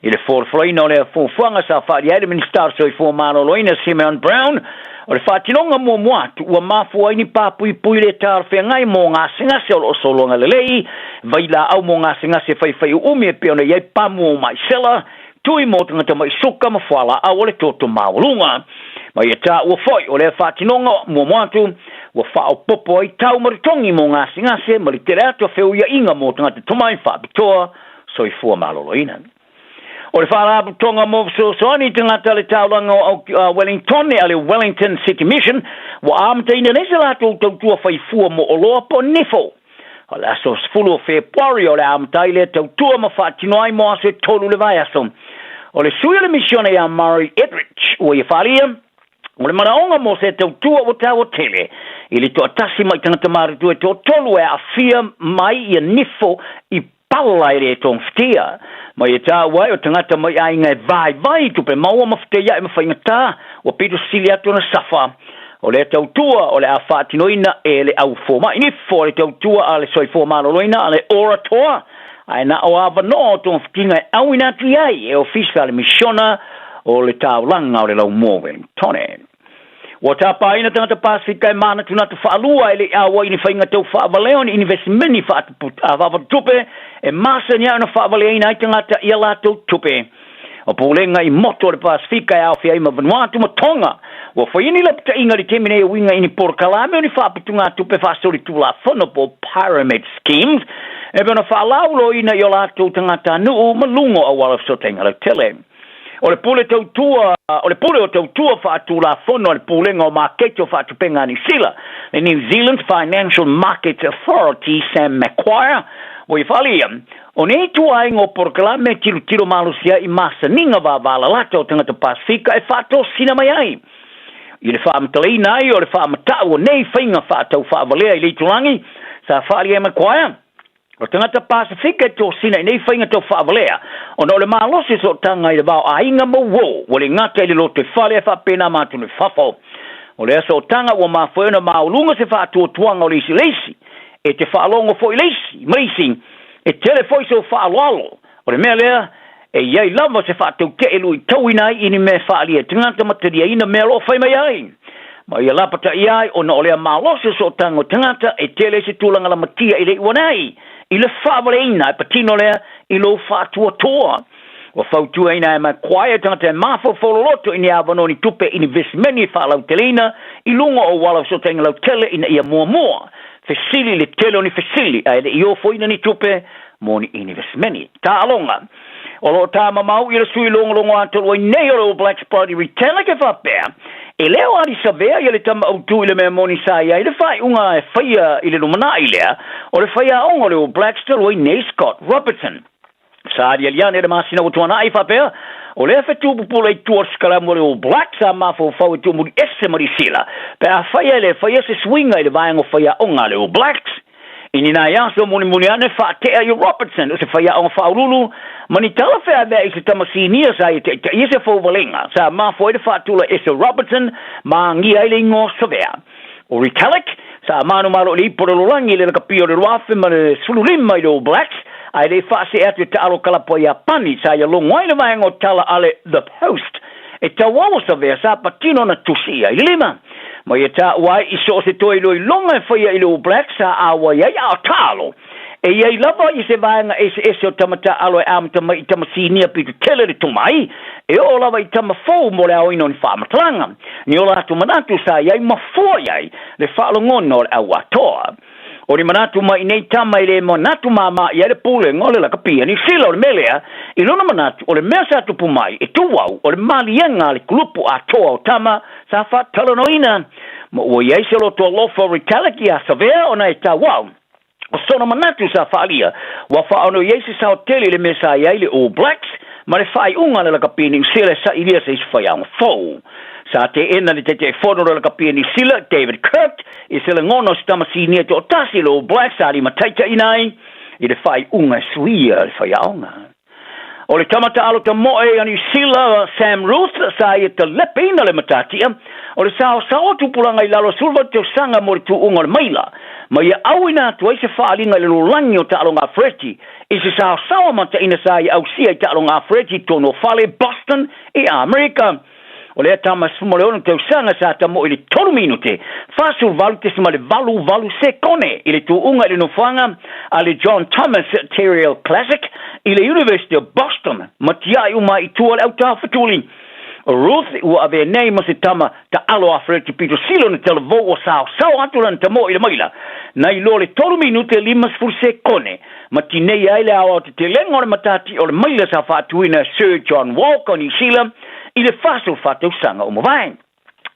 [SPEAKER 1] I le folafolaina o lea fuafuaga sa faaalia ai le Minisita o le Soifua Maloloina Simeon Brown, o le faatinoga muamua atu ua mafua ai ni papuipui le talafeagai mo gasegase o lo o sologa lelei, vailaau mo gasegase faifai uumi e pei ona i ai pamu o maisela, tui mo tagata mai suka ma fualaau o le toto maualuga. Ma ia taua foi o lea faatinoga muamua atu ua faaopoopo ai tau ma totogi mo gasegase ma le tele atu o feuiaiga mo tagata tomai faapitoa soifua maloloina. O le Faalapotopotoga mo Fesoasoani i Tagata le Taulaga o Wellingtone a le Wellington City Mission ua amataina nei se latou tautua faifua mo oloa po o nifo. O le aso 10 o Fepuari o le a amata ai lea tautua ma faatino ai mo aso e tolu le vaiaso. O le sui o le misione ia Murray Edrich ua ia faaalia, O le manaoga mo se tautua ua taua tele i le toatasi mai tagata matutua e toatolu e aafia mai ia nifo i pala e le togafitia. Ma ia taua ai o tagata mai aiga e vaivai i tupe maua ma feteiai ma faigata ua pito sili atu ona safa. O lea tautua o le a faatinoina e le au fomai nifo a le tautua a le soifua maloloina a le Ora Toa, ae na o avanoa o togafitiga e auina atu i ai e ofisa a le misiona o le taulaga o le Laumua Wellingtone. Ua tapaina tagata Pasefika e manatunatu faalua e le i auai i ni faiga tau faavalea o ni inivesimeni faafatutupe e masani ai ona faavaleaina ai tagata i a latou tupe. O pulega i motu o le Pasefika e aofia ai ma Vanuatu ma Tonga, ua faia ni lapataiga i le taimi nei e uiga i ni polokalame o ni faaputugatupe faasolitulafono po o pyramid schemes e pei ona faalauiloaina i o latou tagatanuu ma luga o auala fesootaiga lautele. O le pule tautua, o le pule o tautua faatulafono a le Pulega o Maketi o Faatupenga a Niu Sila, le New Zealand Financial Markets Authority, Sam Maguire, ua ia faaalia, o nei ituaiga o polokalame e tilotilo malosi ai i masaniga vavalalata o tagata Pasefika e faatosina mai ai i le faamatalaina ai o le faamatau o nei faiga faatau-faavalea i le itulagi, sa faaalia e Maguire. O tagata Pasefika e tosina i nei faiga tau faavalea ona o le malosi o sootaga i le va o aiga ma uo ua le gata i le lotoifale ae faapena ma atunuu i fafo. O lea sootaga ua mafua ai ona maualuga se faatuatuaga o le isi i le isi, e te faalogo foi i le isi ma le isi, e tele foi sou faaaloalo. O le mea lea, e i ai lava se faatautee luitauina ai i ni mea e faaalia e tagata ma taliaina mea o lo o fai mai ai. Ma ia lapataia ai ona o lea malosi o sootaga o tagata e tele ai se tulaga lamatia i le iuana ai i le faavaleina e patino lea i lou faatuatua. Ua fautuaina e Maguire tagata e mafaufau loloto i ni avanoa ni tupe i ni vesimeni e faalauteleina i luga o auala o fesootaiga lautele ina ia muamua fesili le tele o ni fesili ae le i ofoina ni tupe mo ni inivesimeni. Taaloga. O lo o tāmamau i le sui logologo atoa ai nei o le All Blacks Brodie Retallick e faapea, e le o Ardie Savea ia le tama autu i le mea moni sa i ai le faaiuga e faia i le lumanai lea o le faiaoga o le All Blacks talu ai nei Scott Robertson. Sa aliali ane le masina ua tuanai faapea, o lea fetu pupula i tua o le sikalamu a le All Blacks sa mafaufau e tuumuli ese ma Lisila pe afai e le faia se suiga i le vaega o faiaoga a le All Blacks. I ni nai aso mulimuli ane, faatea i Robertson o se faiaoga faauluulu ma ni tala feaveai i se tama sinia sa ia taitaia se fouvalega sa mafua ai le faatula ese o Robertson ma agia ai le igoa o Savea. O Retallick, sa manumalo i le ipo o le lolagi i le lakapia o le 2015 i le All Blacks, ae le i faasee atu e taalo kalapu a Iapani sa ia logo ai le vaega o tala a le The Post e tauau o Savea sa patino ana tusi ia i le lima. Ma ia taua ai i so o se toe iloiloga e faia i le All Blacks sa āwai ai a o taalo. E i ai lava i se vaega eseese o tama taalo e amata mai i tama sinia pito tele le tomai, e oo lava i tama fou mo le aoina o ni faamatalaga, ni o latou manatu sa i ai ma fua i ai le faalogona o le au atoa. O ni manatu mai i nei tama e le manatu māmā i ai le pulega o le lakapi a Niu Sila. O le mea lea, i lona manatu, o le mea sa tupu mai e tu au, o le maliega a le kulupu atoa o tama sa faatalanoaina ma ua i ai se loto alofa o Retallick iā Savea ona e tau au. O sona manatu sa faaalia, ua faaono i ai se sao tele i le mea sa i ai le All Blacks ma le faaiuga a le lakapi Niu Sila e sailia se isi faiaoga fou. Sa teena le Taitaifono o le lakapi Niu Sila, David Kirk, I se lagona o se tama sinia toatasi le All Blacks sa limataitaiina ai i le faaiuga e suia le faiaoga. O le tama taalo tamoe a Niu Sila, Sam Ruth, sa ia talepeina le matatia O le saosaoa tupulaga i lalo o 18 tausaga mo le tuuga o le maila, ma ia auina atu ai se faaaliga i le lalolagi o taaloga afereti i se saosaoa mataina sa ia ausia i taaloga afereti i totonu o fale Boston i Amerika. O lea tama 16 tausaga sa tamo'i i le 3 minute 48.88 sekone i le tuuga i le nofoaga a le John Thomas Terrier Classic i le University of Boston ma tiai uma ai i tua le autafatuli. O Ruth ua avea nei ma se tama taalo afereti pito sili ona talavou ua saosao atu lana tamo'i i le maila nai lo le 3 minute 50 sekone ma tinei ai le aoaotetelega o le matati o le maila sa faatuina e Sir John Walker o Niu Sila i le 44 tausaga ua mavae.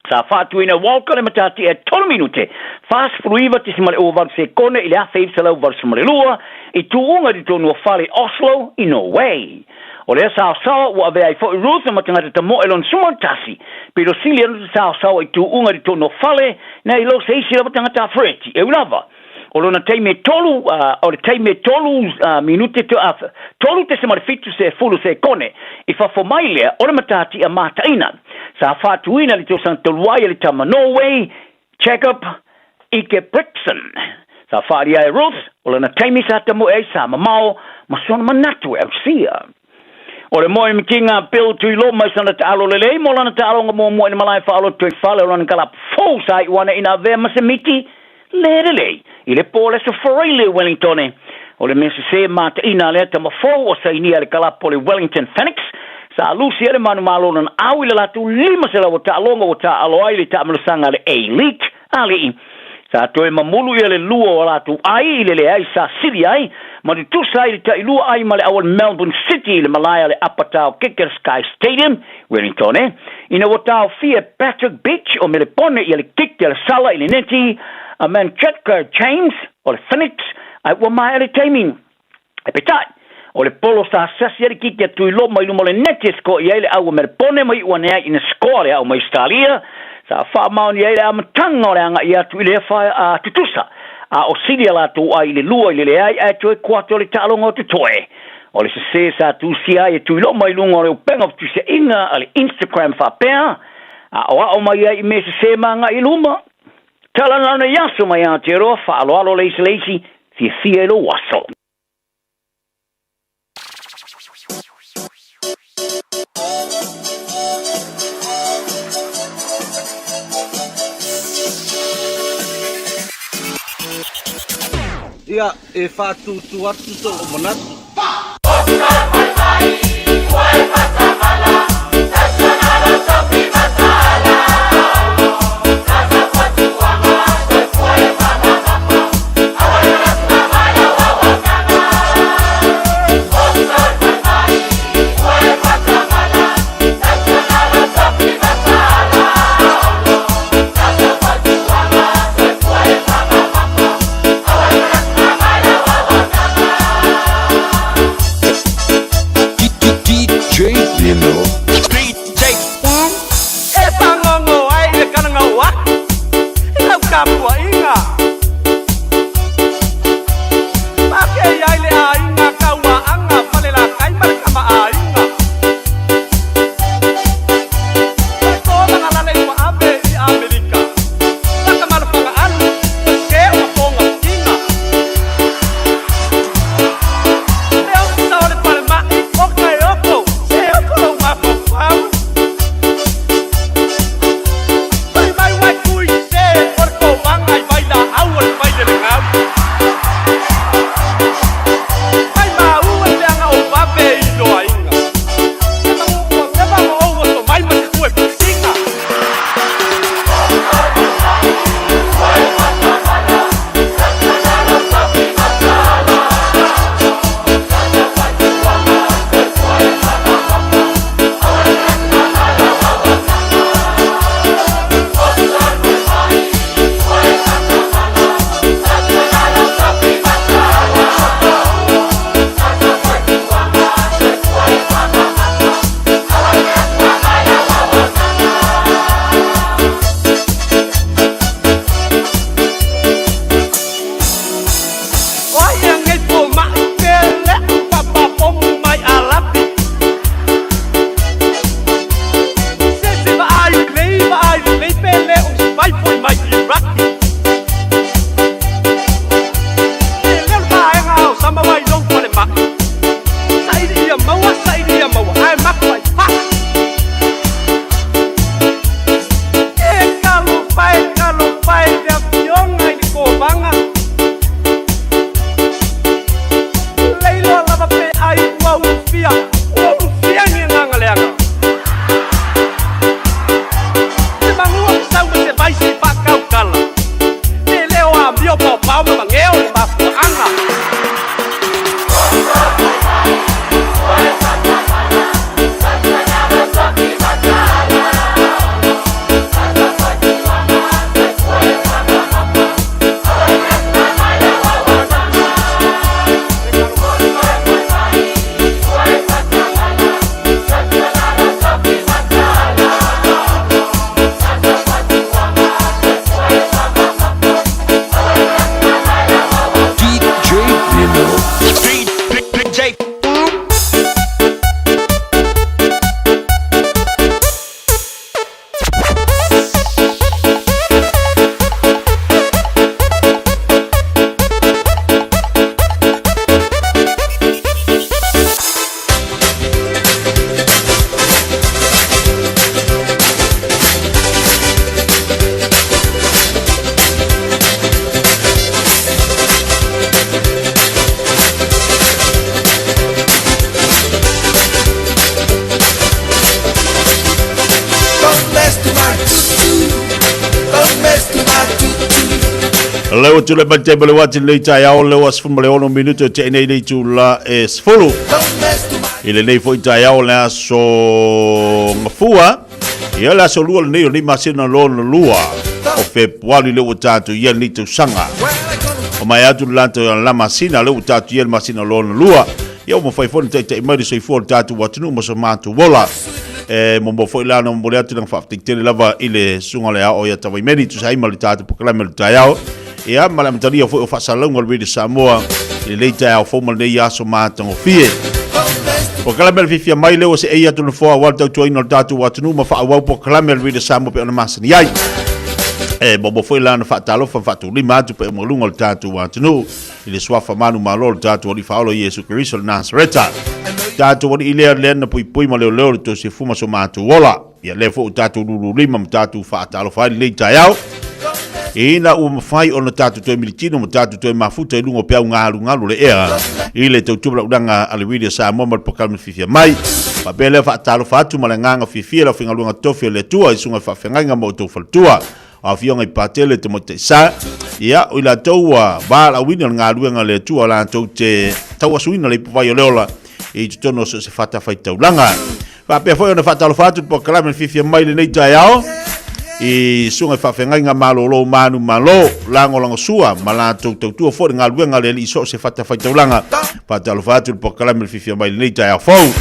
[SPEAKER 1] Sa faatuina e Walker le matati e 3 minute 49.08 sekone i le 1982 i tuuga i totonu o fale i Oslo i Norway. O lea saosaoa ua avea ai foi Ruth ma tagata tamoe lona 11, pito sili ona saosaoa i tuuga i totonu o fale nai lo se isi lava tagata afereti. E ui lava, o lona taimi e tolu, o le taimi e tolu minute, 3.7 se fulu sekone i fafo mai lea o le matatia mataina. Sa faatuina le tausaga talu ai e le tama Norway, Jacob Ingebrigtsen. Sa faaalia e Ruth, o lana taimi sa tamoe ai sa mamao ma sona manatu e ausia. O le moe mitiga a Bill Tuiloma i sana taalo lelei mo lana taaloga muamua i le malae faaoloto i fale o lana kalapu fou sa iu ane ina avea ma se miti le lelei i le po o le Aso Faraile i Wellingtone. O le mea sesē mataina a lea tama fou o sainia i le kalapu o le Wellington Phoenix sa lusi ai le manumalo o lana au i le latou 500 o taaloga ua taaalo ai i le taamilosaga a le A-League Alii. Sa toe mamulu ia le lua o a latou ai i le leai sa sili ai, ma tutusa ai le tailua ai ma le au o le Melbourne City i le malae a le Upper Taokeke Sky Stadium, Wellington, ina ua taofia e Patrick Beach o Melepone ia le kiki a le sala i le neti a Manchetka James o le Phoenix, ae ua maea le taimi. Ae peitai, o le polo sa sasi ai le kiki a Tuiloma i luma o le neti e sikoa i ai le au o Melepone ma iu ane ai ina sikoa le au mai Ausetalia, sa faamaoni ai le amataga o le agai atu i le afa a tutusa, a o sili a latou ai i le lua i le leai ae toe kuato le taaloga o totoe. O le sese sa tusia ai e Tuiloma i luga o le upega o fetusiaiga a le Instagram faapea, Aoao mai ai i mea sese ma agai i luma. Tala lana i aso mai Aotearoa, faaaloalo le isi le isi, fiafia i lou aso.
[SPEAKER 6] Ia, e faatūtū atu sou manatu.
[SPEAKER 12] DJ Lino.
[SPEAKER 6] DJ E pagogo ai le kalagau aku i lau tapuaiga. Pake i ai le aiga Kauaaga Falelatai ma le Tamaaiga. E tolaga lale ua ave i Amerika. Laka ma le Fagaalu, ke o mapoga tiga. Le ofisa o le falemai o Kaeoko, se oko lou mafaufau.
[SPEAKER 20] Le ua tulai mai te mele wati lenei taeao le ua 16 minuto e tea nei le itula e 10. I lenei foi taeao le aso Gafua, ia le aso lua lenei o lenei masina lona lua o Fepuari le ua tatou i ai lenei tausaga. O mai atu le latou la masina le ua tatou i ai le masina lona lua. Ia ua mafai foi ona taitai mai le soifua o le tatou atunuu ma so matou ola. E muamua foi la ona momoli atu lana faafetai tele lava i le susuga o le Aoao ia Tavaimeli e tusa ai ma le tatou polokalame o le taeao. Ia ma le amatalia foi o faasalalauga o le Radio Samoa i lenei taeao fou ma lenei aso matagofie. Polokalame le fiafia mai lea ua seei atu le nofoa aua le tautuaina o le tatou atunuu ma faaauau polokalame a le Radio Samoa pei ona masani ai. E muamua foi la ona faatalofa ma faatulima atu pei o luga o le tatou atunuu i le suafa manumalo o le tatou Alii Faaola Iesu Keriso o le Nasareta. Tatou Alii lea lea na puipui ma leoleo le tosefu ma so matou ola. Ia lea foi ua tatou lululima ma tatou faatalofa ai lenei taeao. Ina ua mafai ona tatou toe militino ma tatou toe mafuta i luga o peau galugalu o le ea i le tautualaulaga a le Radio Samoa ma le polokalame fiafia mai. Faapea lea faatalofa atu ma le agaga fiafia i le aufaigaluega tofi a le Atua i susuga i faafeagaiga ma outou faletua. O afioga i Patele Tamaitai Sa, ia, o i latou ua valaauina le galuega a le Atua latou te tauasuina le ipuvai o le ola i totonu o so o se fatafaitaulaga. Faapea foi ona faatalofa atu le polokalame le fiafia mai lenei taeao i susuga i faafeagaiga malolo manu malo lagolagosua ma latou tautua foi le galuega a le Alii i so o se fatafaitaulaga. Faatalofa atu le polokalame le fiafia mai lenei taeao fou.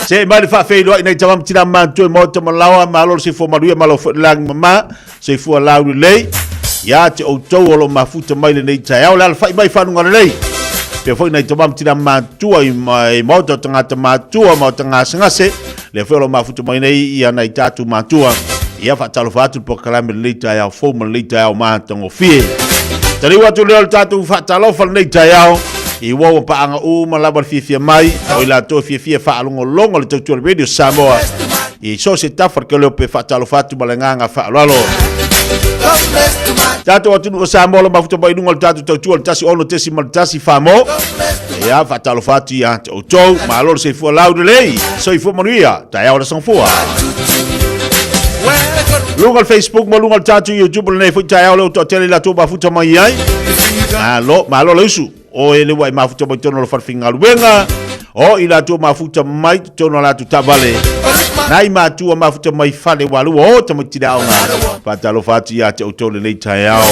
[SPEAKER 20] Se mai le faafeiloai nei tama ma tina matutua i maota ma laoa, malo le soifua manuia, malo foi le lagi mama, soifua laulelei ia te outou o lo o mafuta mai lenei taeao, le alafai mai fanuga lelei. Pea foi nei tama ma tina matutua i maota o tagata matua, maota gasegase, lea foi o lo o mafuta mai nei ia nai tatou matua. Ia faatalofa atu le polokalame lenei taeao fou ma lenei taeao matagofie. Taliu atu lea o le tatou faatalofa lenei taeao. I ua ua paaga uma lava le fiafia mai, o i latou e fiafia faalogologo le tautua le Radio Samoa. I so se tafa le leo pe faatalofa atu ma le agaga faaaloalo. Tatou atunuu o Samoa lo mafuta mai luga o le tatou tautua le 16.1 Famo. Ia faatalofa atu ia te outou, malo le soifua laulelei, soifua manuia, taeao le sangafua. Luga o le Facebook ma luga o le tatou YouTube lenei foi taeao lea ua toatele i latou mafuta mai ai. Malo, malo le usu. O e le ua e mafuta mai totonu o le falefaigaluega, o i latou mafuta mai totonu o latou taavale. Nai matua mafuta mai fale walua o tamaiti le aoga. Faatalofa atu ia te outou lenei taeao.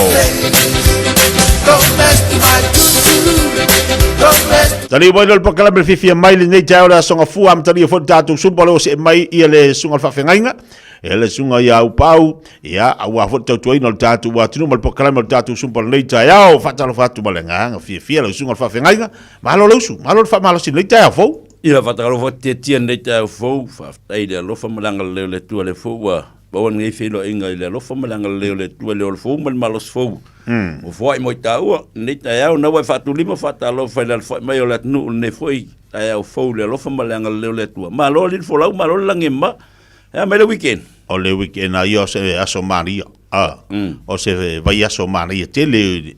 [SPEAKER 20] Taliu mai le polokalame le fiafia mai lenei taeao le aso Gafua amatalia foi le tatou sumpa o lea ua see mai ia le susuga o le faafeagaiga e le susuga ia Upau ia aua foi le tautuaina o le tatou atunuu ma le polokalame o le tatou sumpa lenei taeao. Faatalofa atu ma le agaga fiafia lau susuga o le faafeagaiga. Malo le usu, malo le faamalosi i lenei taeao fou.
[SPEAKER 9] Ia faatalofa atu Tiatia i lenei taeao fou, faafetai i le alofa ma le agalelei o le Atua lea foi ua maua lenei feiloaiga i le alofa ma le agalelei o le Atua i le ola fou ma le malosi fou. Ua foai mo i taua lenei taeao, na ua e faatulima faatalofa i le alafai mai o le atunuu lenei foi taeao fou i le alofa ma le agalelei o le Atua. Malo alii le folau, malo le lagi e mama. E a mai le weekend?
[SPEAKER 20] O le weekend a ia o se aso manaia. O se vaiaso manaia tele.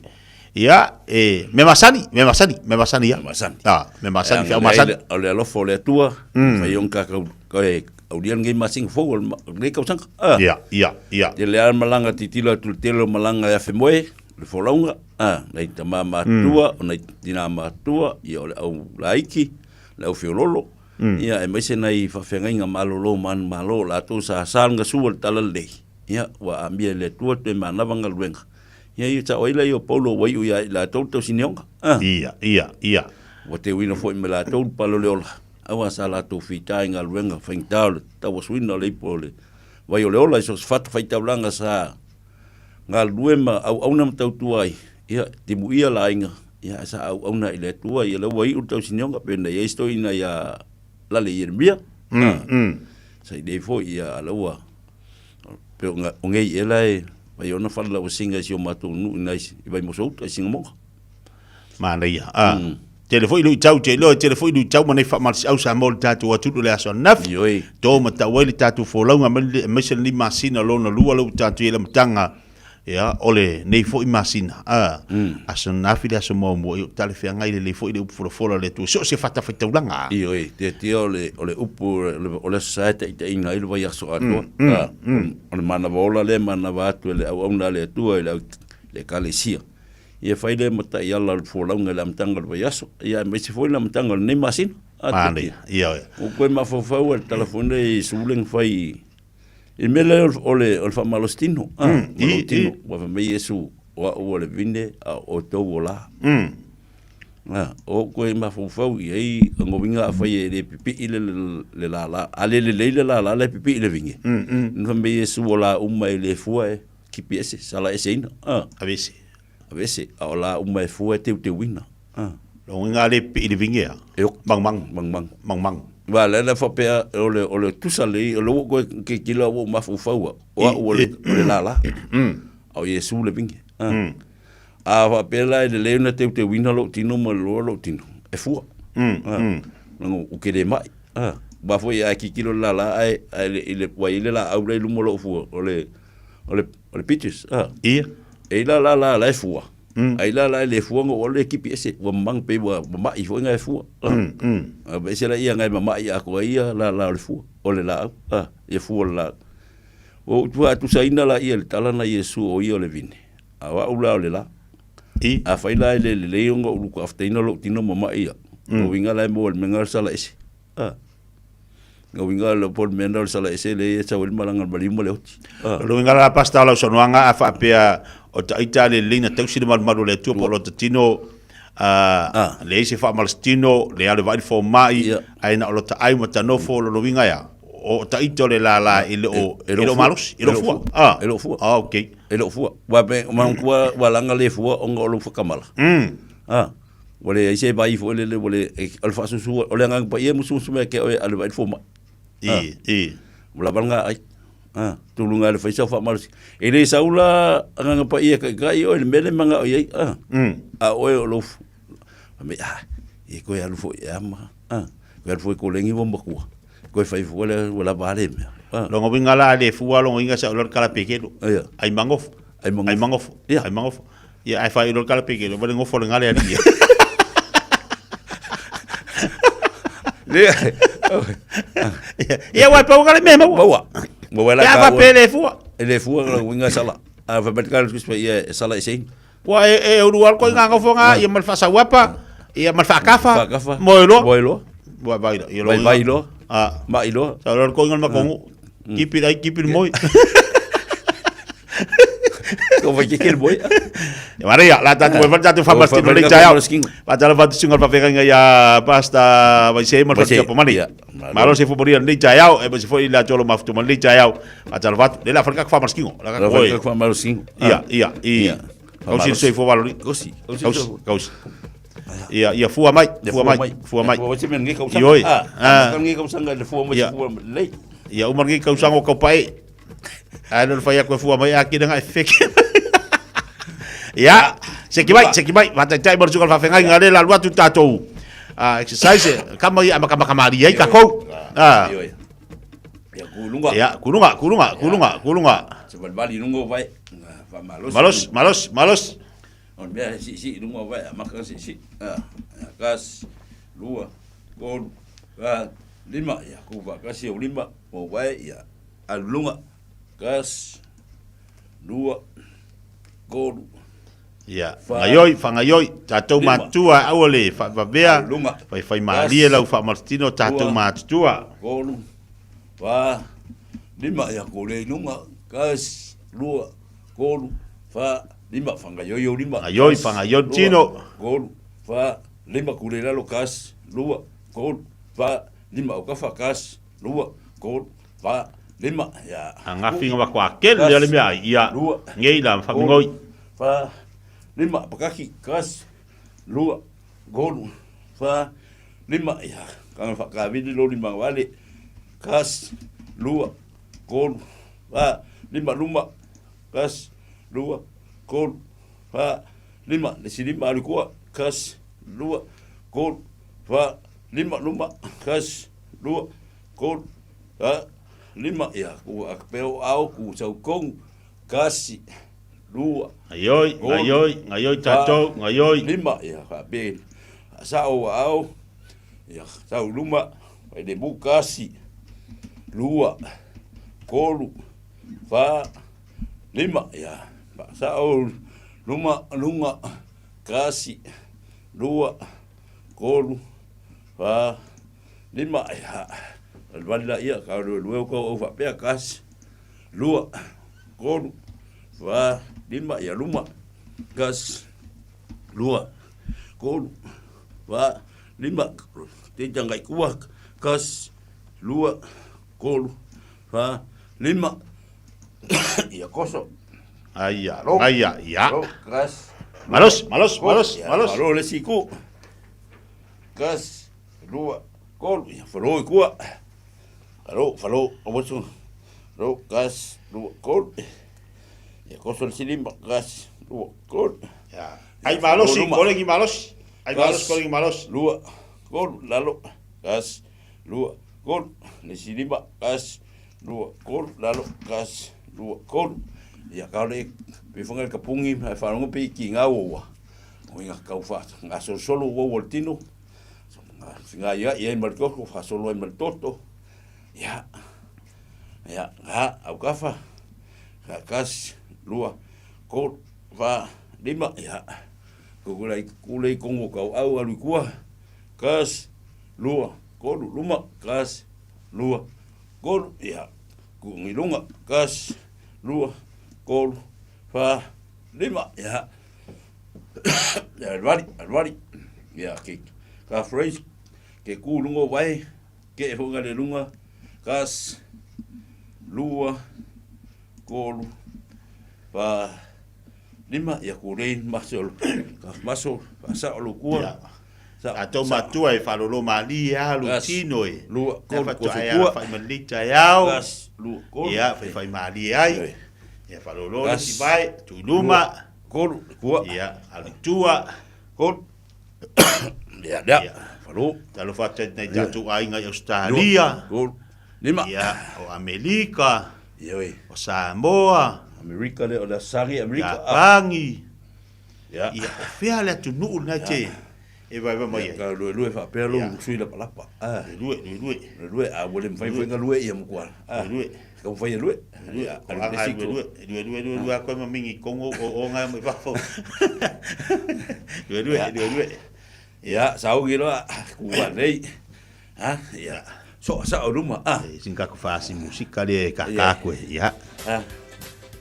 [SPEAKER 20] Ia, e mea masani, mea masani, mea masani ia.
[SPEAKER 9] Masani.
[SPEAKER 20] Ah, mea masani, feau masani.
[SPEAKER 9] O le alofa o le Atua, fai ona kākau, e aulia lenei masina fou o lenei tausaga.
[SPEAKER 20] Ah. Ia, ia, ia.
[SPEAKER 9] Tele lava malaga tilotilo atu i le tele o malaga e Afemoe, le folauga, ah, nai tama matutua, o nai tina matutua, ia o le au laiti, le au feololo, ia aemaise nai faafeagaiga malolo manumalo o latou sa salgasua le talalelei, ia ua amia e le Atua toe manava galuega. Ia ia sao ai lea o Paulo ua iu ia i latou le tausineoga.
[SPEAKER 20] Ah. Ia, ia, ia.
[SPEAKER 9] Ua teuina foi me latou le pale o le ola. Aua sa latou fita i galuega faigata o le tauasuina o le ipu o le vai o le ola i so o se fatafaitaulaga sa galulue ma auauna ma tautua ai. Ia, timuia le aiga, ia ae sa auauna i le Atua, ia lea ua iu le tausineoga pei ona i ai se toeaina ia Lale Ieremia. Sa i nei foi, ia a lea ua Pe o ngei ela e vai ona fale lauasiga i si o matou nuu i i Vaimoso uta i Sinamoga.
[SPEAKER 20] Manaia. Ah. Tele foi luitau te iloa, tele foi luitau ma nei faamalosiau sa mo le tatou atunuu i le aso ananafi.
[SPEAKER 9] Ioe.
[SPEAKER 20] To ma tau ai le tatou folauga aemaise lenei masina lona lua lea ua tatou i ai i le amataga. Ia, o lenei foi masina, a, aso ananafi le aso muamua, ia ua talafeagai lelei foi le upu folafola a le Atua i so o se fatafaitaulaga.
[SPEAKER 9] Ioe, tiatia o le, o le upu, o le Aso Sa e taitaiina ai le vaiaso atoa. A, o le manava ola lea e manava atu e le auauna a le Atua i le Le Ekalesia. Ia fai lea ma taiala o le folauga i le amataga o le vaiaso, ia aemaise foi le amataga o lenei masina. A,
[SPEAKER 20] Manaia,
[SPEAKER 9] Teti.
[SPEAKER 20] ia, ia.
[SPEAKER 9] Ua koe mafaufau le tala foi lea i Iesu lea na fai i le mea lea o le, o le faamalositino, a, ma lou tino. Ua fai mai Iesu, o au o le vine, a o outou o la. A, o ou koe mafaufau i ai agoviga afai e le pipii le, le lala, a le lelei le lala la e pipii i le vine. Na fai mai Iesu, o la uma e le fua e kipi ese, sala eseina. A.
[SPEAKER 20] Aveese.
[SPEAKER 9] Aveese, a o la uma e fua e teuteuina. A.
[SPEAKER 20] Lona uiga a le pipii i le vine a?
[SPEAKER 9] E oka.
[SPEAKER 20] Magumagu.
[SPEAKER 9] Magumagu.
[SPEAKER 20] Magumagu.
[SPEAKER 9] Aua o lea na faapea o le, o le tusa lelei, o lea ua ou toe tilotilo au ua ou mafaufau au, o au o le, o le lala. A o Iesu le vine. A. A faapea la e lelei ona teuteuina lou tino ma le loa lou tino, e fua. A. Leaga ou te le mai. A. Aua foi a e tilotilo i le lala ae, ae le, i le, ua i ai le laau la e i luma o lou fua, o le, o le, o le peaches. A.
[SPEAKER 20] Ia.
[SPEAKER 9] E i la la la la e fua. Ai la la e le fua ona ou alu lea e tipi ese, ua mamaga pei ua mama'i foi na e fua. A ese la ia na e mama'i atoa ai ia lala o le fua, o le laau, a, ia fua o le laau. Ua ou faatusaina laia i le tala na Iesu o ia o le vine, a o au la o le la. Afai la e le lelei ona ou lukaafutaina lou tino mama'i ia, o uiga la e maua i le mea lena o le sala ese. A. Lona uiga o le mea lena o le sala ese lea e sau ai le malaga a le maliu ma le oti.
[SPEAKER 20] O lona uiga la Pastor o lau saunoaga a faapea o ta ita le lelei na tausi le malumalu o le Atua po o lota tino leai se faamalositino, le alu e vaai le fomai, ae na o lota ai ma ta nofo, o lona uiga e a? O ta ita o le lala e le o, e le o malosi, e le o fua.
[SPEAKER 9] E le o fua.
[SPEAKER 20] Ah, okay.
[SPEAKER 9] E le o fua. Ua pe, manatua ua laga le fua ona o lou whakamala. Ah. Ua leai se vai foi lele, ua le, o le faasusu, o le Agaga Paia e musumusu mai ia te oe e alu e vaai le fomai.
[SPEAKER 20] I, i.
[SPEAKER 9] Ua lava lena ai. A, tuluga e le fai sau faamalosi. E le sau la Agaga Paia e taitai oe i le mea lea e manao i ai, a. A o oe o lou, fai mai, a, e toe alu foi ea ma, a, toe alu foi e koleni ua matua. Toe fai fua lea, ua lava a lea mea.
[SPEAKER 20] A. Lona uiga la a le fua, lona uiga sa o le kalapekelo.
[SPEAKER 9] Ia.
[SPEAKER 20] Ai magofo.
[SPEAKER 9] Ai magofo.
[SPEAKER 20] Ai magofo.
[SPEAKER 9] Ia.
[SPEAKER 20] Ai magofo. Ia, ae fai loa le kalapeke, loa le gofo le gale alii. Ia, ua pau gale mea maua.
[SPEAKER 9] Maua. Maua la
[SPEAKER 20] Pe a faapea e le fua.
[SPEAKER 9] E le fua lona uiga e sala. A fai mai le kala tusi ia e sala eseina.
[SPEAKER 20] Ua e, e ulu alu koe ngā gofo ngā, ia ma le faasauapa, ia ma le faakafa,
[SPEAKER 9] Faakafa.
[SPEAKER 20] moe loa.
[SPEAKER 9] Moe loa.
[SPEAKER 20] Ua vai loa. Ia
[SPEAKER 9] Vai
[SPEAKER 20] loa.
[SPEAKER 9] vai loa.
[SPEAKER 20] Ah.
[SPEAKER 9] Mai loa.
[SPEAKER 20] Sa loa le koinga le makongu. Kipi ai kipi le moe.
[SPEAKER 9] Ko vai ke ke le moe.
[SPEAKER 20] Ia manaia, la tātou e whare tātou whamasitino lei taeao. Whātala whatusunga le whawhengainga ia Pastor Vaisei ma le
[SPEAKER 9] Vaisei,
[SPEAKER 20] whatuia Pamani.
[SPEAKER 9] ia.
[SPEAKER 20] Malo se fumoria lei taeao, e masi foi la tolo mafutu ma lei taeao. Whātala whatu, le la whare kaka whamasitino. La
[SPEAKER 9] La
[SPEAKER 20] kaka
[SPEAKER 9] whare
[SPEAKER 20] koe.
[SPEAKER 9] kaka whamasitino.
[SPEAKER 20] Ia, ia, ia. Kausi le soifua valori.
[SPEAKER 9] Kausi, kausi
[SPEAKER 20] Kausi,
[SPEAKER 9] soifua.
[SPEAKER 20] kausi. Ia, ia fua mai, fua mai, fua mai.
[SPEAKER 9] Fua mai, ngi kausaga.
[SPEAKER 20] Ioi.
[SPEAKER 9] Ah,
[SPEAKER 20] Ah.
[SPEAKER 9] ngi kausaga le fua mai
[SPEAKER 20] Ia.
[SPEAKER 9] fua mai lei.
[SPEAKER 20] Ia uma ngi kausaga o kaupae. Ai no whai aku e fua mai a ki nga e feke. Ia, se ki mai, se ki mai, whataitai mo le suka le whawhengai ngā le la lua tu tātou. Ah, exercise, kama ia makamakamaari ai kakou. Ah.
[SPEAKER 9] Ia kulunga.
[SPEAKER 20] Ia, kulunga, kulunga, kulunga, kulunga.
[SPEAKER 9] Se valivali i luga o vae. Faamalosi.
[SPEAKER 20] Malos, malos, malos.
[SPEAKER 9] O le mea e siisii i luga o vae amata ona siisii. A, ia, tasi, lua, tolu, fa, lima, ia, tu faatasi ou lima o vae, ia, alu i luga. Tasi, lua, tolu,
[SPEAKER 20] Ia,
[SPEAKER 9] fa,
[SPEAKER 20] whangaioi, whangaioi, tātou
[SPEAKER 9] lima.
[SPEAKER 20] mātua aua le whaavavea,
[SPEAKER 9] Alu luga.
[SPEAKER 20] whaiwhai mālie
[SPEAKER 9] Tasi,
[SPEAKER 20] lau whaamalositino tātou
[SPEAKER 9] lua,
[SPEAKER 20] mātutua.
[SPEAKER 9] tolu, fa, lima, ia, kule i luga. Tasi, lua, tolu, fa, lima, whangaioi ou lima.
[SPEAKER 20] Whangaioi,
[SPEAKER 9] Tasi,
[SPEAKER 20] whangaioi
[SPEAKER 9] lua,
[SPEAKER 20] tino.
[SPEAKER 9] tolu, fa, lima, kule i lalo, tasi, lua, tolu, fa, lima, o kafa, tasi, lua, tolu, fa, lima, ia.
[SPEAKER 20] A ngā whinga wa kua kele le ale mea ai, ia, ngei la whamingoi.
[SPEAKER 9] Fa, lima, pakaki, tasi, lua, tolu, fa, lima, ia, kanga whakawini lo lima wale, tasi, lua, tolu, fa, lima, luma, tasi, lua, tolu, fa, lima, le si lima alu kua, tasi, lua, tolu, fa, lima, luma, tasi, lua, tolu, fa, lima, ia, ku akapeo au, ku saukongu, tasi, lua,
[SPEAKER 20] Ngaioi,
[SPEAKER 9] tolu,
[SPEAKER 20] ngaioi, ngaioi tātou,
[SPEAKER 9] fa,
[SPEAKER 20] ngaioi.
[SPEAKER 9] Lima, ia, whaape, sao au, ia, sau luma, whai le mu kasi, lua, tolu, fa, lima, ia, sao Luma, luga, kasi, lua, tolu, fa, lima, ia, valivali laia, ka luelue o kau au faapea, kasi, lua, tolu, fa, lima, ia luma, kasi, lua, tolu, fa, lima, teita ngai kua, kasi, lua, tolu, fa, lima, ia koso.
[SPEAKER 20] Aia,
[SPEAKER 9] Lo,
[SPEAKER 20] aia, ia.
[SPEAKER 9] lo, kasi,
[SPEAKER 20] Malos, malos,
[SPEAKER 9] lua,
[SPEAKER 20] malos,
[SPEAKER 9] ia,
[SPEAKER 20] malos.
[SPEAKER 9] Falo le siku. Kasi, lua, tolu, ia, falo i kua. Alo, falo, awasu. Lo, kasi, lua, tolu. Ia, koso le silima, kasi, lua, tolu.
[SPEAKER 20] Ia. Ai malosi, kolegi malosi. Ai malosi, kolegi malosi.
[SPEAKER 9] Lua, tolu, lalo, kasi, lua, tolu, le silima, kasi, lua, tolu, lalo, kasi, lua, tolu. Ia, ka le, pe whanga le kapungi, ai wharongo pe ki ngā owa. O inga kau wha, ngā solosolo ua ua le tino. Ngā whinga ia, ia i mali koko, whasolo ai mali toto. Ia, ia, ngā, au kawha, ka kasi, lua, tolu, wha, lima, ia. Kukula i kule i kongo kau au alu i kua, kasi, lua, tolu, luma, kasi, lua, tolu, ia. Kuungi lunga, kasi, lua, tolu, fa, lima, ia. Ia, alvali, alvali. Ia, ke, ka phrase, ke ku lunga o wae, ke e whanga le lunga, kasi, lua, tolu, fa, lima, ia ku rei maso, ka maso, fa sa o lukua.
[SPEAKER 20] Ia. Tatou matua e faalolo malie lava lou tino e.
[SPEAKER 9] Lua,
[SPEAKER 20] Na
[SPEAKER 9] tolu,
[SPEAKER 20] faatoa
[SPEAKER 9] koso
[SPEAKER 20] ai
[SPEAKER 9] kua.
[SPEAKER 20] ala faaimalelei taeao.
[SPEAKER 9] Kasi, lua, tolu.
[SPEAKER 20] Ia, faifaimalie ai. Ia, faalolo le
[SPEAKER 9] Kasi,
[SPEAKER 20] sivae, tuu i luma.
[SPEAKER 9] lua, tolu, kua.
[SPEAKER 20] Ia, alu i tua.
[SPEAKER 9] Tolu. Ia, lea, falo.
[SPEAKER 20] Talofa atu ai nai
[SPEAKER 9] Ia.
[SPEAKER 20] tatou aiga i Ausetalia.
[SPEAKER 9] Lua, tolu, lima.
[SPEAKER 20] Ia, o Amelika.
[SPEAKER 9] Ia, oi.
[SPEAKER 20] O Samoa.
[SPEAKER 9] Amerika lea, o le asagi Amerika.
[SPEAKER 20] Iapani.
[SPEAKER 9] Ia.
[SPEAKER 20] Ia, o fea le atunuu lena te e vaevae mai ai?
[SPEAKER 9] Ka luelue faapea lou sui lapalapa.
[SPEAKER 20] Luelue, luelue.
[SPEAKER 9] Luelue, a ua le mafai foi ona lue ia matua.
[SPEAKER 20] Luelue.
[SPEAKER 9] Ka mafai e lue.
[SPEAKER 20] Luelue,
[SPEAKER 9] Ia,
[SPEAKER 20] o
[SPEAKER 9] alu
[SPEAKER 20] aga
[SPEAKER 9] le siko.
[SPEAKER 20] luelue, luelue, luelue a koe ma mingi kongo o o ngai mai fafo. Luelue, luelue.
[SPEAKER 9] Ia, saugi loa, kuva nei. Ha, ia. Soa sao luma, ah.
[SPEAKER 20] Singa ku faasi musika le ka ka koe, ia.
[SPEAKER 9] Ah.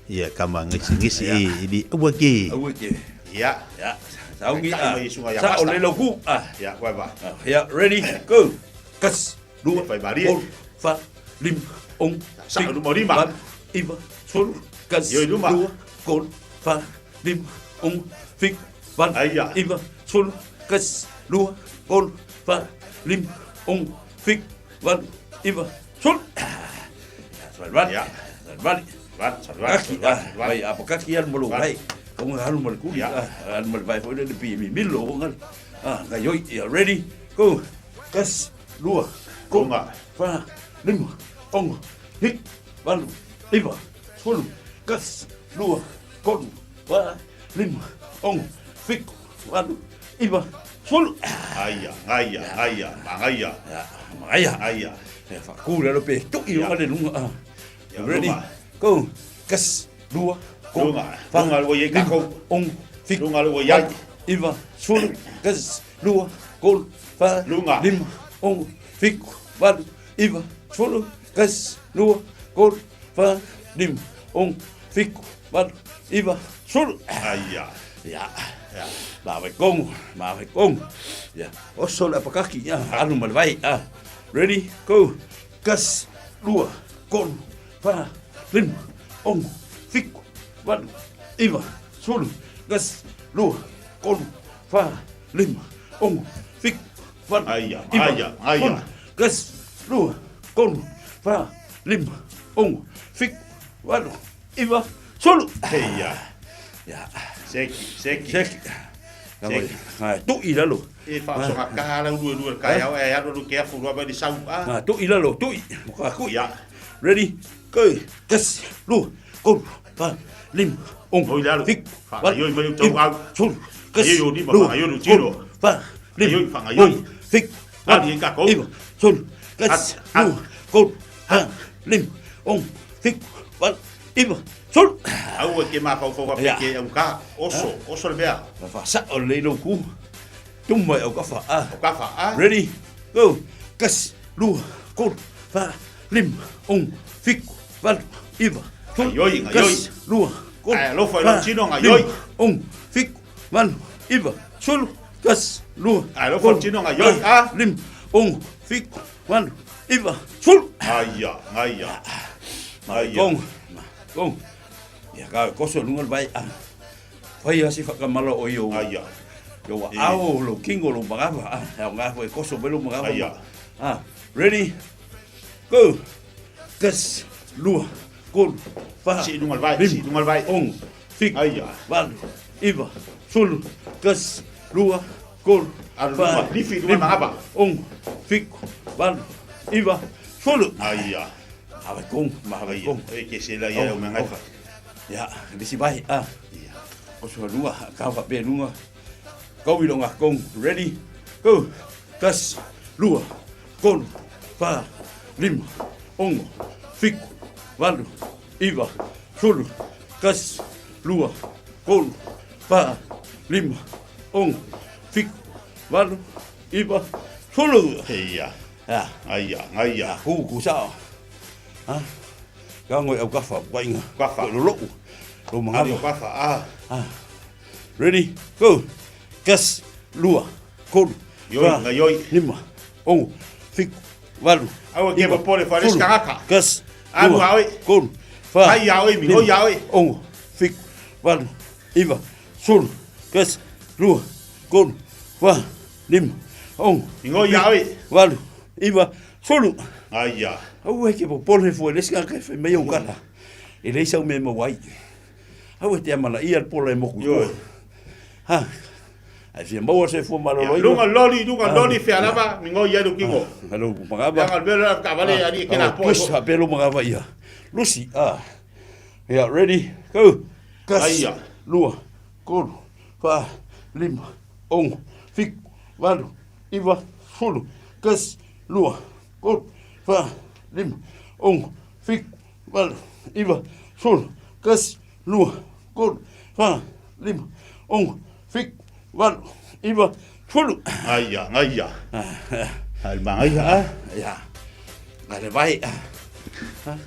[SPEAKER 20] Ia kama ngisi ngisi
[SPEAKER 9] Ia.
[SPEAKER 20] i i aua ke.
[SPEAKER 9] Aua ke.
[SPEAKER 20] Ia.
[SPEAKER 9] Ia, saugi
[SPEAKER 20] Kai
[SPEAKER 9] ah.
[SPEAKER 20] mai sunga ia
[SPEAKER 9] Sa o
[SPEAKER 20] pasta.
[SPEAKER 9] le loku, ah.
[SPEAKER 20] Ia, koe va.
[SPEAKER 9] Ia, ready, go. Kas, lua,
[SPEAKER 20] Fai marie.
[SPEAKER 9] tolu, fa, lima, ong,
[SPEAKER 20] Sa luma lima.
[SPEAKER 9] valu, iva, sefulu, kasi,
[SPEAKER 20] Ia i luma.
[SPEAKER 9] lua, tolu, fa, lima, ong, fitu, valu, iva, sefulu, kasi, lua, tolu, fa, lima, ong, fitu, valu, iva, sefulu. Salvali.
[SPEAKER 20] Ia.
[SPEAKER 9] Salvali.
[SPEAKER 20] Salvali, salvali,
[SPEAKER 9] Kaki, ah,
[SPEAKER 20] salvali.
[SPEAKER 9] vai, apa kaki alu malo vai. Kau ngah alu malo kuli, ah, alu malo vai foi le pi mi milo ko ngal. Ah, ngai yoi, ya ready, go. Kas, lua, go, fa, lima, ong, hik, valu, iva, sefulu, kas, lua, tolu, fa, lima, ong, fitu, valu, iva, sefulu.
[SPEAKER 20] Aia, aia, aia, mangaia.
[SPEAKER 9] Mangaia.
[SPEAKER 20] Aia.
[SPEAKER 9] E whakū lalo pe tu'i o ngale lunga. Ah.
[SPEAKER 20] Ia,
[SPEAKER 9] Ready,
[SPEAKER 20] lunga.
[SPEAKER 9] go. Kas, lua, go,
[SPEAKER 20] Lunga,
[SPEAKER 9] fa,
[SPEAKER 20] lunga lua iai
[SPEAKER 9] lima,
[SPEAKER 20] kakou.
[SPEAKER 9] ong, fitu,
[SPEAKER 20] Lunga lua iai.
[SPEAKER 9] valu, iva, sefulu, kas, lua, tolu, fa,
[SPEAKER 20] Lunga.
[SPEAKER 9] lima, ong, fitu, valu, iva, sefulu, kas, lua, tolu, fa, lima, ong, fitu, valu, iva, sefulu.
[SPEAKER 20] Aia.
[SPEAKER 9] Ia. Ia. Ma vai kongo, ma vai kongo. Ia. Oso le apakaki, ia, alu ma le vai. Ah. Ready, go. Kas, lua, tolu, fa, lima, ong, fitu, valu, iva, sefulu, kas, lua, tolu, fa, lima, ong, fitu, valu,
[SPEAKER 20] Aia,
[SPEAKER 9] iva,
[SPEAKER 20] aia, aia.
[SPEAKER 9] sefulu, kas, lua, tolu, fa, lima, ong, fitu, valu, iva, sefulu.
[SPEAKER 20] Eia.
[SPEAKER 9] Ia.
[SPEAKER 20] Seki, seki.
[SPEAKER 9] Seki.
[SPEAKER 20] Seki.
[SPEAKER 9] Ai, tu'i lalo.
[SPEAKER 20] E whaasonga kaha lau lue lue kai au e alu alu ke afu lua mai ni sau. Ah.
[SPEAKER 9] Ah, tu'i lalo, tu'i. Moka kui.
[SPEAKER 20] Ia.
[SPEAKER 9] Ready, go. Kasi, lua, tolu, fa, lima, ong,
[SPEAKER 20] Oi lalo.
[SPEAKER 9] fitu,
[SPEAKER 20] Whangaioi mai o tau
[SPEAKER 9] iva,
[SPEAKER 20] au.
[SPEAKER 9] sefulu, kasi,
[SPEAKER 20] Whangaioi o lima,
[SPEAKER 9] lua,
[SPEAKER 20] whangaioi o tino.
[SPEAKER 9] tolu, fa, lima,
[SPEAKER 20] Whangaioi, whangaioi.
[SPEAKER 9] ong, fitu,
[SPEAKER 20] Ali e kakou.
[SPEAKER 9] iva, sefulu, kasi,
[SPEAKER 20] At, at.
[SPEAKER 9] lua, tolu, fa, lima, ong, fitu, valu, iva, sulu.
[SPEAKER 13] Aua ke mafaufau
[SPEAKER 9] Ia.
[SPEAKER 13] faapea ke auka. Oso, oso le mea.
[SPEAKER 9] Faasa'o lelei lou ku. Tuma i aukafa. Ah.
[SPEAKER 13] Aukafa, ah.
[SPEAKER 9] Ready, go. Kasi, lua, tolu, fa, lima, ono, fitu, valu, iva, sulu.
[SPEAKER 13] Gaioi, gaioi.
[SPEAKER 9] Kasi, lua, tolu,
[SPEAKER 13] Ai, alofa i lou
[SPEAKER 9] fa,
[SPEAKER 13] tino,
[SPEAKER 9] lima,
[SPEAKER 13] gaioi.
[SPEAKER 9] ono, fitu, valu, iva, sulu. Kasi, lua,
[SPEAKER 13] Ai, alofa i lou
[SPEAKER 9] tolu,
[SPEAKER 13] tino, gaioi,
[SPEAKER 9] fa,
[SPEAKER 13] ah.
[SPEAKER 9] lima, ono, fitu, valu, iva, sulu.
[SPEAKER 13] Aia, aia. Aia.
[SPEAKER 9] Gong, gong. Ia ka koso lunga le vai a. Fai asi whakamala o i o.
[SPEAKER 13] Aia.
[SPEAKER 9] Yo wa ao lo kingo lo magafa. Ah, au ngā fo e koso me lo magafa.
[SPEAKER 13] Aia.
[SPEAKER 9] Ah, ready? Go. Kas, lua, kolu, wha.
[SPEAKER 13] Si lunga le vai, si lunga le vai.
[SPEAKER 9] Ong, fiku,
[SPEAKER 13] Aia.
[SPEAKER 9] valu, iva, sulu, kas, lua, kolu,
[SPEAKER 13] Alu
[SPEAKER 9] wha,
[SPEAKER 13] lunga, lifi lunga
[SPEAKER 9] lima,
[SPEAKER 13] magafa.
[SPEAKER 9] Ong, fiku, valu, iva, sulu.
[SPEAKER 13] Aia.
[SPEAKER 9] Awe kong, mahawe
[SPEAKER 13] Aia.
[SPEAKER 9] kong.
[SPEAKER 13] E ke se la ia o mea ngaifa.
[SPEAKER 9] Ya, lisi vai. Ah. O sua lunga, ka wa pe lunga. Kau i longa kong. Ready? Go. Tas, lua, kolu, fa, lima, ongo, fiku, valu, iva, sulu, kas, lua, kolu, fa, lima, ongo, fiku, valu, iva, sulu.
[SPEAKER 13] Ia.
[SPEAKER 9] Ya.
[SPEAKER 13] Aia, aia.
[SPEAKER 9] Ku ku sao. Ha? Ka ngoi au kafa wainga.
[SPEAKER 13] Kafa.
[SPEAKER 9] Lo lo. Lo
[SPEAKER 13] Alu
[SPEAKER 9] mangava.
[SPEAKER 13] kafa, ah.
[SPEAKER 9] Ah. Ready? Go. Kas, lua, kolu,
[SPEAKER 13] Ioi,
[SPEAKER 9] fa,
[SPEAKER 13] gaioi.
[SPEAKER 9] lima, ongo, fiku, valu.
[SPEAKER 13] Aua ke
[SPEAKER 9] iva,
[SPEAKER 13] popole fa le
[SPEAKER 9] sulu,
[SPEAKER 13] skaraka.
[SPEAKER 9] Kas,
[SPEAKER 13] Alu
[SPEAKER 9] lua,
[SPEAKER 13] aoi.
[SPEAKER 9] kolu, fa,
[SPEAKER 13] Ai aoi,
[SPEAKER 9] lima,
[SPEAKER 13] mingoi aoi.
[SPEAKER 9] ongo, fiku, valu, iva, sulu, kas, lua, kolu, fa, lima, ongo,
[SPEAKER 13] Mingoi
[SPEAKER 9] fiku,
[SPEAKER 13] aoi.
[SPEAKER 9] valu, iva, sulu.
[SPEAKER 13] Aia.
[SPEAKER 9] Au e ke popole fo le sika ka fe mai o kala. E le sau me mawai. Au e te amana ia le pola e moku.
[SPEAKER 13] Ioi.
[SPEAKER 9] Ha. Ai fia maua se fo malolo
[SPEAKER 13] Ia, lunga loli, lunga loli fea lava, mingoi ia lu kingo.
[SPEAKER 9] Alo magava.
[SPEAKER 13] Ia ngal mea la kavale ali ke na po.
[SPEAKER 9] Push ha pelo magava ia. Lucy ah. Yeah, ready? Go. Kas.
[SPEAKER 13] Aia.
[SPEAKER 9] Lua. Kolu. Fa. Lima. Ongo. Fiku. Valu. Iva. Sulu. Kas. Lua. Kolu. Fa. Lima. Ongo. Fiku. Valu. Iva. Sulu. Kas. Lua. Kolu. Fa. Lima. Ongo. Fiku. Valu. Iva. Sulu.
[SPEAKER 13] Aia, aia. Ai mangaia, ah.
[SPEAKER 9] Ya. Ngare vai.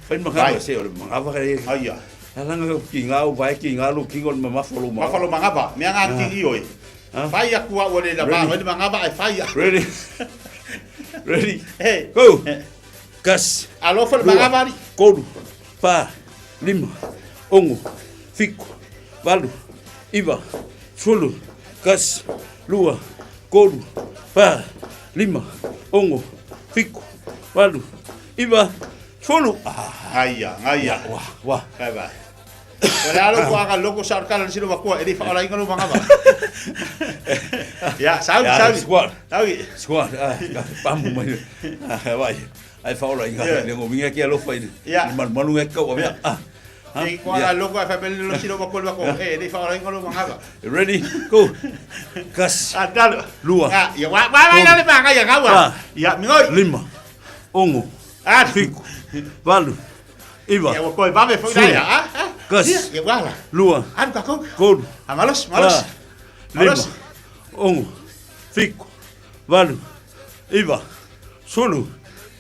[SPEAKER 9] Fai magava
[SPEAKER 13] Vai.
[SPEAKER 9] se o le magava ka e.
[SPEAKER 13] Aia.
[SPEAKER 9] Alanga ki ngā o vai ki ngā lo ki ngol mamafa lo
[SPEAKER 13] Mafa lo mangava, mea ngā kingi oi. Fai aku au le la
[SPEAKER 9] Ready.
[SPEAKER 13] ma, le mangava ai fai.
[SPEAKER 9] Ready. Ready.
[SPEAKER 13] Hey.
[SPEAKER 9] Go. Kas.
[SPEAKER 13] Alofa le
[SPEAKER 9] lua,
[SPEAKER 13] mangava ali.
[SPEAKER 9] Kolu. Fa. Lima. Ongo. Fiku. Valu. Iva. Sulu. Kas. Lua. Kolu. Fa. Lima. Ongo. Fiku. Valu. Iva. Sulu. Ah.
[SPEAKER 13] Aia, aia.
[SPEAKER 9] Wa. Wa.
[SPEAKER 13] Vai vai. O le alo kua ka loko sa kala sino makua e fa ola inga lo mangava. Ya, sau
[SPEAKER 9] Ya,
[SPEAKER 13] sau.
[SPEAKER 9] Squat.
[SPEAKER 13] Sau.
[SPEAKER 9] Squat. Ah, pamu mai. Ah, vai. Ai faola inga
[SPEAKER 13] Yeah.
[SPEAKER 9] le ngominga ki alofa i.
[SPEAKER 13] Yeah.
[SPEAKER 9] Le malu e kau avea. Ah. Ah,
[SPEAKER 13] E kua
[SPEAKER 9] yeah.
[SPEAKER 13] ka loko ai fa pele lo sino makua makua e le fa ola inga lo mangava.
[SPEAKER 9] Ready? Go. Kas.
[SPEAKER 13] Ah, dalo.
[SPEAKER 9] Lua.
[SPEAKER 13] Ah, ya wa wa wa le manga ya gawa.
[SPEAKER 9] Fa.
[SPEAKER 13] Ya, mingoi.
[SPEAKER 9] Lima. Ongo.
[SPEAKER 13] Ah,
[SPEAKER 9] Fiku. Valu. Iva.
[SPEAKER 13] Ya wa koi vave foi
[SPEAKER 9] Sulu.
[SPEAKER 13] ya. Ah, ah.
[SPEAKER 9] Kas.
[SPEAKER 13] Ya wala.
[SPEAKER 9] Lua.
[SPEAKER 13] Alu ka kong.
[SPEAKER 9] Kolu.
[SPEAKER 13] Ah, malos, malos.
[SPEAKER 9] Fa. Lima.
[SPEAKER 13] Malos.
[SPEAKER 9] Ongo. Fiku. Valu. Iva. Sulu.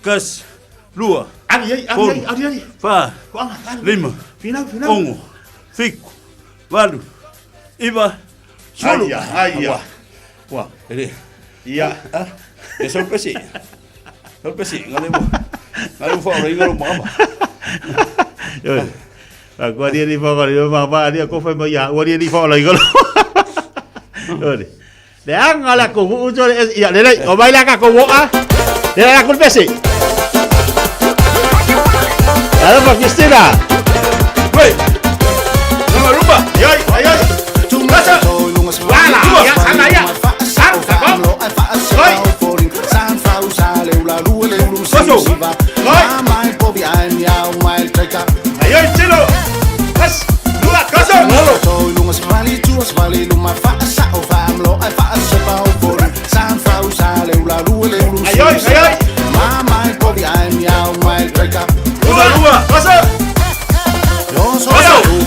[SPEAKER 9] Kas. Lua.
[SPEAKER 13] Ali ai, ali
[SPEAKER 9] Kolu.
[SPEAKER 13] ai, ali ai.
[SPEAKER 9] Fa.
[SPEAKER 13] Kuanga, alu.
[SPEAKER 9] Lima.
[SPEAKER 13] Finau, finau.
[SPEAKER 9] Ongo. Fiku. Valu. Iva. Sulu.
[SPEAKER 13] Aia, aia.
[SPEAKER 9] Wa. Wa. Ele.
[SPEAKER 13] Ya.
[SPEAKER 9] Ah. E sau pesi. Sau pesi. Ngale mo. Ngale mo fa ora inga lo mama.
[SPEAKER 13] Yo. Ah, kua dia ni fa ola ma ma dia ko fa ma ya, ua dia ni fa ola inga lo. Yo. Le anga la ko u jo ya le le o baila ka ko ah. Le la ko pesi. Alofa Cristina.
[SPEAKER 9] Wait. Rumba rumba.
[SPEAKER 13] Yoi, yoi.
[SPEAKER 7] Tungasa.
[SPEAKER 13] Wala, ya sana ya. Sang ka ko. Oi. Ayoi chilo. Kas. Lua kaso. Ayoi, ayoi. Lua, lua. Kaso. Kaso.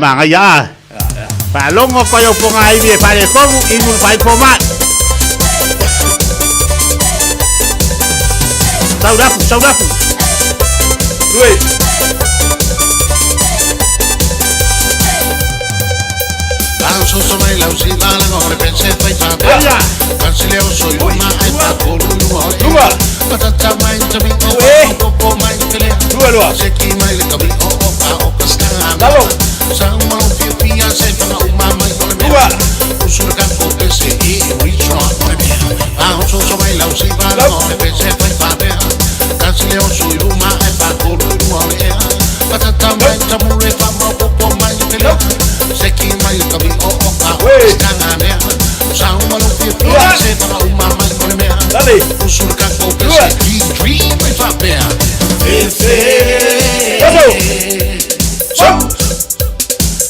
[SPEAKER 13] Manga ya. Palongo koyo ponga ibi pare komu imu pai poma. Saurafu, saurafu.
[SPEAKER 9] Ui. Lua. Ue. Lua lua. Lalo. Lua.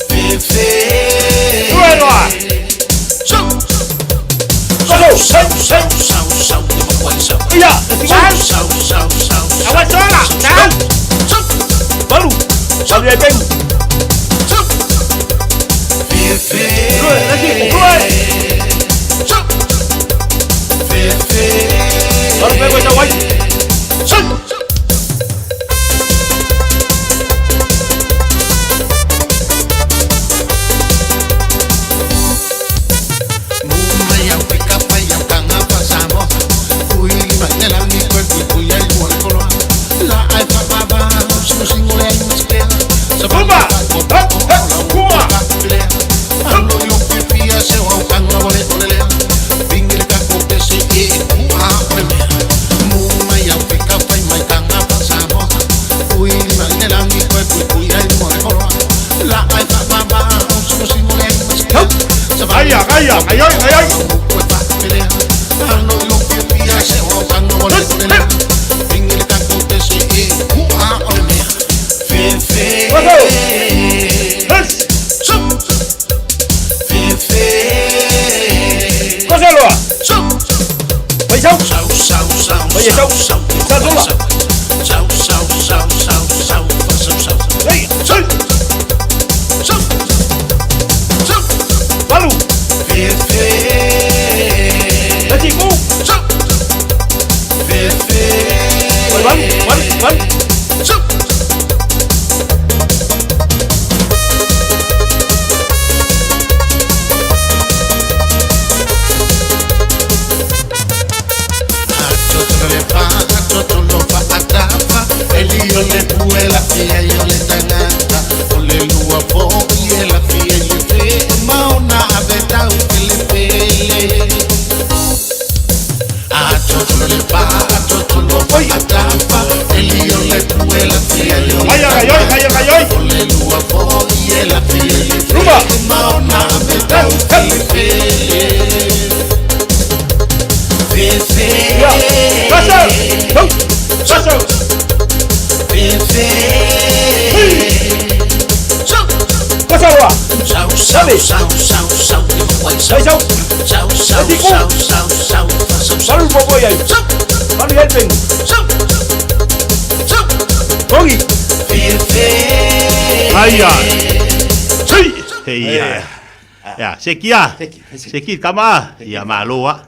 [SPEAKER 13] Ya, seki ah. Seki kama. Ya malo ah.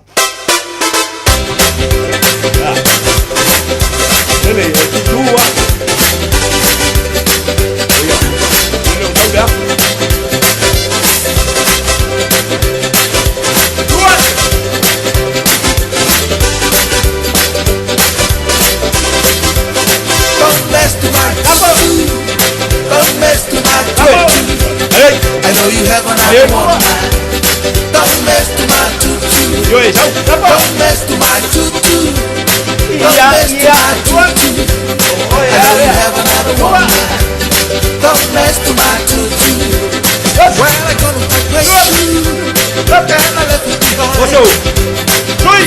[SPEAKER 9] Lele, tua.
[SPEAKER 7] I know you have another one. Don't mess to my tutu. Don't mess to my tutu. Don't mess to my tutu. I know you have another one. Don't mess to my tutu. Well, I gonna break you. And I left you behind.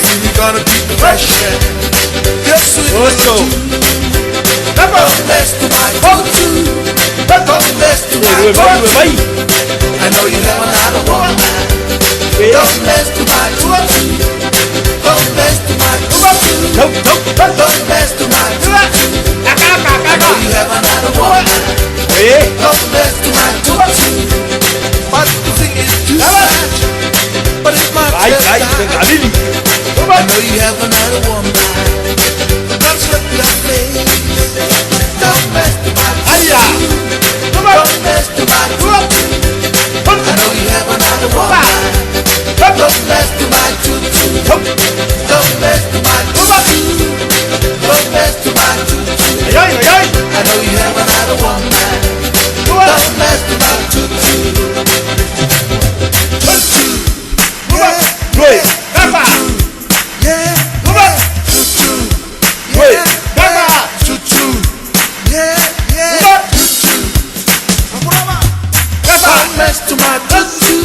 [SPEAKER 7] You gonna keep the pressure. Yes, we do. Don't mess to my tutu. Don't mess to my tutu. I know you have another one. Don't mess to my tutu. Don't mess to my tutu. Don't mess to my tutu. I know you have another one. Don't mess to my tutu. But the thing is too much. But it's my first time. I know you have another woman. Don't look like me. Don't mess to my tutu. Don't mess to my tutu. I know you have another woman. Don't mess to my tutu. Don't mess to
[SPEAKER 13] Ai, ai.
[SPEAKER 7] I know you haven't had a one night. Don't mess with my tutu. Tutu. Yeah.
[SPEAKER 9] Due.
[SPEAKER 13] Gafa.
[SPEAKER 7] Yeah.
[SPEAKER 13] Luma.
[SPEAKER 7] Tutu.
[SPEAKER 9] Due.
[SPEAKER 7] Yeah.
[SPEAKER 13] Gafa.
[SPEAKER 7] Tutu. Yeah. Yeah.
[SPEAKER 13] Luma.
[SPEAKER 7] Tutu.
[SPEAKER 13] Gafa.
[SPEAKER 7] Don't mess to my tutu.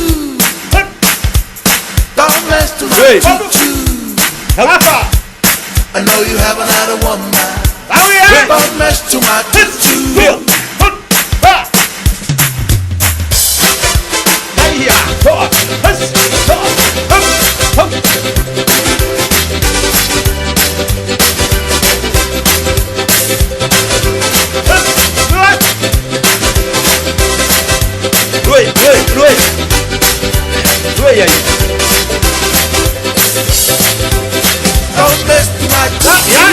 [SPEAKER 7] Don't mess to my
[SPEAKER 9] Hey.
[SPEAKER 7] tutu.
[SPEAKER 13] Gafa.
[SPEAKER 7] I know you haven't had a one night.
[SPEAKER 13] Aui, ai.
[SPEAKER 7] Don't mess to my tutu.
[SPEAKER 13] Fia. Hun. Fa. Ai, ia. Toa. Hus. Toa. Hum. Hum. Hus. Lua.
[SPEAKER 9] Due, due, due. Due ai.
[SPEAKER 7] Don't mess to my tutu.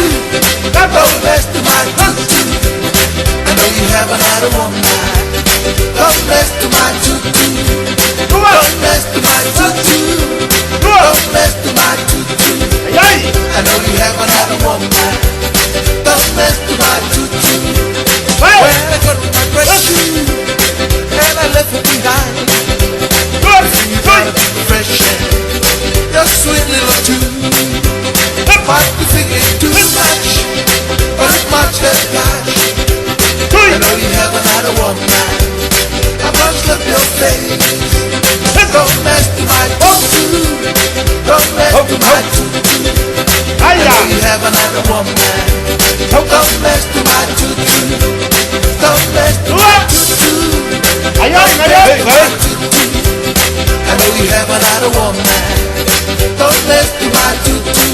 [SPEAKER 7] Don't mess to my tutu. I know you haven't had a one night. Don't mess to my tutu. Don't mess to my tutu. Don't mess to my tutu.
[SPEAKER 13] Ai.
[SPEAKER 7] I know you haven't had a one night. Don't mess to my tutu.
[SPEAKER 13] Hey.
[SPEAKER 7] When I got my fresh shoe and I left it behind.
[SPEAKER 13] Lua.
[SPEAKER 7] You gotta be fresh air. Your sweet little tune. Might be thinking too much, but it's much less cash. I know you haven't had a one night. I must love your face. Don't mess to my tutu. Don't mess to my tutu. I know you haven't had a one night. Don't mess to my tutu. Don't mess to my tutu.
[SPEAKER 13] Ai, ai, ai, ai.
[SPEAKER 9] Ai.
[SPEAKER 7] I know you haven't had a one night. Don't mess to my tutu.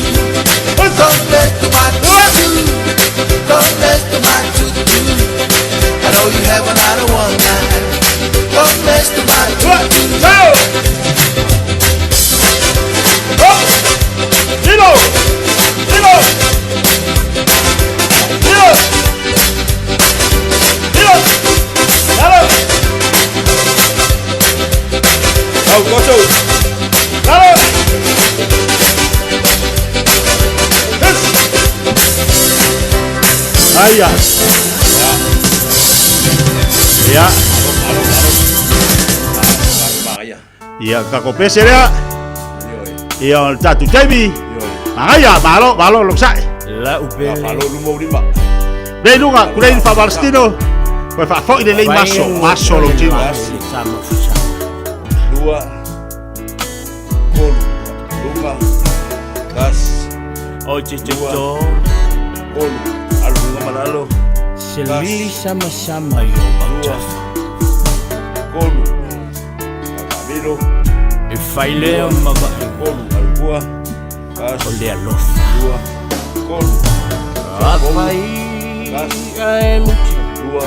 [SPEAKER 7] Don't mess to my tutu. Don't mess to my tutu. I know you haven't had a one night. Don't mess to my
[SPEAKER 13] Lua.
[SPEAKER 7] tutu.
[SPEAKER 13] Go. Up. Lilo. Lilo. Lilo. Lilo. Lalo.
[SPEAKER 9] Au, koso.
[SPEAKER 13] Lalo. Hus. Ai, ia. Ia. Ia, kako pese lea. Ia, o le tatou taimi. Magaia, malo, malo, lokusai.
[SPEAKER 14] La upele.
[SPEAKER 9] Malo luma o lima.
[SPEAKER 13] Lei luga, kulei le faamalositino. Koe faafo'i lelei maso, maso lou tino.
[SPEAKER 14] Sama fusama.
[SPEAKER 9] Lua. Kolu. Luma. Tas.
[SPEAKER 14] O te te to.
[SPEAKER 9] Kolu. Alu lunga malalo.
[SPEAKER 14] Selili sama sama yo mautafa.
[SPEAKER 9] Kolu. Milo.
[SPEAKER 14] E failea mavae.
[SPEAKER 9] Kolu. Alu kua. Tas.
[SPEAKER 14] O le alofa.
[SPEAKER 9] Lua. Kolu.
[SPEAKER 14] Afai ae muti.
[SPEAKER 9] Lua.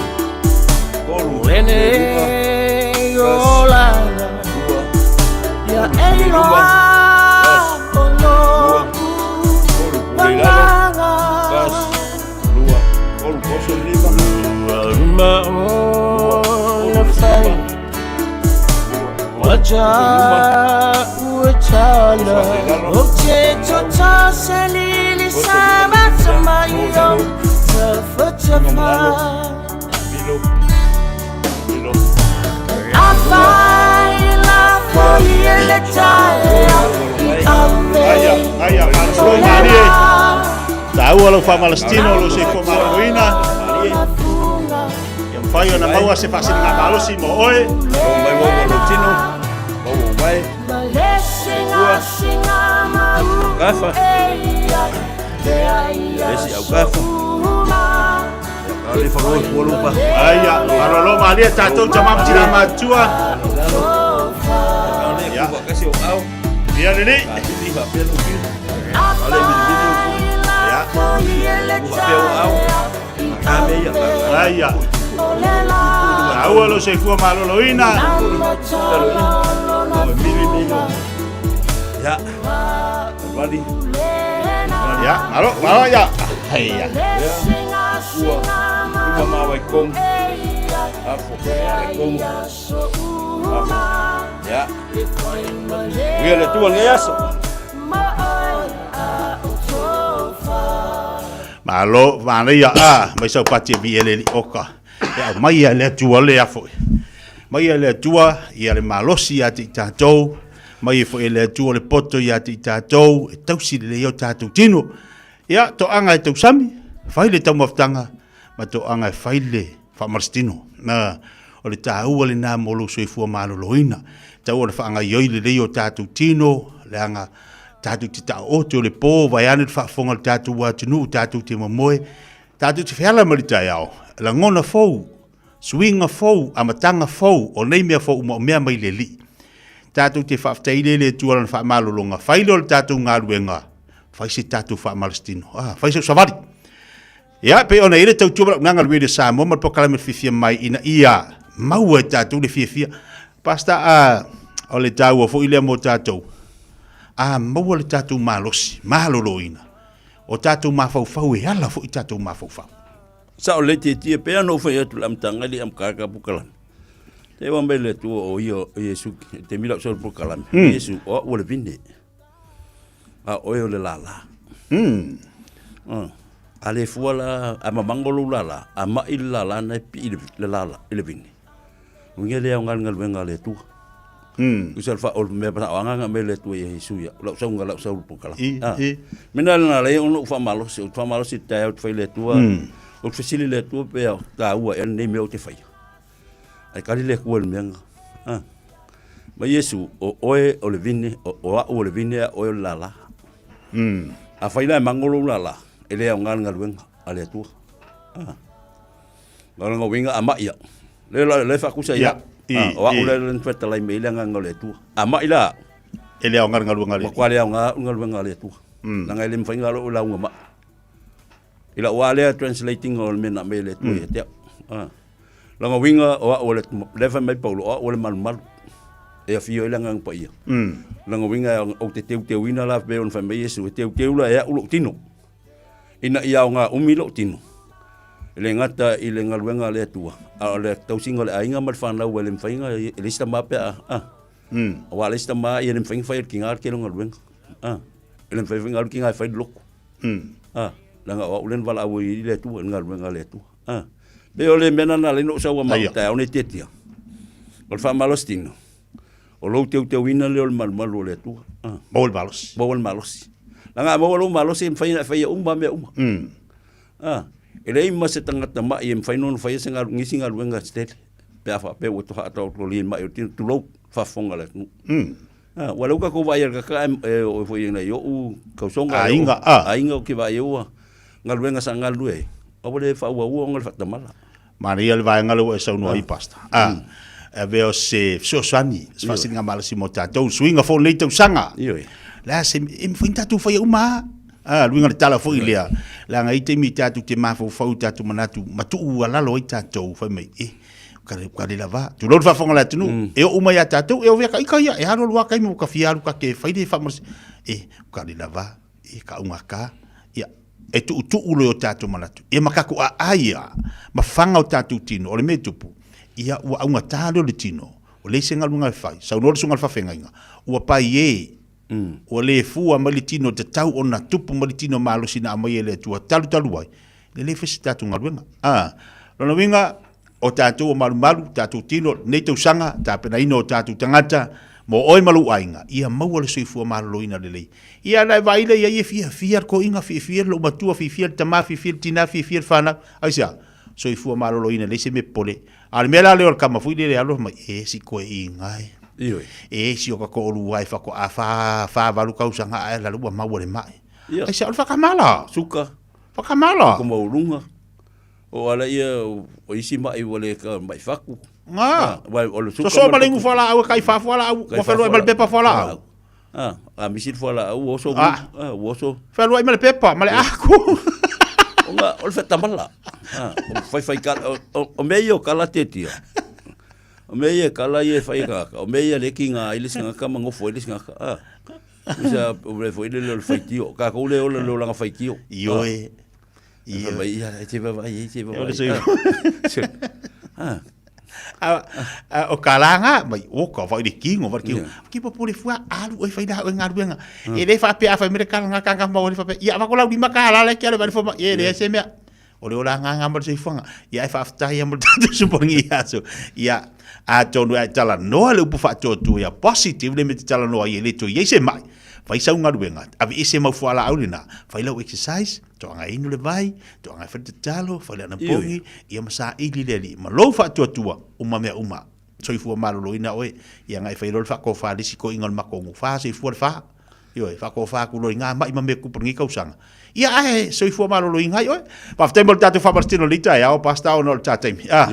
[SPEAKER 9] Kolu.
[SPEAKER 14] Lene olaga.
[SPEAKER 9] Lua.
[SPEAKER 10] Ia eiloa o loku Mangaga
[SPEAKER 9] Tas. Lua. Kolu. Koso lima.
[SPEAKER 14] Lua ona fai. Waja uetala. O te tota selili sama sama iyo. Tafa tafa.
[SPEAKER 9] Milo. Milo.
[SPEAKER 10] Afai la foi ele taea i ave.
[SPEAKER 13] Aia, aia, malosilo malie. Taua lou faamalositino lou soifua maloloina. Ia mafai ona maua se faasiliga malosi mo oe.
[SPEAKER 9] Mai mo mo lou tino. Mo mo mai. Gafa. Esi au gafa. Ale fa loi kuo lupa.
[SPEAKER 13] Aia, malolo malie tatou tamā ma tinā matutua.
[SPEAKER 9] Ale ku kasi o au.
[SPEAKER 13] Ia lelei.
[SPEAKER 9] Ni fa pelu ki. Ale mi mi
[SPEAKER 13] Ia.
[SPEAKER 9] Ku fa pelu au. Ame ia.
[SPEAKER 13] Aia. Taua lou soifua maloloina.
[SPEAKER 9] Ya. Wali.
[SPEAKER 13] Ia, malo, malo ia. Aia.
[SPEAKER 9] Ya. Ua. Uma ma wai kong. Apo. Wai kong. Apo. Ya. Uia le tua le aso.
[SPEAKER 13] Malo, manaia, a, mai sau pati e vi ele li oka. E au mai ia le atua le afo. Mai ia le atua, ia le malosi ia te i tātou, mai e foi e le atua le poto ia te i tātou, e tausi le leo tātou tino. Ia, toaga e tausami, fai le taumafataga, ma toaga e fai le faamalositino. Na, o le tāua lenā mo lou soifua maloloina. Tau o le faagaioi lelei o tātou tino, leaga tātou te taoote o le pō, vaeane le faafofoga o le tātou atunuu, tātou te momoe, tātou te feala ma le taeao, lagona fou, suiga fou, amataga fou, o nei mea fou uma o mea mai le Alii. Tātou te faafetai le le Atua lana faamalologa, fai lea o le tātou galuega, fai se tātou faamalositino, ah, fai sau savali. Ia, pei ona i ai le tautua ma le auaunaga a le Radio Samoa ma le polokalame o le Fiafia Mai ina ia maua e tatou le fiafia. Pastor, a, o le taua foi lea mo tatou, a maua le tatou malosi, maloloina, o tatou mafaufau e ala foi tatou mafaufau.
[SPEAKER 9] Sao le tietie pea ona ou fai atu i le amataga e le i amataga ka polokalame. Te wa mai le Atua o ia o Iesu te mila o sau polokalame. Iesu o au o le vine. A oe o le lala. A le fua la, a mamango lou lala, a mai le lala na e pii le lala i le vine. Uiga le aoga le galuega a le Atua. Usa le fa o le mea pa o agaga mai le Atua ia Iesu ia. Lau sauga lau sau polokalame. Mena le na le ona ou faamalosi, ou te faamalosi i le taeao ou te fai i le Atua. Ou te fesili i le Atua pe taua ea lenei mea ou te faia. Ae kali le Atua i le mea lena. Ma Iesu, o oe o le vine, o au o le vine, a oe o le lala. Afai la e mago lou lala, e le aoga le galuega a le Atua. Na o lona uiga a mai au, lea la lea e faatusa ia au, o au lea na fetalai mai ai le agaga o le Atua. A mai la au,
[SPEAKER 13] e le aoga le galuega a le Atua.
[SPEAKER 9] Matua le aoga le galuega a le Atua. Leaga e le mafai ona alo lauga mai. I lau lava lea translating o le mea na aumai e le Atua ia te au. Lona uiga o au o le, lea fai mai Paulo, o au o le malumalu e afio ai le Agaga Paia. Lona uiga ou te teuteuina la pei ona fai mai Iesu, e teuteu la e au lou tino, ina ia aoga umi lou tino. E le gata i le galuega a le Atua, a o le tausiga o le aiga ma le fanau e le mafai ona, e leai se tama pe a, a. Aua a leai se tama, ia e le mafai ona fai e le tina le tele o galuega. A, e le mafai foi ona alu le tina e fai le lotu. A, leaga o au lea na valaau ai i le Atua, i le galuega a le Atua. A, pei o le mea lena na ala ai ona ou sau a matou taeao nei Tiatia, o le faamalositino, o lou teuteuina lea o le malumalu o le Atua.
[SPEAKER 13] A. Maua le malosi.
[SPEAKER 9] Maua le malosi. Leaga a maua lou malosi e mafai ona e faia uma lava mea uma. A, e leai ma se tagata mai e mafai ona faia se galu, nisi galuega se tele, pe a faapea ua taotolia i mai o le tino, tulou, faafofoga a le atunuu. A, ua lea ua tatou vaai i le kaka e oo foi i nai ou tausoga,
[SPEAKER 13] Aiga, a.
[SPEAKER 9] Aiga ou te vaai ai ua galuega sa galulue ai, a ua le faaauaua ona le faatamala.
[SPEAKER 13] Manaia le vaega lea ua e saunoa ai, Pastor. A, e avea o se fesoasoani, se faasiliga malosi mo tatou, suiga foi o lenei tausaga.
[SPEAKER 9] Ioe.
[SPEAKER 13] Le a se, e mafai ona tatou faia uma lava. A, le uiga o le tala foi lea, leaga e i ai taimi tatou te mafaufau i tatou manatu ma tuu alalo ai tatou, fai mai, e, Ka le lava. Tulou le faafofoga a le atunuu, e oo mai ia tatou, e ovea ka ika ia, e alu alu lava taimi ua ta fia alu ta te fai le faamalosi. E, ka le lava, e ka ugata, ia, e tuutuu loa i o tatou manatu, ia ma tatou aai ia, ma faga o tatou tino, o le mea e tupu, ia ua augata lea o le tino, ua leai se galuega e fai, saunoa le susuga i le faafeagaiga, ua pai e, ua le fua mai le tino tatau ona tupu mai le tino malosi na aumai e le Atua talu talu ai, e le fai se tatou galuega. A, lona uiga, o tatou o malumalu, tatou tino, lenei tausaga, tapenaina o tatou tagata, mo oe ma lou aiga, ia maua le soifua maloloina lelei. Ia na e vaai lea i ai e fiafia le toeaina, fiafia le loomatua, fiafia le tama, fiafia le tina, fiafia le fanau. Aisea? Soifua maloloina, leai se mea popole. A o le mea la lea o le tama foi lele e alu mai, e si toeaina e.
[SPEAKER 9] Ioe.
[SPEAKER 13] E si o ka toalua e faatoa fa, fa valu tausaga ae lalo ua maua le mai.
[SPEAKER 9] Ia.
[SPEAKER 13] Aisea, o le faatamala.
[SPEAKER 9] Suka.
[SPEAKER 13] Faatamala.
[SPEAKER 9] Ko maualuga. O ala ia o isi mai ua le ka mai fatu.
[SPEAKER 13] Nga.
[SPEAKER 9] Wa o le suka.
[SPEAKER 13] Sosoa ma le ingu fualaau e kai fa fualaau, ua feluai ma le pepa fualaau.
[SPEAKER 9] Ah, a misi le fualaau ua oso ah, ua oso.
[SPEAKER 13] Feluai ma le pepa, ma le aku.
[SPEAKER 9] O nga o le fetamala. Ah, o fai fai kala o mea ia o kala tetia. O mea ia kala ia e fai ka. O mea ia le ki nga ai le singa ka mangofo ai le singa ka. Ah. Usa o le foi le le faitio. Ka ko le o le langa faitio.
[SPEAKER 13] Ioe.
[SPEAKER 9] Ia. Mai ia e te vaai e te vaai. Ah.
[SPEAKER 13] A o ka langa mai o ka vai le kingo vai kingo. Ki po pule fua alu e fai la o galuega. E le faapea a fai mai le kala nga kanga ma o le faapea ia va ko lau lima ka la le ke le vai fo ma e le se mea. O le ola nganga mo le soifuaga. Ia e faafetai ia mo le tatou suponi i aso. Ia atonu e talanoa le upu faatuatua ia positive le mea e te talanoa ai e le toe i ai se mai. Fai sau galuega, aveese mau fualaau lena, fai lau exercise, toaga e inu le vai, toaga e fai le tatalo, fai le anapogi, ia ma saili le Alii ma lou faatuatua uma mea uma. Soifua maloloina oe, ia agai fai loa le faatofa a le isi toeaina o le matou nuu, fa soifua le fa. Ioe, faatofa atu loa i nga mai ma mea tupu i lenei tausaga. Ia ae soifua maloloina ai oe. Faafetai mo le tatou faamalositino i lenei taeao, Pastor, ona o le ta taimi. Ah,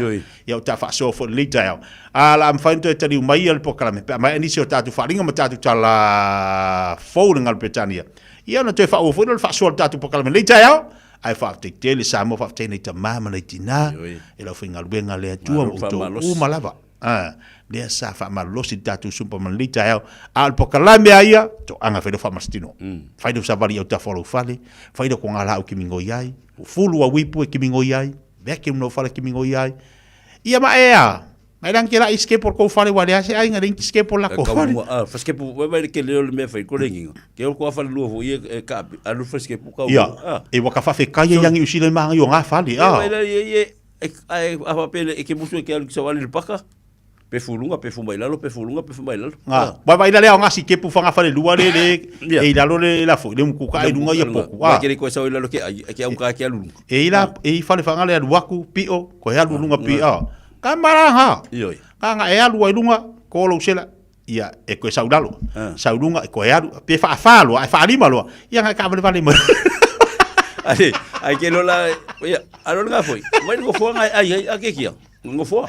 [SPEAKER 13] ia o ta faasoa foi i lenei taeao. A la mafai ona toe taliu mai ia le polokalame pe a maea nisi o tatou faaaliga ma tatou tala fou i le galu Peretania. Ia ona toe faaauau foi lea o le faasoa o le tatou polokalame i lenei taeao. Ae faafetai tele Samoa, faafetai nai tama ma nai tina i le aufaigaluega a le Atua ma outou uma lava. A, lea sa faamalolosi le tatou sumpa ma lenei taeao. A o le polokalame a ia, toaga fai lou faamalositino. Fai lou savali i autafa o lou fale, fai lou kogalaau e kimigoi ai, fulu au ipu e kimigoi ai, vacuum lou fale e kimigoi ai. Ia ma e a, mai lang ke la i skepo kou fale wa lea se ai ngare ki skepo la ko fale.
[SPEAKER 9] A fa skepo vai vai ke leo le mea fai ko lenginga. Ke o ko fale lua fo ia e ka alu fa skepo ka.
[SPEAKER 13] Ia, e waka fa fe kai yangi usile ma ngai o ngā fale.
[SPEAKER 9] A. Vai la ia ia e a fa pele e ke musu e ke alu ki sawali le paka. Pe fulunga, pe fumai lalo, pe fulunga, pe fumai lalo.
[SPEAKER 13] Ngā. Vai vai la lea o ngā sikepu whanga fale lua le le e i lalo le la fo le muku ka i lunga ia poku.
[SPEAKER 9] Vai ke le koe sau i lalo ke ai ke au ka ke alu.
[SPEAKER 13] E i la e i fale whanga le alu aku pio ko he alu lunga pio. Ka mara ha.
[SPEAKER 9] Ioi.
[SPEAKER 13] Ka nga e alu ai lunga ko lou sela ia e koe sau lalo. Sau lunga e koe alu pe wha wha loa e wha lima loa. Ia nga ka vale vale mo.
[SPEAKER 9] Ai ai ke lola ia alo nga foi. Vai ngo fo nga ai ai a ke kia. Ngofoa.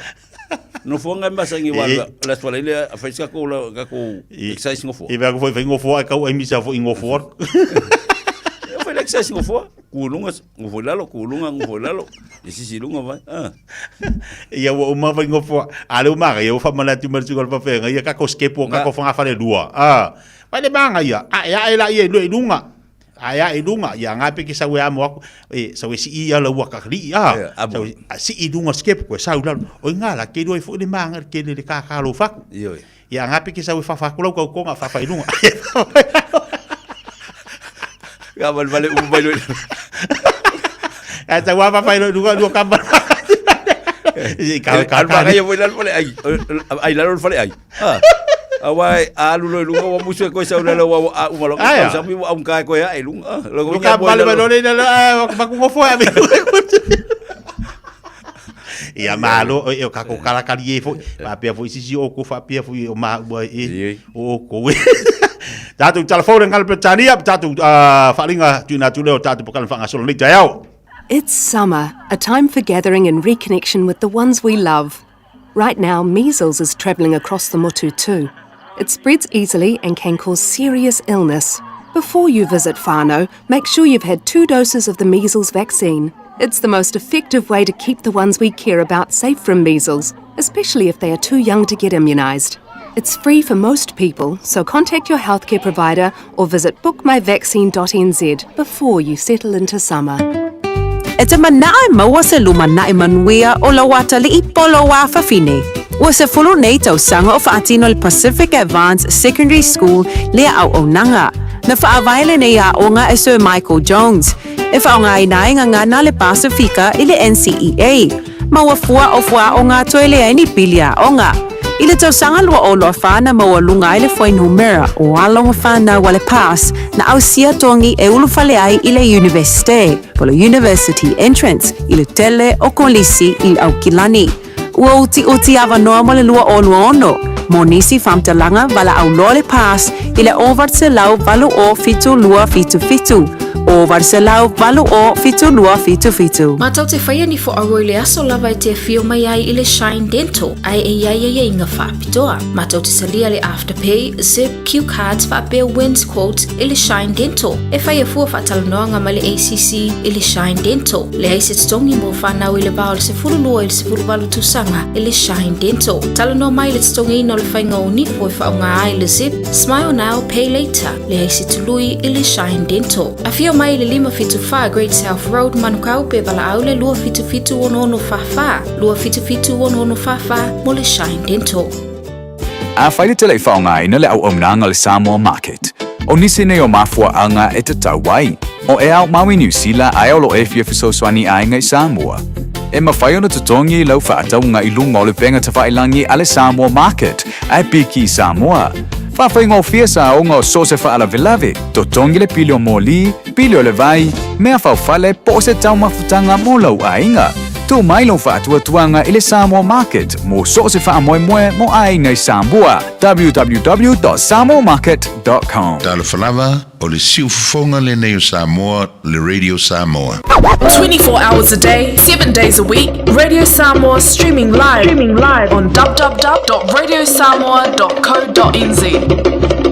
[SPEAKER 9] Nofoa ngai masangi wa la swala ile a fai ka ko la ka ko exercise ngofoa.
[SPEAKER 13] E vea ko foi fai ngofoa e kau ai misa foi ngofoa.
[SPEAKER 9] E fai exercise ngofoa. Kulunga ngofoa lalo kulunga ngofoa lalo. E sisi lunga vai. Ah.
[SPEAKER 13] Ia ua uma fai ngofoa. A le uma ia fa mana tu marsu ko fa ia ka ko skepo ka ko fanga fale lua. Ah. Vai le manga ia. A e a e la ia i lunga. Ae ae i luga, ia nga pe ke sau e amo aku, e sau e sii ia lau aka lii, a, sau e sii i luga skepo koe sau lalo, oi nga la, ke lua e foi le manga ke le le kaka lo faku. Ia nga pe ke sau e fafa aku lau kau konga fafa i luga.
[SPEAKER 9] Nga vale vale umu mai lo.
[SPEAKER 13] Ai tau a fafa i luga lua kamba. I ka ka
[SPEAKER 9] ka. Ai voi lalo fale ai. Ai lalo fale ai. Ah. Awa alu lo lunga wa musu ko sa lalo wa a uma lo ka sa mi wa un ka ko ya e lunga.
[SPEAKER 13] Lo ka vale vale le la ba ku ngofo ya. Ia malo e o ka ko kala kali e foi. Pa pia foi sisi o ko fa pia foi o ma ua e o ko we. Tātou telefone ngā Britannia, tātou wharinga tūna tū leo tātou pokana whangasolo nei taeao.
[SPEAKER 8] It's summer, a time for gathering and reconnection with the ones we love. Right now, measles is travelling across the motu too. It spreads easily and can cause serious illness. Before you visit whānau, make sure you've had two doses of the measles vaccine. It's the most effective way to keep the ones we care about safe from measles, especially if they are too young to get immunised. It's free for most people, so contact your healthcare provider or visit bookmyvaccine.nz before you settle into summer.
[SPEAKER 19] E te manaʻo e maua se lumanai manuia o lou atalii po o lou afafine. Ua 10 nei tausaga o faatino le Pacific Advance Secondary School lea auaunaga. Na faavae lenei aoga e Sir Michael Jones, e faaaogaina ai gagana a le Pasifika i le NCEA, ma ua fua o fuaaoga toe leai ni pili aoga. I le tausaga 2024 na maualuga ai le fuainumera o alo ma fanau a le PASS na ausia togi e ulufale ai i le Iunivesite, po o le University Entrance, i le tele o kolisi i Aukilani. Ua utiuti avanoa mo le 2026 mo nisi faamatalaga valaau loa le PASS i le 808 72 77, 808 72 77.
[SPEAKER 23] Matou te faia ni foauau i le aso lava e te afio mai ai i le Shine Dental ae e i ai aiaiga faapitoa. Matou te talia le Afterpay, Zip, Cue Cards faapea Wins Quotes i le Shine Dental. E faia fua faatalanoaga ma le ACC i le Shine Dental. Leai se totogi mo fanau i le va o le 12 i le 18 tausaga i le Shine Dental. Talanoa mai i le totogiina o le faiga o nifo e faaaoga ai le Zip, Smile Now, Pay Later. Leai se tului i le Shine Dental. Afio mai i le 574 Great South Road, Manukau pe valaau le 277 6644, 277 6644 mo le Shine Dental.
[SPEAKER 5] Afai le tele i faaaogaina le auaunaga a le Samoa Market, o nisi nei o mafuaaga e tatau ai, o e ao mau i Niu Sila ae o lo o e fia fesoasoani i aiga i Samoa. E mafai ona totogi lau faatauga i luga o le upega tafailagi a le Samoa Market ae piki i Samoa. Faafaigofie saoga o so o se faalavelave, totogi le pili o moli, pili o le vai, mea faufale po o se taumafutaga mo lou aiga. Tuu mai lou faatuatuaga i le Samoa Market mo so o se faamoemoe mo aiga i Samoa. www.samoamarket.com.
[SPEAKER 20] Talofa lava, o le siufofoga lenei o Samoa, le Radio Samoa.
[SPEAKER 15] 24 hours a day, 7 days a week, Radio Samoa streaming live, streaming live on www.radiosamoa.co.nz.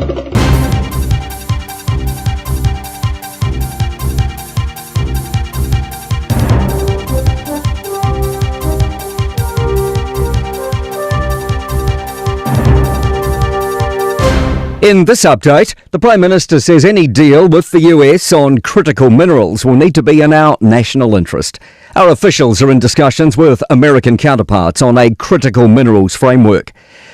[SPEAKER 22] In this update, the Prime Minister says any deal with the US on critical minerals will need to be in our national interest. Our officials are in discussions with American counterparts on a critical minerals framework.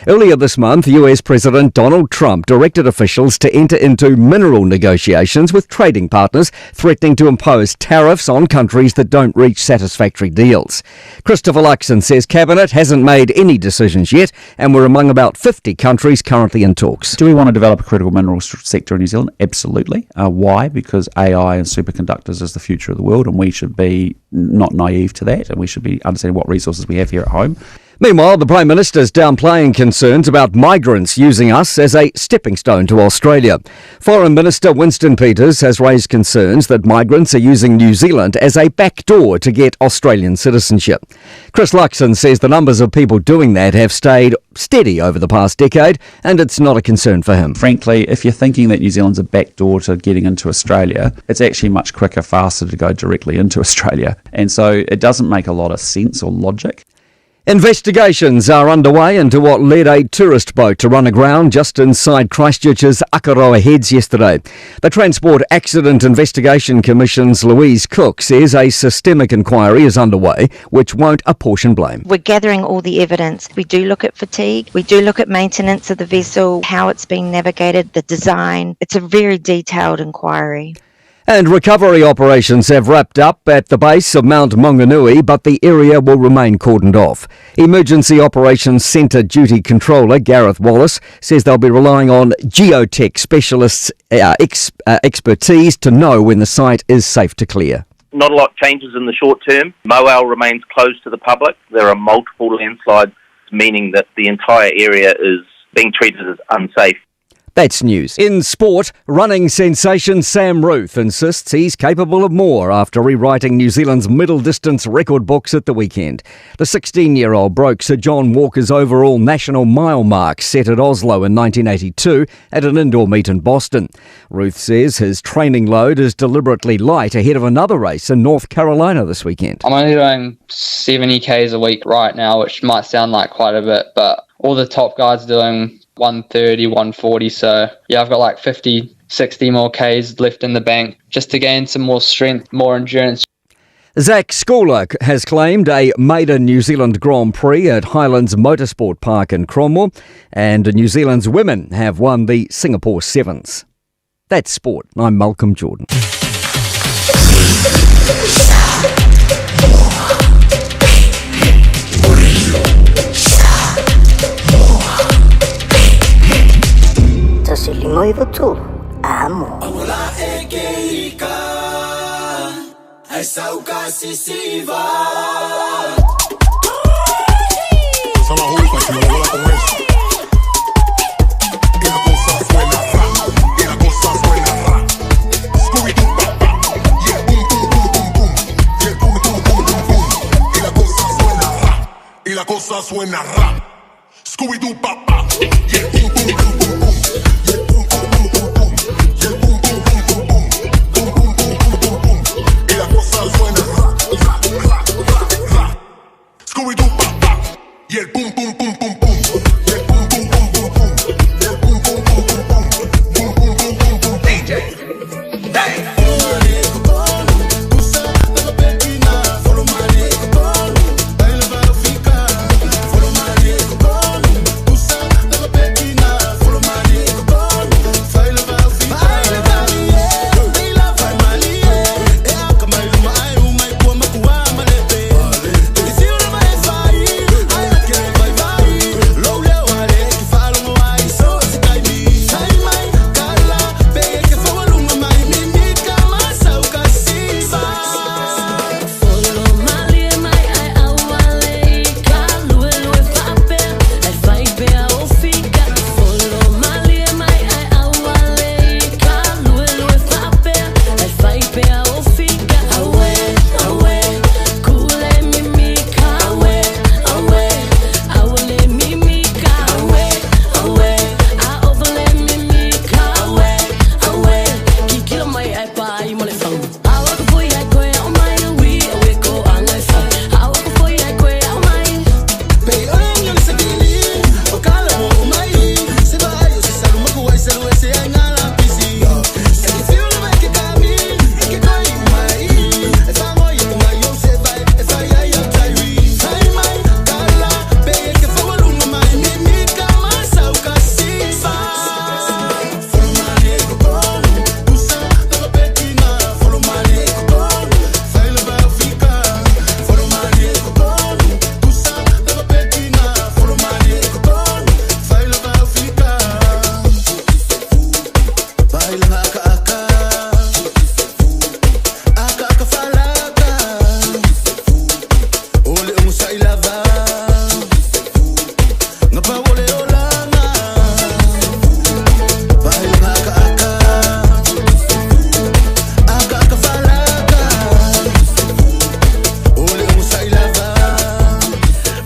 [SPEAKER 22] Earlier this month, US President Donald Trump directed officials to enter into mineral negotiations with trading partners, threatening to impose tariffs on countries that don't reach satisfactory deals. Christopher Luxon says Cabinet hasn't made any decisions yet, and we're among about 50 countries currently in talks.
[SPEAKER 24] Do we want to develop a critical minerals sector in New Zealand? Absolutely. Why? Because AI and superconductors is the future of the world, and we should be not naive to that, and we should be understanding what resources we have here at home.
[SPEAKER 22] Meanwhile, the Prime Minister's downplaying concerns about migrants using us as a stepping stone to Australia. Foreign Minister Winston Peters has raised concerns that migrants are using New Zealand as a backdoor to get Australian citizenship. Chris Luxon says the numbers of people doing that have stayed steady over the past decade, and it's not a concern for him.
[SPEAKER 24] Frankly, if you're thinking that New Zealand's a backdoor to getting into Australia, it's actually much quicker, faster to go directly into Australia. And so it doesn't make a lot of sense or logic.
[SPEAKER 22] Investigations are underway into what led a tourist boat to run aground just inside Christchurch's Akaroa Heads yesterday. The Transport Accident Investigation Commission's Louise Cook says a systemic inquiry is underway, which won't apportion blame.
[SPEAKER 25] We're gathering all the evidence. We do look at fatigue, we do look at maintenance of the vessel, how it's been navigated, the design. It's a very detailed inquiry.
[SPEAKER 22] And recovery operations have wrapped up at the base of Mount Maunganui, but the area will remain cordoned off. Emergency Operations Centre Duty Controller Gareth Wallace says they'll be relying on geotech specialists' expertise to know when the site is safe to clear.
[SPEAKER 26] Not a lot changes in the short term. Moau remains closed to the public. There are multiple landslides, meaning that the entire area is being treated as unsafe.
[SPEAKER 22] That's news. In sport, running sensation Sam Ruthe insists he's capable of more after rewriting New Zealand's middle distance record books at the weekend. The 16-year-old broke Sir John Walker's overall national mile mark set at Oslo in 1982 at an indoor meet in Boston. Ruthe says his training load is deliberately light ahead of another race in North Carolina this weekend.
[SPEAKER 27] I'm only doing 70 Ks a week right now, which might sound like quite a bit, but all the top guys are doing 130, 140. So yeah, I've got like 50, 60 more Ks left in the bank just to gain some more strength, more endurance.
[SPEAKER 22] Zach Scoular has claimed a maiden New Zealand Grand Prix at Highlands Motorsport Park in Cromwell, and New Zealand's women have won the Singapore Sevens. That's sport. I'm Malcolm Jordan.
[SPEAKER 28] Amo.
[SPEAKER 7] Y la cosa suena rap. Scooby-Doo papá. Yeah, boom, boom, boom, boom, boom. Yeah, boom, boom, boom, boom, boom. Yeah, boom, boom, boom, boom, boom. Boom, boom, boom, boom, boom, boom. Y la cosa suena rap, rap, rap, rap, rap. Scooby-Doo papá. Yeah, boom, boom, boom, boom, boom. Yeah, boom, boom, boom, boom, boom. Yeah, boom, boom, boom, boom, boom. Boom, boom, boom, boom, boom. DJ. Hey.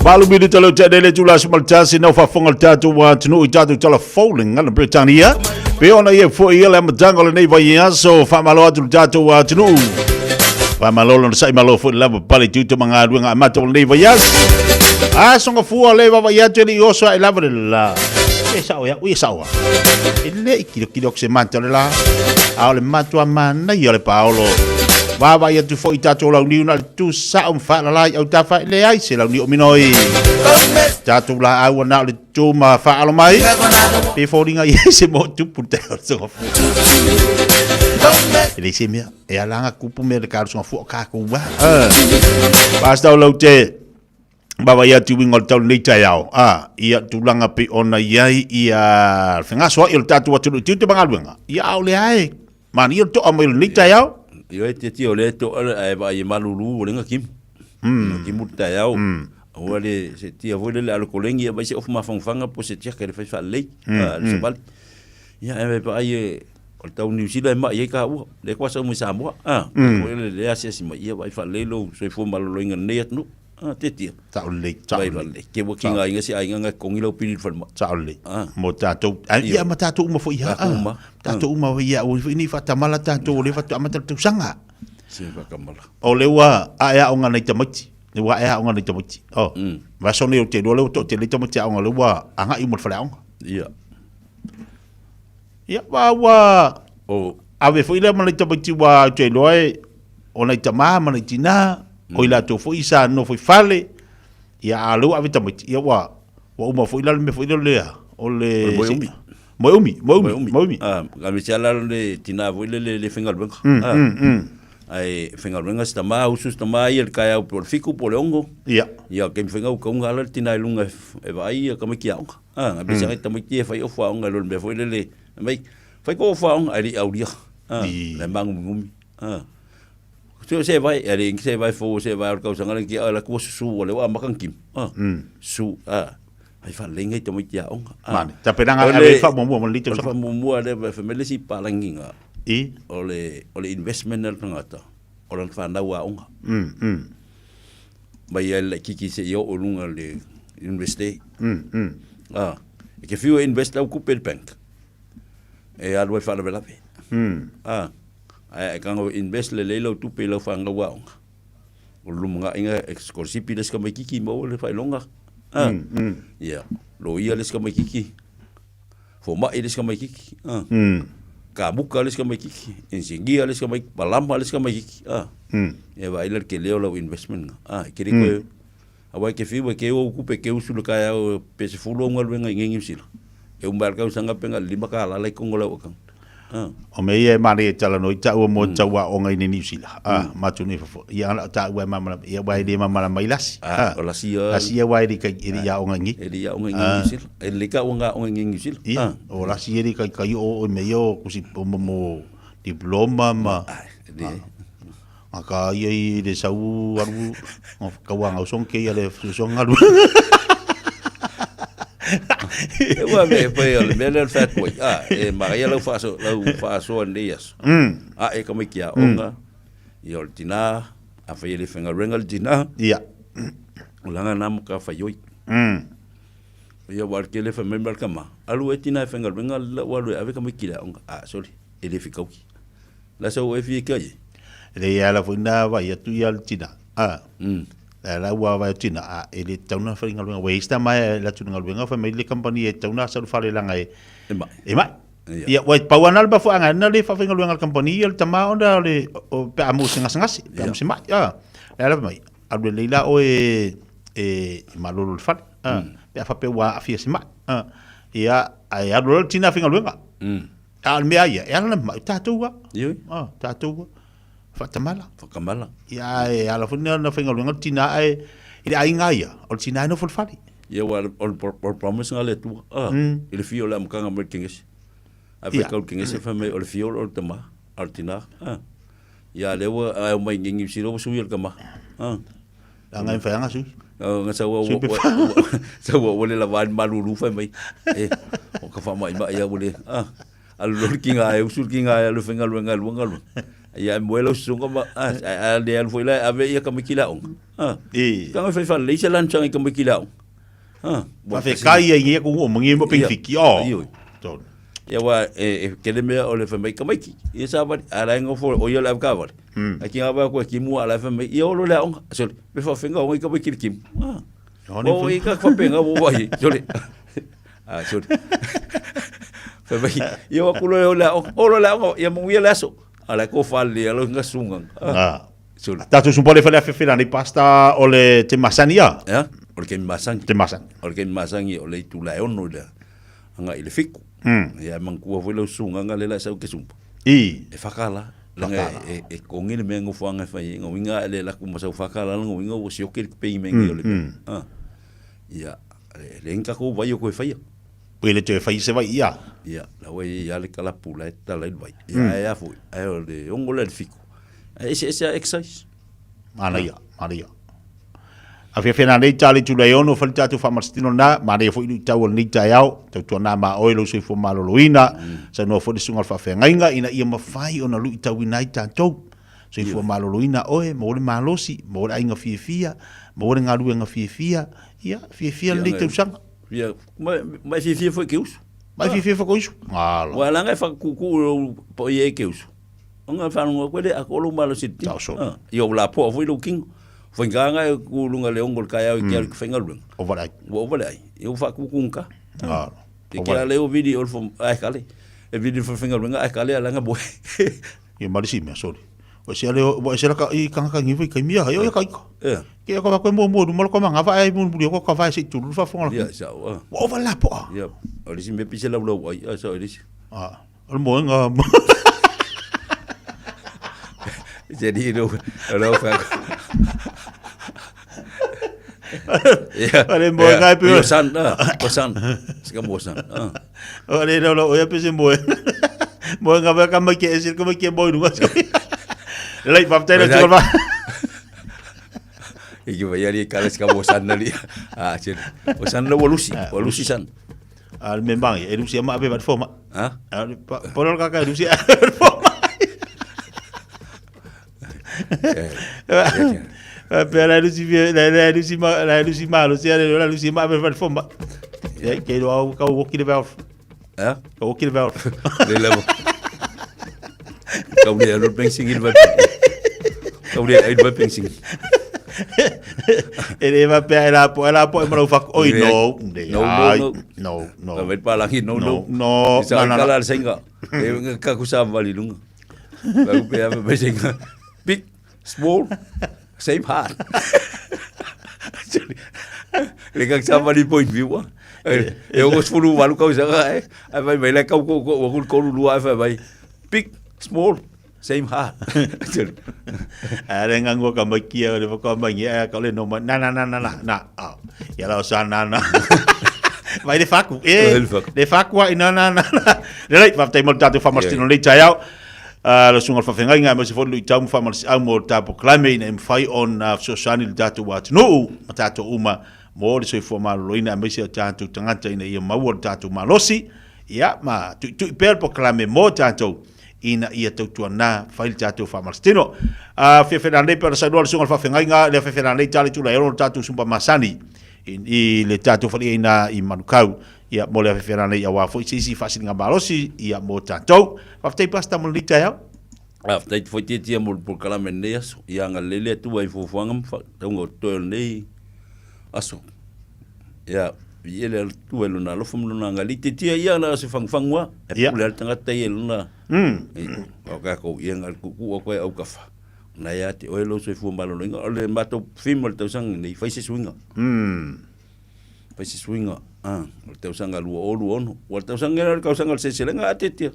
[SPEAKER 20] Malu mili talo te lele tula se maltasi no faafofoga le tatou atunuu i tatou tala fou le gagana Peretania. Pe ona ia foi ia le amataga o lenei vaiaso, faamalo atu le tatou atunuu. Faamalo lona sai malo foi le lava pale tiute ma galuega amata o lenei vaiaso. Aso gafua le vaavaai atu e le i oso ae lava le la. E sao ia, ui e sao a. E le i kilokilo atu se mata o le la. A o le matua manaia o le paolo. Vaavaai atu foi i tatou launiu na le tu sao ma faalala i autafa e leai se launiu o minoi. Tatou laau ana o le tu ma faalo mai. Pe foliga i se mo tupu te o le fua. E leai se mea, e ala aga kupu mea le kalusoga fua o kākou wā. Pastor o lau te vaavaai atu i uiga o le tau lenei taeao, a, ia tulaga pei ona i ai ia le fegasoa'i o le tatou atunuu i tiute ma galuega, ia a o lea e manaia le to'a mai o lenei taeao.
[SPEAKER 9] Ioe tiatia o lea e to'a ae vaai e malulu o lenga kimu. Kimu le taeao. Aua le se tia foi lele a le kolegi e aumai se ofu mafanafana po o se tiaka e le fai faalelei, le savali. Ia ae vaai e o le tau Niu Sila e mai ai taua, lea kwa sau mai Samoa. Foi le le asiasi mai ia vaai faalelei lou soifua maloloina i lenei atunuu. Ah, te tia.
[SPEAKER 20] Sao lelei, sao
[SPEAKER 9] Vai
[SPEAKER 20] lelei.
[SPEAKER 9] faalelei. Ke ua ki ngā inga se aiga ngai kongi lau pili i le falemai.
[SPEAKER 20] Sao lelei. Mo tatou, ah, ia ma tatou uma foi ia.
[SPEAKER 9] Tatou uma.
[SPEAKER 20] Tatou uma foi ia, ua foi nei faatamala tatou o lea faatoa amata le tausaga.
[SPEAKER 9] Se whakamala.
[SPEAKER 20] O le ua ae aoga nai tamaiti. Le ua ae aoga nai tamaiti. Oh. Vaiaso nei o te iloa lea ua toatele ai tamaiti aoga lea ua agai uma i le faleaoga.
[SPEAKER 9] Ia.
[SPEAKER 20] Ia, ma ua
[SPEAKER 9] oh.
[SPEAKER 20] ave foi lea ma nai tamaiti ua ou te iloa e o nai tamā ma nai tinā, o i latou foi sa nofo i fale, ia a o lea ua ave tamaiti, ia ua ua uma foi la le mea foi lea o le o le
[SPEAKER 9] O le moe umi.
[SPEAKER 20] Moe umi, moe umi, moe umi.
[SPEAKER 9] Ah, ka me ala le tina foi lele le faigaluega. Ah. Ae faigaluega si tama, usu si tama ia i le taeao po o le 7 po o le 6.
[SPEAKER 20] Ia.
[SPEAKER 9] Ia taimi faigauga ala le tina i luga e vaai ia tamaiti aoga. Ah, me se tamaiti e fai ofu aoga i lo le mea foi lele, mai fai ko ofu aoga ae le i aulia. Ah, le magumigumi. Ah. Se se vai, e le se vai fou se vai o le tausaga le ki a la kua susu o le wa makan kim. Ah. Su ah. Ai faalelei ngai tamaiti aoga. Ah.
[SPEAKER 20] Mane, tapenaga e ave faamuamua ma le tausaga.
[SPEAKER 9] O le faamuamua lea e fai mai le isi palangiga.
[SPEAKER 20] I.
[SPEAKER 9] O le o le investment a le tagata o lana fanau aoga. Mai ai le laitiiti seia oo i luga i le university. Ah. E te fiu e invest lau tupe i le bank. E alu ai faalavelave. Ah. Ae e tago e invest lelei lau tupe i lau fanau aoga, o le lumanaiga e sikolasipi le isi tamaitiiti maua le faailoga. A, ia, loia le isi tamaitiiti, fomai le isi tamaitiiti, a, kamuka le isi tamaitiiti, engineer le isi tamaitiiti, palama le isi tamaitiiti, a. Ia vaai la i le tele o lau investment lena. A, e tele koe, aua e te fiu e keu ou tupe e te usu i le taeao pe 10 au galuega i inei i Niu Sila. E uma ai le tausaga pe na o le $5 la i totonu o lau account. Ah.
[SPEAKER 20] O mea ia e manaia e talanoa i taua mo tau aoga i Niu Sila. Ah, matou nei fafo. Ia ana o taua e malamalama. Ia aua e le malamalama ai lasi.
[SPEAKER 9] Ah, o lasi ia.
[SPEAKER 20] Lasi ia aua e le kai e le i aoga i nei.
[SPEAKER 9] E le i aoga i nei Niu Sila. E lelei taua nga aoga i nei Niu Sila.
[SPEAKER 20] Ia, o lasi ia e le kai kai o o mea ia o kusi o mo diploma ma.
[SPEAKER 9] Ah, le.
[SPEAKER 20] A ka ia i le sau alu kaua ngau song ke ia le song alu.
[SPEAKER 9] E ua me pai o le mea lea o le fat boy. Ah, e manaia lau faaso lau faasoa i lenei aso. A e tamaiti aoga, ia o le tina, afai e le faigaluega le tina.
[SPEAKER 20] Ia.
[SPEAKER 9] O lana na matafaioi. Ia aua o le tele fai mai ma le tama, alu oe tina e faigaluega lau alu e ave tamaiti i le aoga. Ah, sole, e le fetaui. La sau e fia kia ye.
[SPEAKER 20] Le ia la foi na vai atu ia le tina. A. La la ua vai tina a e le tau na whainga luenga. Wei ista mai la tuna luenga whai mai le company e tau na sa whare langa e.
[SPEAKER 9] E mai.
[SPEAKER 20] E mai. Ia wai pau ana le bafo anga na le whawhainga luenga le company ia le tama ona le o pe amu se ngasengasi. Pe amu se mai. A. La la mai. Alu le leila o e e malolo le whare. A. Pe a whape ua afia se mai. A. Ia ai alu le tina whainga luenga. A o le mea ia, e ala na mai, tātou a.
[SPEAKER 9] Ioi.
[SPEAKER 20] Ah, tātou a. Whaatamala.
[SPEAKER 9] Whakamala.
[SPEAKER 20] Ia, e ala foi na whaingaluenga le tina e, i le aiga ia, o le tina e nofo le fale.
[SPEAKER 9] Ia, wa, o le, o le promise nga le Atua. Ah, i le fia o le amataga mai le Kenesi. A whai kau le Kenesi whai mai o le fia o le tama, a le tina. Ah. Ia, lea ua, ai o mai ngengi usilo, ua sui o le tama. Ah.
[SPEAKER 20] Anga e whai anga sui.
[SPEAKER 9] Nga sa ua sa ua ua le lava ai malulu fai mai. E o ka fa mai mai ia ua le ah alu loa le kiga e usu le kiga e alu e faigaluega e lua galuega. Ia e moe lau susuga ma ah a le alu foi la e ave ia tamaiti i le aoga. Ah. Tanga fai faalelei se lunch i tamaiti i le aoga. Ah.
[SPEAKER 13] Faafetai ai ia ku o mangi mo ping fiki o.
[SPEAKER 9] Tonu. Ia wa e kele mea o le fai mai tamaiti. Ia sa vali a la ngofo o ia le avekavale. Ai kinga va ko ki mua la fai mai ia olo le aoga. Sole pe fa fenga o ngai tamaiti i le kimu. Ah. O i ka fapenga o wai. Sole. Ah, sole. Fai mai ia wa kulo le aoga. Olo le aoga ia mo ia le aso. Ala ko fale alo ngasunga.
[SPEAKER 13] Ah. Sole. Tatou sumpa le fale afefe nei pasta o le te masani ia.
[SPEAKER 9] Ya, o le kemi masangi.
[SPEAKER 13] Te masani.
[SPEAKER 9] O le kemi masangi o le itu la e ono le anga i le fiku. Ia mangkua foi lau sunga nga le la sau ke sumpa.
[SPEAKER 13] I.
[SPEAKER 9] E whakala. Langa e e kongi le mea ngofo anga whai nga winga le la kuma sau whakala nga winga o sioke le pengi mengi o le mea. Ah. Ia, le inga ko vai o koe whaia.
[SPEAKER 13] Pui le toe whai se vai ia.
[SPEAKER 9] Ia, la wai ia le kalapu la e tala i vai. Ia e a foi, ai o le ongo le fiku. Ese ese a exercise.
[SPEAKER 13] Manaia, manaia. A fia nei tā le tula e ono whali tātou whamarstino nā, manaia foi lui tau o nei taeao, tautua nā mā oe lau soifua maloloina, sa noa foi le sunga o le faafeagaiga, ina ia mafai ona luitauina ai tatou. Soifua maloloina oe, maua le malosi, maua le aiga fiafia, maua le galuega fiafia, ia, fiafia lenei tausaga.
[SPEAKER 9] Ia, ma e fiafia foi ke usu.
[SPEAKER 13] Ma e fiafia foi ke usu.
[SPEAKER 9] Ala. Ua langa e whakakukuu lou paia e ke usu. Ona whanonga koe le ako lou malosi le tino.
[SPEAKER 13] Ah,
[SPEAKER 9] ia ua lapoa foi lou kingo. Whainga e ku lunga le ongo le kai au i ke alu ki whaingaluenga.
[SPEAKER 13] O vale ai.
[SPEAKER 9] Ua o vale ai. Ia ua whakukunga ka.
[SPEAKER 13] Ala.
[SPEAKER 9] Te kia leo vidi o le fo, ai kale. E vidi fo whaingaluenga, ai kale alanga boe.
[SPEAKER 13] Ia marisi mea, sorry. O se ale o se la i kanga ka ngiwa i kaimia hai o ia kaika.
[SPEAKER 9] Ia.
[SPEAKER 13] Ke ka koe mo mo mo ko manga va ai mo mo ko ka va se tulu fa fonga.
[SPEAKER 9] Ia sa o.
[SPEAKER 13] Wa o va la po.
[SPEAKER 9] Ia. O le si me pise lau lau ai, sa o le si.
[SPEAKER 13] Ah. O le moenga.
[SPEAKER 9] Se ni ro ro fa.
[SPEAKER 13] Ia. O le moenga e
[SPEAKER 9] pe. O san, o san. Se ka mo san.
[SPEAKER 13] Ah. O le ro o ia pe se moenga. Moenga va ka mai ke ese ka mai ke moi runga. Lei fa tele tu va.
[SPEAKER 9] I ki vai ali ka se ka mo san ali. Ah, se. O san lo lusi, o lusi san.
[SPEAKER 13] A le memang e lusi ma ape va foma.
[SPEAKER 9] Ha?
[SPEAKER 13] A polo ka ka lusi a foma. Pe la lusi la la lusi ma la lusi ma lusi la lusi ma ape va foma. Ke lo au ka o ki le valve.
[SPEAKER 9] Ha?
[SPEAKER 13] Ka o ki le valve.
[SPEAKER 9] Le lavo. Ka le alo pensing il va. Ka le ai va pensing.
[SPEAKER 13] E le va pe la po la po e mo fa oi no.
[SPEAKER 9] No no
[SPEAKER 13] no no.
[SPEAKER 9] Ka vai pa langi no no.
[SPEAKER 13] No
[SPEAKER 9] no no. Kala senga. E ka ku sa vali lunga. Ka ku pe ave senga. Big small same heart. Le ka sa vali point view. E o sfulu valu kau sa e. Ai vai vai le kau ko ko ko ko lua ai vai. Big small same heart.
[SPEAKER 13] A le ngangua ka mai kia le whaka mai ngia ka le no mai na na na na na na. Ah. Ia la o sa na na. Vai le whaku. E le whaku ai na na na. Le lei whaftai mo tātou whamarstino nei tai au. La sunga whawhengainga ma se fo lui tau whamarsi au mo tāpo klame ina e mwhai on fesoasoani le tātou atunuu ma tātou uma mo le soifua maloloina aemaise o tātou tagata ina ia maua le tātou malosi ia ma tuitui pea le polokalame mo tātou ina ia tautuanā fai le tatou faamalositino. A fiafia nei pe ona saunoa le susuga o le faafeagaiga le afiafi nei tale tula e ono le tatou sumpa masani i, i le tatou faliaina i Manukau ia mo le afiafi nei auā foi se isi faasiliga malosi ia mo tatou. Faafetai Pastor mo lenei taeao.
[SPEAKER 9] Faafetai te whaitiatia mo le polokalame lenei aso. Ia agalelei le Atua i fuafuaga ma whakataunga o totoe o lenei aso. Ia, i ele Atua i lona alofa ma lona agalelei. Tiatia ia na se fangufangu a, e pule a le tagata ia i lona. O kākou ia ngā kuku o koe au kafa. Na ia te oe lo soifua maloloina. O le mātou theme o le tausaga nei, whai se suiga. Whai se suiga. Ah, o le tausaga 2026. Ua le tausaga o le tausaga o le seleselega a tiatia.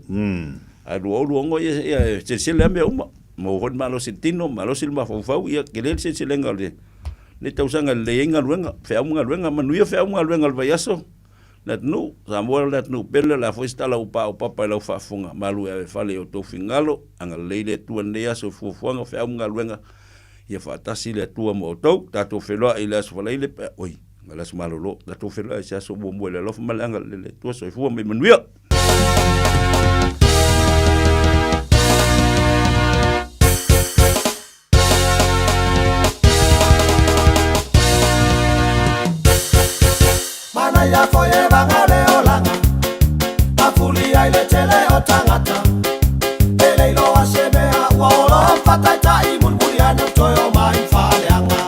[SPEAKER 9] A 2026 ia, ia e selesele a mea uma. Mo hoi malosi le tino, malosi le mafaufau, ia kele le seleselega o le le tausaga lelei ai galuega, feau ma galuega, manuia feau ma galuega o le vaiaso. Le atunuu, Samoa le atunuu pele, o le a foi se tala ua paopapa i lau faafofoga, malu e ave fale i o outou finagalo, agalelei le Atua i lenei aso i fuafuaga, feau ma galuega. Ia faatasi le Atua ma outou, tatou feiloai i le Aso Faraile pe a, oi, ma le Aso Malolo, tatou feiloai i se aso muamua i le alofa ma le agalelei o le Atua. Soifua ma ia manuia.
[SPEAKER 7] Manaia foi e vanga le olaga Mafuli ai le tele o tagata E le iloa se mea ua olo Fataitai mulimuli ane o toe o mai faaleaga.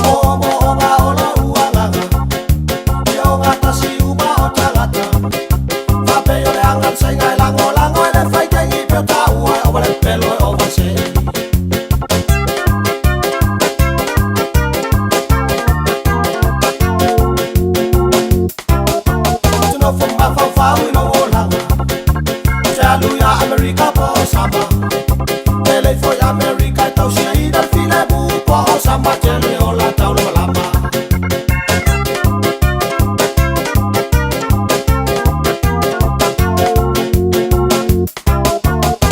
[SPEAKER 7] Moomooga o lou agaga Ia ogatasi uma o tagata Faapei o le aga le saiga e lagolago e le faitegi pe o taua e ova le pelo e ova le seeli. Ou te nofo mafaufau i lou olaga Ou te alu ia Amerika po o Sama E le ifo i Amerika e tausiaina le filemu Po o Sama tele ola taulamalama.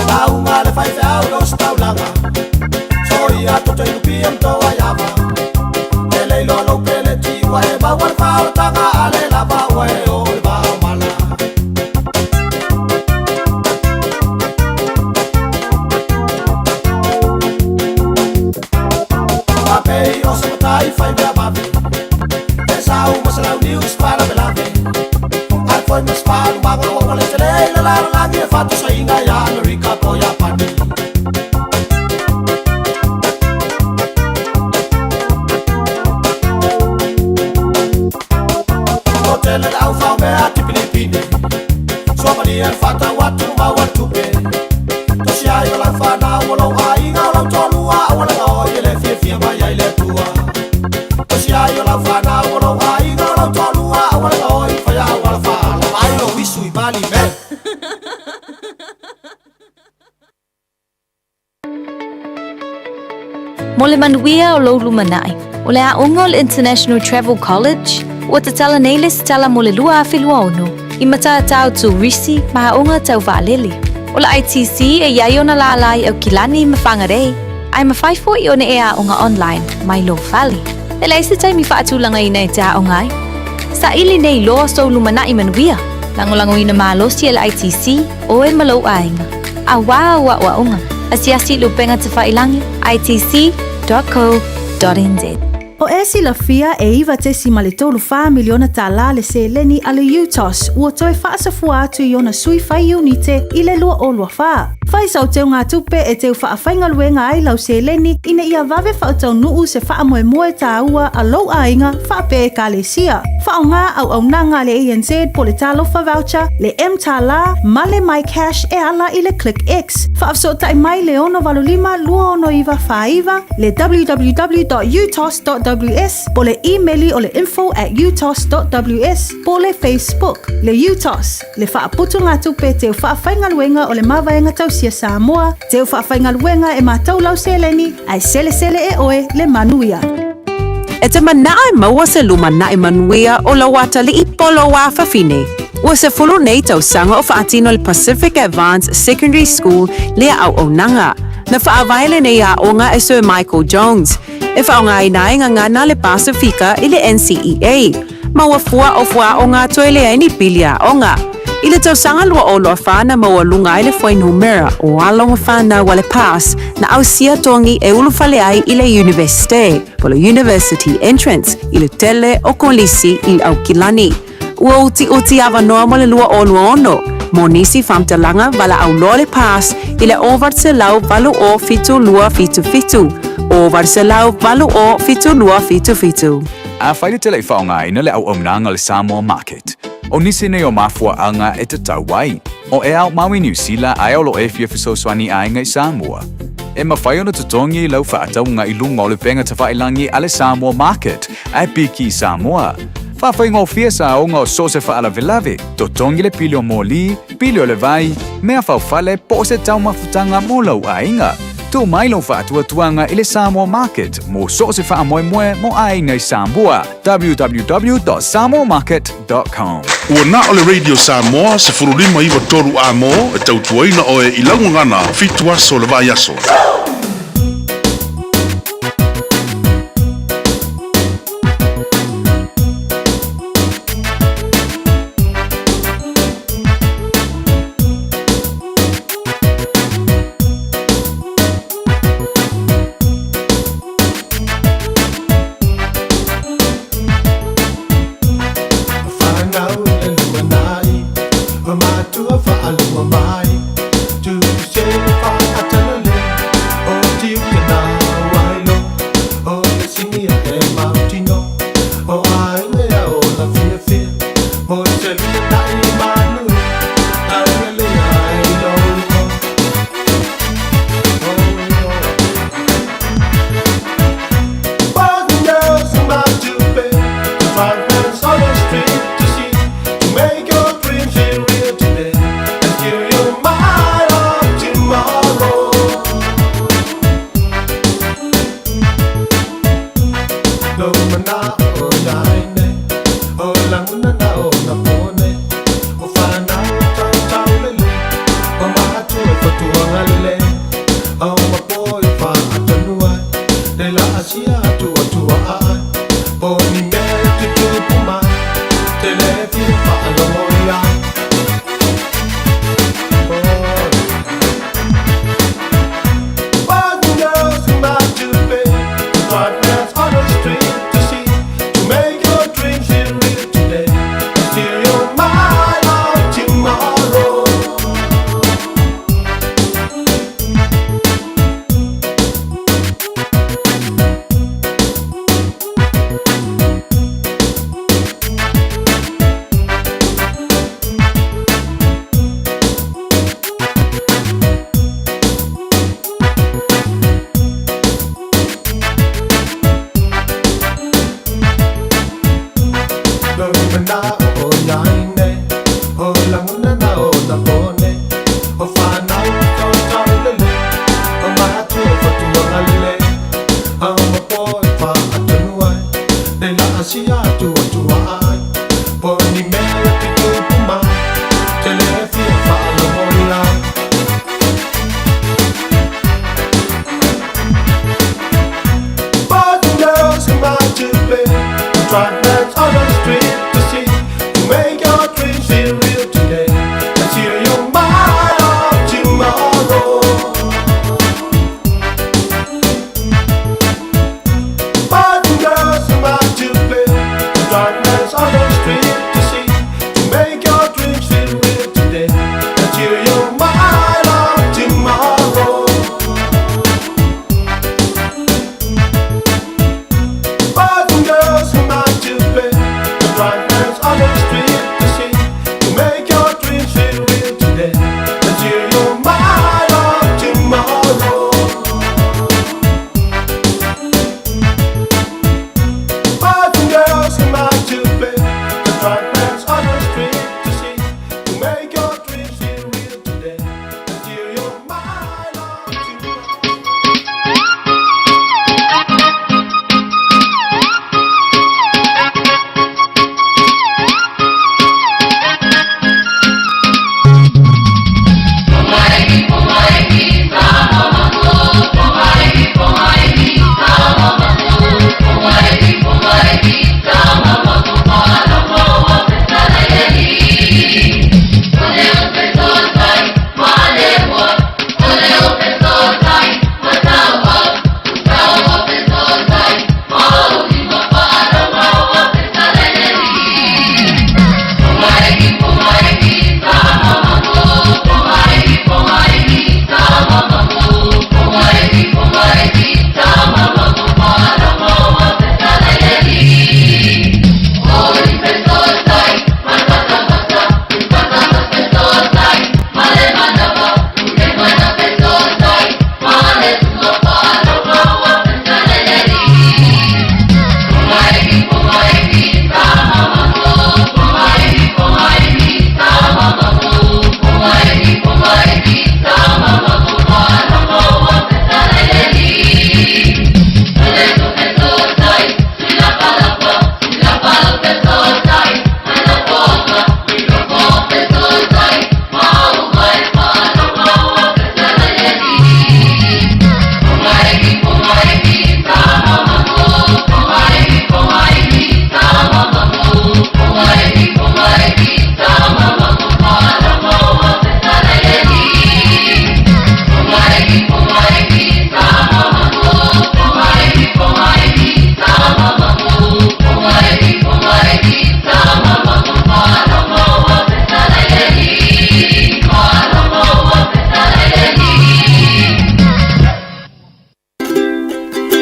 [SPEAKER 7] Lauga le faifeau i l'ositaulaga Soia toto i lupia ma toa i ava E le iloa lou peleti ua e maua le faaolataga A le lava ua e oo i le vaa o mala. Faapei o se matai fai mea vave E sau ma se launiu i se faalavelave Ae foi ma se faalumaga ua ua le tele i le lalolagi E faatusaina ia Amerika po o Iapani. Toatele le au faomea tipinipini Suamalie le faatau atu maua le tupe Tosi ai o lau fanau o lou aiga o lau toalua Aua le gaoi e le fiafia mai ai le Atua Tosi ai o lau fanau o lou aiga o lau toalua Aua le gaoi faia auala faala Vaai lou isu i mali me.
[SPEAKER 2] Mo le manuia o lou lumanai, o le aoga o le International Travel College, ua tatala nei le setala mo le 2026 i matatau turisi ma aoga tau vaalele. O le ITC e i ai ona lālā i Aukilani ma Whangarei, ae mafai foi ona e aoga online mai lou fale. E leai se taimi faatulagaina e te aoga ai. Saili nei loa sou lumanai manuia, lagolagoina malosi e le ITC, oe ma lou aiga. Auā au aoaoga, asiasi i le upega tafailangi, itc.co.nz.
[SPEAKER 3] O e silafia e 9.34 miliona tālā le seleni a le UTOS ua toe faasafua atu i ona sui fai iunite i le 2024. Fai sau teugatupe e teu faafaigaluega ai lau seleni ina ia vave faataunuu se faamoemoe tāua a lou aiga faapea ekalesia. Faaaoga auaunaga a le ANZ po le Talofa Voucher, le mTālā ma le MyCash e ala i le ClickX. Faafesootai mai le 685 269 49, le www.utos.ws po le imeli o le info at utos.ws po le Facebook. Le UTOS, le faaputugatupe teu faafaigaluega o le Mavaega Tausia Samoa, teu faafaigaluega e mātou lau seleni, ae selesele e oe le manuia.
[SPEAKER 19] E te manao e maua se lumanai manuia o lou atalii po o lou afafine. Ua 10 nei tausaga o faatino le Pacific Advance Secondary School lea auaunaga. Na faavae lenei aoga e Sir Michael Jones, e faaaogaina ai gagana le Pasifika i le NCEA. Maua fua o fuaaoga toe leai ni pili aoga. I le tausaga 2024 na maualuga ai le fuainumera o alo ma fanau a le PASS na ausia togi e ulufale ai i le Iunivesite po le University Entrance i le tele o kolisi i Aukilani. Ua utiuti avanoa mo le 2026 mo nisi faamatalaga valaau loa le PASS i le 808 7277, 808 7277.
[SPEAKER 5] Afai le tele i faaaogaina le auaunaga o le Samoa Market, o nisi nei o mafuaaga e tatau ai, o e ao mau i Niu Sila ae o lo e fia fesoasoani i aiga i Samoa. E mafai ona totogi i lau faatauga i luga o le upega tafailangi a le Samoa Market ae piki i Samoa. Faafaigofie saoga o so o se faalavelave, totogi le pili o moli, pili o le vai, mea faufale po o se taumafutaga mo lou aiga. Tuu mai lou faatuatuaga i le Samoa Market mo so o se faamoemoe mo aiga i Samoa. www.samoamarket.com.
[SPEAKER 20] Ua na o le Radio Samoa 1593 amo e tautuaina oe i laugagana 7 aso le vaiaso.
[SPEAKER 7] Whanau le lumanai, o matua whaalua mai. Tu se whaatalale, o tiu te nā wailo, o le singia e mautino, o ai mea o la fia fia, mo te lumanai manu, au le ai lo lo. Boys and girls are not too big to find friends on the street to see, to make your dreams feel real today and steal your mind of tomorrow. Lo mana o naine, o languna na o na pone, o whanau tau tau lele, o mahatu e whatuanga lele, o mapo e whaatanua, le la asia atua tua ai, po ni mea tutupu mai, te le fia whaalongo i ai. Boys and girls come out to play, to find friends on the street to see,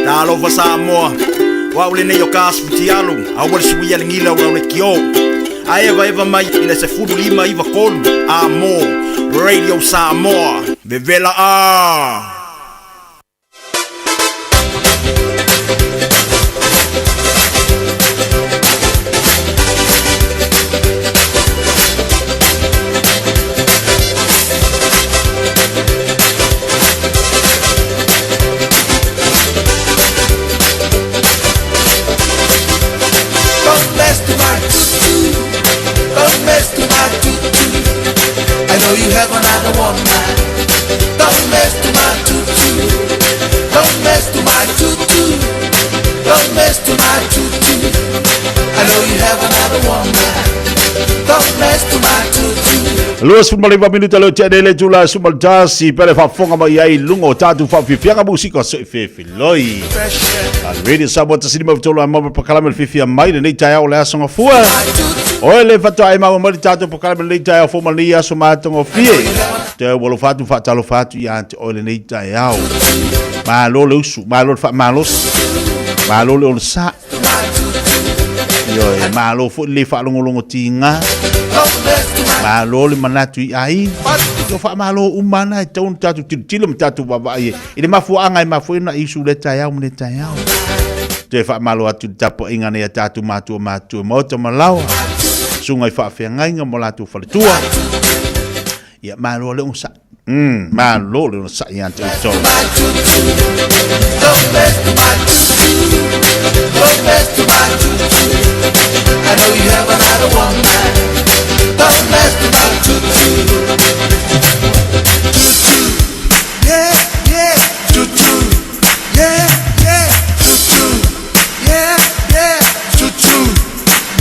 [SPEAKER 1] Talofa Samoa, o au lenei o Kas Fitialu, aua le suia le gila o lau leitio. Ae evaeva mai i le 15 93 A mo Radio Samoa. Vevela a!
[SPEAKER 7] Don't mess to my tutu. Don't mess to my tutu. I know you have another woman. Don't mess to my tutu. Don't mess to my tutu. Don't mess to my tutu. I know you have another woman. Don't mess to my tutu.
[SPEAKER 13] 29 minuta leo tea le tula sumaltasi pele faafofoga mai ai i luga o tatou faafiafiaga musika soifefiloi. A Radio Samoa tasi lima tolu a mama pakalame le fiafia mai lenei taeao o le aso gafua. Oe le faatoa e maua mai le tatou pakalame lenei taeao fou ma lenei aso matagofie. Toe ua alofa atu faatalofa atu ia te oe lenei taeao. Malo le usu, malo le faamalosi, malo le onosai. Ioe, malo foi le faalogologo tiga. Malo le manatu i aiga. O faamalo uma na e tatau ona tatou tilotilo ma tatou vaavaai ai i le mafuaaga e mafua ai ona isu lea taeao ma lea taeao. Toe faamalo atu i le tapuaiga nei a tatou matua matutua i maota ma laoa, susuga i faafeagaiga ma latou faletua. Ia malo le onosai. Malo le onosai ia te outou.
[SPEAKER 7] Don't mess to my tutu. Don't mess to my tutu. I know you have another woman. Don't mess to my tutu. Tutu. Yeah, yeah. Tutu. Yeah, yeah. Tutu. Yeah, yeah. Tutu.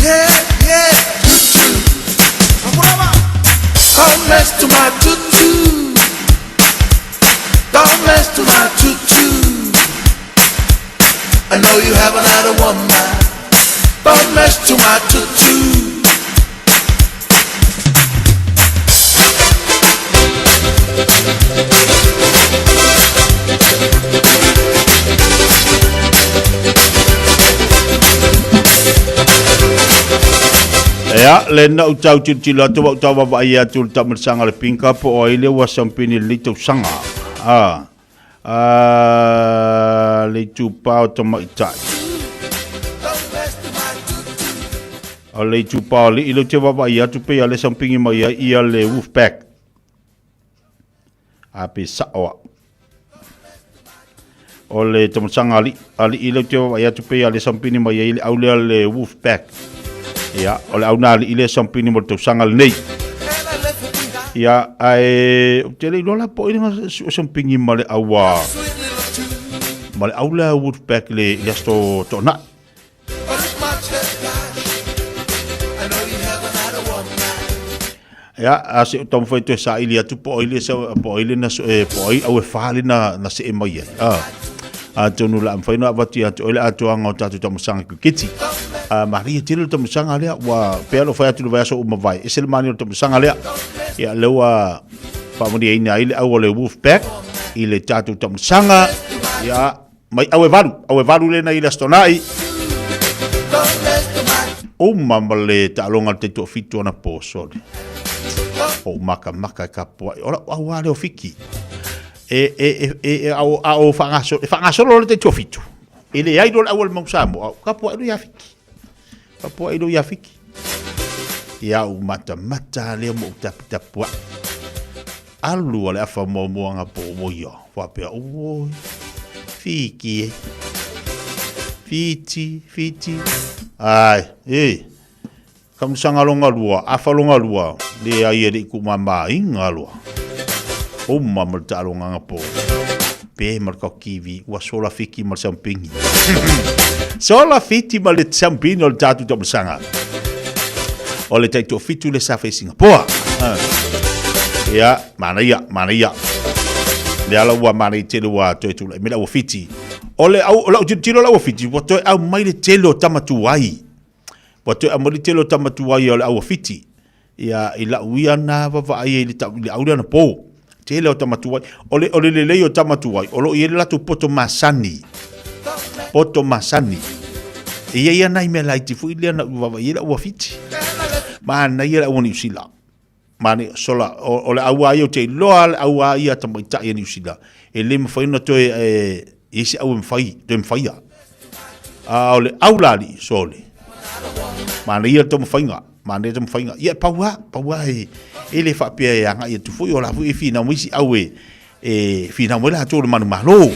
[SPEAKER 7] Yeah, yeah. Tutu. Don't mess to my tutu. Don't mess to my tutu. I know you have another woman. Don't mess to my tutu.
[SPEAKER 13] Ia, le na ou tau tilotilo atu, ua ou tau vaavaai atu i le taamilosaga o le Pink Cup, o ai lea ua siampini i lenei tausaga. A, a, le itupa o tamaitai. O le itupa o alii lea ou te vaavaai atu pei a le siampini mai ai ia le Wolfpack. A pe sa'o a'u. O le tamasaga alii, alii lea ou te vaavaai atu pei a le sampini mai ai le au lea le wolf pack. Ia, o le au na alii lea sampini mo le tausaga lenei. Ia, ae ou te le iloa la po o ai le sampini ma le au a ma le au lea wolf pack le i le aso Toonai. Ia, a se o taumafai toe saili atu po o ai le po o ai le na po o ai au e fa le na na see mai ai. A atonu o le a mafai ona avatu ia te oe le atoaga o tatou taamilosaga kiriketi. A malia tele le taamilosaga lea ua pei lava ona fai atu i le vaiaso ua mavae, ese le manaia o le taamilosaga lea. Ia lea ua faamalieina ai le au a le Wolfpack i le tatou taamilosaga. Ia mai au e valu, au e valu lena i le Aso Toonai. Uma ma le taaloga le taitoafitu anapo, sole. O makamaka e kapuai. O lau au lava lea o Fiki. E, e, e, e, e, a o, a o faagasolo, e faagasolo le taitoafitu. E leai loa le au a le Mau Samoa, au kapuai loa ia Fiki. Kapuai loa ia Fiki. Ia ou matamata lea ma ou taputapuai. Alu a le afa muamua po o ia, faapea, oi, Fiki e. Fiti, Fiti. Ai, e, kamusaga longa lua, afa longa lua, leai e le i kuumamāiga loa. Uma ma le taaloga po. Pe ma le kaokivi, ua sola Fiki ma le sampini. Sola Fiti ma le sampini o le tatou taamilosaga. O le taitoafitu le sa fai Singapoa. Ah. Ia, manaia, manaia. Le ala ua manaia tele ua toe tulai mai le au Fiti. O le au, o lau tilotilo le au Fiti, ua toe aumai le tele o tama tuai. Ua toe aumai le tele o tama tuai o le au Fiti. Ia, i lau ia na vaavaai ai i le, i le au lea anapo. Tele o tama tuai. O le, o le lelei o tama tuai, o lo o i ai le latou poto masani. Poto masani. E i ai lava nai mea laiti foi lea na ou vaavaai ai lau Fiti. Manaia le au a Niu Sila. Manaia, sola, o, o le au lava ia ou te iloa le au lava ia a tamaitai a Niu Sila, e le mafai ona toe, e, i ai se au e mafai, toe mafaia. A o le au la alii, sole. Manaia le taumafaiga, manaia le taumafaiga. Ia, pau lava, pau lava e, e le faapea e agai atu foi, o la foi e finau mai isi au e, e finau mai latou i le manumalo.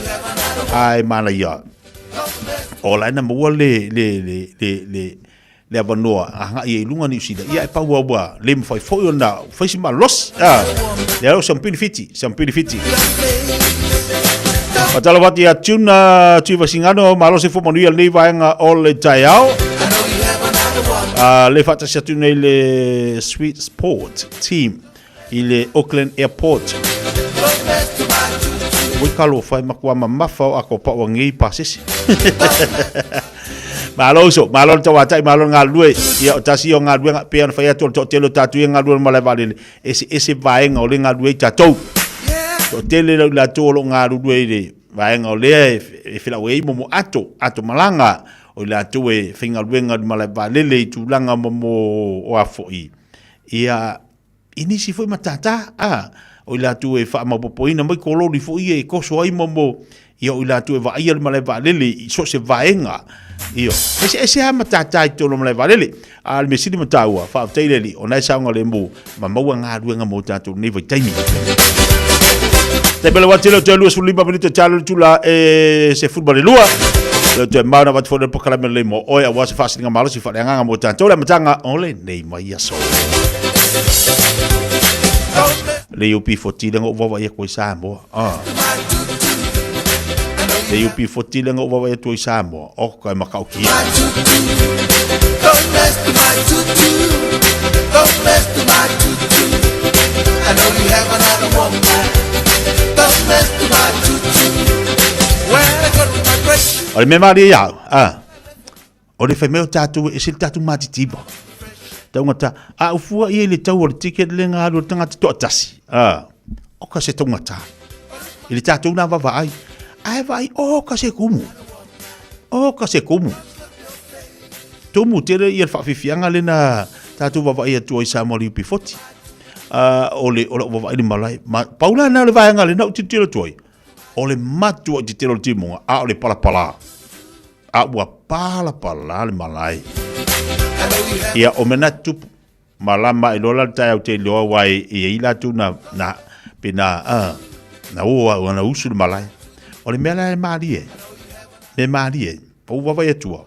[SPEAKER 13] Ae manaia, o la e na maua le, le, le, le, le, le avanoa agai ai i luga Niu Sila, ia e pau lava ua le mafai foi ona fai se malosi. Ah, lea o Sampili Fiti, Sampili Fiti. Faatalofa atu ia Tuna Tuivasingano, malo se fua manuia lenei vaega o le taeao. Ah, le faatasi atu nei le Sweet Sport Team i le Auckland Airport. Ui talofa e matua mamafa o ako paua ngei pasese. Malo uso, malo le tauatai, malo le galulue. Ia o tasi o galuega pei ona fai atu o le toatele o tatou ia galulue i le malae vaalele, eseese vaega o lea e galulue ai tatou. Toatele lau latou o lo o galulue i le vaega o lea e felauai ai momo ato, ato malaga, o i latou e faigaluega i le malae vaalele i tulaga momo o a foi. Ia i nisi foi matata, a, o i latou e faamaopoopoina mai kololi foi ia e toso ai mo, ia o i latou e vaaia le malae vaalele i so o se vaega. Io, eseese lava matata i totonu o malae vaalele. A o le mea sili ma taua, faafetai i le Alii, o na e saogalemu ma maua galuega mo tatou i lenei vaitaimi. Taimi o le wā tele o toe 25 minute talo le tula e 12. Le toe mau na watu fo le pakalame le mo oe aua se faasiliga malosi faaleagaga mo tatou le amataga o lenei mai aso. Le UP40 le ngou vaavaai atu ai Samoa. Ah. Le UP40 le ngou vaavaai atu ai Samoa. Oh, kai makautia.
[SPEAKER 7] Don't mess with my tutu. Don't mess with my tutu. I know you have another woman. Don't mess with my tutu. When I go to my break.
[SPEAKER 13] O le mea malie iā au, ah, o le fai mai o tatou e ese le tatou matitiva. Taugata, a ou fua i ai i le tau o le ticket le ga alu a le tagata toatasi, ah, oka se taugata. I le tatou na vaavaai, ae vaai, oka se kumu. Oka se kumu. Tumu tele ia le faafiafiaga lena tatou vaavaai atu ai Samoa i le UP40. O le, o lau vaavaai i le malae, ma, pau la lena o le vaega lena ou tilotilo atu ai, o le matuai tetele o le timuga, a o le palapala. A ua palapala le malae. Ia, o mea na tutupu, malama ai loa la le taeao te iloa aua e i ai latou na, na, pe na, na o au, na usu le malae. O le mea la e malie, mea malie, pau vaavaai atu au,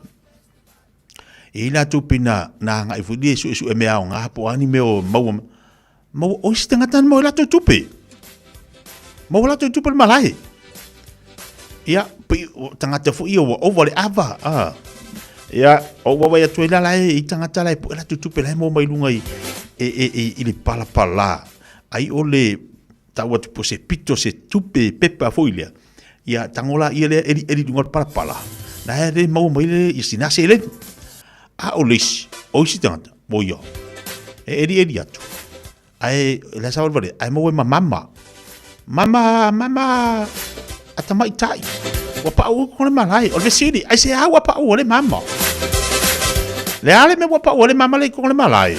[SPEAKER 13] e i ai latou pe na, na agai foi lea e suesue mea aoga po o a ni mea o maua, maua, o isi tagata na maua ai latou tupe. Maua latou tupe i le malae. Ia, pei o tagata foi ia ua ova le ava. Ah. Ia, o ua vaai atu ai la la e i tagata la e pue latou tupe la e maua mai luga i, e, e, e, i le palapala. Ai o le tau atu po se pito se tupe pepa foi lea. Ia, tango la ia lea eli eli luga o le palapala. Na e le maua mai le ia sina seleni. A o le isi, o isi tagata, mo ia. E eli eli atu. Ae la sa wale ae maua ma mama. Mama, mama, a tamaitai. Ua pau ko le malae. O le fesili, ai se au a pau o le mama. Le ale me ua pau o le mama le ko le malae.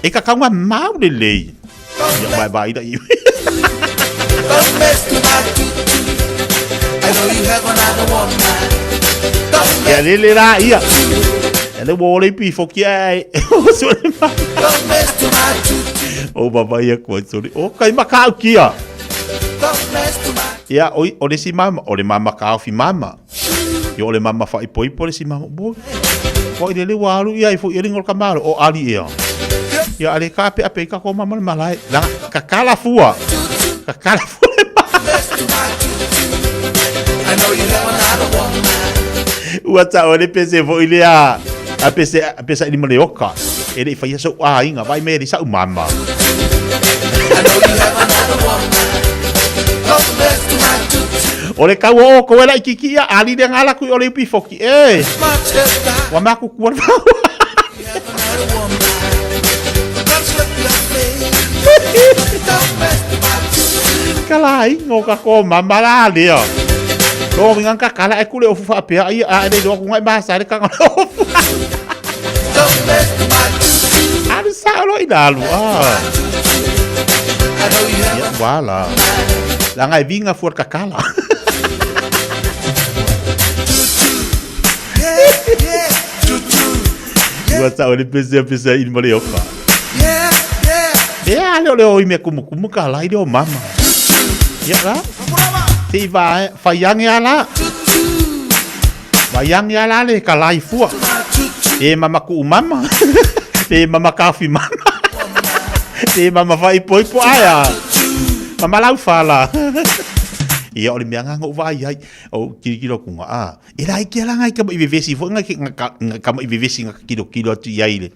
[SPEAKER 13] E ka kaunga mau le lei. Ia vai vai da i.
[SPEAKER 7] Don't mess with my tutu. I know you have another woman. Don't
[SPEAKER 13] Ia lele la ia. Ia le ua ole i foki ai. O sore ma.
[SPEAKER 7] Don't mess with my tutu.
[SPEAKER 13] O baba ia koe sore. O kai makau kia.
[SPEAKER 7] Don't mess with my
[SPEAKER 13] Ia, o, o le si mama, o le mama kaofi mama. Ia, o le mama faaipoipo le si mama. Bo, foi le le ua alu ia i foi e lingo le kamalo, o ali ia. Ia, ale ka ape ape i ka ko mama le malae. Langa, kakala fua. Kakala fua le
[SPEAKER 7] I know you have another woman.
[SPEAKER 13] Ua tau le pese foi lea a pese a pese i le oka. E le i faia sou aiga, vai me le sau mama.
[SPEAKER 7] I know you have another woman. Don't mess with my tutu.
[SPEAKER 13] O le kau o ko e laitiiti ia ali le ngala kui o le upi foki. E. Ua maku kua le whau.
[SPEAKER 7] Another woman. Don't slip your face. Don't mess with my tutu.
[SPEAKER 13] Ka la ingo ka ko mama la lea. Logo uiga na kakala ae ku le ofu faapea ia a e le iloa kuga e masa ai le taga o le ofu. Alu sao loa ina alu ah. Ia ua la. Leaga e viga fua le kakala. Ua sao le pese pese i ma le oka. Ia ale o le o i mea kumukumu ka la i le o mama. Ia la. Te i va faiange ala. Vaiange ala le ka lai fua. E mama ku mama. E mama kafi mama. E mama fai poipo aia. Mama lau fala. Ia o le mea ngā ngau vai ai. O kilikilo kunga a. E laiti lava la ngai tama'i vevesi foi ngai tama'i vevesi na kilokilo atu i ai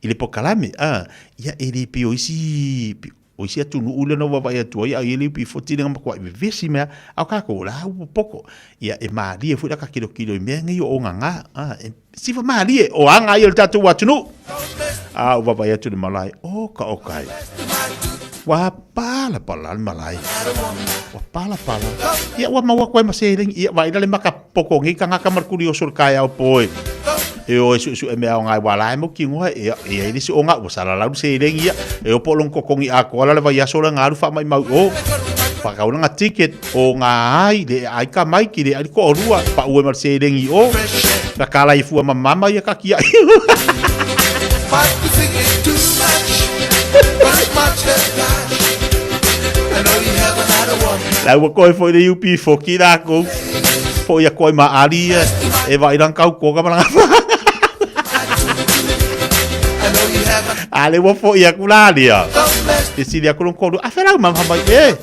[SPEAKER 13] i le polokalame a ia e le pei o isi o isi atunuu lea na ou vaavaai atu ai a e le pei foti le na matuai vevesi mai a o tatou la ua popoto ia e malie foi la ta kilokilo i mea nei o ogaga a e sifa malie o aga ia o le tatou atunuu a ou vaavaai atu i le malae oka oka e ua palapala le malae ua palapala ia ua maua atu ai ma seleni ia vaai la le maka poko nei tagata ma le kulioso o le taeao po e e o e suesue mea aoga e ua la e mautinoa e e i ai le isi oga ua salalau le seleni ia e o po o lona totogi atoa la le vaiaso lea na alu faamaimau i o faatau lana ticket o ga ai le ai tamaiti le ai le toalua pau ai ma le seleni i o na tala i fua ma mama ia tatiai. La ua koe foi le UB40 lakou foi atu ai ma Ali ia e vaai lana tautoga ma lana A le ua foi atu la lia. Fesili atu lona toalua, a fea lau mama mai e?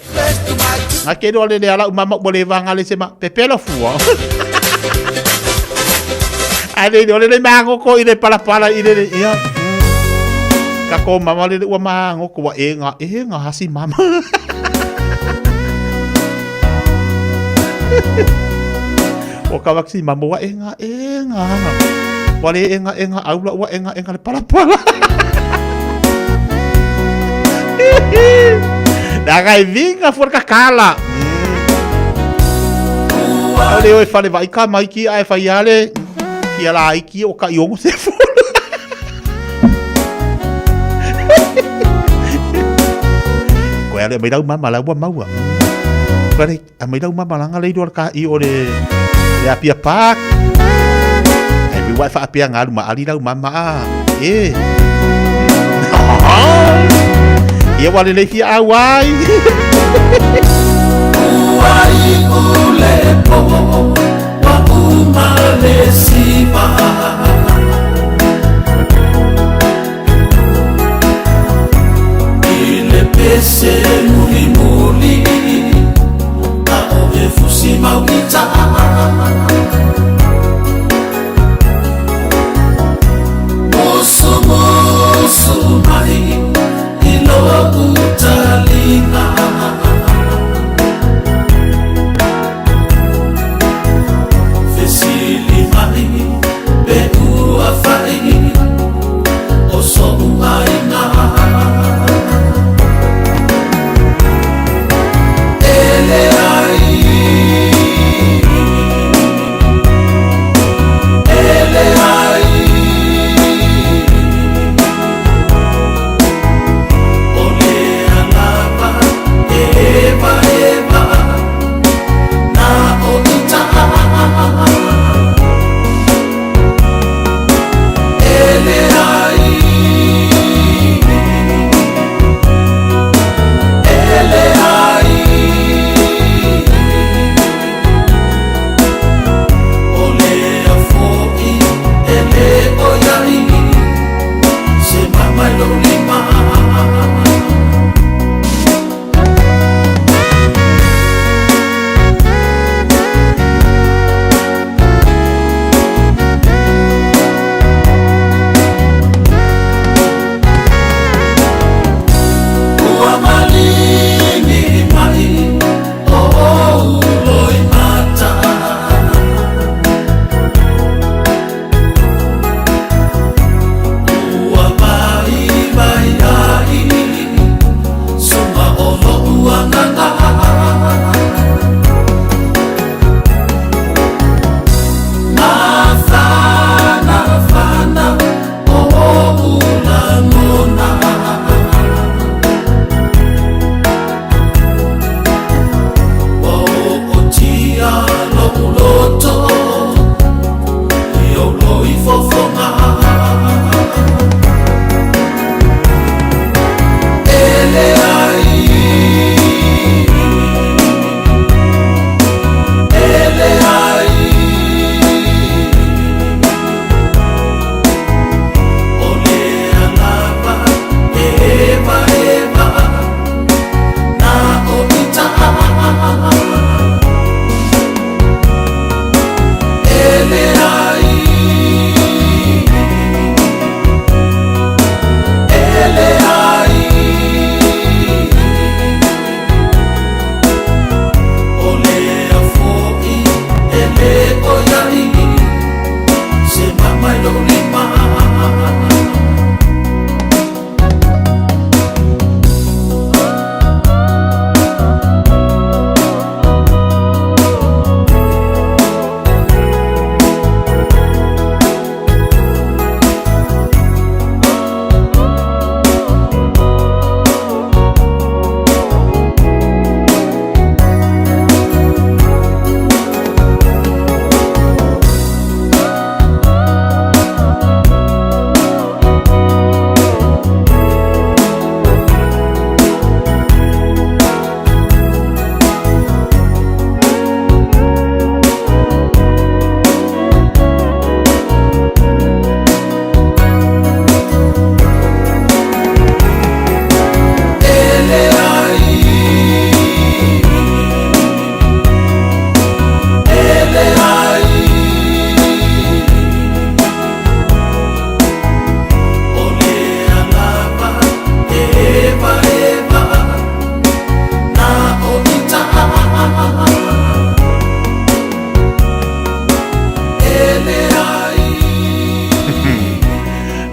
[SPEAKER 13] Nga ke loa le lea lau mama ua le vaga le se ma pepelo fua. A le le le magoto i le palapala i le ia. Ka ko mama le ua magoto ua e nga e nga hasi mama. O ka vaksi mama ua e nga e nga. Ua le e nga e nga aula ua e nga e nga le palapala. Leaga e viga fua le kakala. Au le o e fale vai ka maiki ae fai ale kia laiki o ka iongo se fulu. Koe ale mai lau mama lau maua. Koe ale a mai lau mama langa le iloa le ka i o le le Apia Park. Ai vi wai whaapea ngā luma ali lau mama a. E. Ia wa le fia au ai.
[SPEAKER 7] Uai ule po wa uma le siva. I le pese muli muli a o e fusi mau i taa. Musu musu mai i lo'u taliga.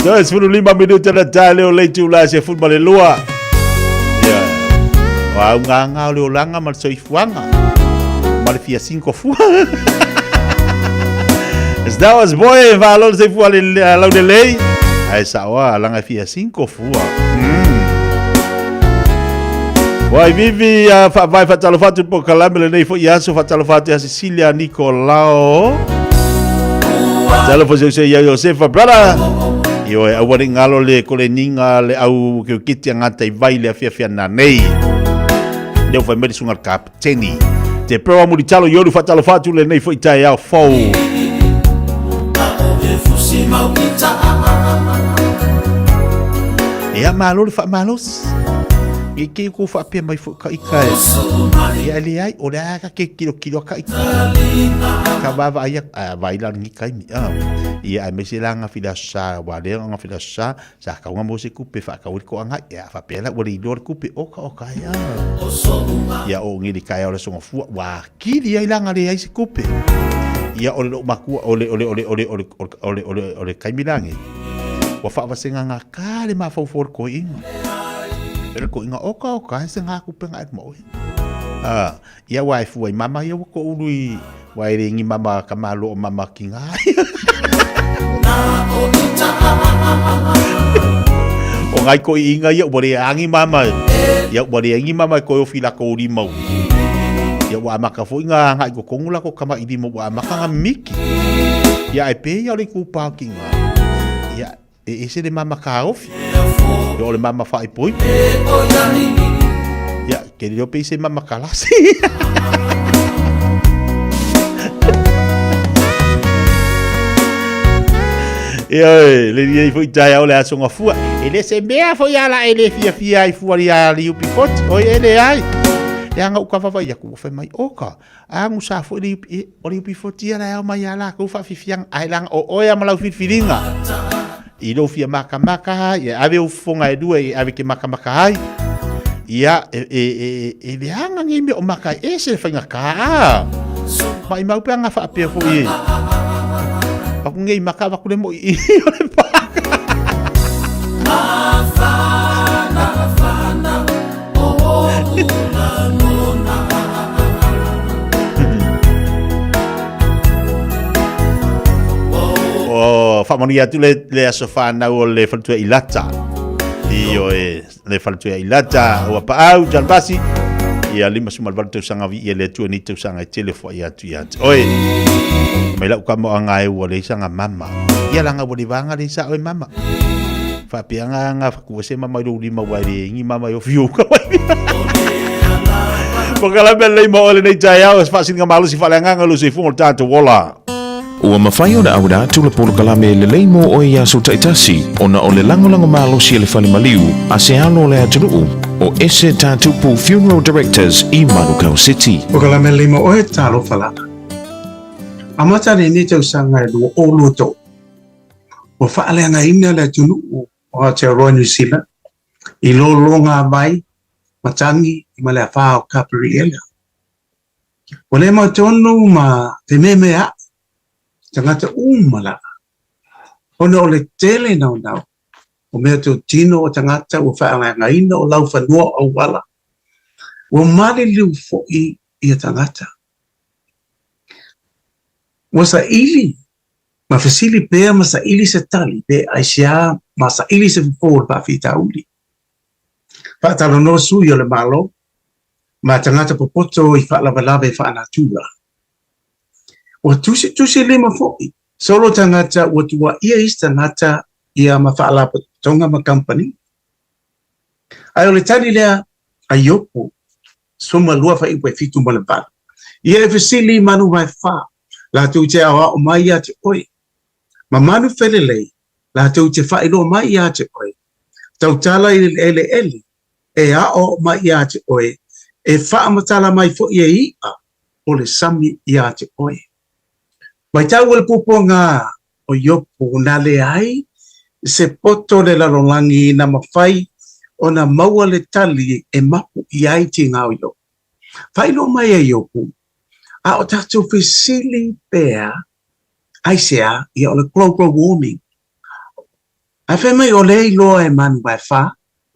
[SPEAKER 13] Toe 15 minute na tae leo le itula e 12. Ia. O au ngā o le olanga ma le soifuaga. Ma le fia cinco fua. That was boy, whaalolo se fua le lau le lei. Ai sa oa, langa fia cinco fua. Wai vivi a whaavai whatalofa atu po kalame le nei fo i aso whatalofa atu ia Cecilia Nicolao. Talofa se se ia Josefa brother. Io e aua le ngalo le kole ninga le au ke kiti a ngata i vai le afia fia na nei. Leo whai meri sunga kapteni. Te pewa muri talo yoru whatalofa atu le nei fo i tae au fou. Ia malo le whaamalosi. I ke ko whaapea mai fo ka ika e. Ia le ai, o le aka ke kilo kilo ka ika. Ka vava ai a vai la ngi kai mi. Ia ai mese la nga fila sa wa le nga fila sa sa ka nga mo se kupe fa ka ko anga ia fa pela wa le lo kupe o ka o ka ia. Ia o ngi ka ia o le songa fua wa kili ai la nga le ai se kupe. Ia o le makua o le o le o le o le o le o le o le o le kai milangi. Ua faavasegaga ka le mafaufau o le koiga. E le koiga oka oka he se ngā kupenga e mo oe. Ah, ia wa e fua i mama ia wa ko ulu i wa e rengi mama ka malo o mama ki ngā. O ngai ko inga ia ua le angi mama ia ua le angi mama ko ofi la ko uri mau. Ia ua amaka foi ngā ngai ko kongu la ko kama i lima ua amaka ngā miki. Ia e pe ia o le kupa ki ngā. Ia e ese le mama ka ofi. Ia o le mama whaipoi. Ia, ke reo pe se mama ka lasi. Ia oe, le ria i fo i tae au le aso ngā fua. E le se mea fo i ala e le fia fia i fua ria li upi foti. Oi e le ai. Le anga uka wawa i aku whai mai oka. Agu sa foi le e, o le UB40 ala e ao mai ia lakou faafifiaga ae laga o oe a ma lau filifiliga i lou fia makamaka ia ave ou fofoga e lua e ave ke makamaka ai ia e, e, e, e leaga nei mea o maka ai ese le faigata maimau pe aga faapea foi e vaku nei maka vaku le moi i o le paka. O faamanuia atu le, le aso whānau o le whaletua i Lata. I o e le whaletua i Lata, ua paau, Jalbasi. Ia lima suma le valu tausaga vi ia le atua ni tausaga e tele fua i atu i atu. Oe, mai lau ka mo anga e ua le isanga mama. Ia langa ua le vanga le isa oe mama. Whaapeanga anga whakua se mama i lou lima wai le ingi mama i o whiu ka wai. Pokalame lelei mo oe lenei taeao, se faasiliga malosi faaleagaga lo soifua o le tatou ola.
[SPEAKER 4] Ua mafai ona auina atu le polokalame lelei mo oe i aso taitasi ona o le lagolago malosi a le Fale Maliu a se alo o le atunuu o Ese Tatupu Funeral Directors i Manukau City.
[SPEAKER 6] Polokalame lelei mo oe, talofa lava. Amata lenei tausaga e 2023, ua faaleagaina le atunuu o Aotearoa New Zealand i lologa vai, matagi ma le afā o Kaperiela. Ua le mautonu ma fememeaʻi tagata uma lava, ona o le tele naunau o mea totino o tagata ua faaleagaina o laufanua o auala, ua maliliu foʻi ia tagata. Ua saili ma fesili pea ma saili se tali pe aisea ma saili se fofo o le faafitauli. Faatalanoa sui o le Malo ma tagata popoto i faalavelave faanatura. Ua tusitusi lima foʻi solo tagata ua tuaia isi tagata ia ma faalapotopotoga ma kamupani. Ae o le tali lea a Iopo 12 fuaiupu e 78, ia e fesili i manu vaefa, latou te aoao mai ia te oe, ma manu felelei, latou te faailoa mai ia te oe, tautala i le eleele e aoao mai ia te oe, e faamatala mai foi e iʻa o le sami ia te oe. Matau o le puapuaga o Iopo na leai se poto o le lalolagi na mafai ona maua le tali e mapu i ai tiga o Iopo. Faailoa mai e Iopo, a o tatou fesili pea aisea ia o le global warming. Ae fai mai o lea e iloa e manu vaefa,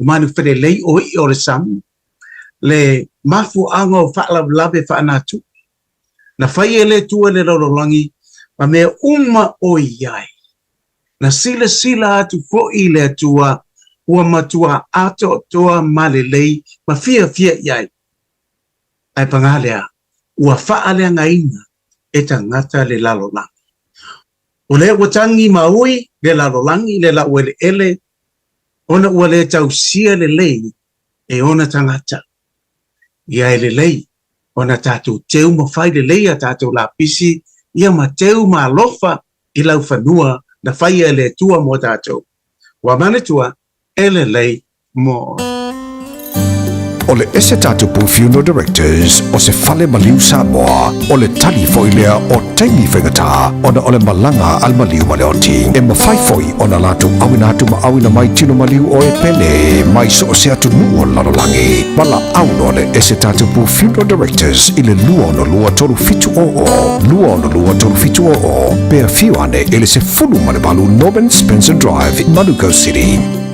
[SPEAKER 6] o manu felelei o iʻa o le sami, le mafuaaga o faalavelave faanatupe na fai e le Atua i le lalolagi ma mea uma o i ai. Na silasila atu foi le Atua ua matua atoatoa ma lelei ma fiafia i ai. Ae pagā lea, ua faaleagaina e tagata le lalolagi. O lea ua tagi ma ui le lalolagi le laueleele ona ua le tausia lelei e ona tagata. Ia e lelei ona tatou teu ma fai lelei a tatou lapisi ia ma teu ma alofa i laufanua na faia e le Atua mo tatou. Ua manatua e lelei mo oe.
[SPEAKER 10] O le ese tatupu Funeral Directors o se fale maliu Samoa, o le tali foi lea o taimi faigata ona o le malaga a le maliu ma le oti. E mafai foi ona latou auina atu ma auina mai tino maliu o e pele mai so o se atunuu o le lalolagi. Valaau loa le ese tatupu Funeral Directors i le 262 3700, 262 3700, pe afio ane i le 18 Norman Spencer Drive, Manukau City.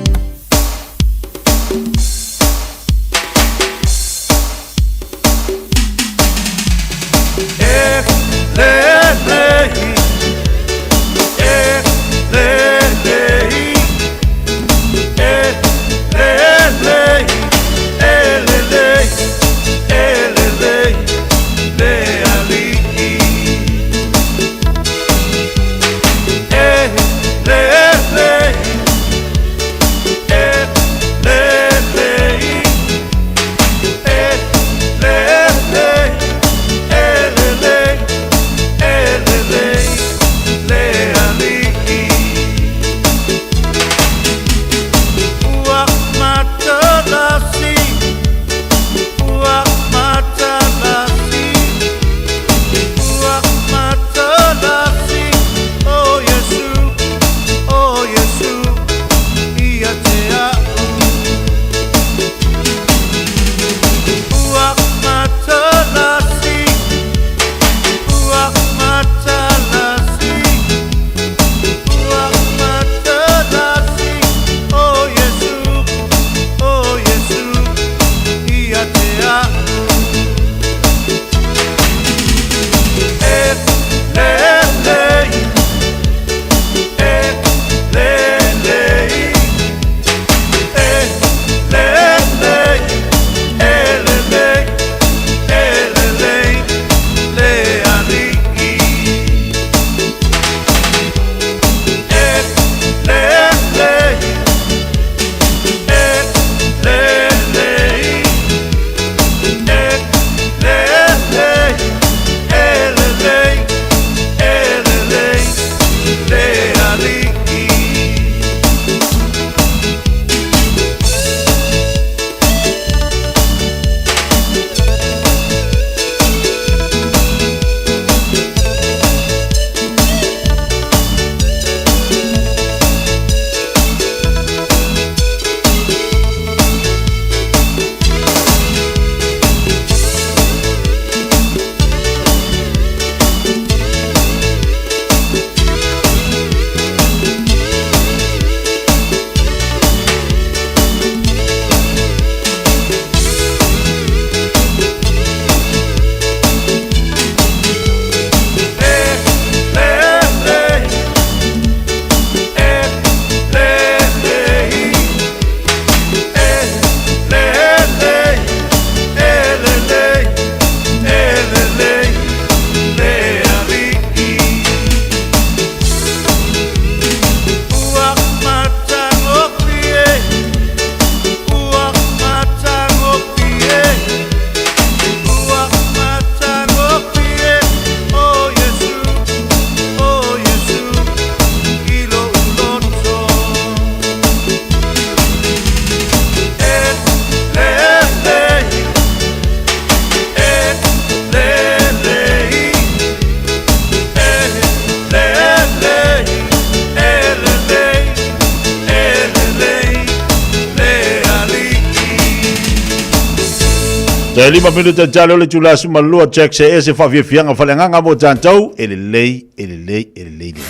[SPEAKER 13] Toe 5 minute tale o le itula 12 Jack se ese faafiafiaga faleagaga mo tatou e lelei e lelei e lelei lelei.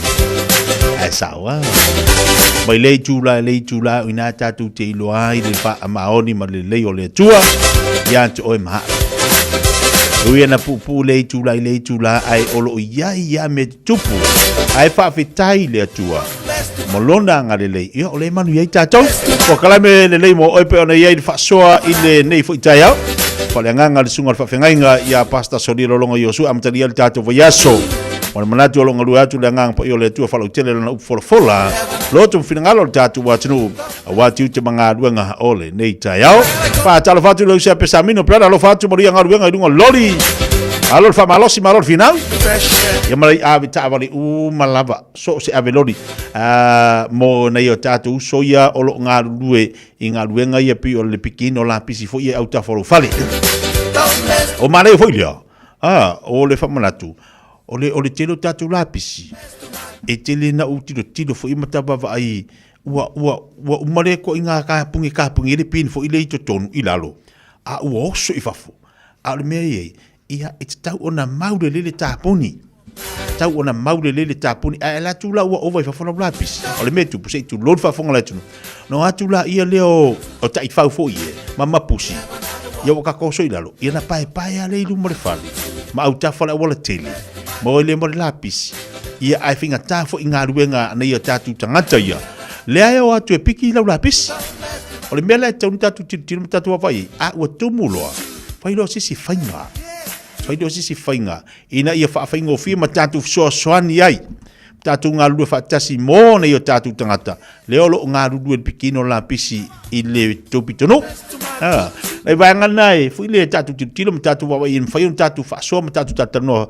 [SPEAKER 13] Ae sao a. Mai le itula e le itula o ina tatou te iloa ai le faamaoni ma le lelei o le Atua ia te oe ma au. Ui ana puupuu le itula i le itula ae o lo o iai ia mea tutupu. Ae faafetai i le Atua ma lona agalelei, ia o lea e manuia ai tatou. Polokalame lelei mo oe pei ona i ai le faasoa i lenei foi taeao. Faaleagaga le susuga o le faafeagaiga ia Pastor Solia Lolonga Iosua amatalia le tatou vaiaso. Ma le manatu o lo o galue atu le agaga paia o le Atua faalautele lana upu folafola, loto ma finagalo o le tatou atunuu aua tiute ma galuega o lenei taeao. Faatalofa atu i le uso ia Pesamino Peala, alofa atu manuia galuega i luga o le loli. Malo le faamalosi, malo le finau. Ia ma le ave taavale uma lava, so o se ave loli mo nai o tatou uso ia o lo o galulue i galuega ia pei o le pikiina o lapisi foi ia i autafa o lou fale. O manaia foi lea, o le faamanatu, o le, o le tele o tatou lapisi, e tele na ou tilotilo foi ma ta vaavaai ua, ua, ua uma le ituaiga kapuge kapuge le pin foi lea i totonu i lalo, a ua oso i fafo. A o le mea e i ai, ia, e tatau ona mau lelei le tapuni. Tatau ona mau lelei le tapuni. Ae alu atu la ua ova i fafo lau lapisi. O le mea e tupu, se i tulou le faafofoga a le atunuu. Ona o atu laia lea o, o taifau foi e, ma mapusi. Ia ua kakaoso i lalo, ia ona paepae lava lea i luma o le fale, ma autafa o le aualatele, ma o le ma le lapisi. Ia ae faigata foi i galuega a nai o tatou tagata ia, lea e o atu e piki lau lapisi. O le mea la e tatau ona tatou tilotilo ma tatou vaavaai i ai, a ua tumu loa, fai loa se isi faiga, fai loa se isi faiga ina ia faafaigofie ma tatou fesoasoani ai, tatou galulue faatasi mo nai o tatou tagata, lea o lo o galulue i le pikina o lapisi i le tou pitonuu. Ah, nai vaega na e foi le tatou tilotilo ma tatou vaavaai e mafai ona tatou faasoa ma tatou talatalanoa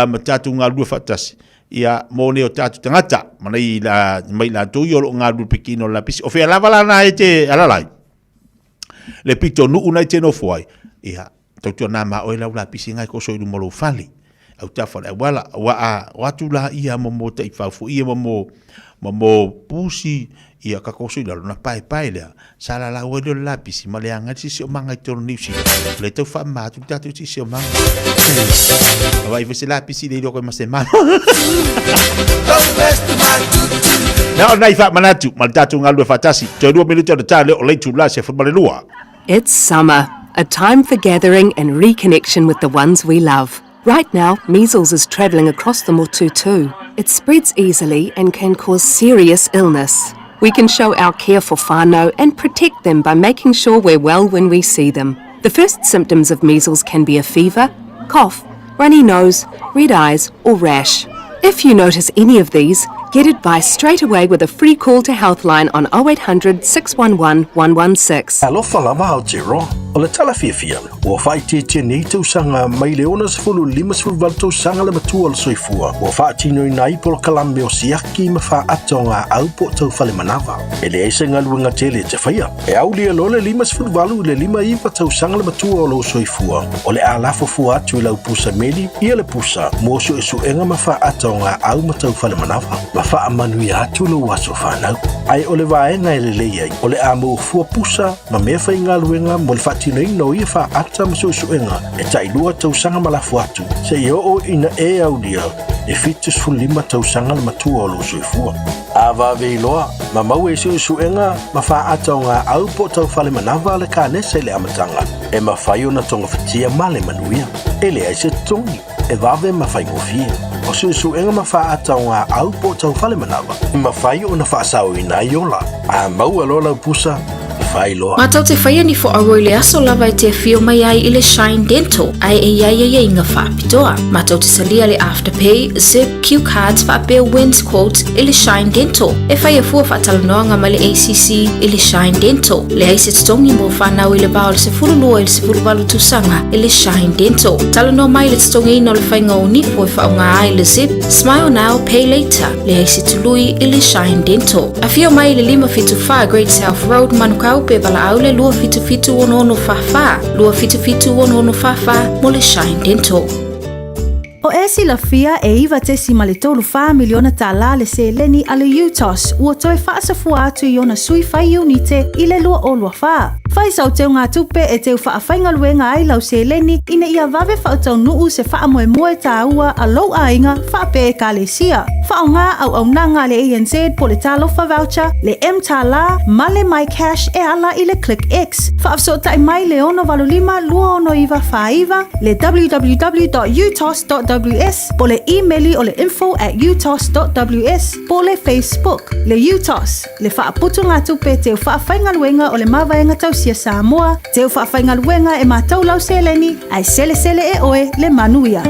[SPEAKER 13] ma tatou galulue faatasi ia mo nei o tatou tagata ma nei la mai latou ia o lo o galulue i le pikina o lapisi. O fea lava la na e te alalai le pitonuu na e te nofo ai, ia tautuana ma oe lau lapisi ngai koso i luma o lou fale autafa o le auala, aua a o atu la ia ma mo taifau foi ia ma mo ma mo pusi ia ka koso i lalo na paepae lea sa lalau ai lea o le lapisi ma leaga ai le siosiomaga i totonu o Niu Sila. O lea e tau faamama atu le tatou siosiomaga. Avaai foi se lapisi le iloa koe ma se mama. Na o nai faamanatu ma le tatou galulue faatasi. Toe 2 minute ona ta lea o le itula 12.
[SPEAKER 19] It's summer, a time for gathering and reconnection with the ones we love. Right now, measles is travelling across the motu too. It spreads easily and can cause serious illness. We can show our care for whānau and protect them by making sure we're well when we see them. The first symptoms of measles can be a fever, cough, runny nose, red eyes, or rash. If you notice any of these, get advice straight away with a free call to Healthline on 0800 611 116.
[SPEAKER 8] Alofa lava Aotearoa, o le tala fiafia, ua faaitiitia nei tausaga mai le 60 58 tausaga le matua o le soifua, ua faatinoina ai polokalame o siaki ma faaata o ngā au po o tau fale manava. E leai se galuega tele e te faia. E aulia loa le 58 i le 59 tausaga le matua o lou soifua, o le a lafo fua atu i lau pusa meli ia le pusa mo suesuega ma faaata o ngā au ma tau fale manava, ma faamanuia atu lou aso fanau. Ae o le vaega e lelei ai, o le a maua fua pusa ma mea faigaluega mo le faatinoina o ia faaata ma suesuega e tailua tausaga ma lafo atu, seia oo ina e aulia le 75 tausaga le matua o lou soifua. A vave iloa, ma maua i suesuega ma faaata o ngā au po o tau fale manava le kanesa i le amataga, e mafai ona togafitia ma le manuia. E leai se totogi, e vave ma faigofie. O suesuega ma faaata o ngā au po o tau fale manava, e mafai ona faasaoina ai ola. A maua loa lau pusa, fai loa.
[SPEAKER 23] Matou te faia ni fo-auau i le aso lava e te afio mai ai i le Shine Dental ae e i ai aiaiga faapitoa. Matou te salia le Afterpay, Zip, Q Cards faapea Wins Quote i le Shine Dental. E faia fua faatalanoaga ma le ACC i le Shine Dental. Leai se totogi mo fanau i le va o le 12 i le 18 tausaga i le Shine Dental. Talanoa mai i le totogiina o le faiga o nifo e faaaoga ai le Zip, Smile Now, Pay Later. Leai se tului i le Shine Dental. Afio mai i le 574 Great South Road, Manukau, pe valaau le 277 6644, 277 6644 mo le Shine Dental.
[SPEAKER 3] O e silafia e $9.34 miliona tālā le seleni a le UTOS ua toe faasafua atu i ona sui fai iunite i le 2024. Fai sau teugatupe e teu faafaigaluega ai lau seleni ina ia vave faataunuu se faamoemoe tāua a lou aiga faapea ekalesia. Faaaoga auaunaga a le ANZ po o le Talofa Voucher, le mTālā ma le MyCash e ala i le ClickX. Faafesootai mai le 685 269 49, le www.utos.ws po o le imeli o le info at utos.ws po o le Facebook. Le UTOS, le faaputugatupe teu faafaigaluega o le Mavaega Tausia Samoa, teu faafaigaluega e matau lau seleni ae selesele e oe le manuia.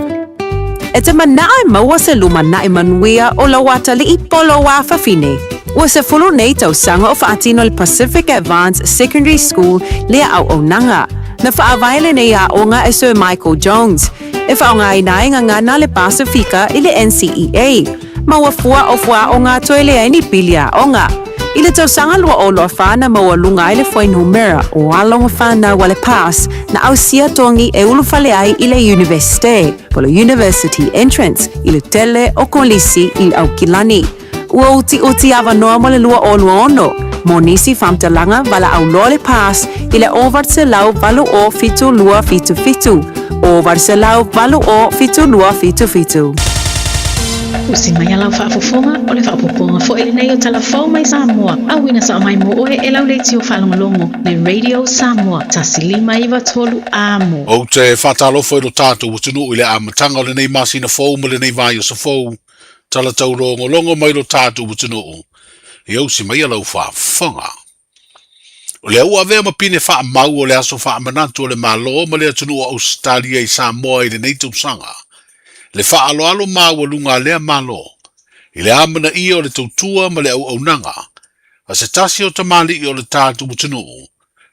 [SPEAKER 19] E te manao e maua se lumanai manuia o lou atalii po o lou afafine. Ua 10 nei tausaga o faatino le Pacific Advance Secondary School lea auaunaga. Na faavae lenei aoga e Sir Michael Jones, e faaaogaina ai gagana le Pasifika i le NCEA. Ma ua fua o fuaaoga toe leai ni pili aoga. I le tausaga 2024 na maualuga ai le fuainumera o alo ma fanau a le PASS na ausia togi e ulufale ai i le Iunivesite, po o le University Entrance, i le tele o kolisi i Aukilani. Ua utiuti avanoa mo le 2026 mo nisi faamatalaga valaau loa le PASS i le 980 7277, 980 7277.
[SPEAKER 23] Usi mai a lau faafofoga, o le faaopoopoga foi lenei o tala fou mai Samoa, auina sao mai mo oe e lau leitio faalogologo, le Radio Samoa, 1 5 9 3 Amo.
[SPEAKER 11] Ou te faatalofa i lo tatou atunuu i le amataga o lenei masina fou ma lenei vaiaso fou, tala taulogologo mai lo tatou atunuu, e ausi mai lau faafofoga. O lea ua avea ma pine faamau o le aso faamanatu o le Malo ma le atunuu o Ausetalia i Samoa i lenei tausaga, le faaaloalo maualuga a lea Malo i le amanaia o le tautua ma le auaunaga a se tasi o tamalii o le tatou atunuu,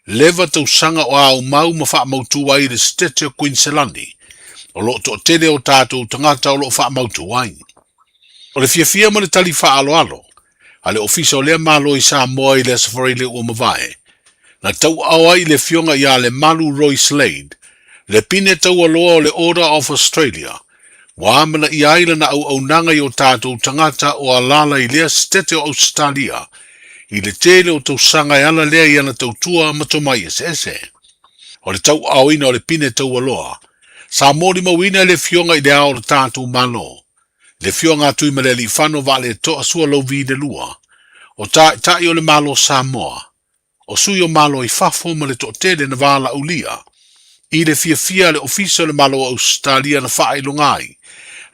[SPEAKER 11] leva tausaga o aumau ma faamautu ai le Setete o Kuiniselani, o lo o toatele o tatou tagata o lo o faamautu ai. O le fiafia ma le tali faaaloalo a le Ofisa o lea Malo i Samoa i le Aso Faraile ua mavae, na tauaao ai i le Afioga ia Lemalu Roy Slade le pine taualoa o le Order of Australia, ua amanaia ai lana auaunaga i o tatou tagata o alaala i lea Setete o Ausetalia i le tele o tausaga e ala lea i ana tautua ma tomai eseese. O le tauaaoina o le pine taualoa, sa molimauina e le Afioga i le Ao o le tatou Malo, le Afioga a Tuimalealiifano Vaaletoa Sualauvi I le Lua, o Taitai o le Malo Samoa, o sui o Malo i fafo ma le toatele na valaaulia i le fiafia a le Ofisa o le Malo o Ausetalia na faailoga ai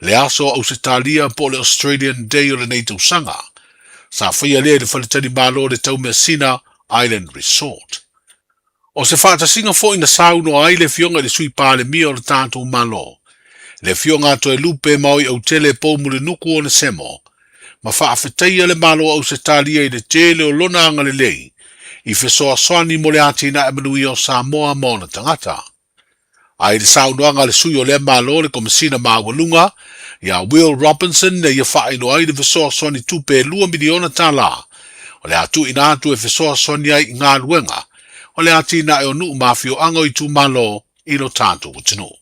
[SPEAKER 11] le Aso o Ausetalia po o le Australian Day o lenei tausaga, sa faia lea i le faletalimalo o le Taumeasina Island Resort. O se faatasiga foi na saunoa ai le Afioga i le Sui Palemia o le tatou Malo, le Afioga a Toelupe Maoi Autele Poumulinuku Onesemo, ma faafetaia le Malo o Ausetalia i le tele o lona agalelei i fesoasoani mo le atinae manuia o Samoa ma ona tagata. A i le saunoaga a le sui o lea Malo le Komesina Maualuga ia Will Robinson na ia faailoa ai le fesoasoani tupe e $2 miliona o le a tuuina atu e fesoasoani ai i galuega o le atinae o nuu ma afioaga o itumalo i lo tatou atunuu.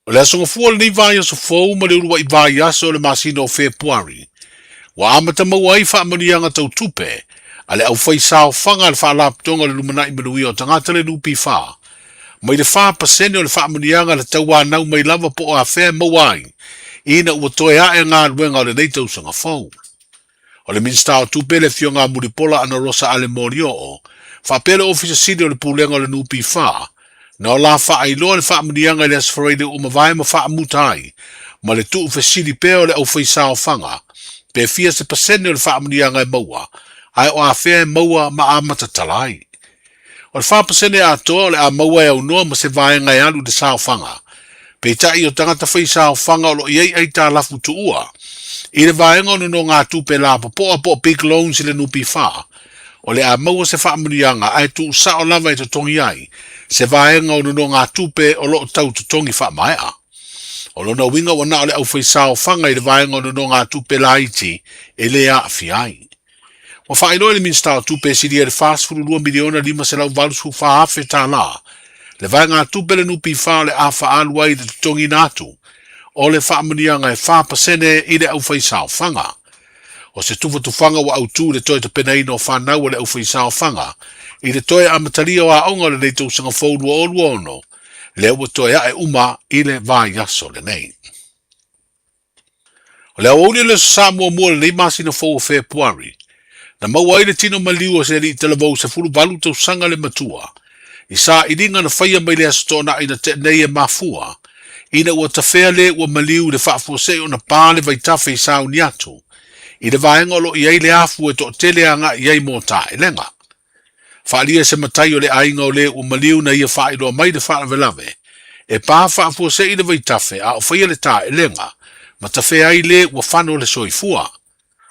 [SPEAKER 11] O le aso Gafua o lenei vaiaso fou ma le uluai vaiaso o le masina o Fepuari, ua amata maua ai faamanuiaga tau tupe a le aufaisaofaga a le Faalapotopotoga o le Lumanai Manuia o Tagata le NPF, mai le 4% o le faamanuiaga na tauanau mai lava po o afea e maua ai ina ua toe ae galuega o lenei tausaga fou. O le Minisita o Tupe le Afioga a Mulipola Anarosa Ale Molioo, faapea le Ofisa Sili o le Pulega o le NPF, na o la faailoa le faamanuiaga i le Aso Faraile ua mavae ma faamuta ai ma le tuufesili pea o le aufaisaofaga pe fia se pasene o le faamanuiaga e maua, ae o afea e maua ma amata tala ai. O le 4% atoa o le a maua e aunoa ma se vaega e alu i le saofaga. Peitai o tagata fai saofaga o lo o i ai aitalafu tuua i le vaega o nonogatupe lapopoa po o big loans i le NPF, o le a maua se faamanuiaga ae tuusao lava e totogi ai se vaega o nonogatupe o lo o tau totogi faamaea. O lona uiga ua na o le aufaisaofaga i le vaega o nonogatupe laiti e le aafia ai. Ua faailoa e le Minisita o Tupe e silia i le $42 miliona $584 afe Le vaegatupe le NPF o le a faaalu ai i le totogiina atu o le faamanuiaga e 4% i le aufaisaofaga. O se tufatufaga ua autū i le toe tapenaina o fanau a le aufaisaofaga i le toe amatalia o aoga o lenei tausaga fou 2026, lea ua toe ae uma i le vaiaso lenei. O le aoauli o le Aso Sa muamua o lenei masina fou o Fepuari, na maua ai le tino maliu o se alii talavou 18 tausaga le matua, i sailiga na faia mai le Aso Toonai na tea nei e mafua ina ua tafea le ua maliu i le faafuasei ona pa le vaitafe i Sauniatu, i le vaega o lo o i ai le afu e toatele agai i ai mo taelega. Faaalia se matai o le aiga o le ua maliu na ia faailoa mai le faalavelave, e pa faafuasei le vaitafe a o faia le taelega, ma tafea ai le ua fano le soifua.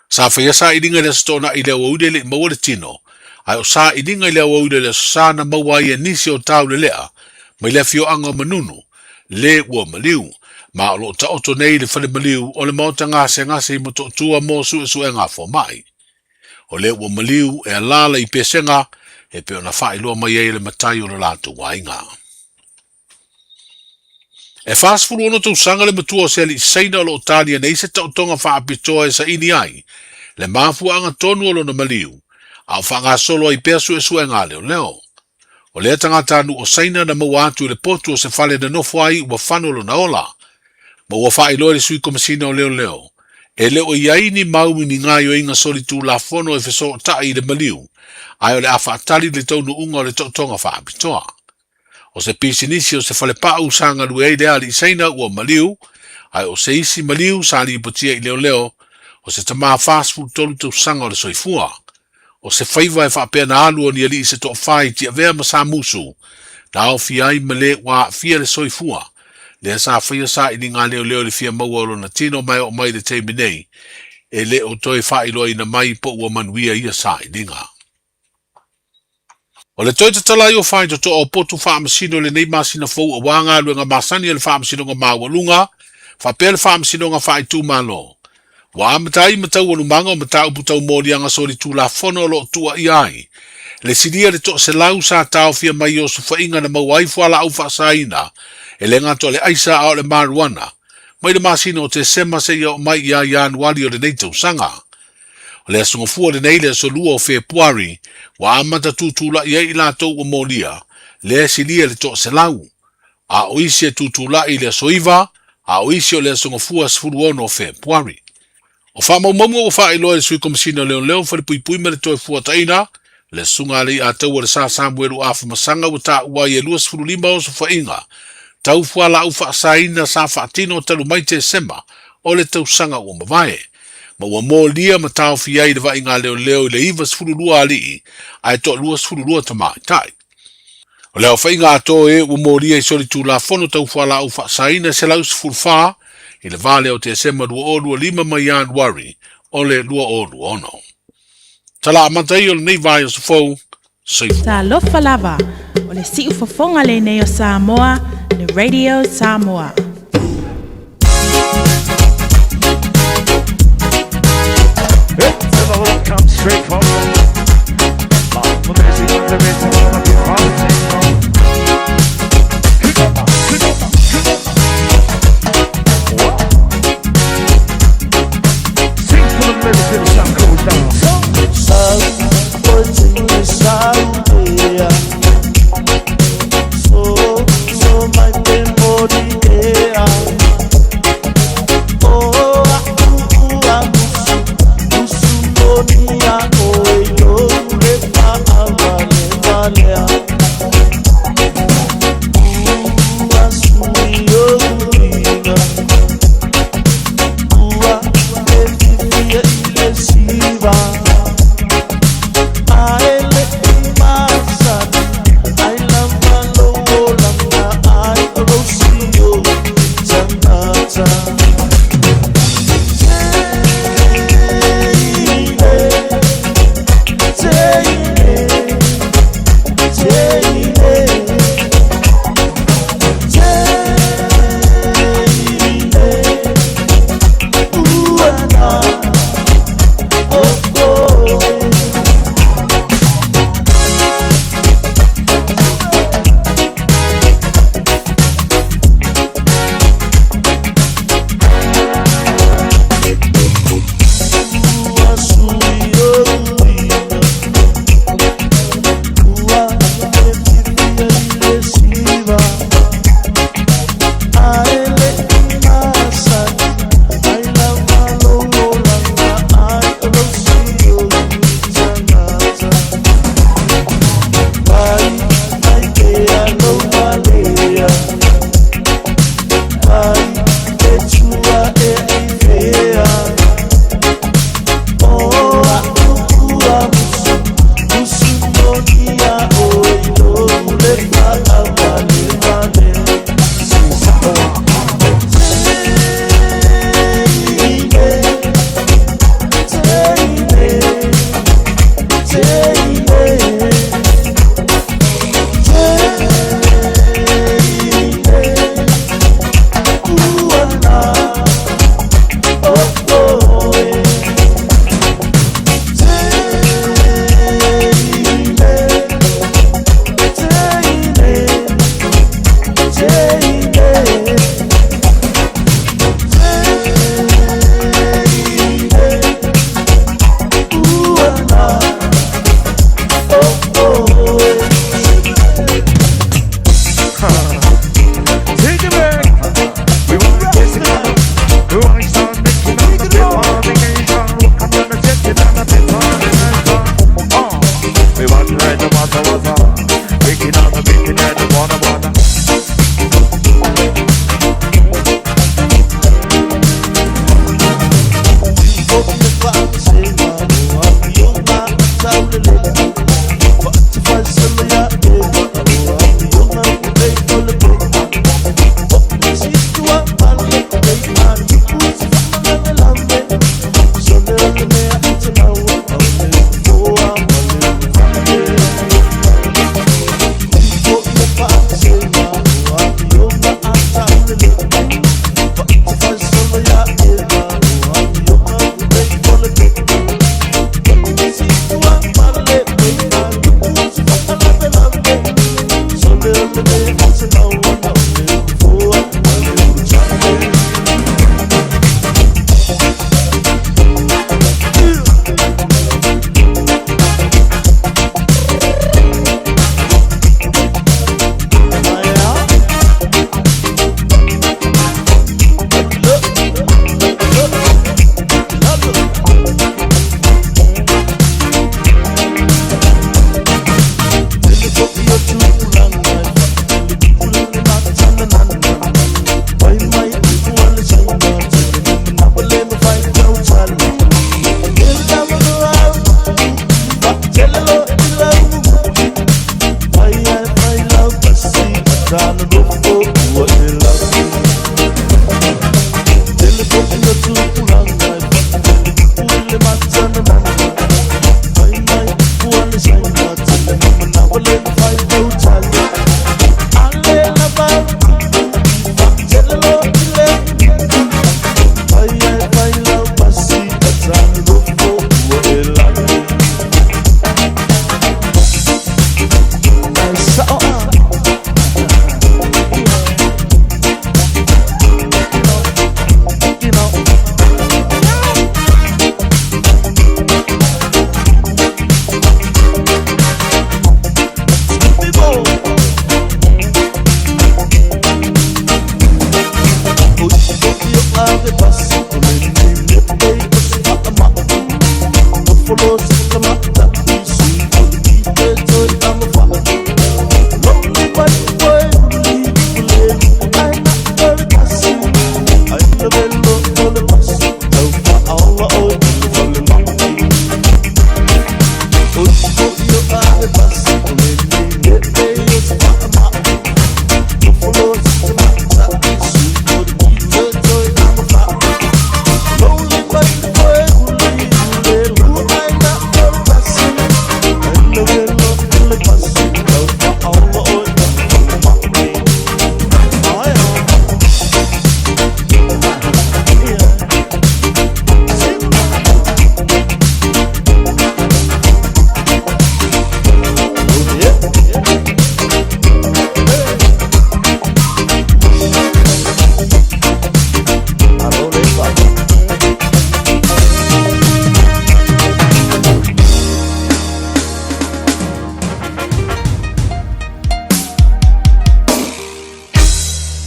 [SPEAKER 11] Sa faia sailiga i le Aso Toonai i le aoauli e le i maua le tino, ae o sailiga i le aoauli o le Aso Sa na maua ai e nisi o Taulelea mai le afioaga o Manunu, le ua maliu, ma o lo o taoto nei i le fale maliu o le maota gasegase i Motootua mo suesuega a fomai. O lea ua maliu e alaala i Pesega e pei ona faailoa mai ai e le matai o lo latou aiga. E 46 tausaga le matua o se alii Saina o lo o talia nei se taotoga faapitoa e saili ai le mafuaaga tonu o lona maliu, a o faagasolo ai pea suesuega a leoleo. O lea tagatanuu o Saina na maua atu i le potu o se fale na nofo ai ua fano lona ola, ma ua faailoa e le Sui Komesina o Leoleo, e le o i ai ni mau i ni gaoioiga solitulafono e fesootai i le maliu, ae o le a faatali le taunuuga o le taotoga faapitoa. O se pisinisi o se falepau sa galue ai le alii Saina ua maliu, ae o se isi maliu sa lipotia i leoleo, o se tama 43 tausaga o le soifua. O se faiva e faapea na alu o ni alii se toafa i Tiavea ma Samusu, na aofia ai ma le ua aafia le soifua, lea sa faia sailiga leoleo i le fia maua o lona tino ma e oo mai i le taimi nei, e le o toe faailoaina mai po ua manuia ia sailiga. O le toe tatala ai o faitotoa o potu faamasino i lenei masina fou aua galuega masani a le Faamasinoga Maualuga faapea le Faamasinoga Faaitumalo, ua amata ai ma taualumaga o mataupu tau moliaga solitulafono o lo o tuuaia ai le silia le toaselau sa taofia mai i osofaiga na maua ai fualaau faasaina e le gata o le aisa a o le marijuana mai le masina o Tesema seia oo mai ia Ianuari o lenei tausaga. O le aso Gafua lenei, le aso 2 o Fepuari, ua amata tutulai ai i latou ua molia, lea e silia i le 100. A o isi e tutulai i le aso 9, a o isi o le aso Gafua 16 o Fepuari. O faamaumauga ua faailoa e le Sui Komesina o Leoleo, Falepuipui ma le Toefuataiga, le Susuga Alaiataua Lesa Samuelu Afamasaga ua taua ai e 25 osofaiga tau fualaau faasaina sa faatino talu mai Tesema o le tausaga ua mavae, ma ua molia ma taofia ai le vaaiga leoleo i le 92 alii ae toa 22 tamaitai. O le aofaiga atoa e ua molia i solitulafono tau fualaau faasaina 114 i le va lea o Tesema 2025 ma Ianuari o le 2026. Tala amata ia o lenei vaiaso fou, soifua.
[SPEAKER 3] Talofa lava, o le siufofoga lenei o Samoa, le Radio Samoa.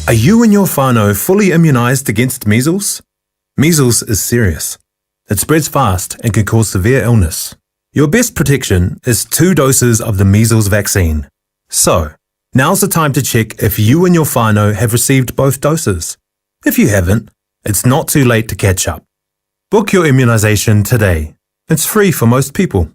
[SPEAKER 12] Are you and your whānau fully immunised against measles? Measles is serious. It spreads fast and can cause severe illness. Your best protection is two doses of the measles vaccine. So, now's the time to check if you and your whānau have received both doses. If you haven't, it's not too late to catch up. Book your immunisation today. It's free for most people.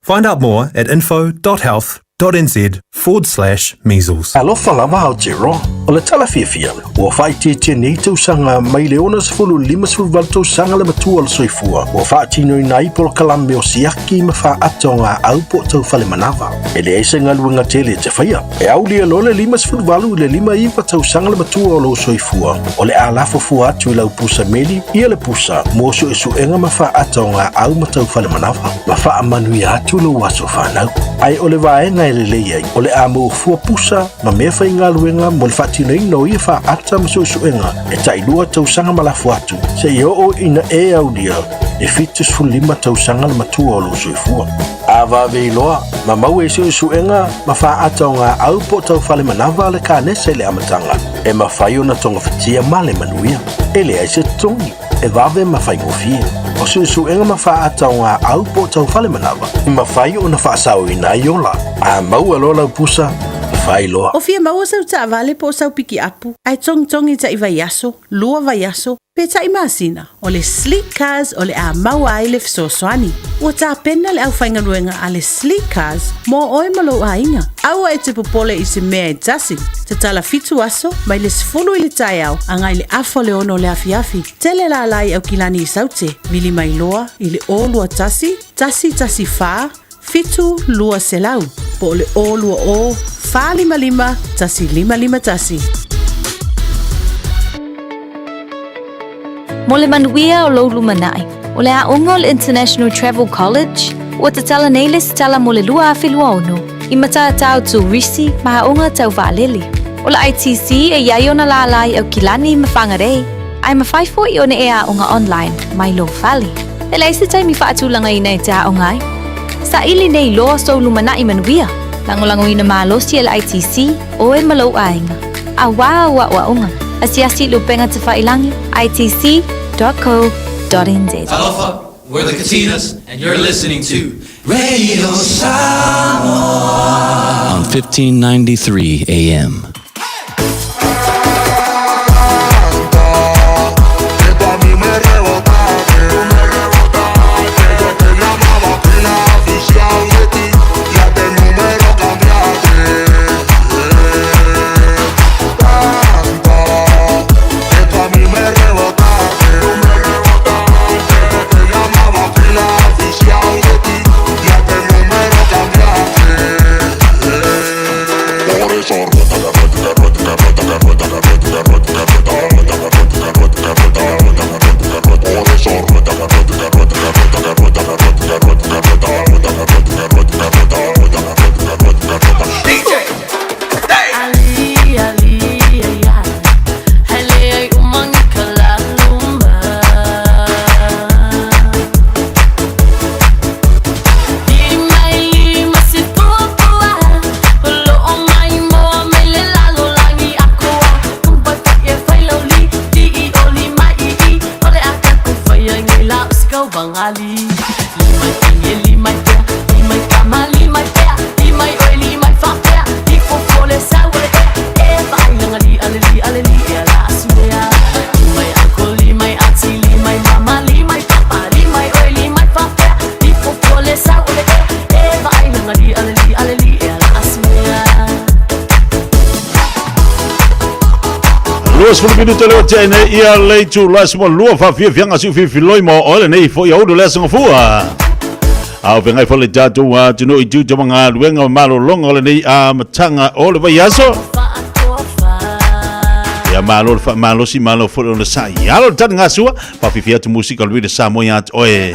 [SPEAKER 12] Find out more at info.health.nz forward slash measles.
[SPEAKER 8] Alofa lava Aotearoa. O le tala fiafia, ua faaitiitia nei tausaga mai le 60 58 tausaga le matua o le soifua, ua faatinoina ai polokalame o siaki ma faata o gaau po o tau fale manava. E leai se galuega tele e te faia. E aulia loa le 58 i le 59 tausaga le matua o lou soifua, o le a lafo fua atu i lau pusa meli ia le pusa mo suesuega ma faata o gaau ma tau fale manava, ma faamanuia atu lou aso fanau. Ae o le vaega e lelei ai, o le a maua fua pusa ma mea faigaluega mo le faatinoina o ia faata ma suesuega e tailua tausaga ma lafo atu, seia oo ina e aulia le 75 tausaga le matua o lou soifua. A vave iloa, ma maua i suesuega ma faata o gaau po o tau fale manava a le kanesa i le amataga, e mafai ona togafitia ma le manuia. E leai se totogi, e vave ma faigofie. O suesuega ma faata o gaau po o tau fale manava, e mafai ona faasaoina ai ola. A maua loa lau pusa, fai loa.
[SPEAKER 3] O fia maua sau taavale po o sau pikiapu, ae togitogi taʻi vaiaso, lua vaiaso, pe taʻi masina, o le Sleek Cars o le a maua ai le fesoasoani. Ua tapena le aufaigaluega a le Sleek Cars mo oe ma lou aiga. Aua e te popole i se mea e tasi. Tatala fitu aso, mai le 10 i le taeao agai i le afa o le ono o le afiafi. Tele lala i Aukilani i Saute, vili mai loa i le 021 114 7200 po o le 020 455 1551.
[SPEAKER 2] Mo le manuia o lou lumanai, o le aoga o le International Travel College, ua tatala nei le sitala mo le 2026 i matatau turisi ma aoga tau vaalele. O le ITC e i ai ona lālā i Aukilani ma Whangarei, ae mafai foi ona e aoga online mai lou fale. E leai se taimi faatulagaina e te aoga ai. Saili nei loa sou lumanai manuia, lagolagoina malosi e le ITC, oe ma lou aiga. Auā au aoaoga, asiasi i le upega tafailangi, itc.co.nz.
[SPEAKER 14] Alofa, we're the Katinas, and you're listening to Radio Samoa on 1593 AM.
[SPEAKER 15] Por eso Vangali. Li mai kinye, li mai pea, li mai kama, li mai pea, li mai oi, li mai faapea, li fofo le sau o le ea, e vaailaga li ale li ale li ea la asimea. Li mai uncle, li mai auntie, li mai mama, li mai papa, li mai oi, li mai faapea, li fofo le sau o le ea, e vaailaga li ale li ale li ea la asimea.
[SPEAKER 11] 20 minuto le ote nei ia le itu la simo lua fa fia fianga si fi filoi mo ole nei fo ia udu le songa fua. A o vengai fo le tatu a tino i tu tamanga luenga malo longa ole nei a matanga o le vai aso. Ia malo fa malo si malo fo le sa ia lo tan ngasua fa fi fia tu musika lui le sa mo ia oe.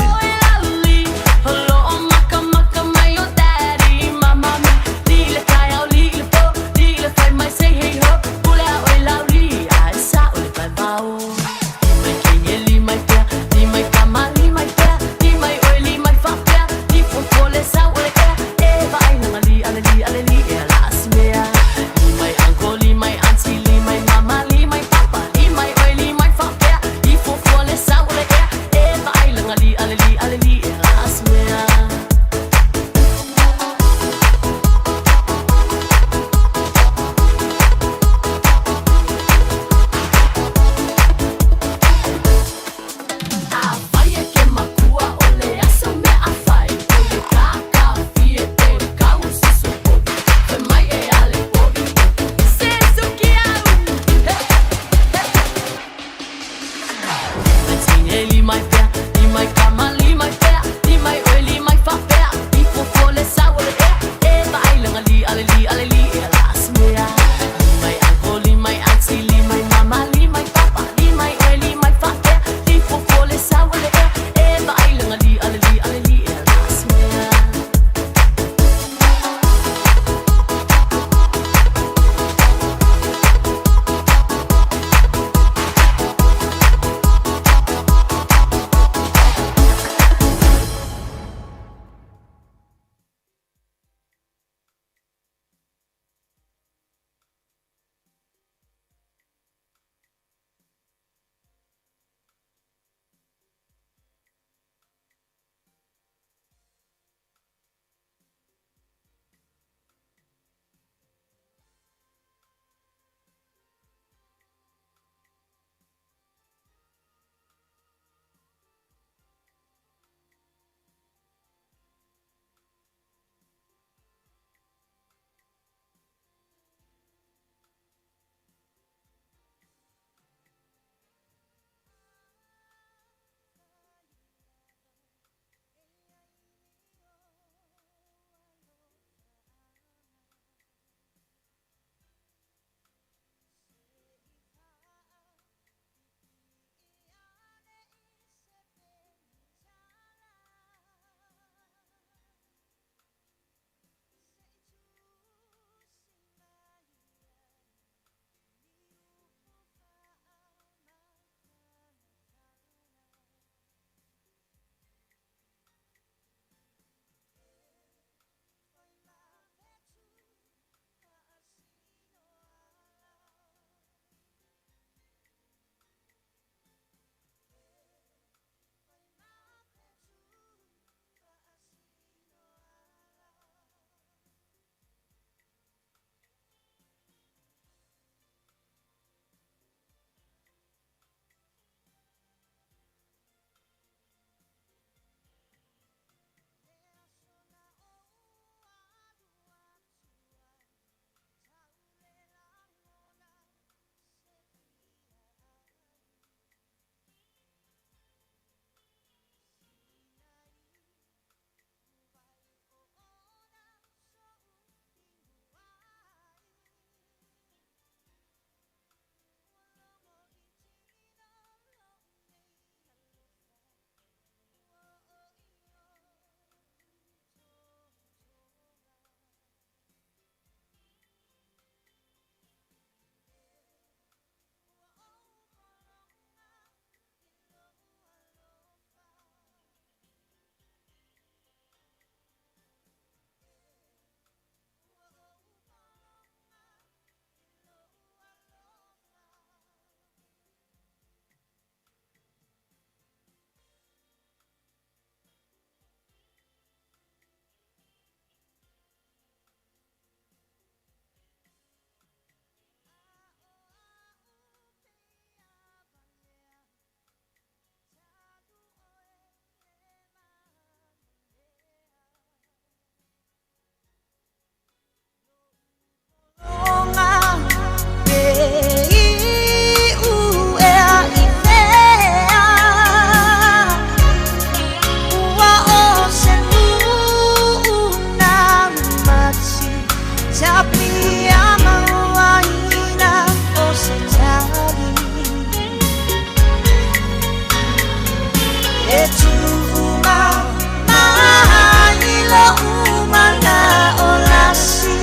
[SPEAKER 15] E tuʻu mai loʻu manaʻo lasi.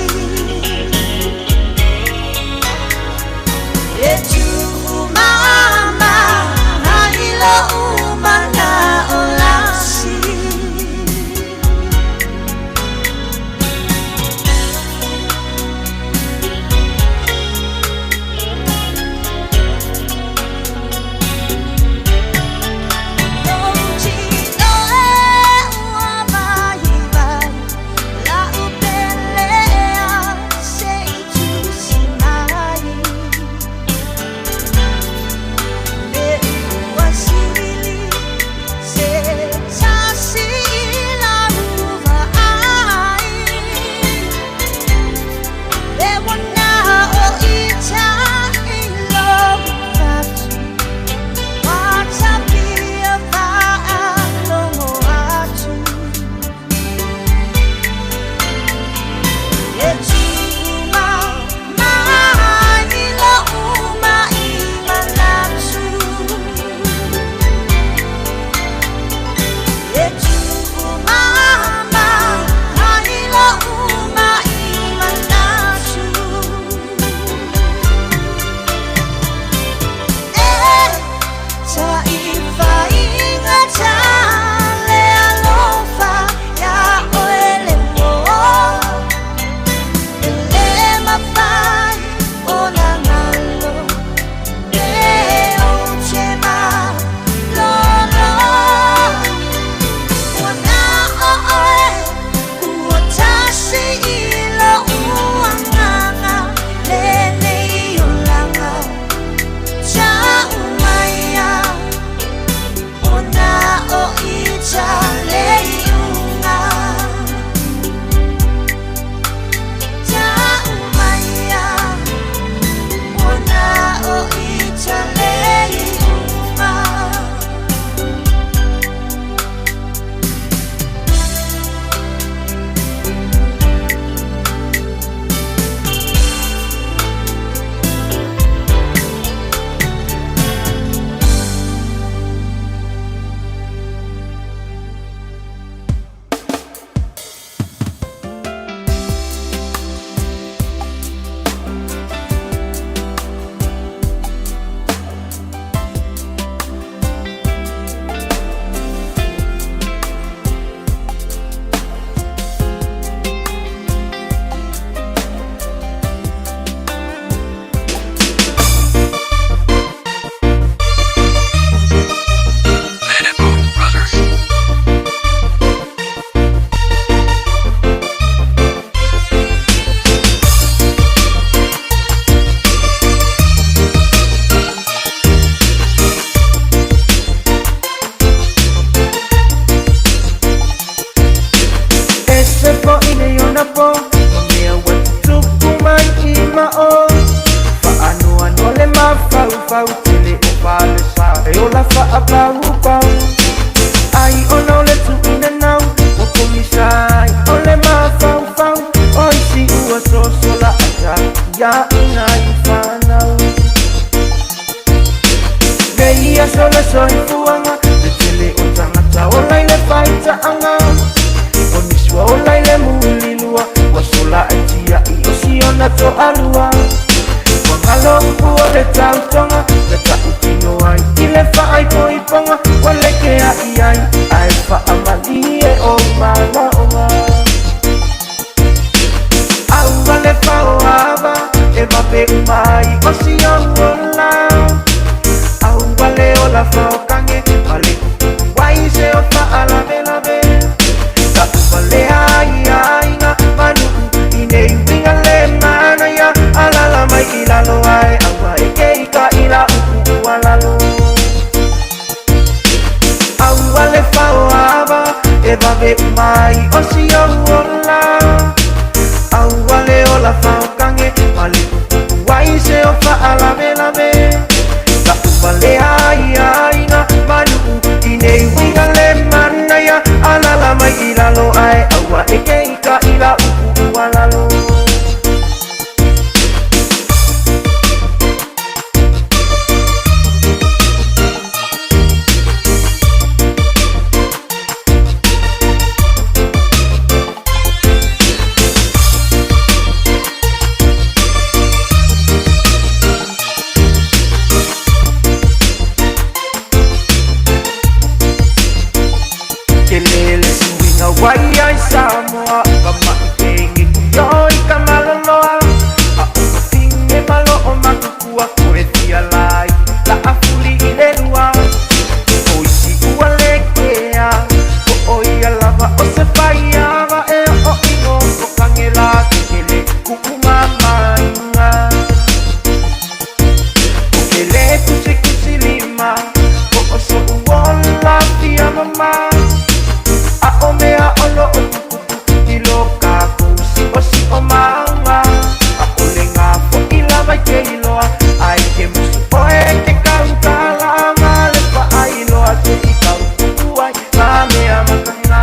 [SPEAKER 15] E tuʻu mai loʻu manaʻo lasi.
[SPEAKER 16] Ese po ine yona po Mamea wa tutupu mai i mao Faanoa no le mafaufau Tele o falesa E ola faapaupau Ai ona o le tuina nau Ua pomisa ai o le mafaufau O isi ua sosola ata Ia ina i whanau Nei ia sola soifuanga Le tele o tangata o lai le faitaanga O nisua o lai le mulilua Ua sola e tia i o siona to alua Ua ngalo upu o le tautoga Le tautino ai i le faaipoipoga Ua leke ai ai ae faamalie o malaoga Aua le faoava e vape umai o siou ola Aua le ola faokange ma le kuai se o faalavelave Ka upale ai aiga manuu i nei uiga le manaia Alala mai i lalo ae aua e ke i ka ila upu ua lalo Aua le faoava e vave umai o siou ola Aua le ola faokange ma le kuai se o faalavelave Ka upale ai aiga manuu i nei uiga le manaia Alala mai i lalo ae aua e ke i ka ila upu ua lalo. Na wai ai Samoa ka ma'i penge ku i ka maloloa A o ka pinge malo o makukua ko e fia lai La a fuli i le lua O isi ua le kea Po o ia lava o se faiava E o ingo ko kangela ke kele kuku mamainga O ke le kusi kusi lima Po o so uola fia mama A o mea o lo o tukutuku i lo kākou si o si o manga A o le ngā fo i lava i te iloa Ai ke musu oe ke kautala Ma le pa ai loa te i kaukuku ai Ma mea makanga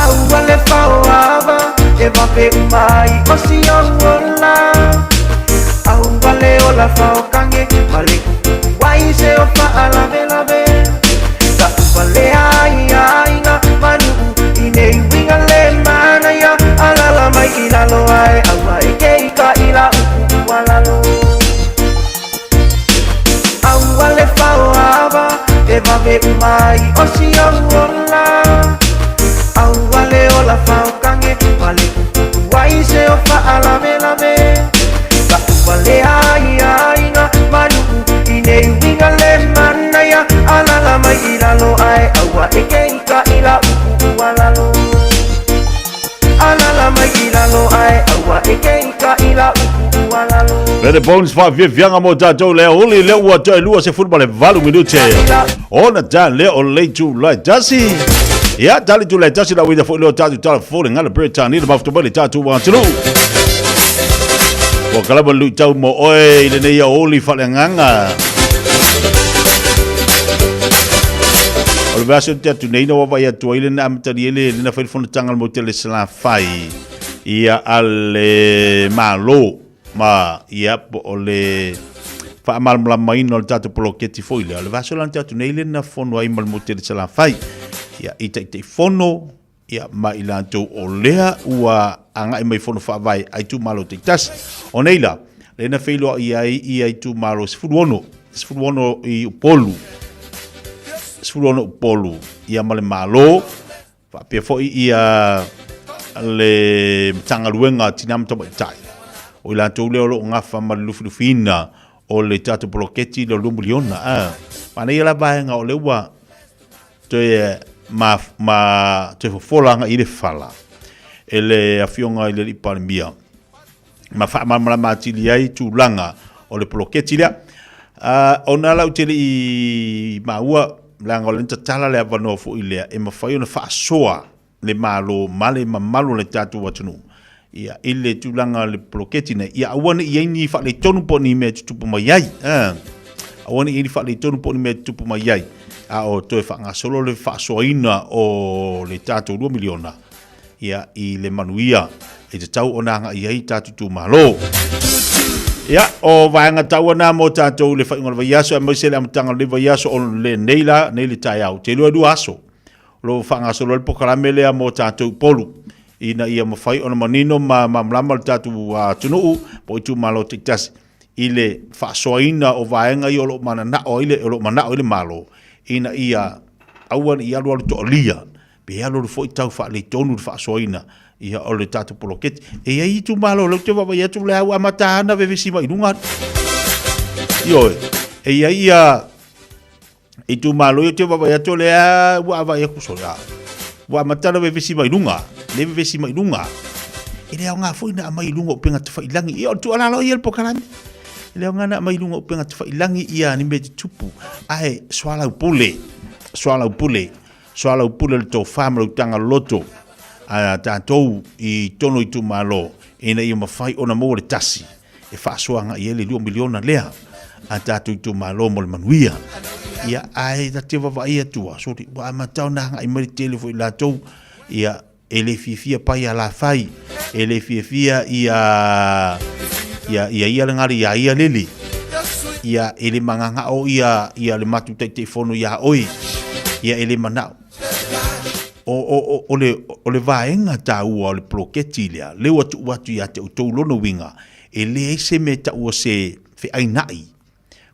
[SPEAKER 16] Aua le faoava e vape umai o si o ola Aua le ola faokange ma le kukuku ai se o faalavelave Ka upa le ai aiga manuu i nei uiga le manaia Alala mai i lalo ae aua e ke i ka ila upu ua lalo Aua le faoava e vave umai o si ou ola Aua le ola faokange ma le kukuku ai se o faalavelave Ka upa le ai aiga manuu i nei uiga le manaia Alala mai i lalo ae aua e ke i ka ila upu ua lalo Alala mai i lalo ae aua e ke i ka ila upu ua lalo
[SPEAKER 11] Let the bones fa via vianga mo tatou le uli le ua toe 28 minute. Ona ta le o le tu lai tasi. Ia tali tu lai tasi la uida fo le o tatou tala fo le ngala Britani le mafuta mai le tatou atunuu. Ua kalama lui tau mo oe i lenei ao oli faaleagaga. O le vaiaso te atu nei na vaavaai atu ai le na amatalia le na fai le fonotaga a le motu le Salafai ia a le Malo ma ia po o le faamalamalamaina o le tatou poloketi foi lea. O le vaiaso la na te atu nei le na fono ai ma le motu le Salafai ia i Taitaifono ia ma i latou o lea ua agai mai fono faavae a itumalo taitasi. O nei la, lea na feiloai ai ia itumalo 16, 16 i Upolu, 16 Upolu, ia ma le Malo, faapea foi ia le Matagaluega a Tina ma Tamaitai. O i latou lea o lo o gafa ma le lufilufiina o le tatou poloketi lea o le 2 miliona. Ah, manaia la vaega o lea ua toe ma, ma toe fofola agai i le fala e le afioga i le alii Palemia ma faamalamalama atili ai tulaga o le poloketi lea. Ona lau te le i maua, leaga o lea na tatala le avanoa foi lea e mafai ona faasoa le Malo ma le mamalu o le tatou atunuu ia, i le tulaga o le poloketi nei, ia aua ne i ai ni faaletonu po o ni mea e tutupu mai ai. Aua ne i ai ni faaletonu po o ni mea e tutupu mai ai, a o toe faagasolo le faasoaina o le tatou 2 miliona ia, i le manuia e tatau ona agai ai tatou itumalo. Ia, o vaega taua na mo tatou i le faaiuga o le vaiaso, aemaise le amataga o lenei vaiaso o lenei la, nei le taeao. Te lua lua aso o lo o faagasolo ai le polokalame lea mo tatou Upolu, ina ia mafai ona manino ma malamalama le tatou atunuu po o itumalo taitasi i le faasoaina o vaega ia o lo o mananao ai le, o lo o manao ai le Malo ina ia aua ne i alualu toalia pe alualu foi tau faaletonu le faasoaina ia o le tatou poloketi. E i ai itumalo o lea ou te vaavaai atu o lea ua amata lava ona vevesi mai i luga. Ioe, e i ai ia itumalo ia ou te vaavaai atu o lea ua vaai atu sole a. Ua amata ona vevesi mai luga, le vevesi mai luga. E le aoga foi na aumai i luga o upega tafailangi. Ia o le tuualalo ia le polokalame. E le aoga na aumai i luga o upega tafailangi ia ni mea tutupu. Ae soalaupule, soalaupule, soalaupule le tofa ma le utaga loloto a tatou i totonu o itumalo ina ia mafai ona maua le tasi e faasoa agai ai le 2 miliona lea a tatou itumalo mo le manuia. Ia, ae ta te vaavaai atu a, sorry, ua amata ona agai mai le tele foi latou, ia, e le fiafia pai alafai, e le fiafia ia, ia, ia ia le gale ia ia lele, ia, e le magagao ia, ia le matou Taitaifono ia oe, ia, e le manao. O, o, o, o, le, o le vaega taua o le poloketi lea, lea ua tuu atu ia te outou lona uiga, e leai se mea e taua se feainai,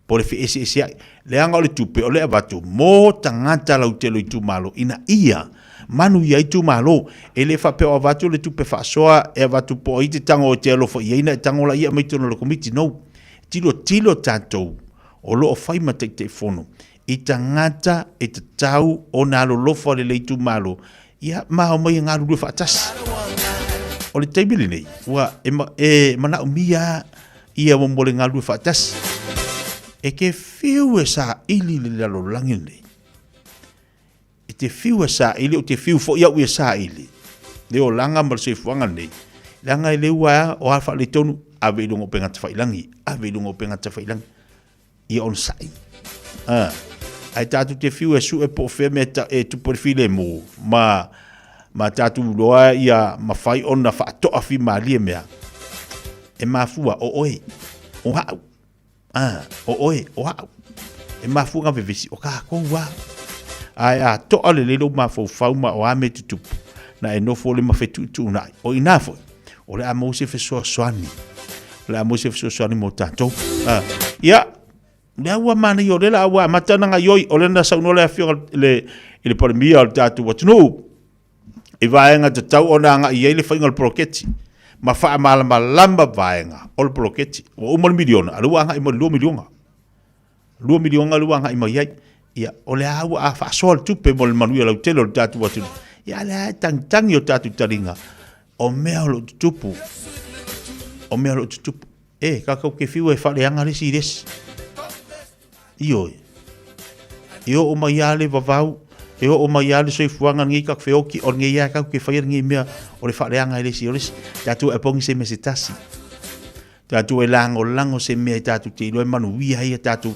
[SPEAKER 13] Po o le feeseeseai. Leaga o le tupe o lea e avatu mo tagata lautele o itumalo ina ia manuia ai itumalo. E le faapea o avatu le tupe faasoa e avatu po o ai te tago e te alofa i ai na e tago laia mai totonu o le Komiti. No. Tilotilo tatou o lo o fai ma Taitaifono i tagata e tatau ona alolofa lelei itumalo ia ma omai e galulue faatasi. O le taimi lenei ua e, e manaomia ia mo le galulue faatasi. E te fiu e saili le lalolagi lenei. E te fiu e saili, ou te fiu foi au e saili. Le olaga ma le soifuaga lenei. Leaga e le ua o a faaletonu, ave i luga o upega tafailangi, ave i luga o upega tafailangi. Ia onosai. A, ae tatou te fiu e sue po o fea mea e tupu ai le filemu, ma, ma tatou iloa ia mafai ona faatoafimalie mea, e mafua o oe, o au. A, o oe, o au. E mafua ona vevesi, o kākou lava. Ae a toa lelei lou mafaufau ma o a mea e tutupu, na e nofo le ma fetuutuunai. O i ina foi, o le a maua se fesoasoani. O le a maua se fesoasoani mo tatou. Ah, ia, lea ua manaia o lea la ua amata ona gaioi, o lea na saunoa le afioga i le Palemia o le tatou atunuu i vaega tatau ona agai i ai le faiga o le poloketi ma faamalamalama vaega o le poloketi. Ua uma le miliona, a o lea ua agai mai i le $2 miliona. $2 miliona lea ua agai mai ai. Ia, o lea ua a faasoa le tupe mo le manuia lautele o le tatou atunuu. Ia, a lea e tagitagi o tatou taliga, o mea o lo o tutupu, o mea o lo o tutupu. E, tatou te fiu e faaleaga le isi i le isi. Ioe. E oo mai lava le vavau, e oo mai lava le soifuaga lenei tatou feoti, o lenei lava tatou te faia lenei mea o le faaleaga e le isi o le isi. Tatou e pogi se mea se tasi. Tatou e lagolago se mea e tatou te iloa e manuia ai a tatou.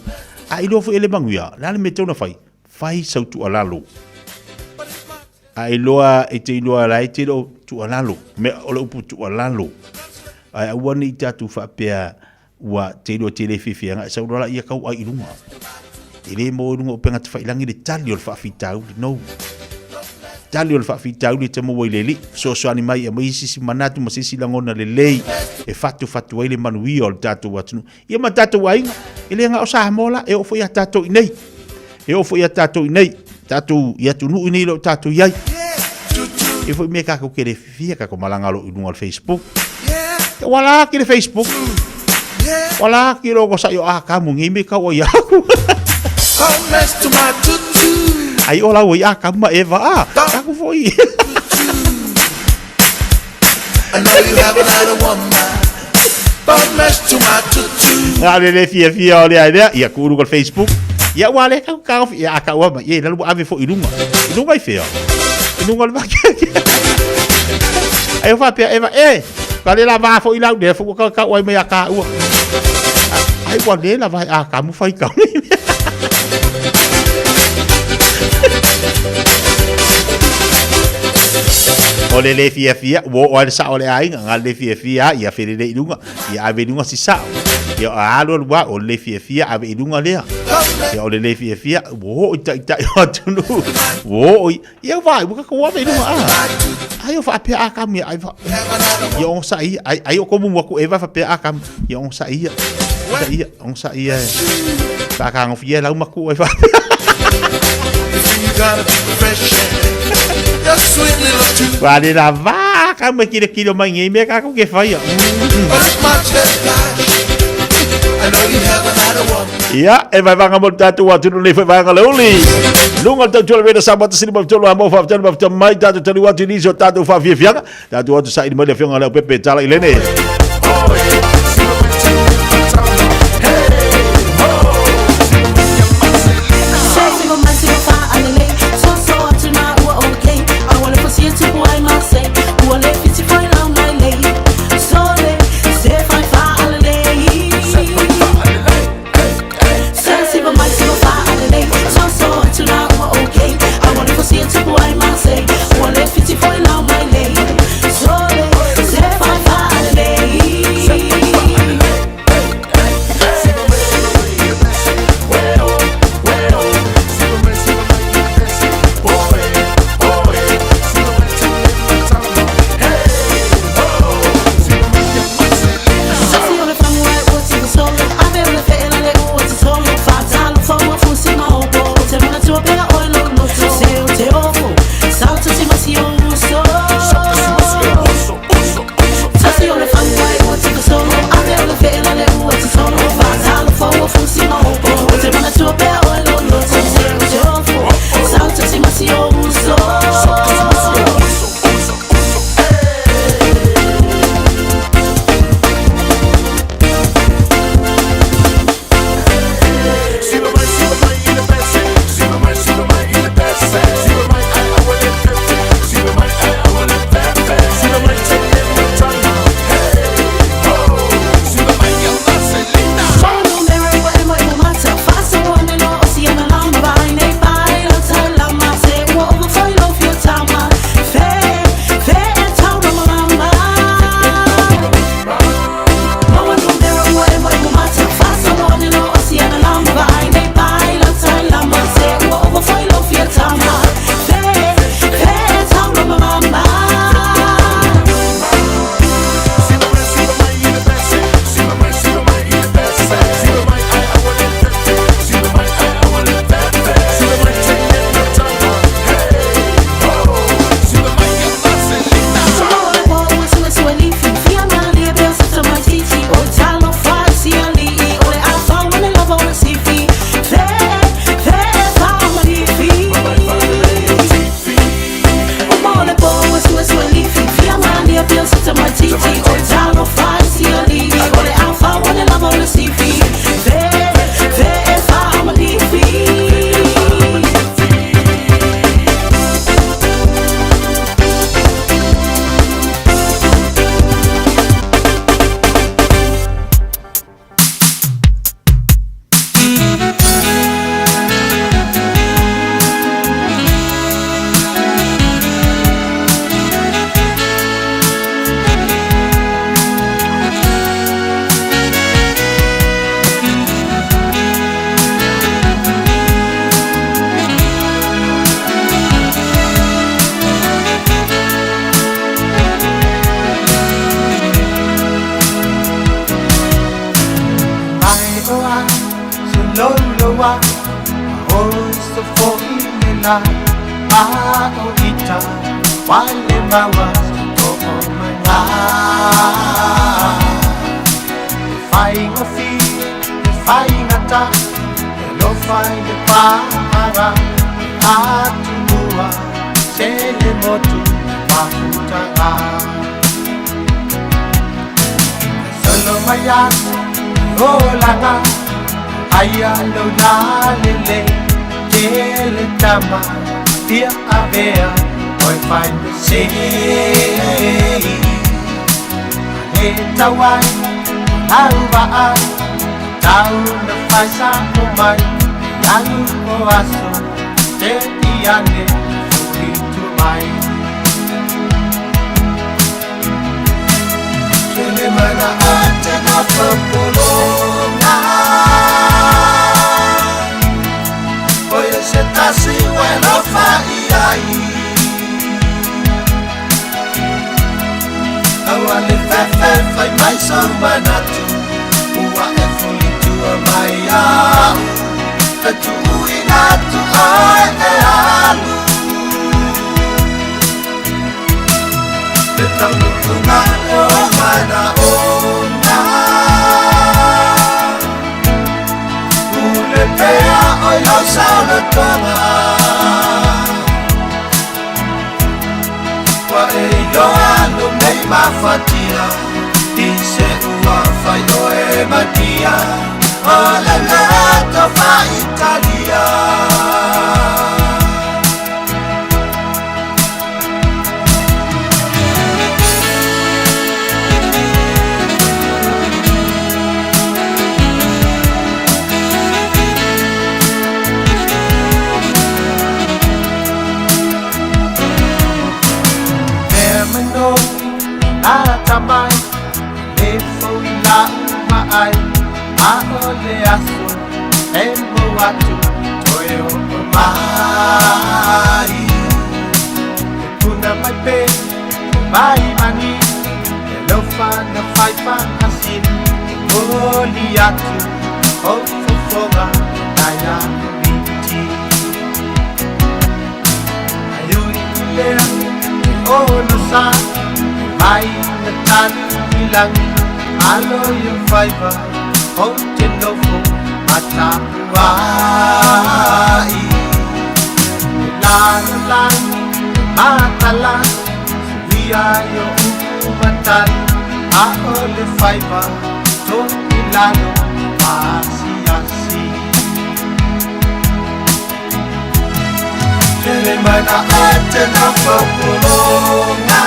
[SPEAKER 13] A iloa foi e le manuia, o le a le mea e tatau ona fai? Fai sau tuualalo. A iloa e te iloa la e te le o tuualalo, mea o le upu tuualalo. Ae aua ne i tatou faapea ua te iloa te le fiafia agai sau loa laia tau ai i luga. E le maua i luga o upega tafailangi le tali o le faafitauli. No. Tali o le faafitauli e te maua i le Alii. Fesoasoani mai e aumai se isi manatu ma se isi lagona lelei e fatufatu ai le manuia o le tatou atunuu. Ia ma tatou aiga, e le na o Samoa la, e oo foi ia tatou i nei. E oo foi ia tatou i nei, tatou i atunuu i nei o lo o tatou i ai. E foi mea tatou te le fifia, tatou malaga loa i luga o le Facebook. Ua laki le Facebook. Ua laki lo ko sa yo a kamu ngi me kau ai aku. Ai o lau ai a kamu ma Eva a. Aku foi. Nga le le fia fia o le ai lea, ia ku luga o le Facebook. Ia ua le kau kau ia a kau ama, ia lalu ave fo i lunga. I lunga i fea. I lunga o le vake. Ai o faapea Eva, e, ka le la va fo i lau lea fo ka kau ai mai a ka ua. Ai ua le la vai a ka mu fai kau. O le le fiafia, ua oo ai le sao o le aiga, nga le fiafia ia felele i luga, ia ave i luga si sao. Ia alu alu lava, o le le fiafia ave i luga lea. Ia o le le fiafia, ua oo i taitai o atunuu, ua oo i, ia ua ua tatou ave i luga a. Ai o faapea Atamu ia Aiva. Ia onosai ia, ai, ai o komu atu Eva faapea Atamu, ia onosai ia. Onosai ia, onosai ia. Faatagofia e lau matua e faapea. Ua le lava ka mai kilo kilo mai nei mea tatou ke faia. Ia, e vaevaga mo le tatou atunuu nei foi vaega le uli. Luga o le tautua le vena Samoa tasili ma fitolu a mo faafetai ma fita mai tatou taliu atu i nisi o tatou faafiafiaga. Tatou atu saili mai le afioga a Leaupepe Tala i lene.
[SPEAKER 7] fo'i le la a o ita wai le maua se to'o maiga. E faigofie, e faigata, e alofa i le pa'aga atunua se le motu mafutaga. Solo mai aso olaga aia lona lele tele tama fia avea oi fai me sei. Le tauai au vaai tau na fai sa o mai alu o aso te iane fuli tu mai. Tele mana ate na popolonga Oye se tasi welo fa iai Aua le fefe fai mai so manatu Ua e fulitua mai au E tuuina atu ai e alu Le taunuuga o mana ona Ule pea oi lau saolotoga Ua e iloa lo nei mafatia I se ua fai oe matia O le loto fa'italia. Mea mai noi ata mai le foi la'u va'ai a o le aso e mo atu toe o'o mai. E puna mai pe mai mani e lofa na fai fa'asini e moli atu o fofoga nai a komiti. Ai ui lea e ono sa e mai na tali i lagi alo i o faiva o te nofo matapua'i. E lalolagi matala suia i o upu matali a o le faiva to i lalo maasiasi. Tele mana ate na popolonga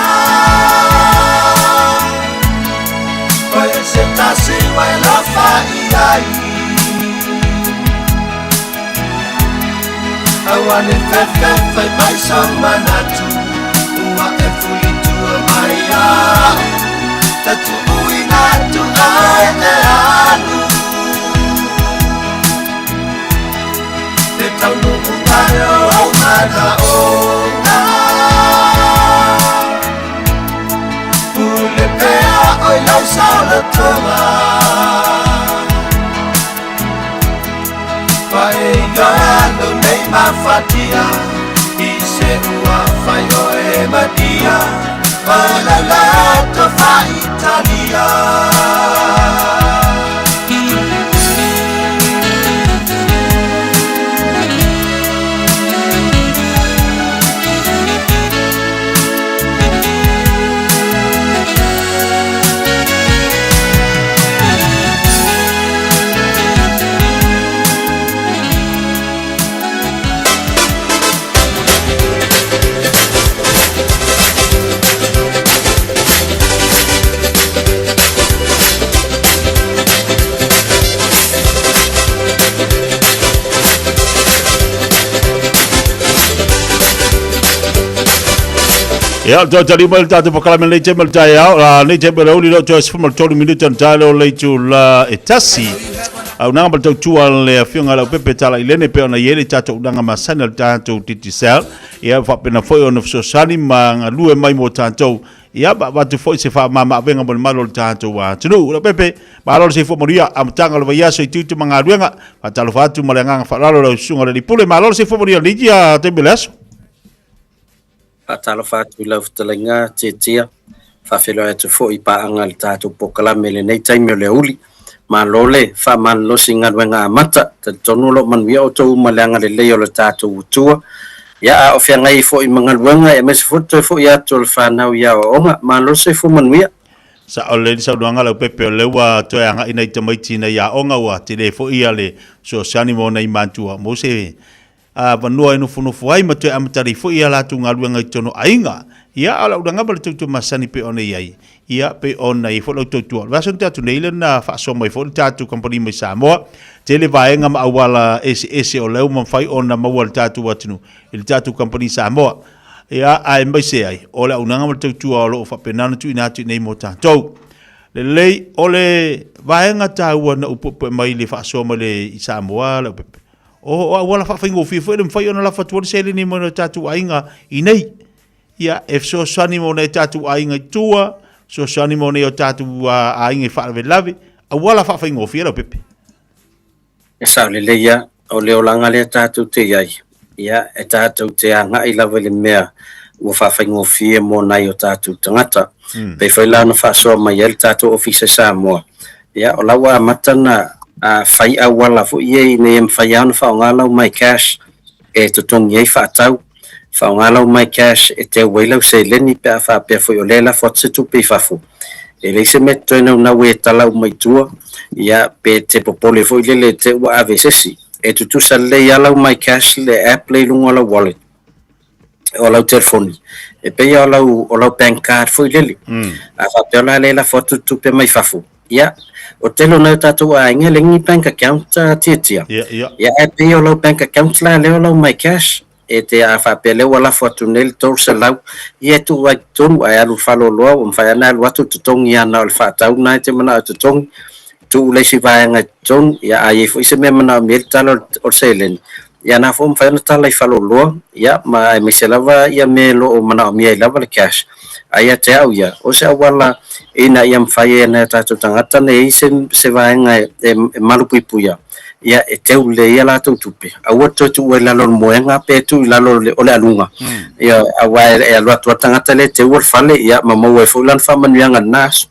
[SPEAKER 7] Oye se tasi wai lofa iai Aua le fefe fai mai so manatu Ua e fulitua mai au Tatuuina atu ai e alu Le taunuuga o mana ona Ule pea oi lau saolotoga Ua e iloa lo nei mafatia I se ua fai oe matia O le loto fa'italia.
[SPEAKER 13] Ia, o tali mai le tātou pakalame nei te mal tai ao, la nei te mele uli lo toe sefuma le tolu minuta na tae leo le itu la e tasi. Au nanga ma le tautua le afioga lau pepe tala i lene pe ona i ai le tātou unanga masani a le tātou Digicel. Ia, faapena foi ona fesoasoani ma galue mai mo tātou. Ia, ma avatu foi se faamamaavega mo le malu o le tatou atunuu. Leaupepe, malo le soifua manuia, amataga o le vaiaso i tiute ma galuega. Faatalofa atu ma le agaga faaaloalo i lau susuga i le Alii Pule. Malo le soifua manuia i lenei taimi o le aso.
[SPEAKER 17] Faatalofa atu i lau fetalaiga Tietia, faafeiloai atu foi i paaga i le tatou polokalame i lenei taimi o le aoauli. Malo le faamalolosi i galuega amata, talitonu o lo o manuia outou uma i le agalelei o le tatou Atua. Ia, a o feagai ai foi ma galuega aemaise foi le toe foi atu o le fanau i aoaoga. Malo le soifua manuia.
[SPEAKER 13] Sao lelei le saunoaga Leaupepe, o lea ua toe agai nai tamaiti i nai aoga, ua tele foi le fesoasoani mo nai matua mo se avanoa e nofonofo ai ma toe amatalia ai foi a latou galuega i totonu o aiga. Ia, a o lau uiga ma le tautua masani pei ona i ai, ia, pei ona i ai foi lau tautua. O le vaiaso na tea atu nei lea na faasoa mai foi le tatou kamupani mai Samoa, tele vaega ma auala eseese o lea ua mafai ona maua e le tatou atunuu i le tatou kamupani Samoa. Ia, aemaise ai o le auaunaga ma le tautua o lo o faapena ona tuuina atu i inei mo tatou. Lelei, o le vaega taua na ou puepue mai i le faasoa mai le i Samoa, Leaupepe, O auala faafaigofie foi le mafai ona lafo atu ai le seleni mai o tatou aiga i nei. Ia, e fesoasoani mo nai o tatou aiga i tua, fesoasoani mo nai o tatou aiga i faalavelave, auala faafaigofie Leaupepe.
[SPEAKER 17] E sao lelei lava, o le olaga lea tatou te i ai, ia, e tatou te agai lava i le mea ua faafaigofie mo nai o tatou tagata. Pei foi la ona faasoa mai ai le tatou Ofisa i Samoa, Ia, o la ua amata ona fai auala foi ia ina ia mafai lava ona faaaoga lau MyCash e totogi ai faatau, faaaoga lau MyCash e teu ai lau seleni pe a faapea foi o lea e lafo atu se tupe i fafo. E leai se mea e toe naunau ai e tala uma i tua, ia, pe te popole foi lele te ua ave e se isi. E tutusa lelei lava lau MyCash le app lea i luga o lau wallet. o lau telefoni, e pei lava o lau, o lau bank card foi lele. A faapea la lea e lafo atu tupe mai fafo, ia, o le tele o nai o tatou aiga e leai ni bank account tietia.
[SPEAKER 13] Ia, ia.
[SPEAKER 17] Ia, ae pei o lau bank account la lea o lau MyCash, e te, a faapea lea ua lafo atu nei le 300, ia e tuu ai i totonu, ae alu i le faleoloa, ua mafai lava ona alu atu totogi lava na o le faatau lena e te manao e totogi, tuu le isi vaega i totonu, ia a i ai foi se mea e manaomia ai le tala o le seleni, ia na foi ua mafai ona tala i faleoloa, ia ma aemaise lava ia mea o lo o manaomia ai lava le cash. A ia te au ia, o se auala ina ia mafai e nai o tatou tagata ona i ai se, se vaega e, e, e malupuipuia, ia e teu lelei ai a latou tupe. Aua le toe tuu ai i lalo o le moega pe tuu i lalo o le, o le aluga. Ia, aua e alu atu lava le tagata lea e teua le fale, ia ma maua ai foi lana faamanuiaga i lena aso.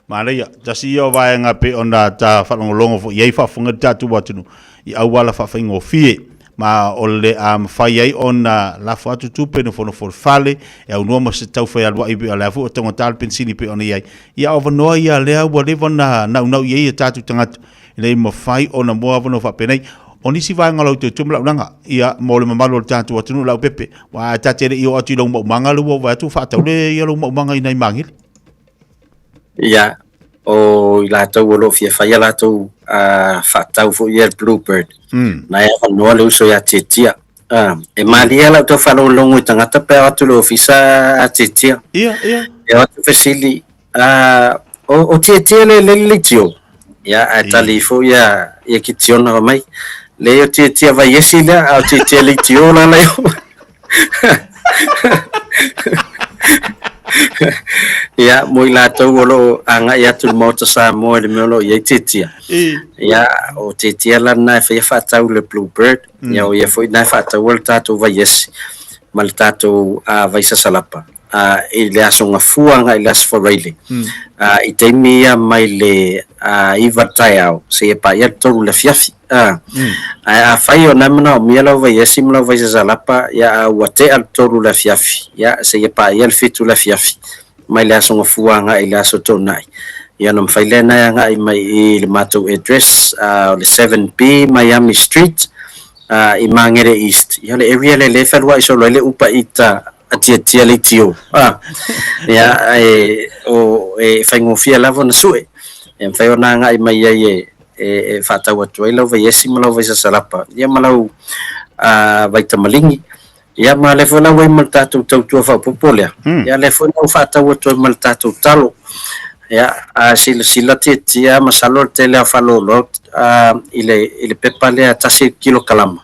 [SPEAKER 13] Manaia, tasi ia o vaega pei ona ta faalogologo foi i ai faafofoga le tatou atunuu i auala faafaigofie ma o le a mafai ai ona lafo atu tupe nofonofo i le fale e aunoa ma se tau faialuai pei o le a foi ua taugata le penisini pei ona i ai. Ia o avanoa ia lea ua leva ona naunau i ai o tatou tagata ina ia mafai ona moa avanoa faapenei. O nisi vaega o lau tautua ma lau ia mo le mamalu o le tatou atunuu Leaupepe, aua ta te le i oo atu i lou maumaga lea ua ou vaai atu ua faatau le ia lou maumaga i nai Magele.
[SPEAKER 17] Ia, o i latou o lo o fia fai a latou faatau foi ia le Bluebird, na e avanoa le uso ia Tietia. E malie lava lau tau faalogologo i tagata pe a o atu i le ofisa a Tietia.
[SPEAKER 13] Ia, ia.
[SPEAKER 17] E o atu fesili, o Tietia le le leitio? Ia, ae tali ifo ia, ia Kitiona fai mai, leai o Tietia Vaiesi lea, a o Tietia leitio la la i o. Ia, mo i latou o lo o agai atu i le Maota Samoa i le mea o lo o i ai Tietia. Ia, o Tietia la lena e faia faatau le Blue Bird, ia o ia foi lena e faataua le tatou vaiesi ma le tatou vaisasalapa i le Aso Gafua agai i le Aso Faraile, i taimi ia mai le 9 i le taeao seia paia le 3 i le afiafi. Ae afai o lena e manaomia lau vaiesi ma lau vaisasalapa, ia a ua tea le 3 i le afiafi, ia seia paia le 7 i le afiafi, mai le Aso Gafua agai i le Aso Toonai, ia ona mafai lea ona e agai mai i le matou address, o le 7B Miami Street, i Magere East. Ia o le area lea lea e fealuai solo ai le Uber Eat a Tiatia Leitio. Ia, e, o, e faigofie lava ona sue. E mafai ona agai mai ai e, e, e faatau atu ai lau vaiesi ma lau vaisasalapa, ia ma lau vaitamaligi. Ia ma lea foi la ua i ai ma le tatou tautua faaopoopo lea. Ia lea foi la ua faatau atu ai ma le tatou talo. Ia, a silasila Tiatia, masalo o le tele lava o faleoloa i le, i le pepa lea tasi kilokalama.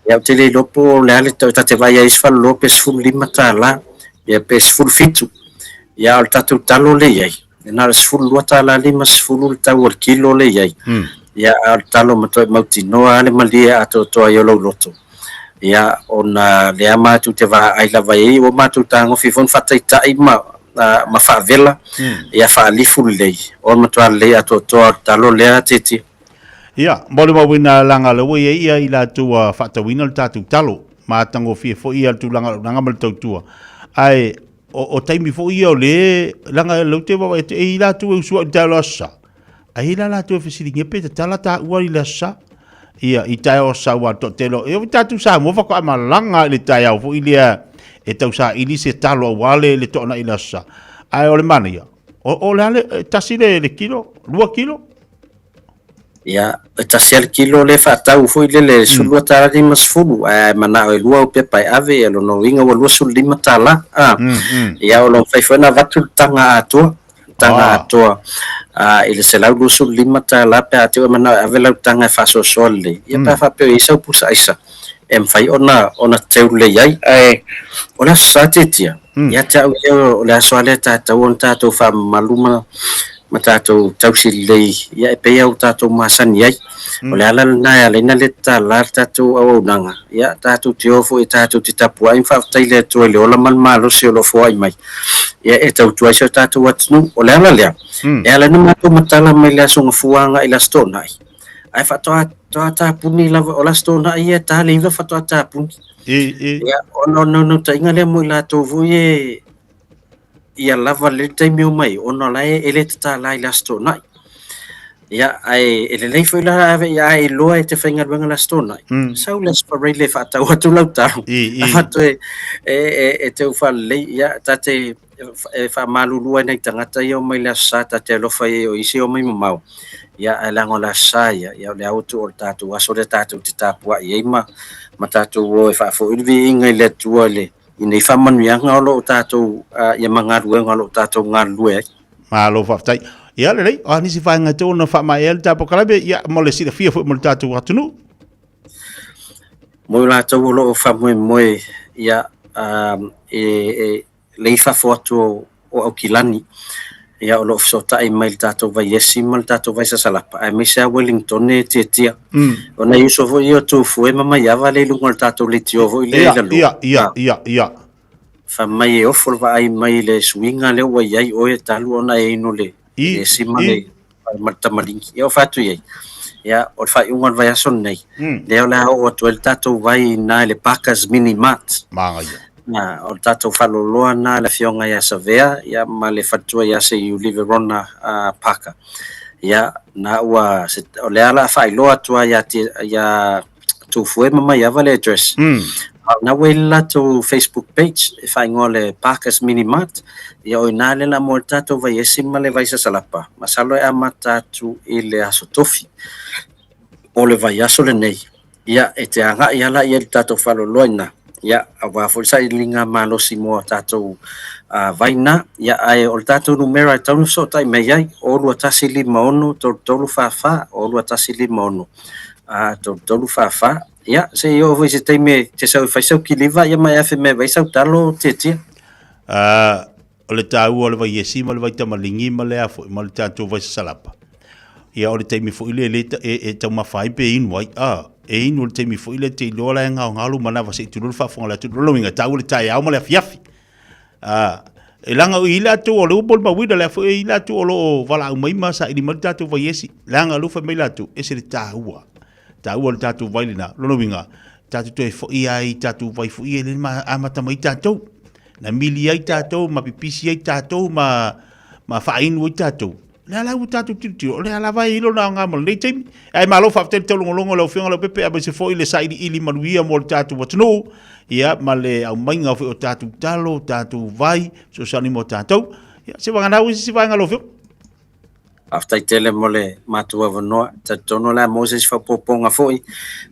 [SPEAKER 17] Ia ou te le iloa po o le a le tau, ta te vaai i isi faleoloa pe $15, ia pe 17. Ia, o le tatou talo lea e i ai, e na o le $12.50 le tau o le kilo lea e i ai. Ia, a o le talo matuai mautinoa lava le malie atoatoa ai o lou loto. Ia, ona lea matou te vaai lava i ai, ua matou tagofi foi ma faataitai ma, ma faavela, ia faalifu lelei, o le matua lelei atoatoa o le talo lea Titi.
[SPEAKER 13] Ia, mo le mauina leaga o lea ua i ai ia i latou ua faatauina le tatou talo, matagofie foi ia le tulaga o le auaunaga ma le tautua. Ae o, o taimi foi ia o le, leaga o lea ou te vaavaai atu, e i ai latou e usuai i le taeao o le Aso Sa, ae i ai la latou e fesiligia pe tatala taua i le Aso Sa. Ia, i taeao Aso Sa aua o le toatele o, e oo i tatou Samoa faatoa malaga i le taeao foi lea e tausaili se talo aua le, le toanai i le Aso Sa. Ae o le manaia, o, o le a le, e tasi le, le kilo, lua kilo?
[SPEAKER 17] Ia, e tasi lava le kilo lea e faatau foi lele e $12.50, ae a e manao e lua au pepa e ave, ia lona uiga ua $25. A, ia o lo o mafai foi ona avatu le taga atoa, taga atoa i le $125 pe a te i ua e manao e ave lau taga e faasoasoa lelei, ia pe a faapea o i ai sau pusa aisa e mafai ona ona teu lelei ai. Ae o le Aso Sa Tietia, ia te au ia o le aso lava lea e tatau ona tatou faamamalu ma ma tatou tausi lelei ia e pei lava ua tatou masani ai. O le ala lena e ala ai ona le tatala le tatou auaunaga, ia tatou te o foi tatou te tapuai ma faafetai i le Atua i le ola ma le malosi o lo o foai mai ia e tautua ai si o tatou atunuu. O le ala lea e ala ai ona matou matala mai le Aso Gafua agai i le Aso Toonai, ae faatoa toa tapuni lava, o le Aso Toonai ia e ta le 9 faatoa tapuni. Ia, ona o le naunautaiga lea mo i latou foi e ia lava lelei le taimi e omai, ona o la e le tatala i le Aso Toonai. Ia, ae e lelei foi la ave ia a e iloa e te faigaluega i le Aso Toonai, sau le Aso Faraile e faatau atu lau talo, avatu e, e, e, e teu faalelei. Ia, ta te e faamalulu ai nai tagata ia omai i le Aso Sa, ta te alofa i ai o isi e omai mamao. Ia, ae leaga o le Aso Sa ia, ia o le autu o le tatou aso lea tatou te tapuai ai ma, ma tatou o e faafoi le viiga i le Atua i le, i nei faamanuiaga o lo o tatou, ia ma galuega o lo o tatou galulue ai.
[SPEAKER 13] Malo faafetai. Ia lelei, o a nisi vaega e tatau ona faamaea le ta polokalame, ia mo le silafia foi mo le tatou atunuu.
[SPEAKER 17] Mo i latou o lo o faamoemoe ia e, e le i fafo atu o, o Aukilani, ia o lo o fesootai mai le tatou Vaiesi ma le tatou Vaisasalapa, aemaise lava Wellingtone e Tiatia. O nai uso foi ia o Tufue ma Maiava lea i luga o le tatou leitio foi lea i lalo.
[SPEAKER 13] Ia, ia, ia, ia.
[SPEAKER 17] Fai mai e ofo le vaai mai i le suiga lea ua i ai oe talu ona e inu le esi ma le ma le tamaligi. Ia o fai atu i ai, ia o le faaiuga o le vaiaso lenei, lea o le a oo atu ai le tatou vai i ina i le Parker's Mini Mart.
[SPEAKER 13] Manaia.
[SPEAKER 17] Na, o le tatou faaloloa lena le afioga ia Savea ia ma le faletua ia Seiuli Verona Parker. Ia, na ua, o lea o le a faailoa atu lava ia Tufue ma Maiava le address. A o lena ua i le latou Facebook page e faaigoa o le Parker's Mini Mart. Ia o i ina lea o le a maua ai le tatou vaiesi ma le vaisasalapa. Masalo e amata atu i le Aso Tofi o le vaiaso lenei. Ia, e te agai lava la i ai le tatou faaloloa i ina, ia, aua foi le sailiga malosi mo a tatou vai na. Ia, ae o le tatou numera e tatau ona fesootai mai ai, o 2156 3344, o 2156 3344. Ia, se i oo foi i se taimi e te sau e fai sau kiliva, ia ma e afe mai e vaai sau talo, Tiatia.
[SPEAKER 13] O le taua o le vaiesi ma le vaitamaligi ma le a foi ma le tatou vaisasalapa, ia o le taimi foi lea e, e, e taumafa ai pe inu ai, a, e inu o le taimi foi lea te iloa la e gaogao lou manava se i tulou le faafofoga a le atunuu. Lona uiga, e taua le taeao ma le afiafi. A, e leaga o i latou o lea ua molimauina lea foi e i latou o lo o valaau mai ma saili mai le tatou vaiesi, leaga o lea ua fai mai latou, e ese le taua, taua o le tatou vai lena. Lona uiga, tatou toe foi lava i tatou vai foi ia lea na amata mai ai tatou. Na mili ai tatou, ma pipisi ai tatou, ma, ma faainu ai tatou. O lea la ua tatou tilotilo, o lea lava e i lona aoga mo lenei taimi. Ae malo faafetai le taulogologo lau Afioga Leaupepe, aemaise foi le sailiili manuia mo le tatou atunuu, ia, ma le aumaiga foi o tatou talo, tatou vai, fesoasoani mo tatou. Ia, se vagana ua isi vaega lau Afioga.
[SPEAKER 17] Faafetai tele mo le matou avanoa. E talitonu o le a maua se isi faaopoopoga foi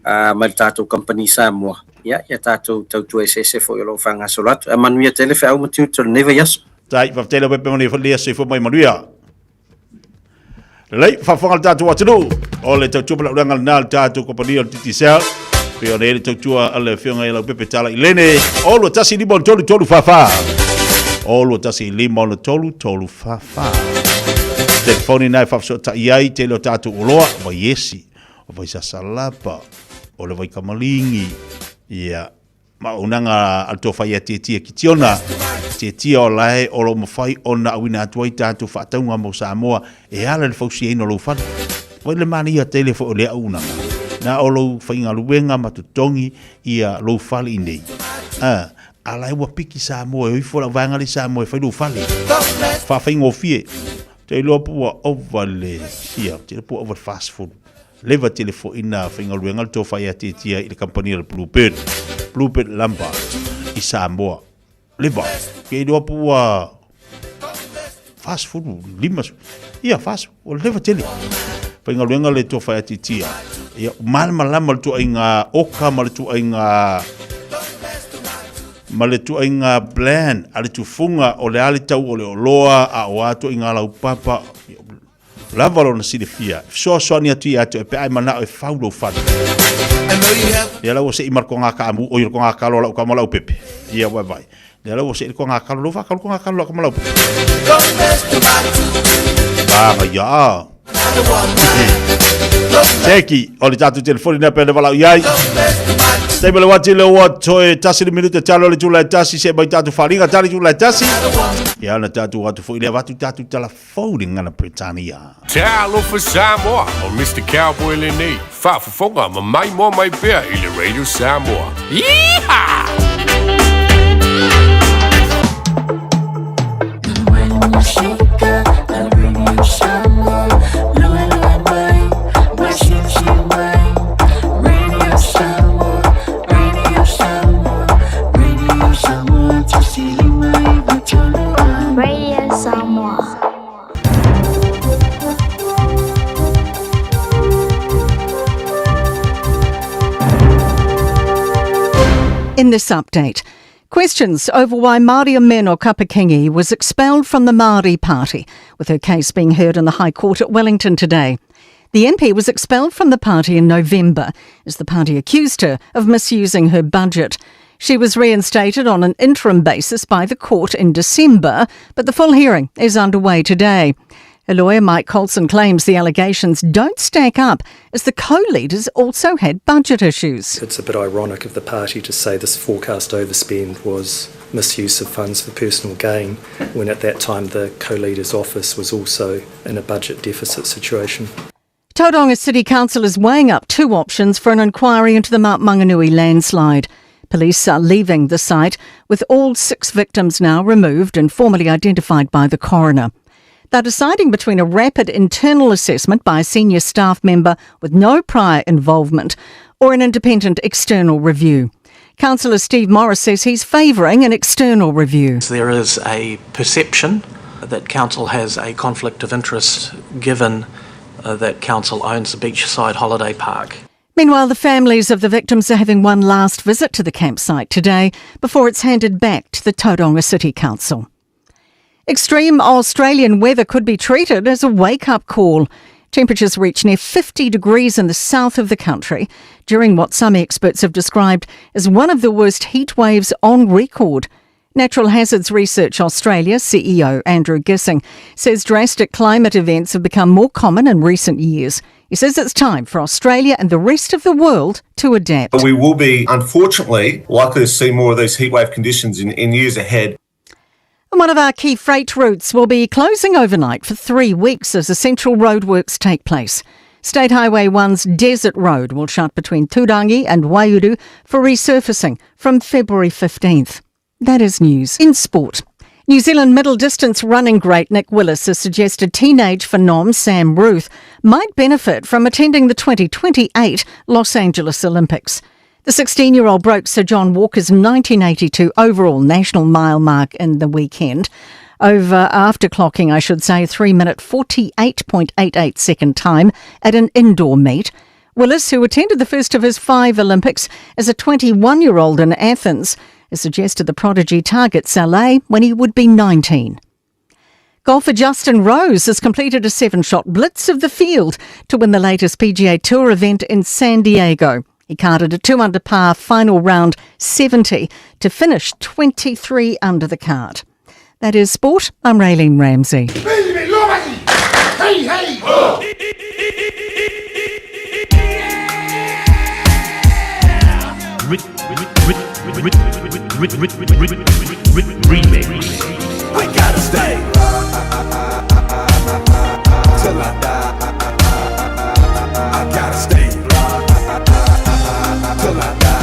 [SPEAKER 17] mai le tatou kamupani Samoa. Ia, ia tatou tautua eseese foi o lo o faagasolo atu. Ae manuia tele feau ma tiute o lenei vaiaso.
[SPEAKER 13] Tai, faafetai Leaupepe mo lenei aso soifua mai manuia. Lelei, faafofoga le tatou atunuu. O le tautua ma le auleaga lena a le tatou kompania o le Digicel. Pei ona i ai le tautua a le Afioga ia Leaupepe Tala i Lene. 0 1 5 3 3 4 4. O 2 1 6 3 3 4 4. Telefoni na e whaafesootai ai tele o tatou oloa, vai esi, o vai sasalapa, o le vai kamalingi, ia, ma auaunaga a le tofa ia Tietia Kitiona, Tietia o lae o lo o mafai ona auina atu ai tatou faatauga mo Samoa e ala i le fausiaina o lou fale. Vai le manaia tele foi o lea auaunaga, na o lou faigaluega ma totogi ia lou fale i nei. A, a lae ua piki Samoa e o ifo lau vaega lea i Samoa e fai lou fale. Faafaigofie. Te iloa po ua ova le, ia, te iloa po ua ova le 40. Leva tele foi na faigaluega le tofa ia Tietia i le kamupani a le Bluebird, Bluebird Lumber i Samoa. Leva, ke iloa po ua 40, 50, ia 40, ua leva tele. Faigaluega le tofa ia Tietia. Ia, malamalama le tuaiga oka ma le tuaiga ma le tuaiga plan a le tufuga o le a le tau o le oloa a o a tuaiga laupapa. Lava lona silafia, e fesoasoani atu ia te oe pe a e manao e fau lou fale. Ia la ua sei ma le kogakaamu, oi le kogakalo a lau tama laupepe. Ia vaivai. Ia la ua sei le kogakalo, lou faakalu kogakalo lau tama laupepe. Vaga ia. Teki, o le tatou telefoni lea pe le valaau i ai. Taimi le wati le ua toe tasi le minute talo le tula e tasi se mai tatou wharinga tali tula e tasi. Ia na tatou atu foi le avatu tatou tala fou le ngana Peretania.
[SPEAKER 18] Talofa Samoa, o Mr Cowboy lenei, faafofoga ma maimoa mai pea i le Radio Samoa. Yeehaw!
[SPEAKER 21] Radio Samoa.
[SPEAKER 22] In this update, questions over why Mariameno Kapa-Kingi was expelled from the Māori Party, with her case being heard in the High Court at Wellington today. The MP was expelled from the party in November as the party accused her of misusing her budget. She was reinstated on an interim basis by the court in December, but the full hearing is underway today. Her lawyer Mike Coulson claims the allegations don't stack up as the co-leaders also had budget issues.
[SPEAKER 24] It's a bit ironic of the party to say this forecast overspend was misuse of funds for personal gain when at that time the co-leader's office was also in a budget deficit situation.
[SPEAKER 22] Tauranga City Council is weighing up two options for an inquiry into the Mount Maunganui landslide. Police are leaving the site with all six victims now removed and formally identified by the coroner. They're deciding between a rapid internal assessment by a senior staff member with no prior involvement or an independent external review. Councillor Steve Morris says he's favouring an external review.
[SPEAKER 25] There is a perception that council has a conflict of interest given uh, that council owns the beachside holiday park.
[SPEAKER 22] Meanwhile, the families of the victims are having one last visit to the campsite today before it's handed back to the Tauranga City Council. Extreme Australian weather could be treated as a wake-up call. Temperatures reach near 50 degrees in the south of the country during what some experts have described as one of the worst heat waves on record. Natural Hazards Research Australia CEO Andrew Gissing says drastic climate events have become more common in recent years. He says it's time for Australia and the rest of the world to adapt.
[SPEAKER 26] We will be, unfortunately, likely to see more of these heatwave conditions in, in years ahead.
[SPEAKER 22] And one of our key freight routes will be closing overnight for three weeks as essential roadworks take place. State Highway 1's Desert Road will shut between Turangi and Waiouru for resurfacing from February 15th. That is news. In sport, New Zealand middle distance running great Nick Willis has suggested teenage phenom Sam Ruthe might benefit from attending the 2028 Los Angeles Olympics. The 16 year old broke Sir John Walker's 1982 overall national mile mark in the weekend. Over after clocking, I should say, 3 minute 48.88 second time at an indoor meet. Willis, who attended the first of his five Olympics as a 21 year old in Athens, has suggested the prodigy targets LA when he would be 19. Golfer Justin Rose has completed a seven shot blitz of the field to win the latest PGA Tour event in San Diego. He carded a two under par final round 70 to finish 23 under the card. That is sport. I'm Raylene Ramsey.
[SPEAKER 7] Hey, hey! Oh!
[SPEAKER 1] Remix.
[SPEAKER 7] We gotta stay till I die. I gotta stay till I die.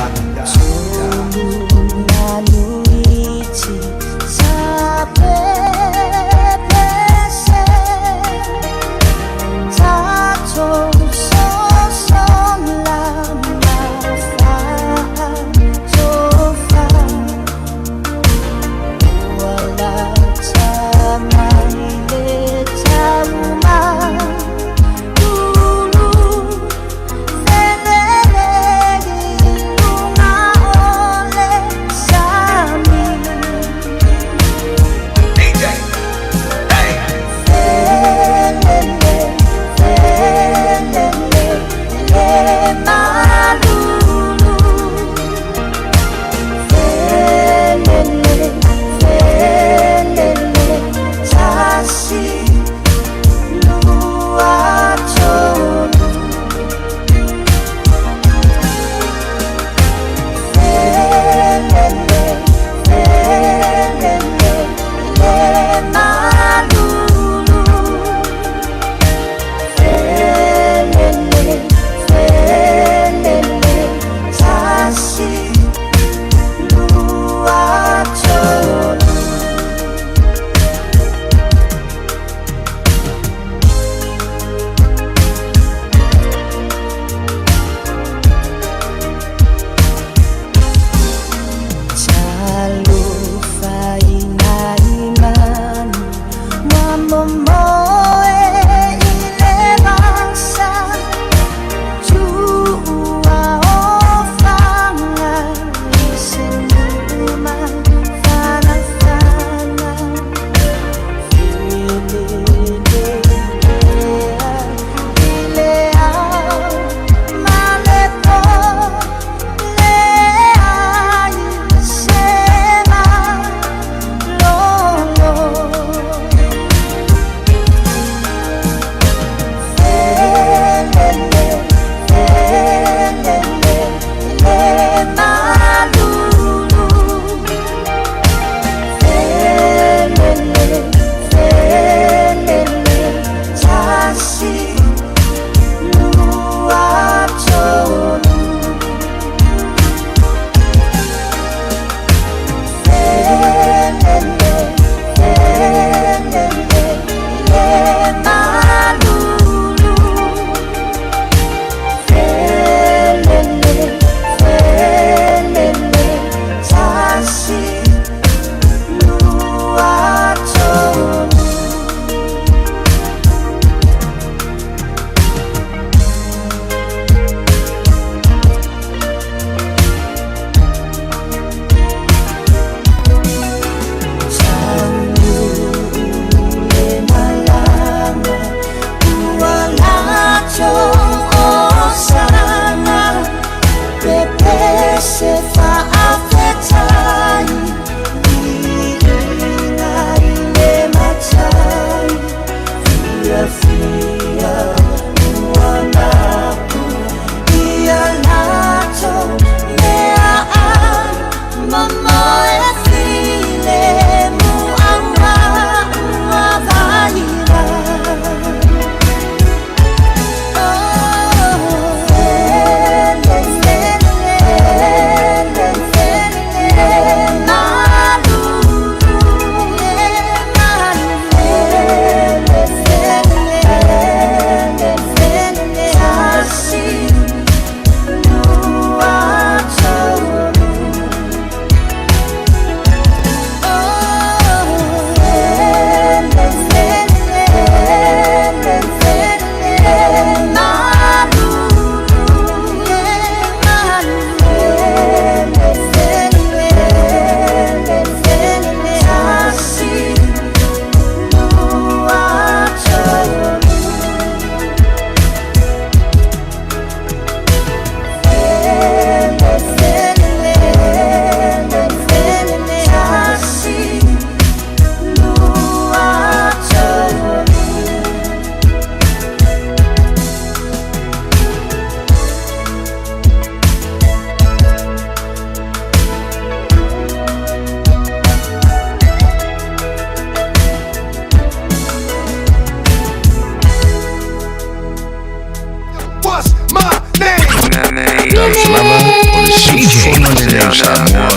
[SPEAKER 1] Radio Samoa,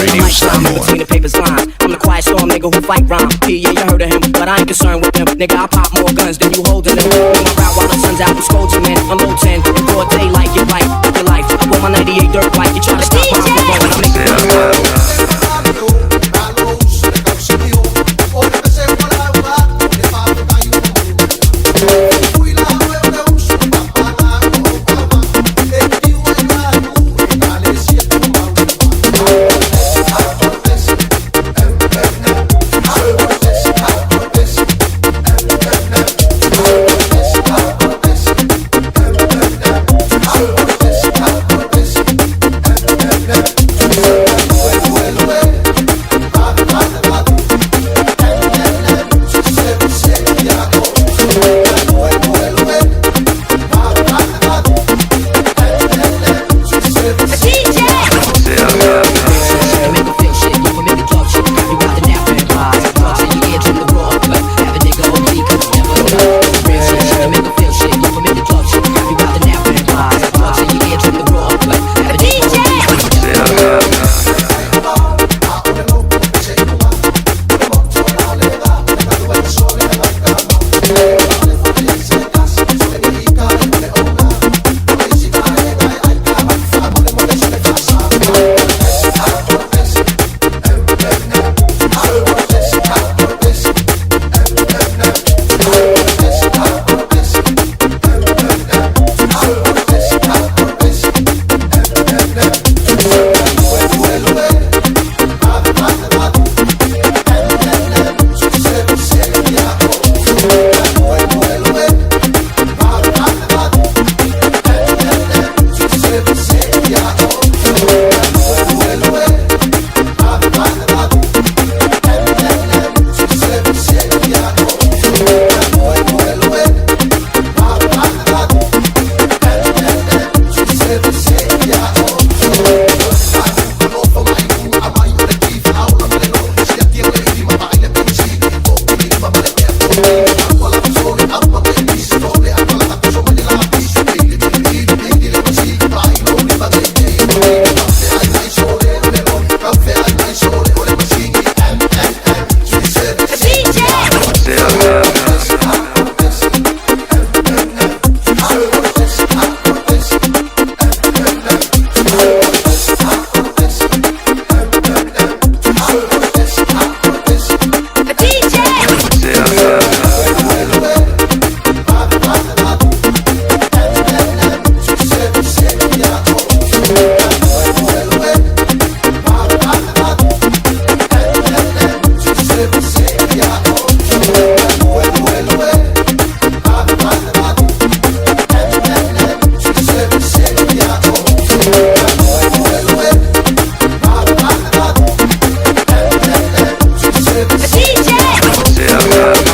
[SPEAKER 1] Radio Samoa.
[SPEAKER 4] Between the papers lines, I'm the quiet storm nigga who fight rhyme. Yeah, you heard of him, but I ain't concerned with them. Nigga, I pop more guns than you holding them. In my route while the sun's out, I'm scolding, man. Unload 10 in broad daylight, your life, your life. I bought my 98 dirt bike, you try to stop, I'm going, I make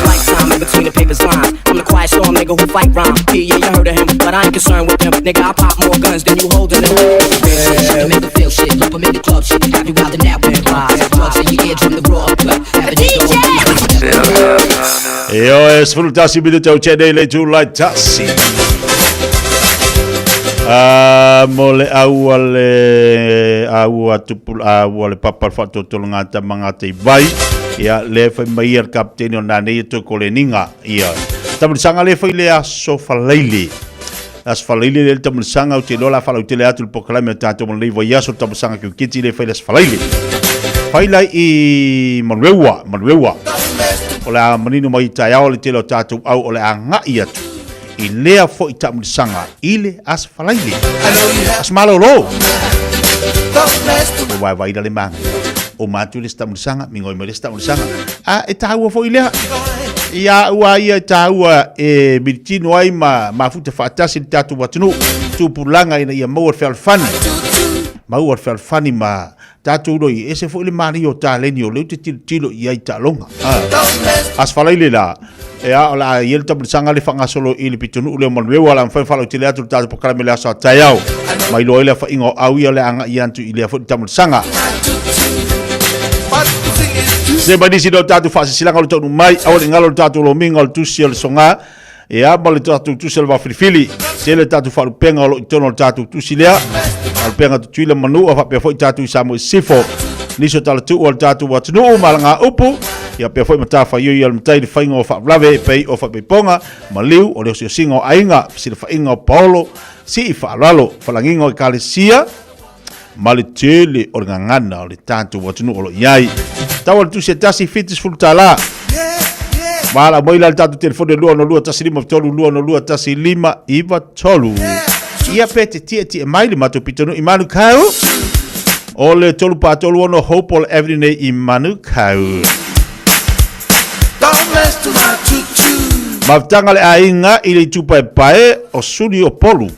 [SPEAKER 4] Lifetime in between the papers lines. I'm the quiet storm nigga who fight rhyme. Yeah, you heard of him, but I ain't concerned with him. Nigga, I pop more guns than you holding them. Real shit, shit to make 'em feel shit. Lump 'em in the club, shit. Have you out and out, man. Drugs in your eardrum, the raw. Have a nigga
[SPEAKER 13] Io e sfruttasi minuto au tene le tu lai tasi. A mo le au a le au a tupu au a le papa whaatotolo ngā tamanga te vai. Ia le whai mai ar kaptene o nā nei to ko le ninga. Ia. Tamarisanga le whai le aso whaleile. Aso whaleile le tamarisanga o te lola whalau te le atu le pokalame o tātou mo le vai aso tamarisanga ki kiti le whai le aso whaleile. Whailai i Manuewa, Manuewa. O le a manino mai tai ao le tele o tātou au o le a ngai atu. I lea fo i tamulisanga i le aso whaleile. Aso malolo. O wai wai le manga. O mātu le tamulisanga, mingoi mai le tamulisanga. A e tāua fo i lea. Ia ua ia tāua e miritino ai ma mafuta whaatasi le tātou watunu. Tupulanga ina ia maua le fealfani. Maua le fealfani ma tātou roi. E se fo i le mani o tāleni o leu te tilo tilo i ai tālonga. Asfalaile la. E a o la i ele tamulisanga le whangasolo i le pitunu le o manuewa la mwhai whalau te le atu le tātou pokalame le asa taiao. Mai loa ile whainga o au ia le anga i antu i lea fo i tamulisanga. Se mai nisi no tātou whaasisilanga o le taunu mai, au le ngalo le tātou lominga o le tusi o le songa, e a ma le tātou tusi o le wawhiriwhiri, se le tātou wharupenga o lo i tono o le tātou tusi lea, Alupega Tutuila Manua faapea foi tatou i Samoa i Sisifo. Nisi o talatuu o le tatou atunuu ma alagaupu, ia pea foi matafaioi a le matai le faiga o faalavelave e pei o faapaipoga, maliu, o le osiosiga o aiga, fesilafaiga o paolo, sii faaaloalo, falagiga o ekalesia, ma le tele o le gagana o le tatou atunuu o lo o i ai. Tau o le tusi e tasi, $70. Valaau mai la le tatou telefoni e 262 153 262 1593. Ia pe te tietie mai le matou pitonuu i Manukau. O le 3 4 3 6 Hopewell Avenue nei i Manukau. Mafutaga le aiga i le itupaepae o Suli o Polu.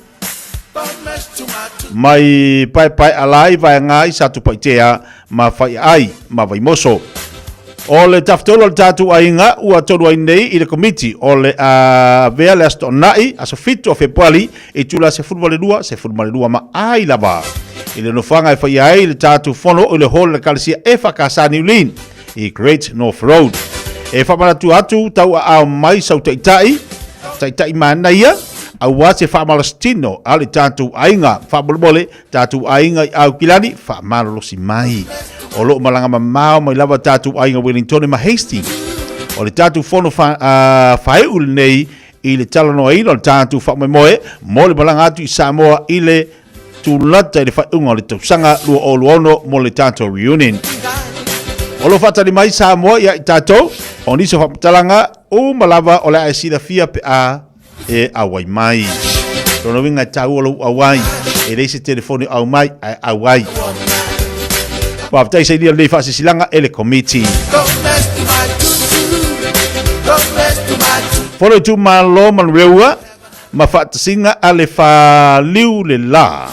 [SPEAKER 13] Mai paepae ala i vaega i Satupaitea ma Faiaai ma Vaimoso. O le tafatolu o le tatou aiga ua tonu ai nei i le komiti o le avea le Aso Toonai, aso 7 o Fepuari i itula 12, 12 ma ai lava. I le nofoaga e faia ai le tatou fono i le hall o le Ekalesia EFKS Niu Lin i Great North Road. E faamanatu atu tauaao mai sau taitai, taitai manaia, aua se faamalositino a le tatou aiga. Faamolemole, tatou aiga i Aukilani, faamalolosi mai. O loo malaga mamao mai lava tatou aiga Wellingtone ma Hastings. O le tatou fono faaiu lenei i le talanoaina o le tatou faamoemoe mo le malaga atu i Samoa i le tulata i le faaiuga o le tausaga 2026 mo le tatou reunion. O lo faatali mai Samoa ia i tatou, o nisi o faamatalaga uma lava o le a e silafia pe a e auai mai. Lona uiga e taua lou auai, e leai se telefoni o au mai, ae auai. Faafetai sainia lenei faasilasilaga e le Komiti. Fono Itumalo Manureua ma faatasiga a le Faliu le La.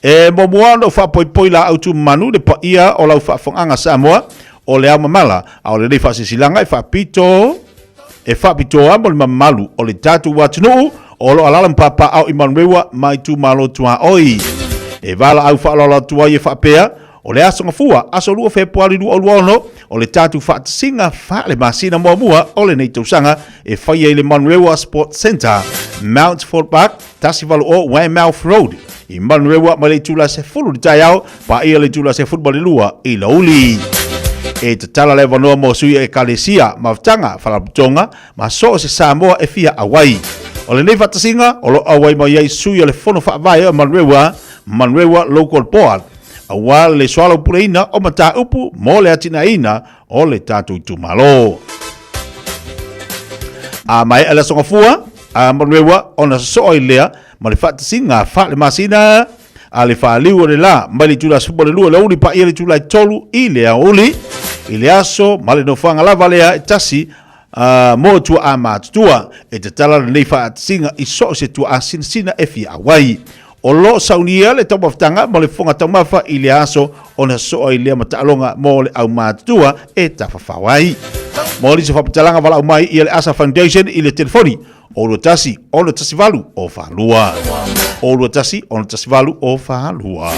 [SPEAKER 13] E muamua ona ou faapoipoi laau tumanu le paia o lau faafofogaaga Samoa o le ao mamala, a o lenei faasilasilaga e faapito e faapitoa mo le mamalu o le tatou atunuu o lo o alaala ma papaaao i Manureua ma itumalo tuaoi. E valaau faaaloalo atu ai e faapea, o le Aso Gafua, aso 2 Fepuari 2026, o le tatou faatasiga faale-masina muamua o lenei tausaga e faia i le Manurewa Sports Centre, Mount Fort Park, 180 Weymouth Road, i Manurewa mai le itula 10 i le taeao, paia le itula 12 i l'aoauli. E tatala le avanoa mo sui o Ekalesia, mafutaga, faalapotopotoga, ma so o se Samoa e fia auai. O lenei faatasiga o lo o auai mai ai sui o le Fono Faavae o Manurewa, Manurewa Local Board, aua le soalaupuleina o mataupu mo le atinaeina o le tatou itumalo. A maea le Aso Gafua, a Manurewa ona sosoo ai lea ma le faatasiga faale-masina a le faliu o le la mai le itula 12 i le aoauli paia le itula 3 i le aoauli i le aso ma le nofoaga lava lea e tasi mo tuaa matutua. E tatala lenei faatasiga i so o se tuaa sinasina e fia auai. O lo o saunia le taumafataga ma le fofoga taumafa i le aso ona sosoo ai lea ma taaloga mo le au matutua e tafafao ai. Mo nisi o faamatalaga valaau mai ia le Asa Foundation i le telefoni o 21 618 o 42. O 21 618 o 42.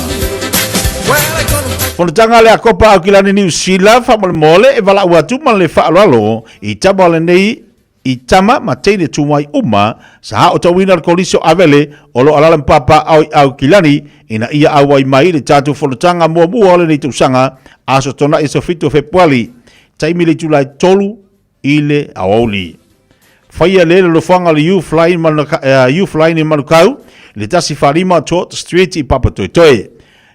[SPEAKER 13] Fonotaga le Akopa Aukilani Niu Sila faamolemole e valaau atu ma le faaaloalo i tama o lenei i tama ma teine tumai uma sa aotauina le kolisi o Avele o lo o alaala ma papaaao i Aukilani ina ia auai mai le tatou fonotaga muamua o lenei tausaga aso Tona'i aso 7 o Fepuali taimi le itula e 3 i le aoauli. Faia le lolofaga o le Youth Line, Manuka, Youth Line i Manukau i le 145 Tort Street i Papatoetoe.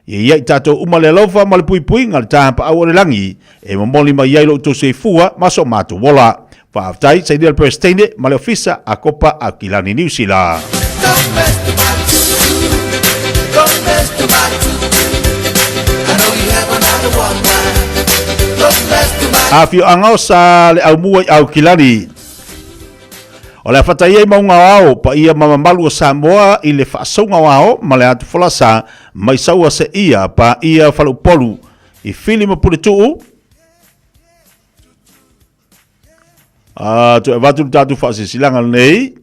[SPEAKER 13] Ia ia i tatou uma le alofa ma le puipuiga le tapaau o le lagi e momoli mai ai lo outou soifua ma so matou ola. Faafetai, sainia le Peresetene ma le Ofisa a Kopa Aukilani Niu Sila. Afioaga o Sa le Aumua i Aukilani. O le a fataia i mauga o ao, paia ma mamalu o Samoa i le faasauga o ao ma le atu folasa mai saua seia paia faleupolu i Fili ma Puletuu. A, toe avatu le tatou faasilasilaga lenei.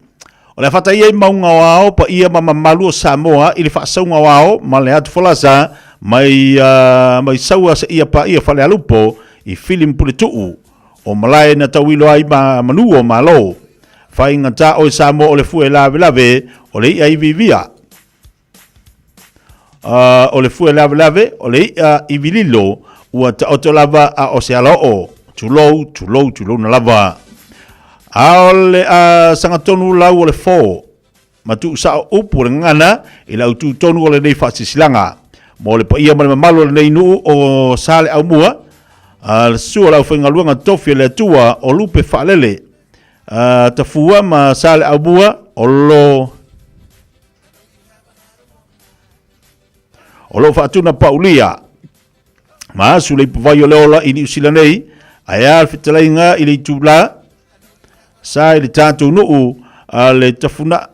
[SPEAKER 13] O le a fataia i mauga o ao paia ma mamalu o Samoa i le faasauga o ao ma le atu folasa mai, mai saua seia paia falealupo i Fili ma Puletuu. O malae na tauilo ai ma manu o Malo. Faigata oe Samoa o le fue lavelave o le i'a iviivia. O le fue lavelave, o le i'a ivi lilo, ua taoto lava a o se alaoo, tulou, tulou, tulouna lava. A o le a sagatonu lau o le fō, ma tuusao upu o le gagana i le autū tonu o lenei faasilasilaga. Mo le paia ma le mamalu o lenei nuu o Saleaaumua, a le susu o le aufaigaluega tofi a le Atua o Lupe Faalele, a Tafua ma Saleaaumua o lo O lo o faatuna paulia ma asu le ipuvai o le ola i Niu Sila nei, ae a le fetalaiga i le itulā sa i le tatou nuu a le tafuna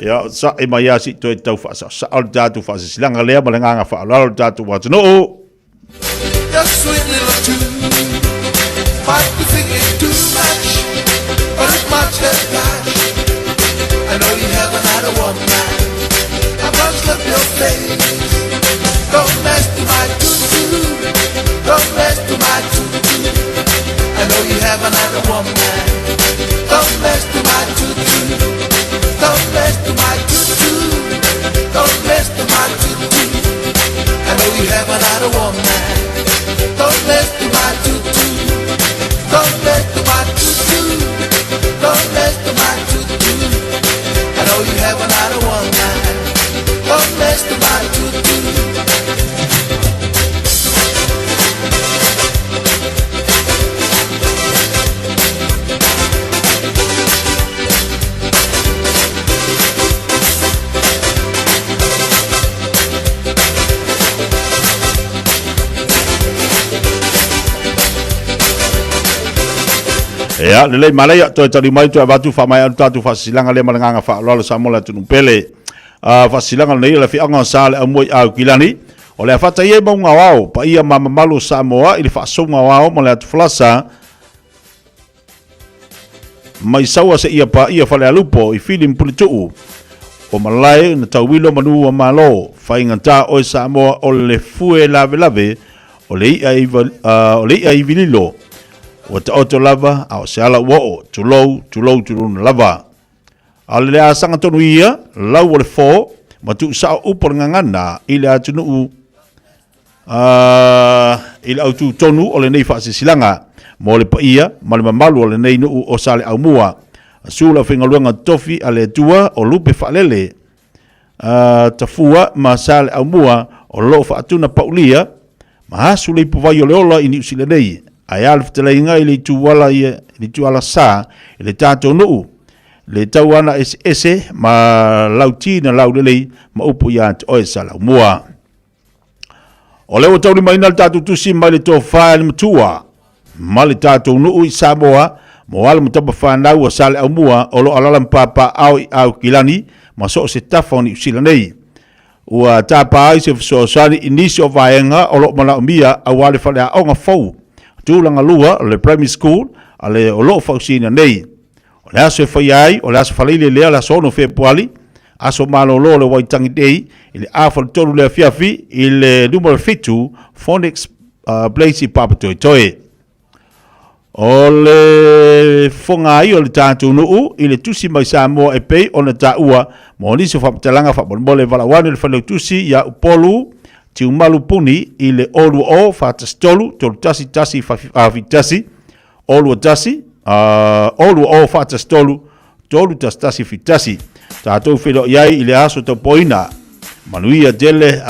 [SPEAKER 13] Ia, sa'i mai a si toe tau faasaosao le tatou faasilasilaga lea ma le agaga faaaloalo le tatou atunuu.
[SPEAKER 7] Your sweet little tune might be thinking too much, but it's much obliged. I know you haven't had a one night. I must love your face. Don't mess to my tutu. Don't mess to my tutu. I know you haven't had a one night. Don't mess to my tutu. Don't mess to my tutu. Don't mess to my tutu. I know you haven't had a woman. Don't mess to my tutu. Don't mess to my tutu. Don't mess to my tutu. I know you haven't had a woman. Don't mess to my tutu.
[SPEAKER 13] Ia, lelei malaia, toe tali mai toe avatu faamaea atu tatou faasilasilaga lea ma le agaga faaaloalo Samoa le atunuu pele. Faasilasilaga lenei o le afioaga o Sa le Aumua i Aukilani, o le a faataia ai mauga aoao, paia ma mamalu o Samoa i le faasouga aoao ma le atufalasa mai Saua seia paia Falealupo i Fili ma Puletuu o malae na tauilo manu ua malo faigata oe Samoa o le fue lavelave o le i'a iva, o le i'a ivi lilo ua taoto lava a o se ala ua oo tulou tulou tuluna lava a o le asaga tonu ia lau o le fō ma tuusao upu o le gagana i le atunuu i le autū tonu o lenei faasilasilaga mo le paia ma le mamalu o lenei nuu o Saleaaumua. Susu le aufaigaluega tofi a le Atua o Lupe Faalele, Tafua ma Saleaaumua o lo o faatuna paulia ma asu le ipuvai o le ola i Niu Sila nei, ae a le fetalaiga i le ituala i le ituala sa i le tatou nuu, le tau ana eseese ma lauti na laulelei ma upu ia te oe Saleaaumua. O lea ua taulimaina le tatou tusi mai le tofa e le matua ma le tatou nuu i Samoa mo alo ma tama fanau a Saleaaumua o lo o alaala ma papaaao i Aukilani ma so o se tafa o Niu Sila nei. Ua tapa ai se fesoasoani i nisi o vaega o lo o manaomia aua le faleaoga fou tulaga lua o le Primary School a le o lo o fausiaina nei. O le aso e faia ai, o le aso Faraile lea, o le aso 6 Fepuari, aso malolo o le Waitangi Day, i le afa o le 3 le afiafi, i le numera 7, Phoenix Place i Papatoetoe. O le fofoga ai o le tatou nuu i le tusi mai Samoa e pei ona taua mo nisi o faamatalaga faamolemole e valaau ane le Failautusi ia Upolu Tiumalu Puni i le 020 413 311 71 021, 020 413 311 71. Tatou feiloai ai i le aso taupoina. Manuia tele,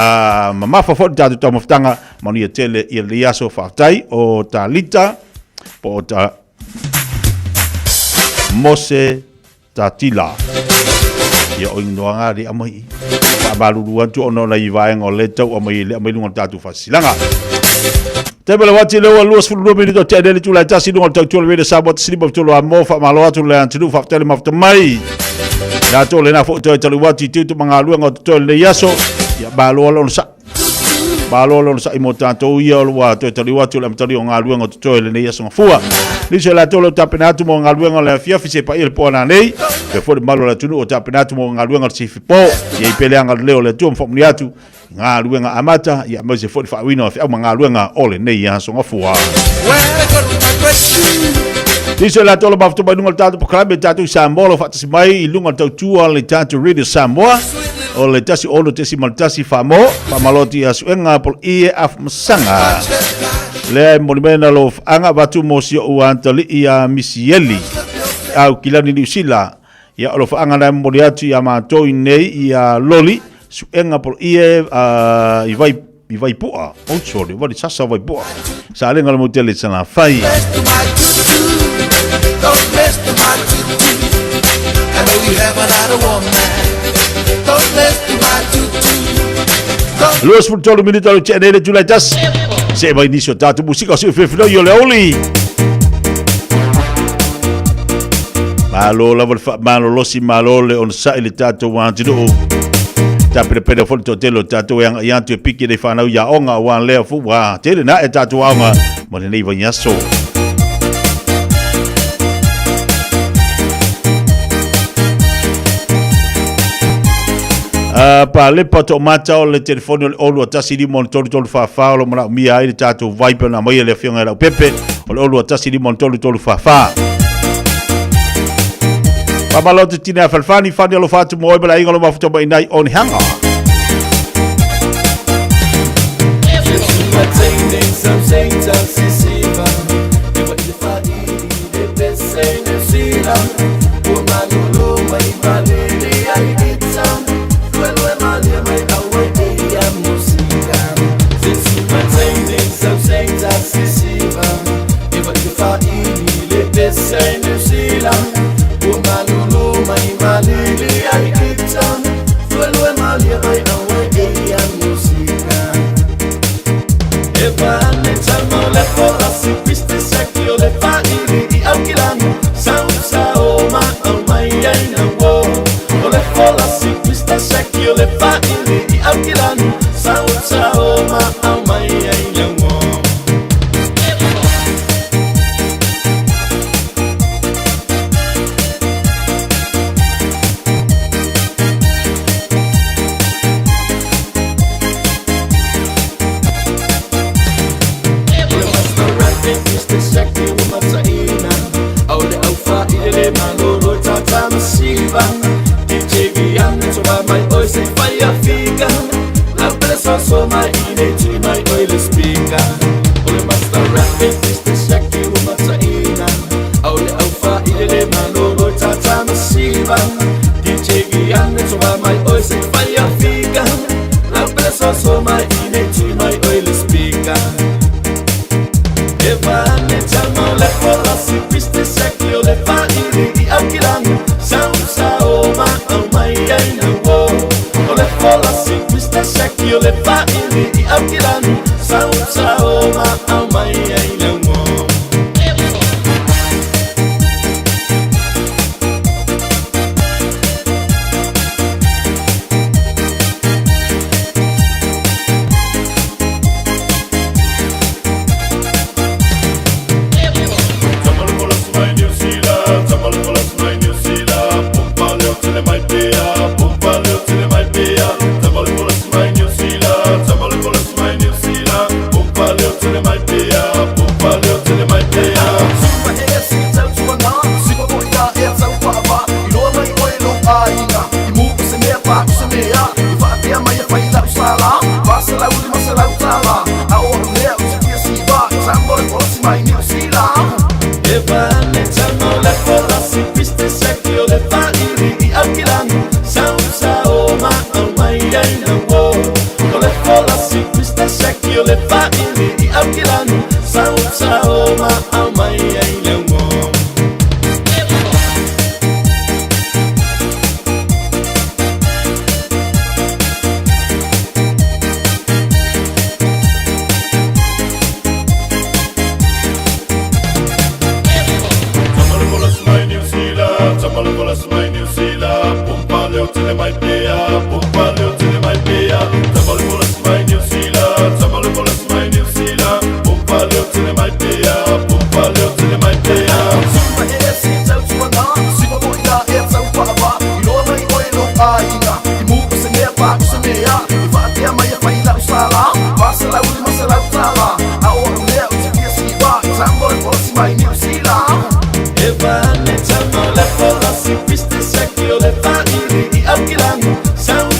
[SPEAKER 13] mamafa foi le tatou taumafataga. Manuia tele i lenei aso. Faafetai o Talita po o ta Mose Tatila. Ia o inoaga le aumai i. Faamalulu atu ona o nai vaega o le tau aumai le aumai luga o le tatou faasilasilaga. Taimi o le wati lea ua 22 minute o tea nei le itula e tasi i luga o le tautua o le Radio Samoa 1 5 3 a mo faamalo atu le atunuu faafetai le mafuta mai. Ia atu o lena foi toe tali wati tiute ma galuega o totoe lenei aso. Ia malo le onosai. Malo le onosai mo tatou ia o ua toe taliu atu le amatalia o galuega o totoe lenei aso gafua. Nisi o latou o lo o tapena atu mo galuega o le afiafi se paia le po nanei, pe foi le mamalu o le atunuu o tapena atu mo galuega o le sifipo. Ia i pea le agalelei o le Atua ma faamanuia atu i galuega amata, ia aemaise foi le faauiina o feau ma galuega o lenei aso gafua. Nisi o latou o lo o mafuta mai i luga o le tatou polokalame, tatou i Samoa o lo o faatasi mai i luga o le tautua o le tatou Radio Samoa. O le 16.1 whaamo, whamaloti a suenga pol ie af masanga. Lea e moli mena lo anga watu mo si o antali i a Misieli. Au kilani ni usila. Ia o lo whaanga na moli atu i a mātou i nei i a Loli. Suenga pol ie i vai i vai pua. Oh, sorry, wali sasa vai pua. Sa alenga le motele sana whai.
[SPEAKER 7] Don't mess with my tutu. I know you have a lot of woman. Don't mess with my tutu.
[SPEAKER 13] Luas fulu tolu minuta lo tse nei July tas. Se mai nisio tātou musika o se whiwhino i o le oli. Malo lava le malo losi malo le on sa i le tātou wāntinuu. Tā pere pere fo le tōtelo tātou e anga i antu e piki nei whanau ia onga o wan lea fu wā. Tele nā e tātou aonga mo le nei vanyaso. Pa le pa to mata o le telefoni o le olu a tasi lima o le tolu tolu wha wha o lo mana mia ai le tātou Viber na mai e le afionga e lau pepe o le olu a tasi lima o le tolu tolu wha wha. Pamalo te tine a whalwhani, whani alo whatu mo oe inga lo mafuta mai nai on hanga.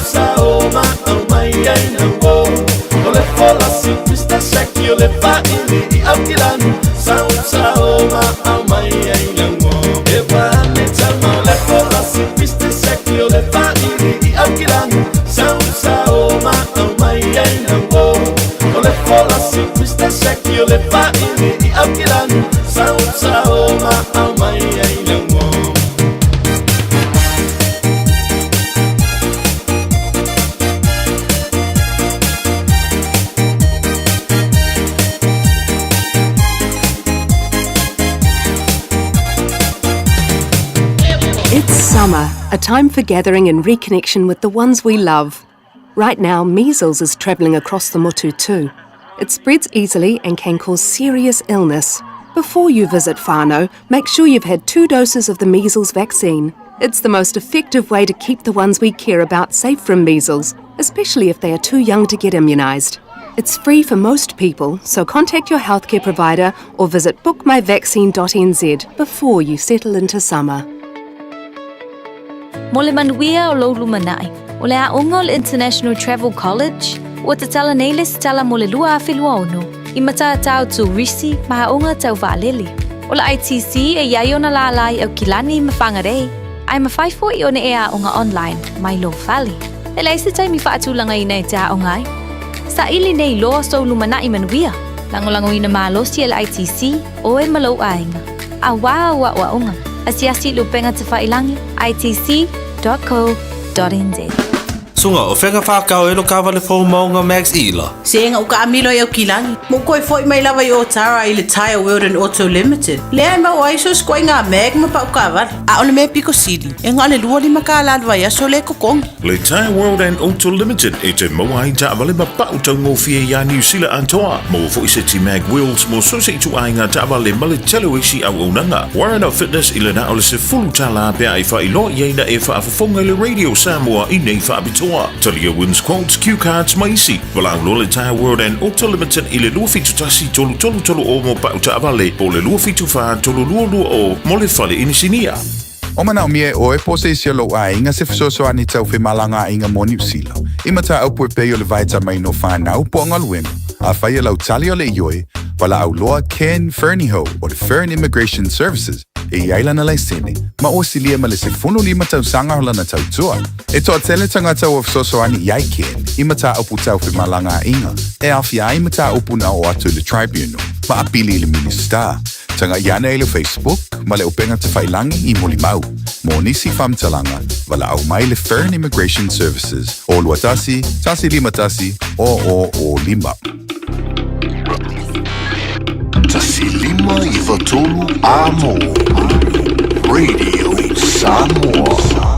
[SPEAKER 7] Sau le fa'ili i Aukilani Sausao ma au mai ai lauo E wane tama o le folasi Piste seki o le fa'ili i Aukilani Sausao ma au mai ai lauo O le folasi Piste seki o le fa'ili i Aukilani Sausao ma au mai ai lauo.
[SPEAKER 5] It's summer, a time for gathering and reconnection with the ones we love. Right now, measles is travelling across the Motu too. It spreads easily and can cause serious illness. Before you visit whānau, make sure you've had two doses of the measles vaccine. It's the most effective way to keep the ones we care about safe from measles, especially if they are too young to get immunised. It's free for most people, so contact your healthcare provider or visit bookmyvaccine.nz before you settle into summer.
[SPEAKER 2] Mo le manuia o lou lumanai, o le aoga o le International Travel College ua tatala nei le lesitala mo le 2026 i matatau turisi ma aoga tau vaalele. O le ITC e i ai ona lālā i Aukilani ma Whangarei, ae mafai foi ona e aoga online mai lou fale. E leai se taimi faatulagaina e te aoga ai. Saili nei loa sou lumanai manuia. Lagolagoina malosi e le ITC oe ma lou aiga. Auā au aoaoga. Asiasi i le upega tafailagi itc.co.nz.
[SPEAKER 6] Suga, o fea na whākau e lo kāwale fou maunga Max Ila?
[SPEAKER 9] Sega ua kaamilo i Aukilani, ma ua toe foi mai lava i Otara i le Tyre World and Auto Limited, lea e maua ai so o se ituaiga mag ma pau taavale. A o le mea pito sili, e na o le 25 kālā le vaiaso lea e totogi.
[SPEAKER 10] Le Tyre World and Auto Limited e te maua ai taavale ma pau taugofie iā Niu Sila atoa. Maua foi seti mag wheels mo so o se ituaiga taavale ma le tele o isi auaunaga. Warren Fitness i le na o le $10 pe a e faailoa i ai na e faafofoga i le Radio Samoa i nei faapitoa. Talia Wins Quotes, Cue Cards ma isi. Valaau loa le Tyre World and Auto Limited i le 271 333 o mo pau taavale po o le 274 322 mo le fale inisinia.
[SPEAKER 19] O manaomia e ʻoe po o se isi o lou aiga se fesoasoani tau femalagaaiga mo Niu Sila, i mataupu e pei o le vaetamaina o whānau po o galuega. Afai o lau tali o le ioe, valaau loa Ken Fernihough o le Fern Immigration Services e i ai lana laisene, ma ua silia ma le 15 tausaga o lana tautua. E toatele tagata ua fesoasoani i ai Ken i mataupu tau femalagaaiga e aofia ai mataupu na oo atu i le Tribunal ma apili i le Minisita. Tagai ane i le Facebook ma le upega tafailagi i Molimau. Mo nisi faamatalaga, valaau mai le Fern Immigration Services o 21 151 00 05.
[SPEAKER 1] 1 5 9 3 Amo Radio Samoa.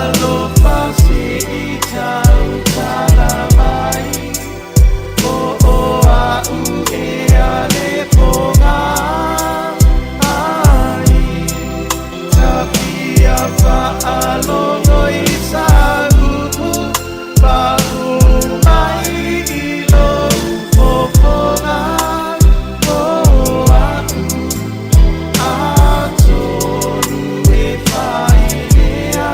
[SPEAKER 16] Alofa se i tautala mai O o a'u e ale poga ai Tapia faalogo i sa upu Pa'u mai i lou fofoga O a'u Atonu e faailea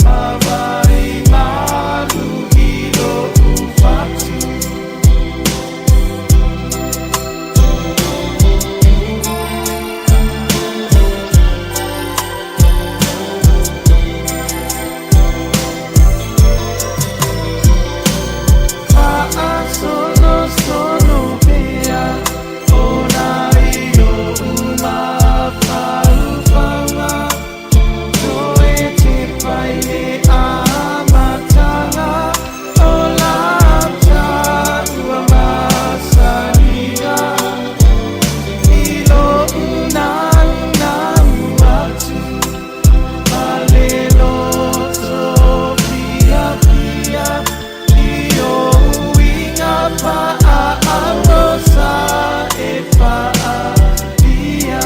[SPEAKER 16] Ma vai malu i lo'u fatu. Faasolosolo pea ona i o'u mafaufauga Toe tepa i le amataga o la taua masaniga I lo'u naunau atu ma le loto fiafia I ou iga faaauosa e faalia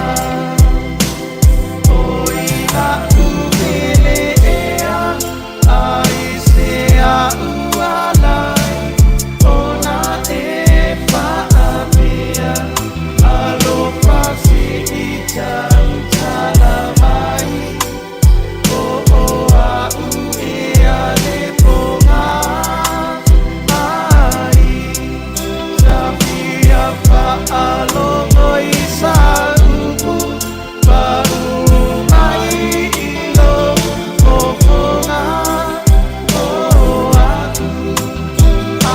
[SPEAKER 16] O i la'u pele ea ai se a'u alai Ona e faapea Alofa se i tautala mai O o a'u e ale poga ai Tapia faalogo i sa upu Pa'u mai i lou fofoga O a'u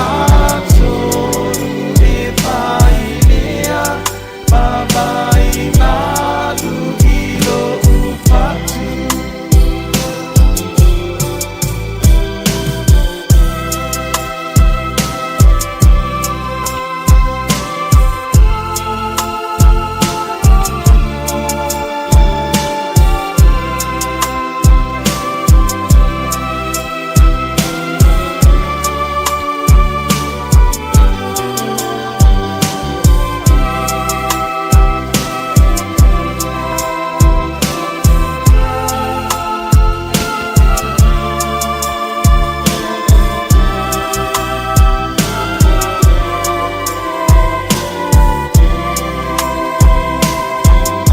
[SPEAKER 16] Atonu e faailea Ma vai malu i lo'u fatu.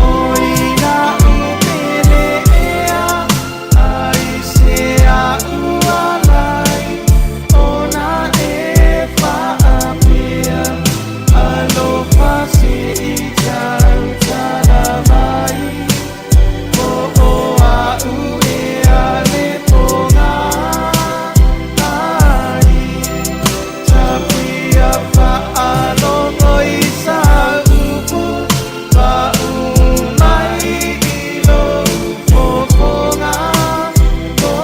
[SPEAKER 16] O i la'u pele ea ai se a'u alai Ona e faapea Alofa se i tautala mai O o a'u e ale poga ai Tapia faalogo i sa upu Pa'u mai i lou fofoga O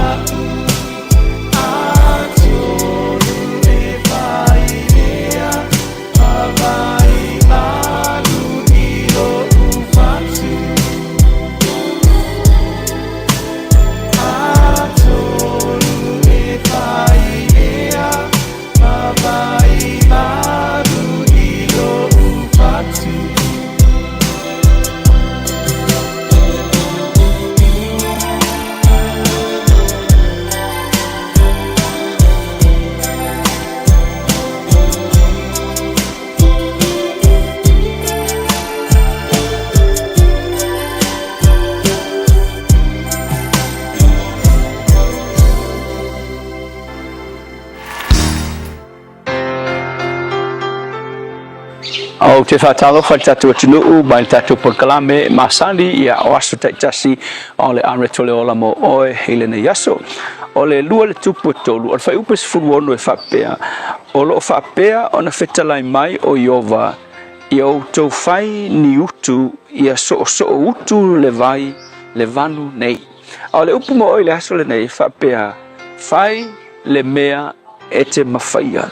[SPEAKER 16] a'u Atonu e faailea Ma vai malu i lo'u fatu. Atonu e faailea Ma vai malu i lo'u fatu.
[SPEAKER 3] Ou te faatalofa i le tatou atunuu mai le tatou polokalame masani ia o aso taitasi o le Areto le Ola mo Oe i lenei aso. O le lua le tupu e tolu, o le fuaiupu e 16 e faapea, O lo o faapea ona fetalai mai o Ieova, Ia outou fai ni utu, ia soosoo utu le vai le vanu nei. A o le upu mo oe i le aso lenei e faapea, Fai le mea e te mafaia.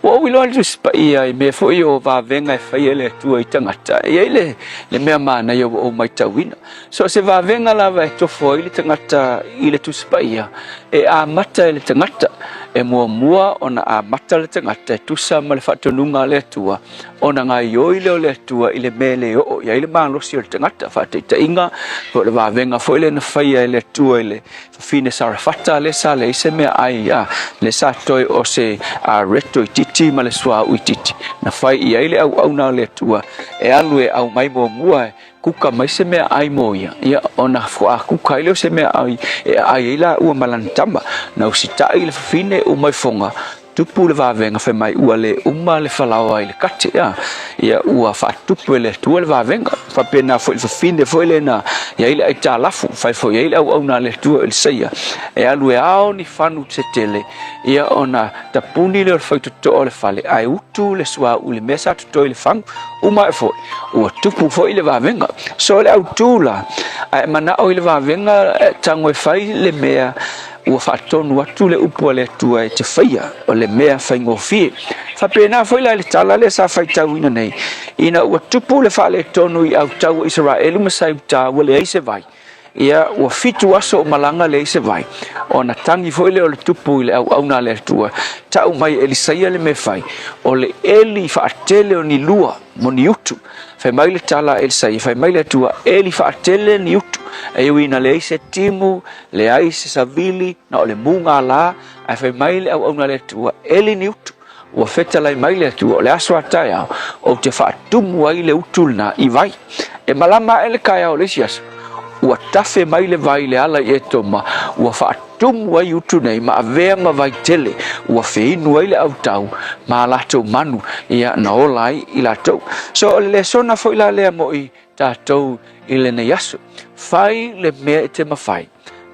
[SPEAKER 3] Ua ou iloa le Tusi Paia i mea foi o vavega e faia e le Atua i tagata, e i ai le, le mea manaia ua ou matauina. So o se vavega lava e tofo ai le tagata i le Tusi Paia, e amata e le tagata, e muamua ona amata le tagata e tusa ma le faatonuga a le Atua, ona gaoioi lea o le Atua i le mea e le oo i ai le malosi o le tagata. Faataitaiga, po o le vavega foi lea na faia e le Atua i le fafine Sarafata lea sa leai se meaai, a, lea sa toe o se areto itiiti ma le suauu itiiti, na fai i ai le auauna a le Atua e alu e aumai muamua e kuka mai se meaai mo ia, ia ona faatoa kuka ai lea o se meaai e aai ai laua ma lana tama. Na usitai le fafine uma ifoga, tupu le vavega fai mai ua le uma le falaoa i le kate, a, ia ua faatupu e le Atua le vavega. Faapena foi le fafine foi lea na i ai le aitalafu, fai foi i ai le auauna a le Atua Elisaia, e alu e ao ni fanu se tele, ia ona tapuni lea o le faitotoa o le fale, ae utu le suauu i le mea sa totoe i le fagu, uma ae foi, ua tupu foi le vavega. So o le autu la, a e manao i le vavega, tago e fai le mea ua faatonu atu le upu a le Atua e te faia, o le mea faigofie. Faapena foi la i le tala lea sa faitauina nei, ina ua tupu le faaletonu i autau o Isaraelu ma Saiuta ua leai se vai, ia ua 7 aso o malaga leai se vai, ona tagi foi lea o le tupu i le auauna a le Atua, tau mai e Elisaia le mea fai, o le eli faatele o ni lua mo ni utu. Fai mai le tala a Elisaia, fai mai le Atua, eli faatele ni utu, e ui ina leai se timu, leai se savili, na o le mugala, ae fai mai le auauna a le Atua, eli ni utu. Ua fetalai mai le Atua, o le aso a taeao, ou te faatumu ai le utu lena i vai. E malama ae le taeao o le isi aso, ua tafe mai le vai i le ala i Etoma, ua faatumu ai utu nei ma avea ma vai tele, ua feinu ai le autau ma a latou manu, ia na ola ai i latou. So o le lesona foi la lea mo i tatou i lenei aso, fai le mea e te mafai,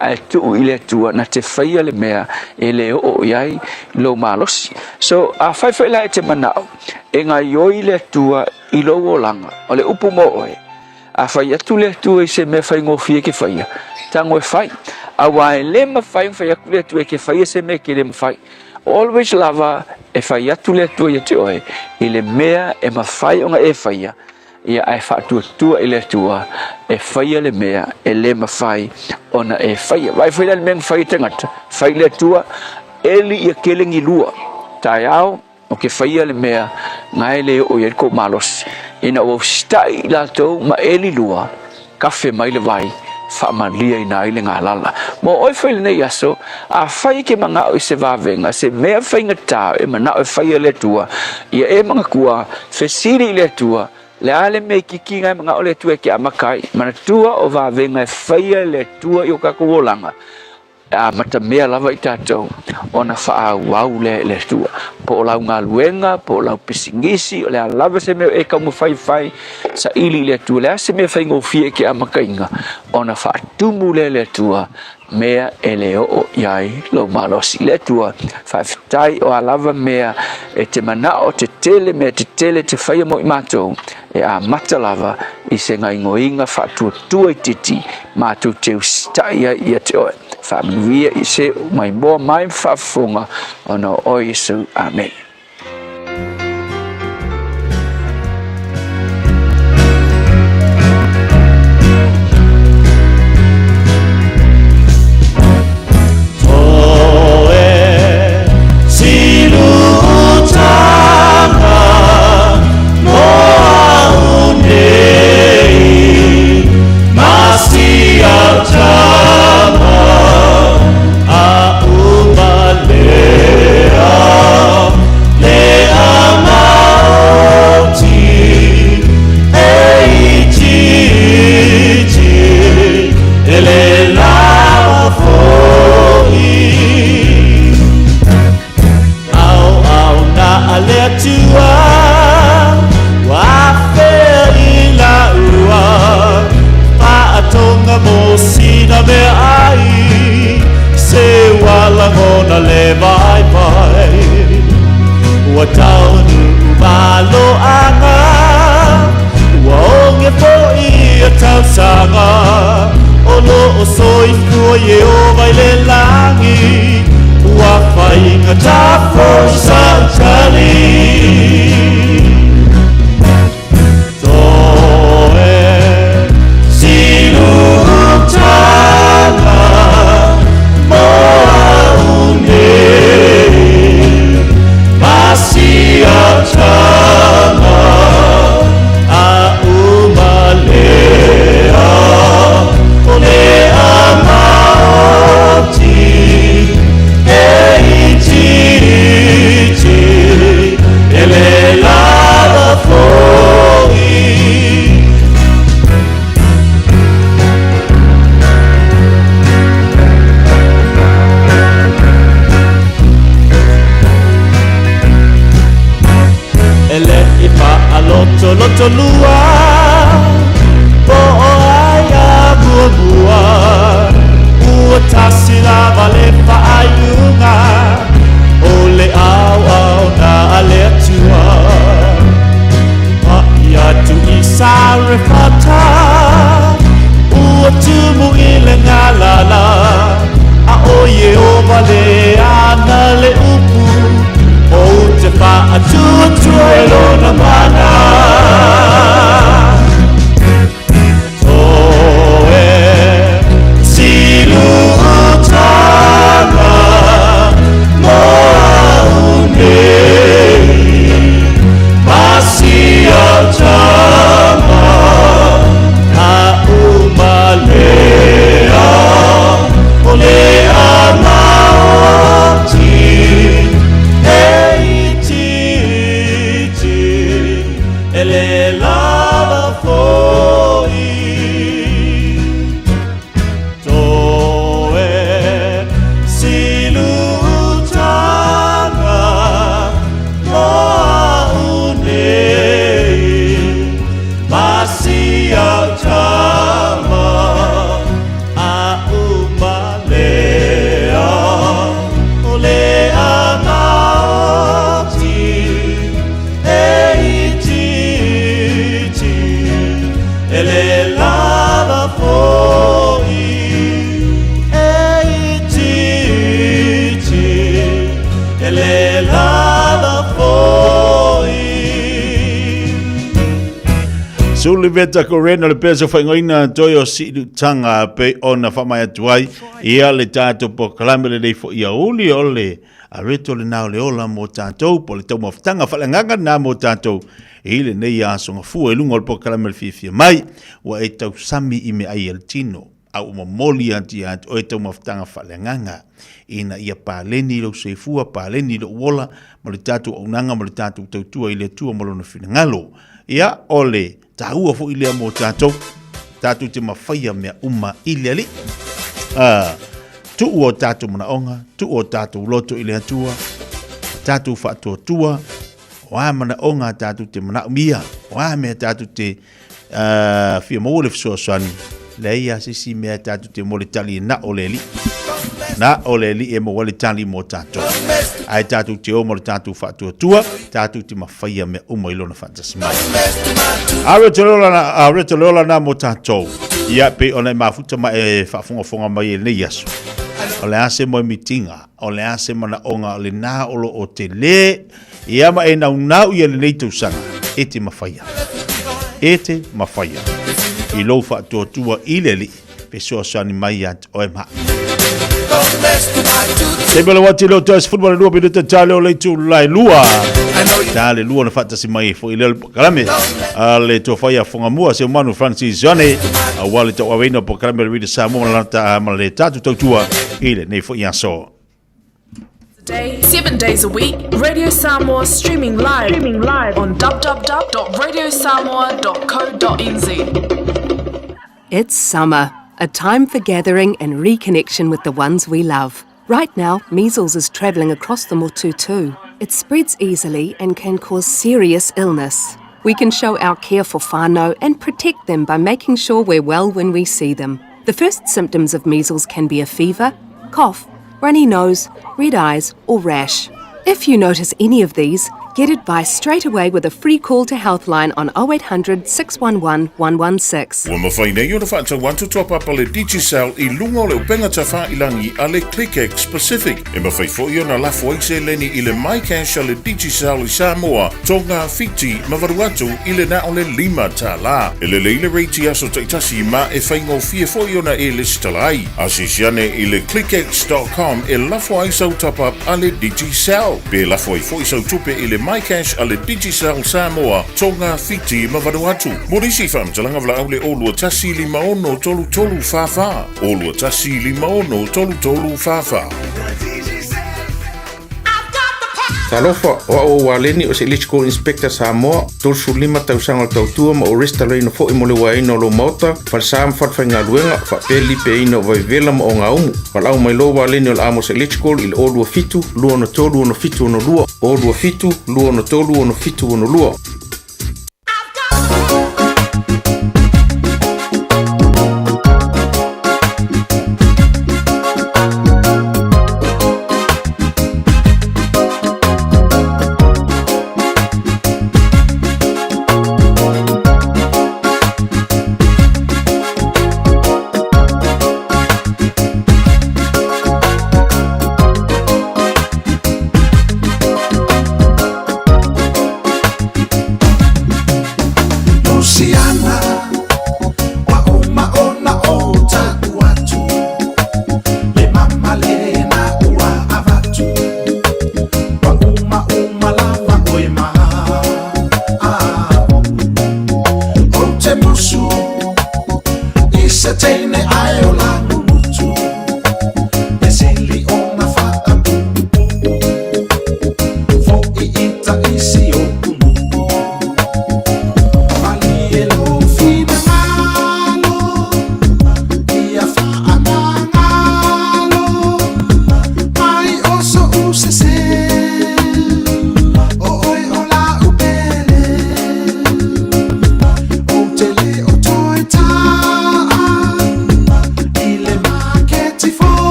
[SPEAKER 3] ae tuu i le Atua na te faia le mea e le oo i ai lou malosi. So, afai foi la e te manao e gaoioi le Atua i lou olaga, o le upu mo oe, a fai atu le Atua i se mea faigofie ke faia, tago e fai. Aua e le mafai ona fai atu le Atua e ke faia se mea e ke le mafai. Always lava e fai atu le Atua ia te oe i le mea e mafai ona e faia, ia ae faatuatua i le Atua e faia le mea e le mafai ona e faia. Vaai foi la le mea na fai e tagata, fai le Atua, eli ia kele ni lua, taeao o ke faia le mea na e le oo i ai le kou malosi. Ina ua usita'i i latou ma eli lua, kafe mai le vai, faamaliaina ai le galala. Mo oe foi lenei aso, afai e ke manao i se vavega, se mea faigata e manao e faia e le Atua, ia e manatua, fesili i le Atua, le a le mea itiiti na e manao le Atua e ke amata ai. Manatua o vavega e faia e le Atua i o tatou olaga, E amatamea lava i tatou ona faaauau lea e le Atua. Po o lau galuega, po o lau pisinisi, o le a lava se mea e taumafai e fai, saili i le Atua. O le a se mea faigofie i ke amataina, ona faatumu lea e le Atua mea e le oo i ai lou malosi. Le Atua, faafetai o a lava mea e te manao tetele, mea tetele te faia mo i matou, e amata lava i se gaoioiga faatuatua itiiti matou te usitai ai ia te oe. Faamanuia i se maimoa mai ma faafofoga ona o oe Iesu. Amene.
[SPEAKER 7] loto lua Po o ai a muamua Ua tasi lava le faaiuga O le auauna a le Atua Pa'i atu i Sarefata Ua tumu i le galala A o Ieova le ana le upu Ou te faatuatua i lona mana Toe silu'utaga mo a'u nei Ma si au tama A'umalea O le a maoti E itiiti E le lava fo'i Toe silu'utaga mo a'u nei Ma si au tama A'umalea O le a maoti E itiiti E le lava fo'i E itiiti E le lava fo'i
[SPEAKER 13] Suliveta Korena le pesa faaigoaina toe o Siilutaga pei ona faamai atu ai ia le tatou polokalame lenei foi aoauli o le areto lena o le ola mo tatou po o le taumafataga faaleagaga lena mo tatou i lenei aso gafua i luga o le polokalame le fiafia mai ua e tausami i meaai a le tino a ua momoli atu ia te oe taumafataga faaleagaga ina ia paleni lou soifua, paleni lou ola ma le tatou auaunaga ma le tatou tautua i le Atua ma Lona finagalo. Ia, o le taua foi lea mo tatou, tatou te mafaia mea uma i le Alii. Tuu o tatou manaoga, tuu o tatou loto i le Atua, tatou faatuatua, o a manaoga tatou te manaomia, o a mea tatou te fia maua le fesoasoani, leai lava se isi mea tatou te maua le tali e na o le Alii. Na o le Alii e maua le tali mo tatou. Ae tatou te o ma le tatou faatuatua, tatou te mafaia mea uma i lona faatasi mai. Are te lola na, are te lola na mo tatou. Ia, pei ona e mafuta ma e faafogafoga mai e lenei aso. O le a se moemitiga, o le a se manaoga o lena o lo o tele Ia ma e naunau ia lenei tausaga, e te mafaia. E te mafaia. I lou faatuatua i le Alii, fesoasoani mai ia te oe ma. Taimi o le uati leo toe 12 minute ta leo le itu lai lua. Ta le lua na faatasi mai foi leo le polokalame. A le tofaia Fongamua se manu Francis Johnny. Aua le tauaveina o polokalame le Radio Samoa ma le ma le tatou tautua i lenei foi aso.
[SPEAKER 8] Day, 7 days a week, Radio Samoa streaming live, streaming live on www.radiosamoa.co.nz.
[SPEAKER 5] It's summer, a time for gathering and reconnection with the ones we love. Right now, measles is travelling across the motu too. It spreads easily and can cause serious illness. We can show our care for whānau and protect them by making sure we're well when we see them. The first symptoms of measles can be a fever, cough, runny nose, red eyes, or rash. If you notice any of these, get advice straight away with a free call to Healthline on 0800 611 116.
[SPEAKER 10] Ua mafai nei ona faatau atu toapapa le Digicel i luga o le upega tafailangi a le ClickX Pacific. E mafai foi ona lafo ai seleni i le MyCash a le Digicel i Samoa, Tonga, Fiti ma Vanuatu i le na o le $5. E lelei le rate i aso taitasi ma e faigofie foi ona e lesitala ai. Asiasi ane i le clickx.com e lafo ai sau top-up a le Digicel. Pe lafo ai foi sau tupe i le MyCash a le Digicel Samoa, Tonga, Fiti ma Vanuatu. Mo nisi faamatalaga valaau le 021 56 33 44, 021 56 33 44.
[SPEAKER 12] Talofa, o au o Waleni o se Electrical Inspector Samoa, 35 tausaga o le tautua ma o resitalaina foi mo le uaeina o lou maota, falesa ma falefaigaluega, faapea le lipeaina o vaivevela ma ogaumu. Valaau mai loa Waleni o le Amos Electrical i le 027 263 6762, 027 263 6762.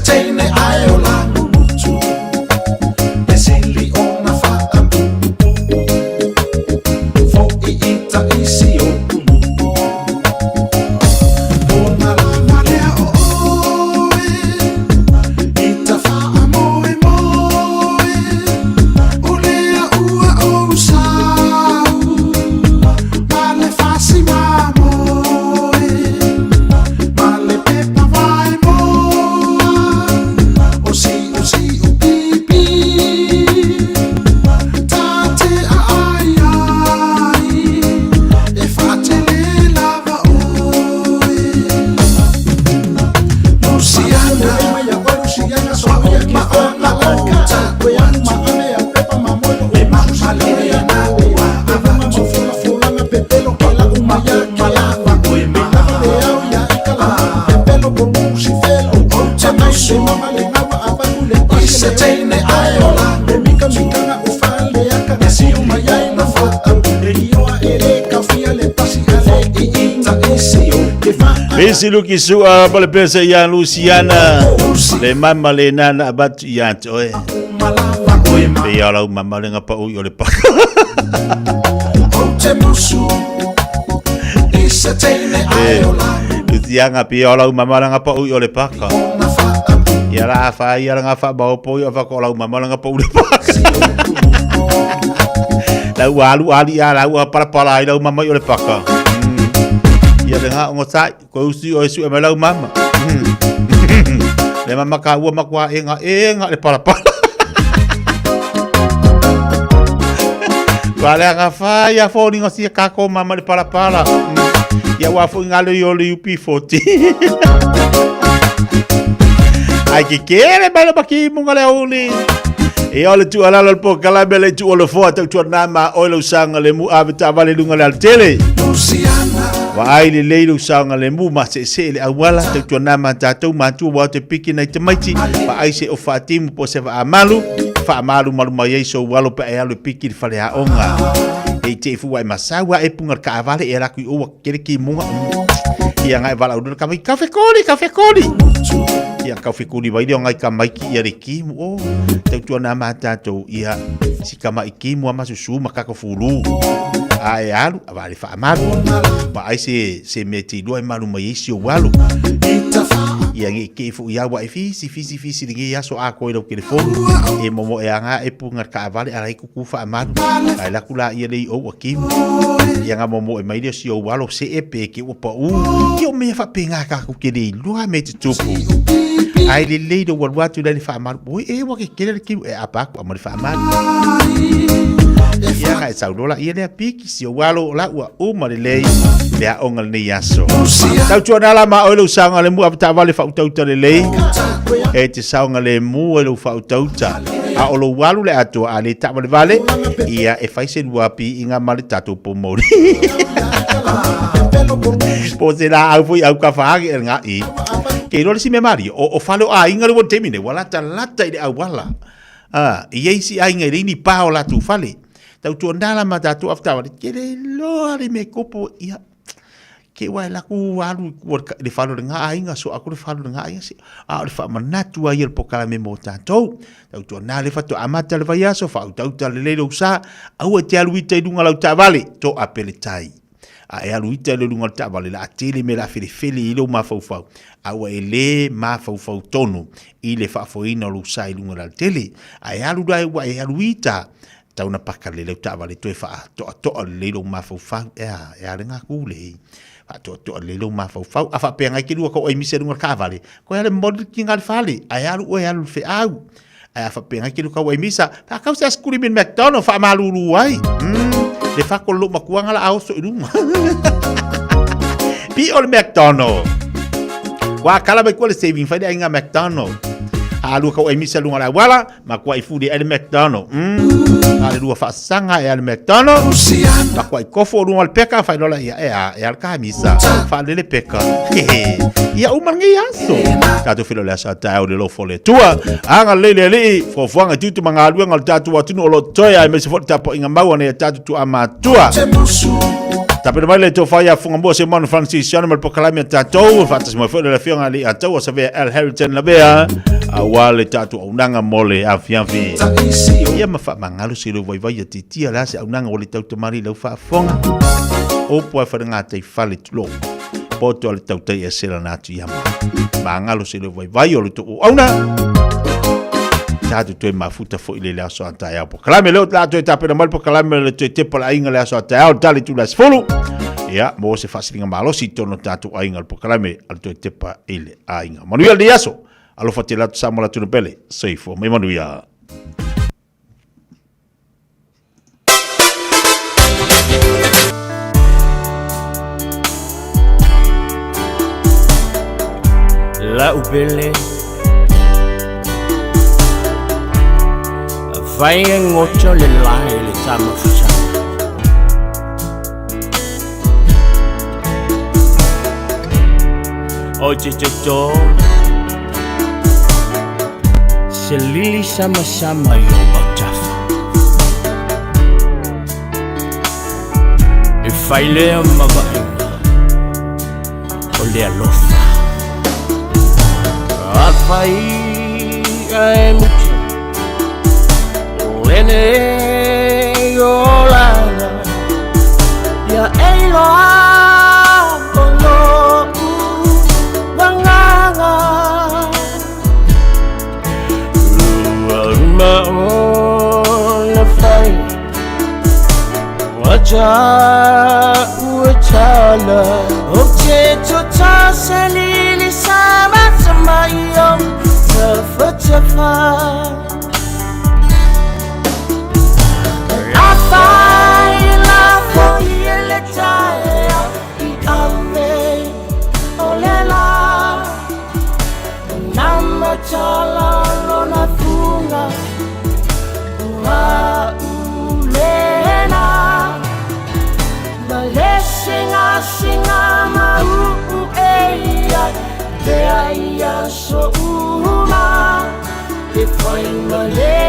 [SPEAKER 7] teine ae o Langulutu E sili ona whaampupupu Fo'i i ta isi o umu Ona lava lea o oe I ta whaamoe moe O lea ua ou sau Ma le fasi mamoe Ma le pepa vae moa O si o si o pipi Ta te a ai ai E whaatele lava oe Luciana Ma ona o ta atu E mamalea na ua avatu Uma uma lava oe ma Ou te musu I se teine ae o Langulutu
[SPEAKER 13] Misi luki sua ma le pese ia Luciana le mama le nana avatu ia te oe. Pe ia lau mama le ngapa ui o le paka.
[SPEAKER 7] Ou te musu I se teine ae o
[SPEAKER 13] Luciana pe ia lau mama le ngapa ui o le paka. Ia la fa ia la ngafa ba opo ia fa ko lau mama le ngapa ui le paka. Lau alu ali ia lau para para ai lau mama i o le paka. Ia le nga ngo sai ko usi o su e mai lau mama. Le mama ka ua makua e nga e nga le para para. Wale nga fa ia fo ni ngosi ka ko mama le para para. Ia wa fo ngalo yo le UP40. Ai ke kere mai le maki munga le uli. E o le tu alalo le po kalame le tu o le foa tau tua nama o le usanga le mu ave ta vale lunga le altele. Wa ai le lei le usanga le mu ma se se le awala tau tua nama tātou mātua wa te piki nei te maiti pa ai se o whaatimu po se wa amalu wha amalu malu mai ei so walo pa e alu piki le whare a onga. E te ifu wa e masawa e punga ka avale e raku i owa kere ki munga. Ia ngai wala udura ka mai kafe kori, kafe kori. Ia kafe kori vai leo ngai ka maiki ia le kimu o. Tau tua nā mā tātou ia si ka mai kimu a masusu ma kako fulu. A e alu, a wale wha amalu. Pa ai se, se me te ilua e malu mai ei si o walu. Ia nge ke fu ia wa e fisi, fisi, fisi le nge aso a koe lau telefonu. E momo e anga e punga ka avale ala i kuku wha amalu. Ai laku la ia lei o kimu. Ia ngā momo e mai leo si o walo se e pe ke ua pa u. Ki o mea wha pe ngā kaku ke lei lua me te tupu. Ai le lei do walu atu le wha amalu. Oi e wa ke kere le kimu e apa aku amari wha amalu. Ia ngā e sau lola ia lea piki si o walo la ua uma le lei le a onga le nei aso. Tau tua nala ma oe lau saonga le mua wale wha utauta le lei. E te saonga le mua e lau wha utauta. A o lou alu le atoa a le taavale vale ia e fai se lua pi i ngā male tātou pō mauri. Po se la au foi au ka whaangi e ngā i. Ke roa le si mea mari, o, o whale o a inga le wan temi ne, wa lata lata i le auala. Ah, i ei si ainga i reini pā o lātou whale. Tau tua nala ma tātou awhitawale, ke le loa le me kopo ia. Ke wai laku alu i kua le whalo le ngā ainga, so aku le whalo le ngā ainga, se, a o le whaamanatu ai le pokala me mō tātou. Tau tua nā le whato amata le vai aso, wha utauta le leilo usa, aua te alu ita i lunga lau taavale, to a pele tai. A e alu ita i le lunga le taavale, la a tele me la felefele i leo mafaufau, aua e le mafaufau tonu i le whaafoina o lo usa i lunga la tele. A e alu la e ua e alu ita, tau na paka le leu taavale toe faatoatoa lelei lou mafaufau ea e a le gaku le faatoatoa lelei lou mafaufau a faapea ngai ke lua ka oi misa lunga le kaavale koe ale moli ki ngā le fale ae alu oe alu le feau ae a faapea ngai ke lua ka oi misa faakau se askuri min McDonald faamalulu ai le fako lou makuanga la aoso i lunga pi o le McDonald Wa kala mai kua le saving fai le ainga McDonald. A lua kau ai misa lunga la wala, ma kua i fuli e le McDonald. A le lua faasanga e a le McDonald. Ma kua i kofo o lunga le peka, fai lola ia e a, e a le kamisa. Fa le le peka. Ia uma ngi aso. Tātou whilo le asa tae o le lofo le tua. Anga le le li, fuafuaga tutu ma ngā luenga o le tātou atunu o lo toea e mese fo le tapo inga maua nei a tātou tu a matua. Tapena mai le tofa ia Fugamua Simon Francis Sione ma le polokalame a tatou, faatasi mai foi le afioga i le Ataua Savea L Harrington Lavea, aua le tatou auaunaga mo le afiafi. Ia ma faamagalo se leo vaivai ia titia le a se auaunaga ua le tautamali i lau faafofoga. Upu ai falegataifale tulou. Poto a le tautai e sela na atu ia ma. Magalo se leo vaivai o le tou auauna. Tatou toe mafuta foi le le aso a taeao. Polokalame leo la toe tapena mai le polokalame le toe tepa le aiga le aso a taeao le tali tula 10. Ia, mo se faasiliga malosi i totonu o tatou aiga le polokalame a le toe tepa i le aiga. Manuia lenei aso. Alofa tele atu Samoa la tuna pele. Soifua mai manuia.
[SPEAKER 11] La'u pele Fai e ngoto le lae le tama fusanga O te toto Se lili sama sama i o autafa E fai lea ma vaaiga O le alofa Afai ae muta O lenei olaga Ia e iloa o lo'u agaga Ua uma ona fai Ua ua tala O te tota se lili sama sama i o Tafa tafa La fai la fo i ele taea i ave o le la Nama tala lona fuga Ua ulena Ma le singa singa ma uu e ia Te ai aso uma Te whai ma le.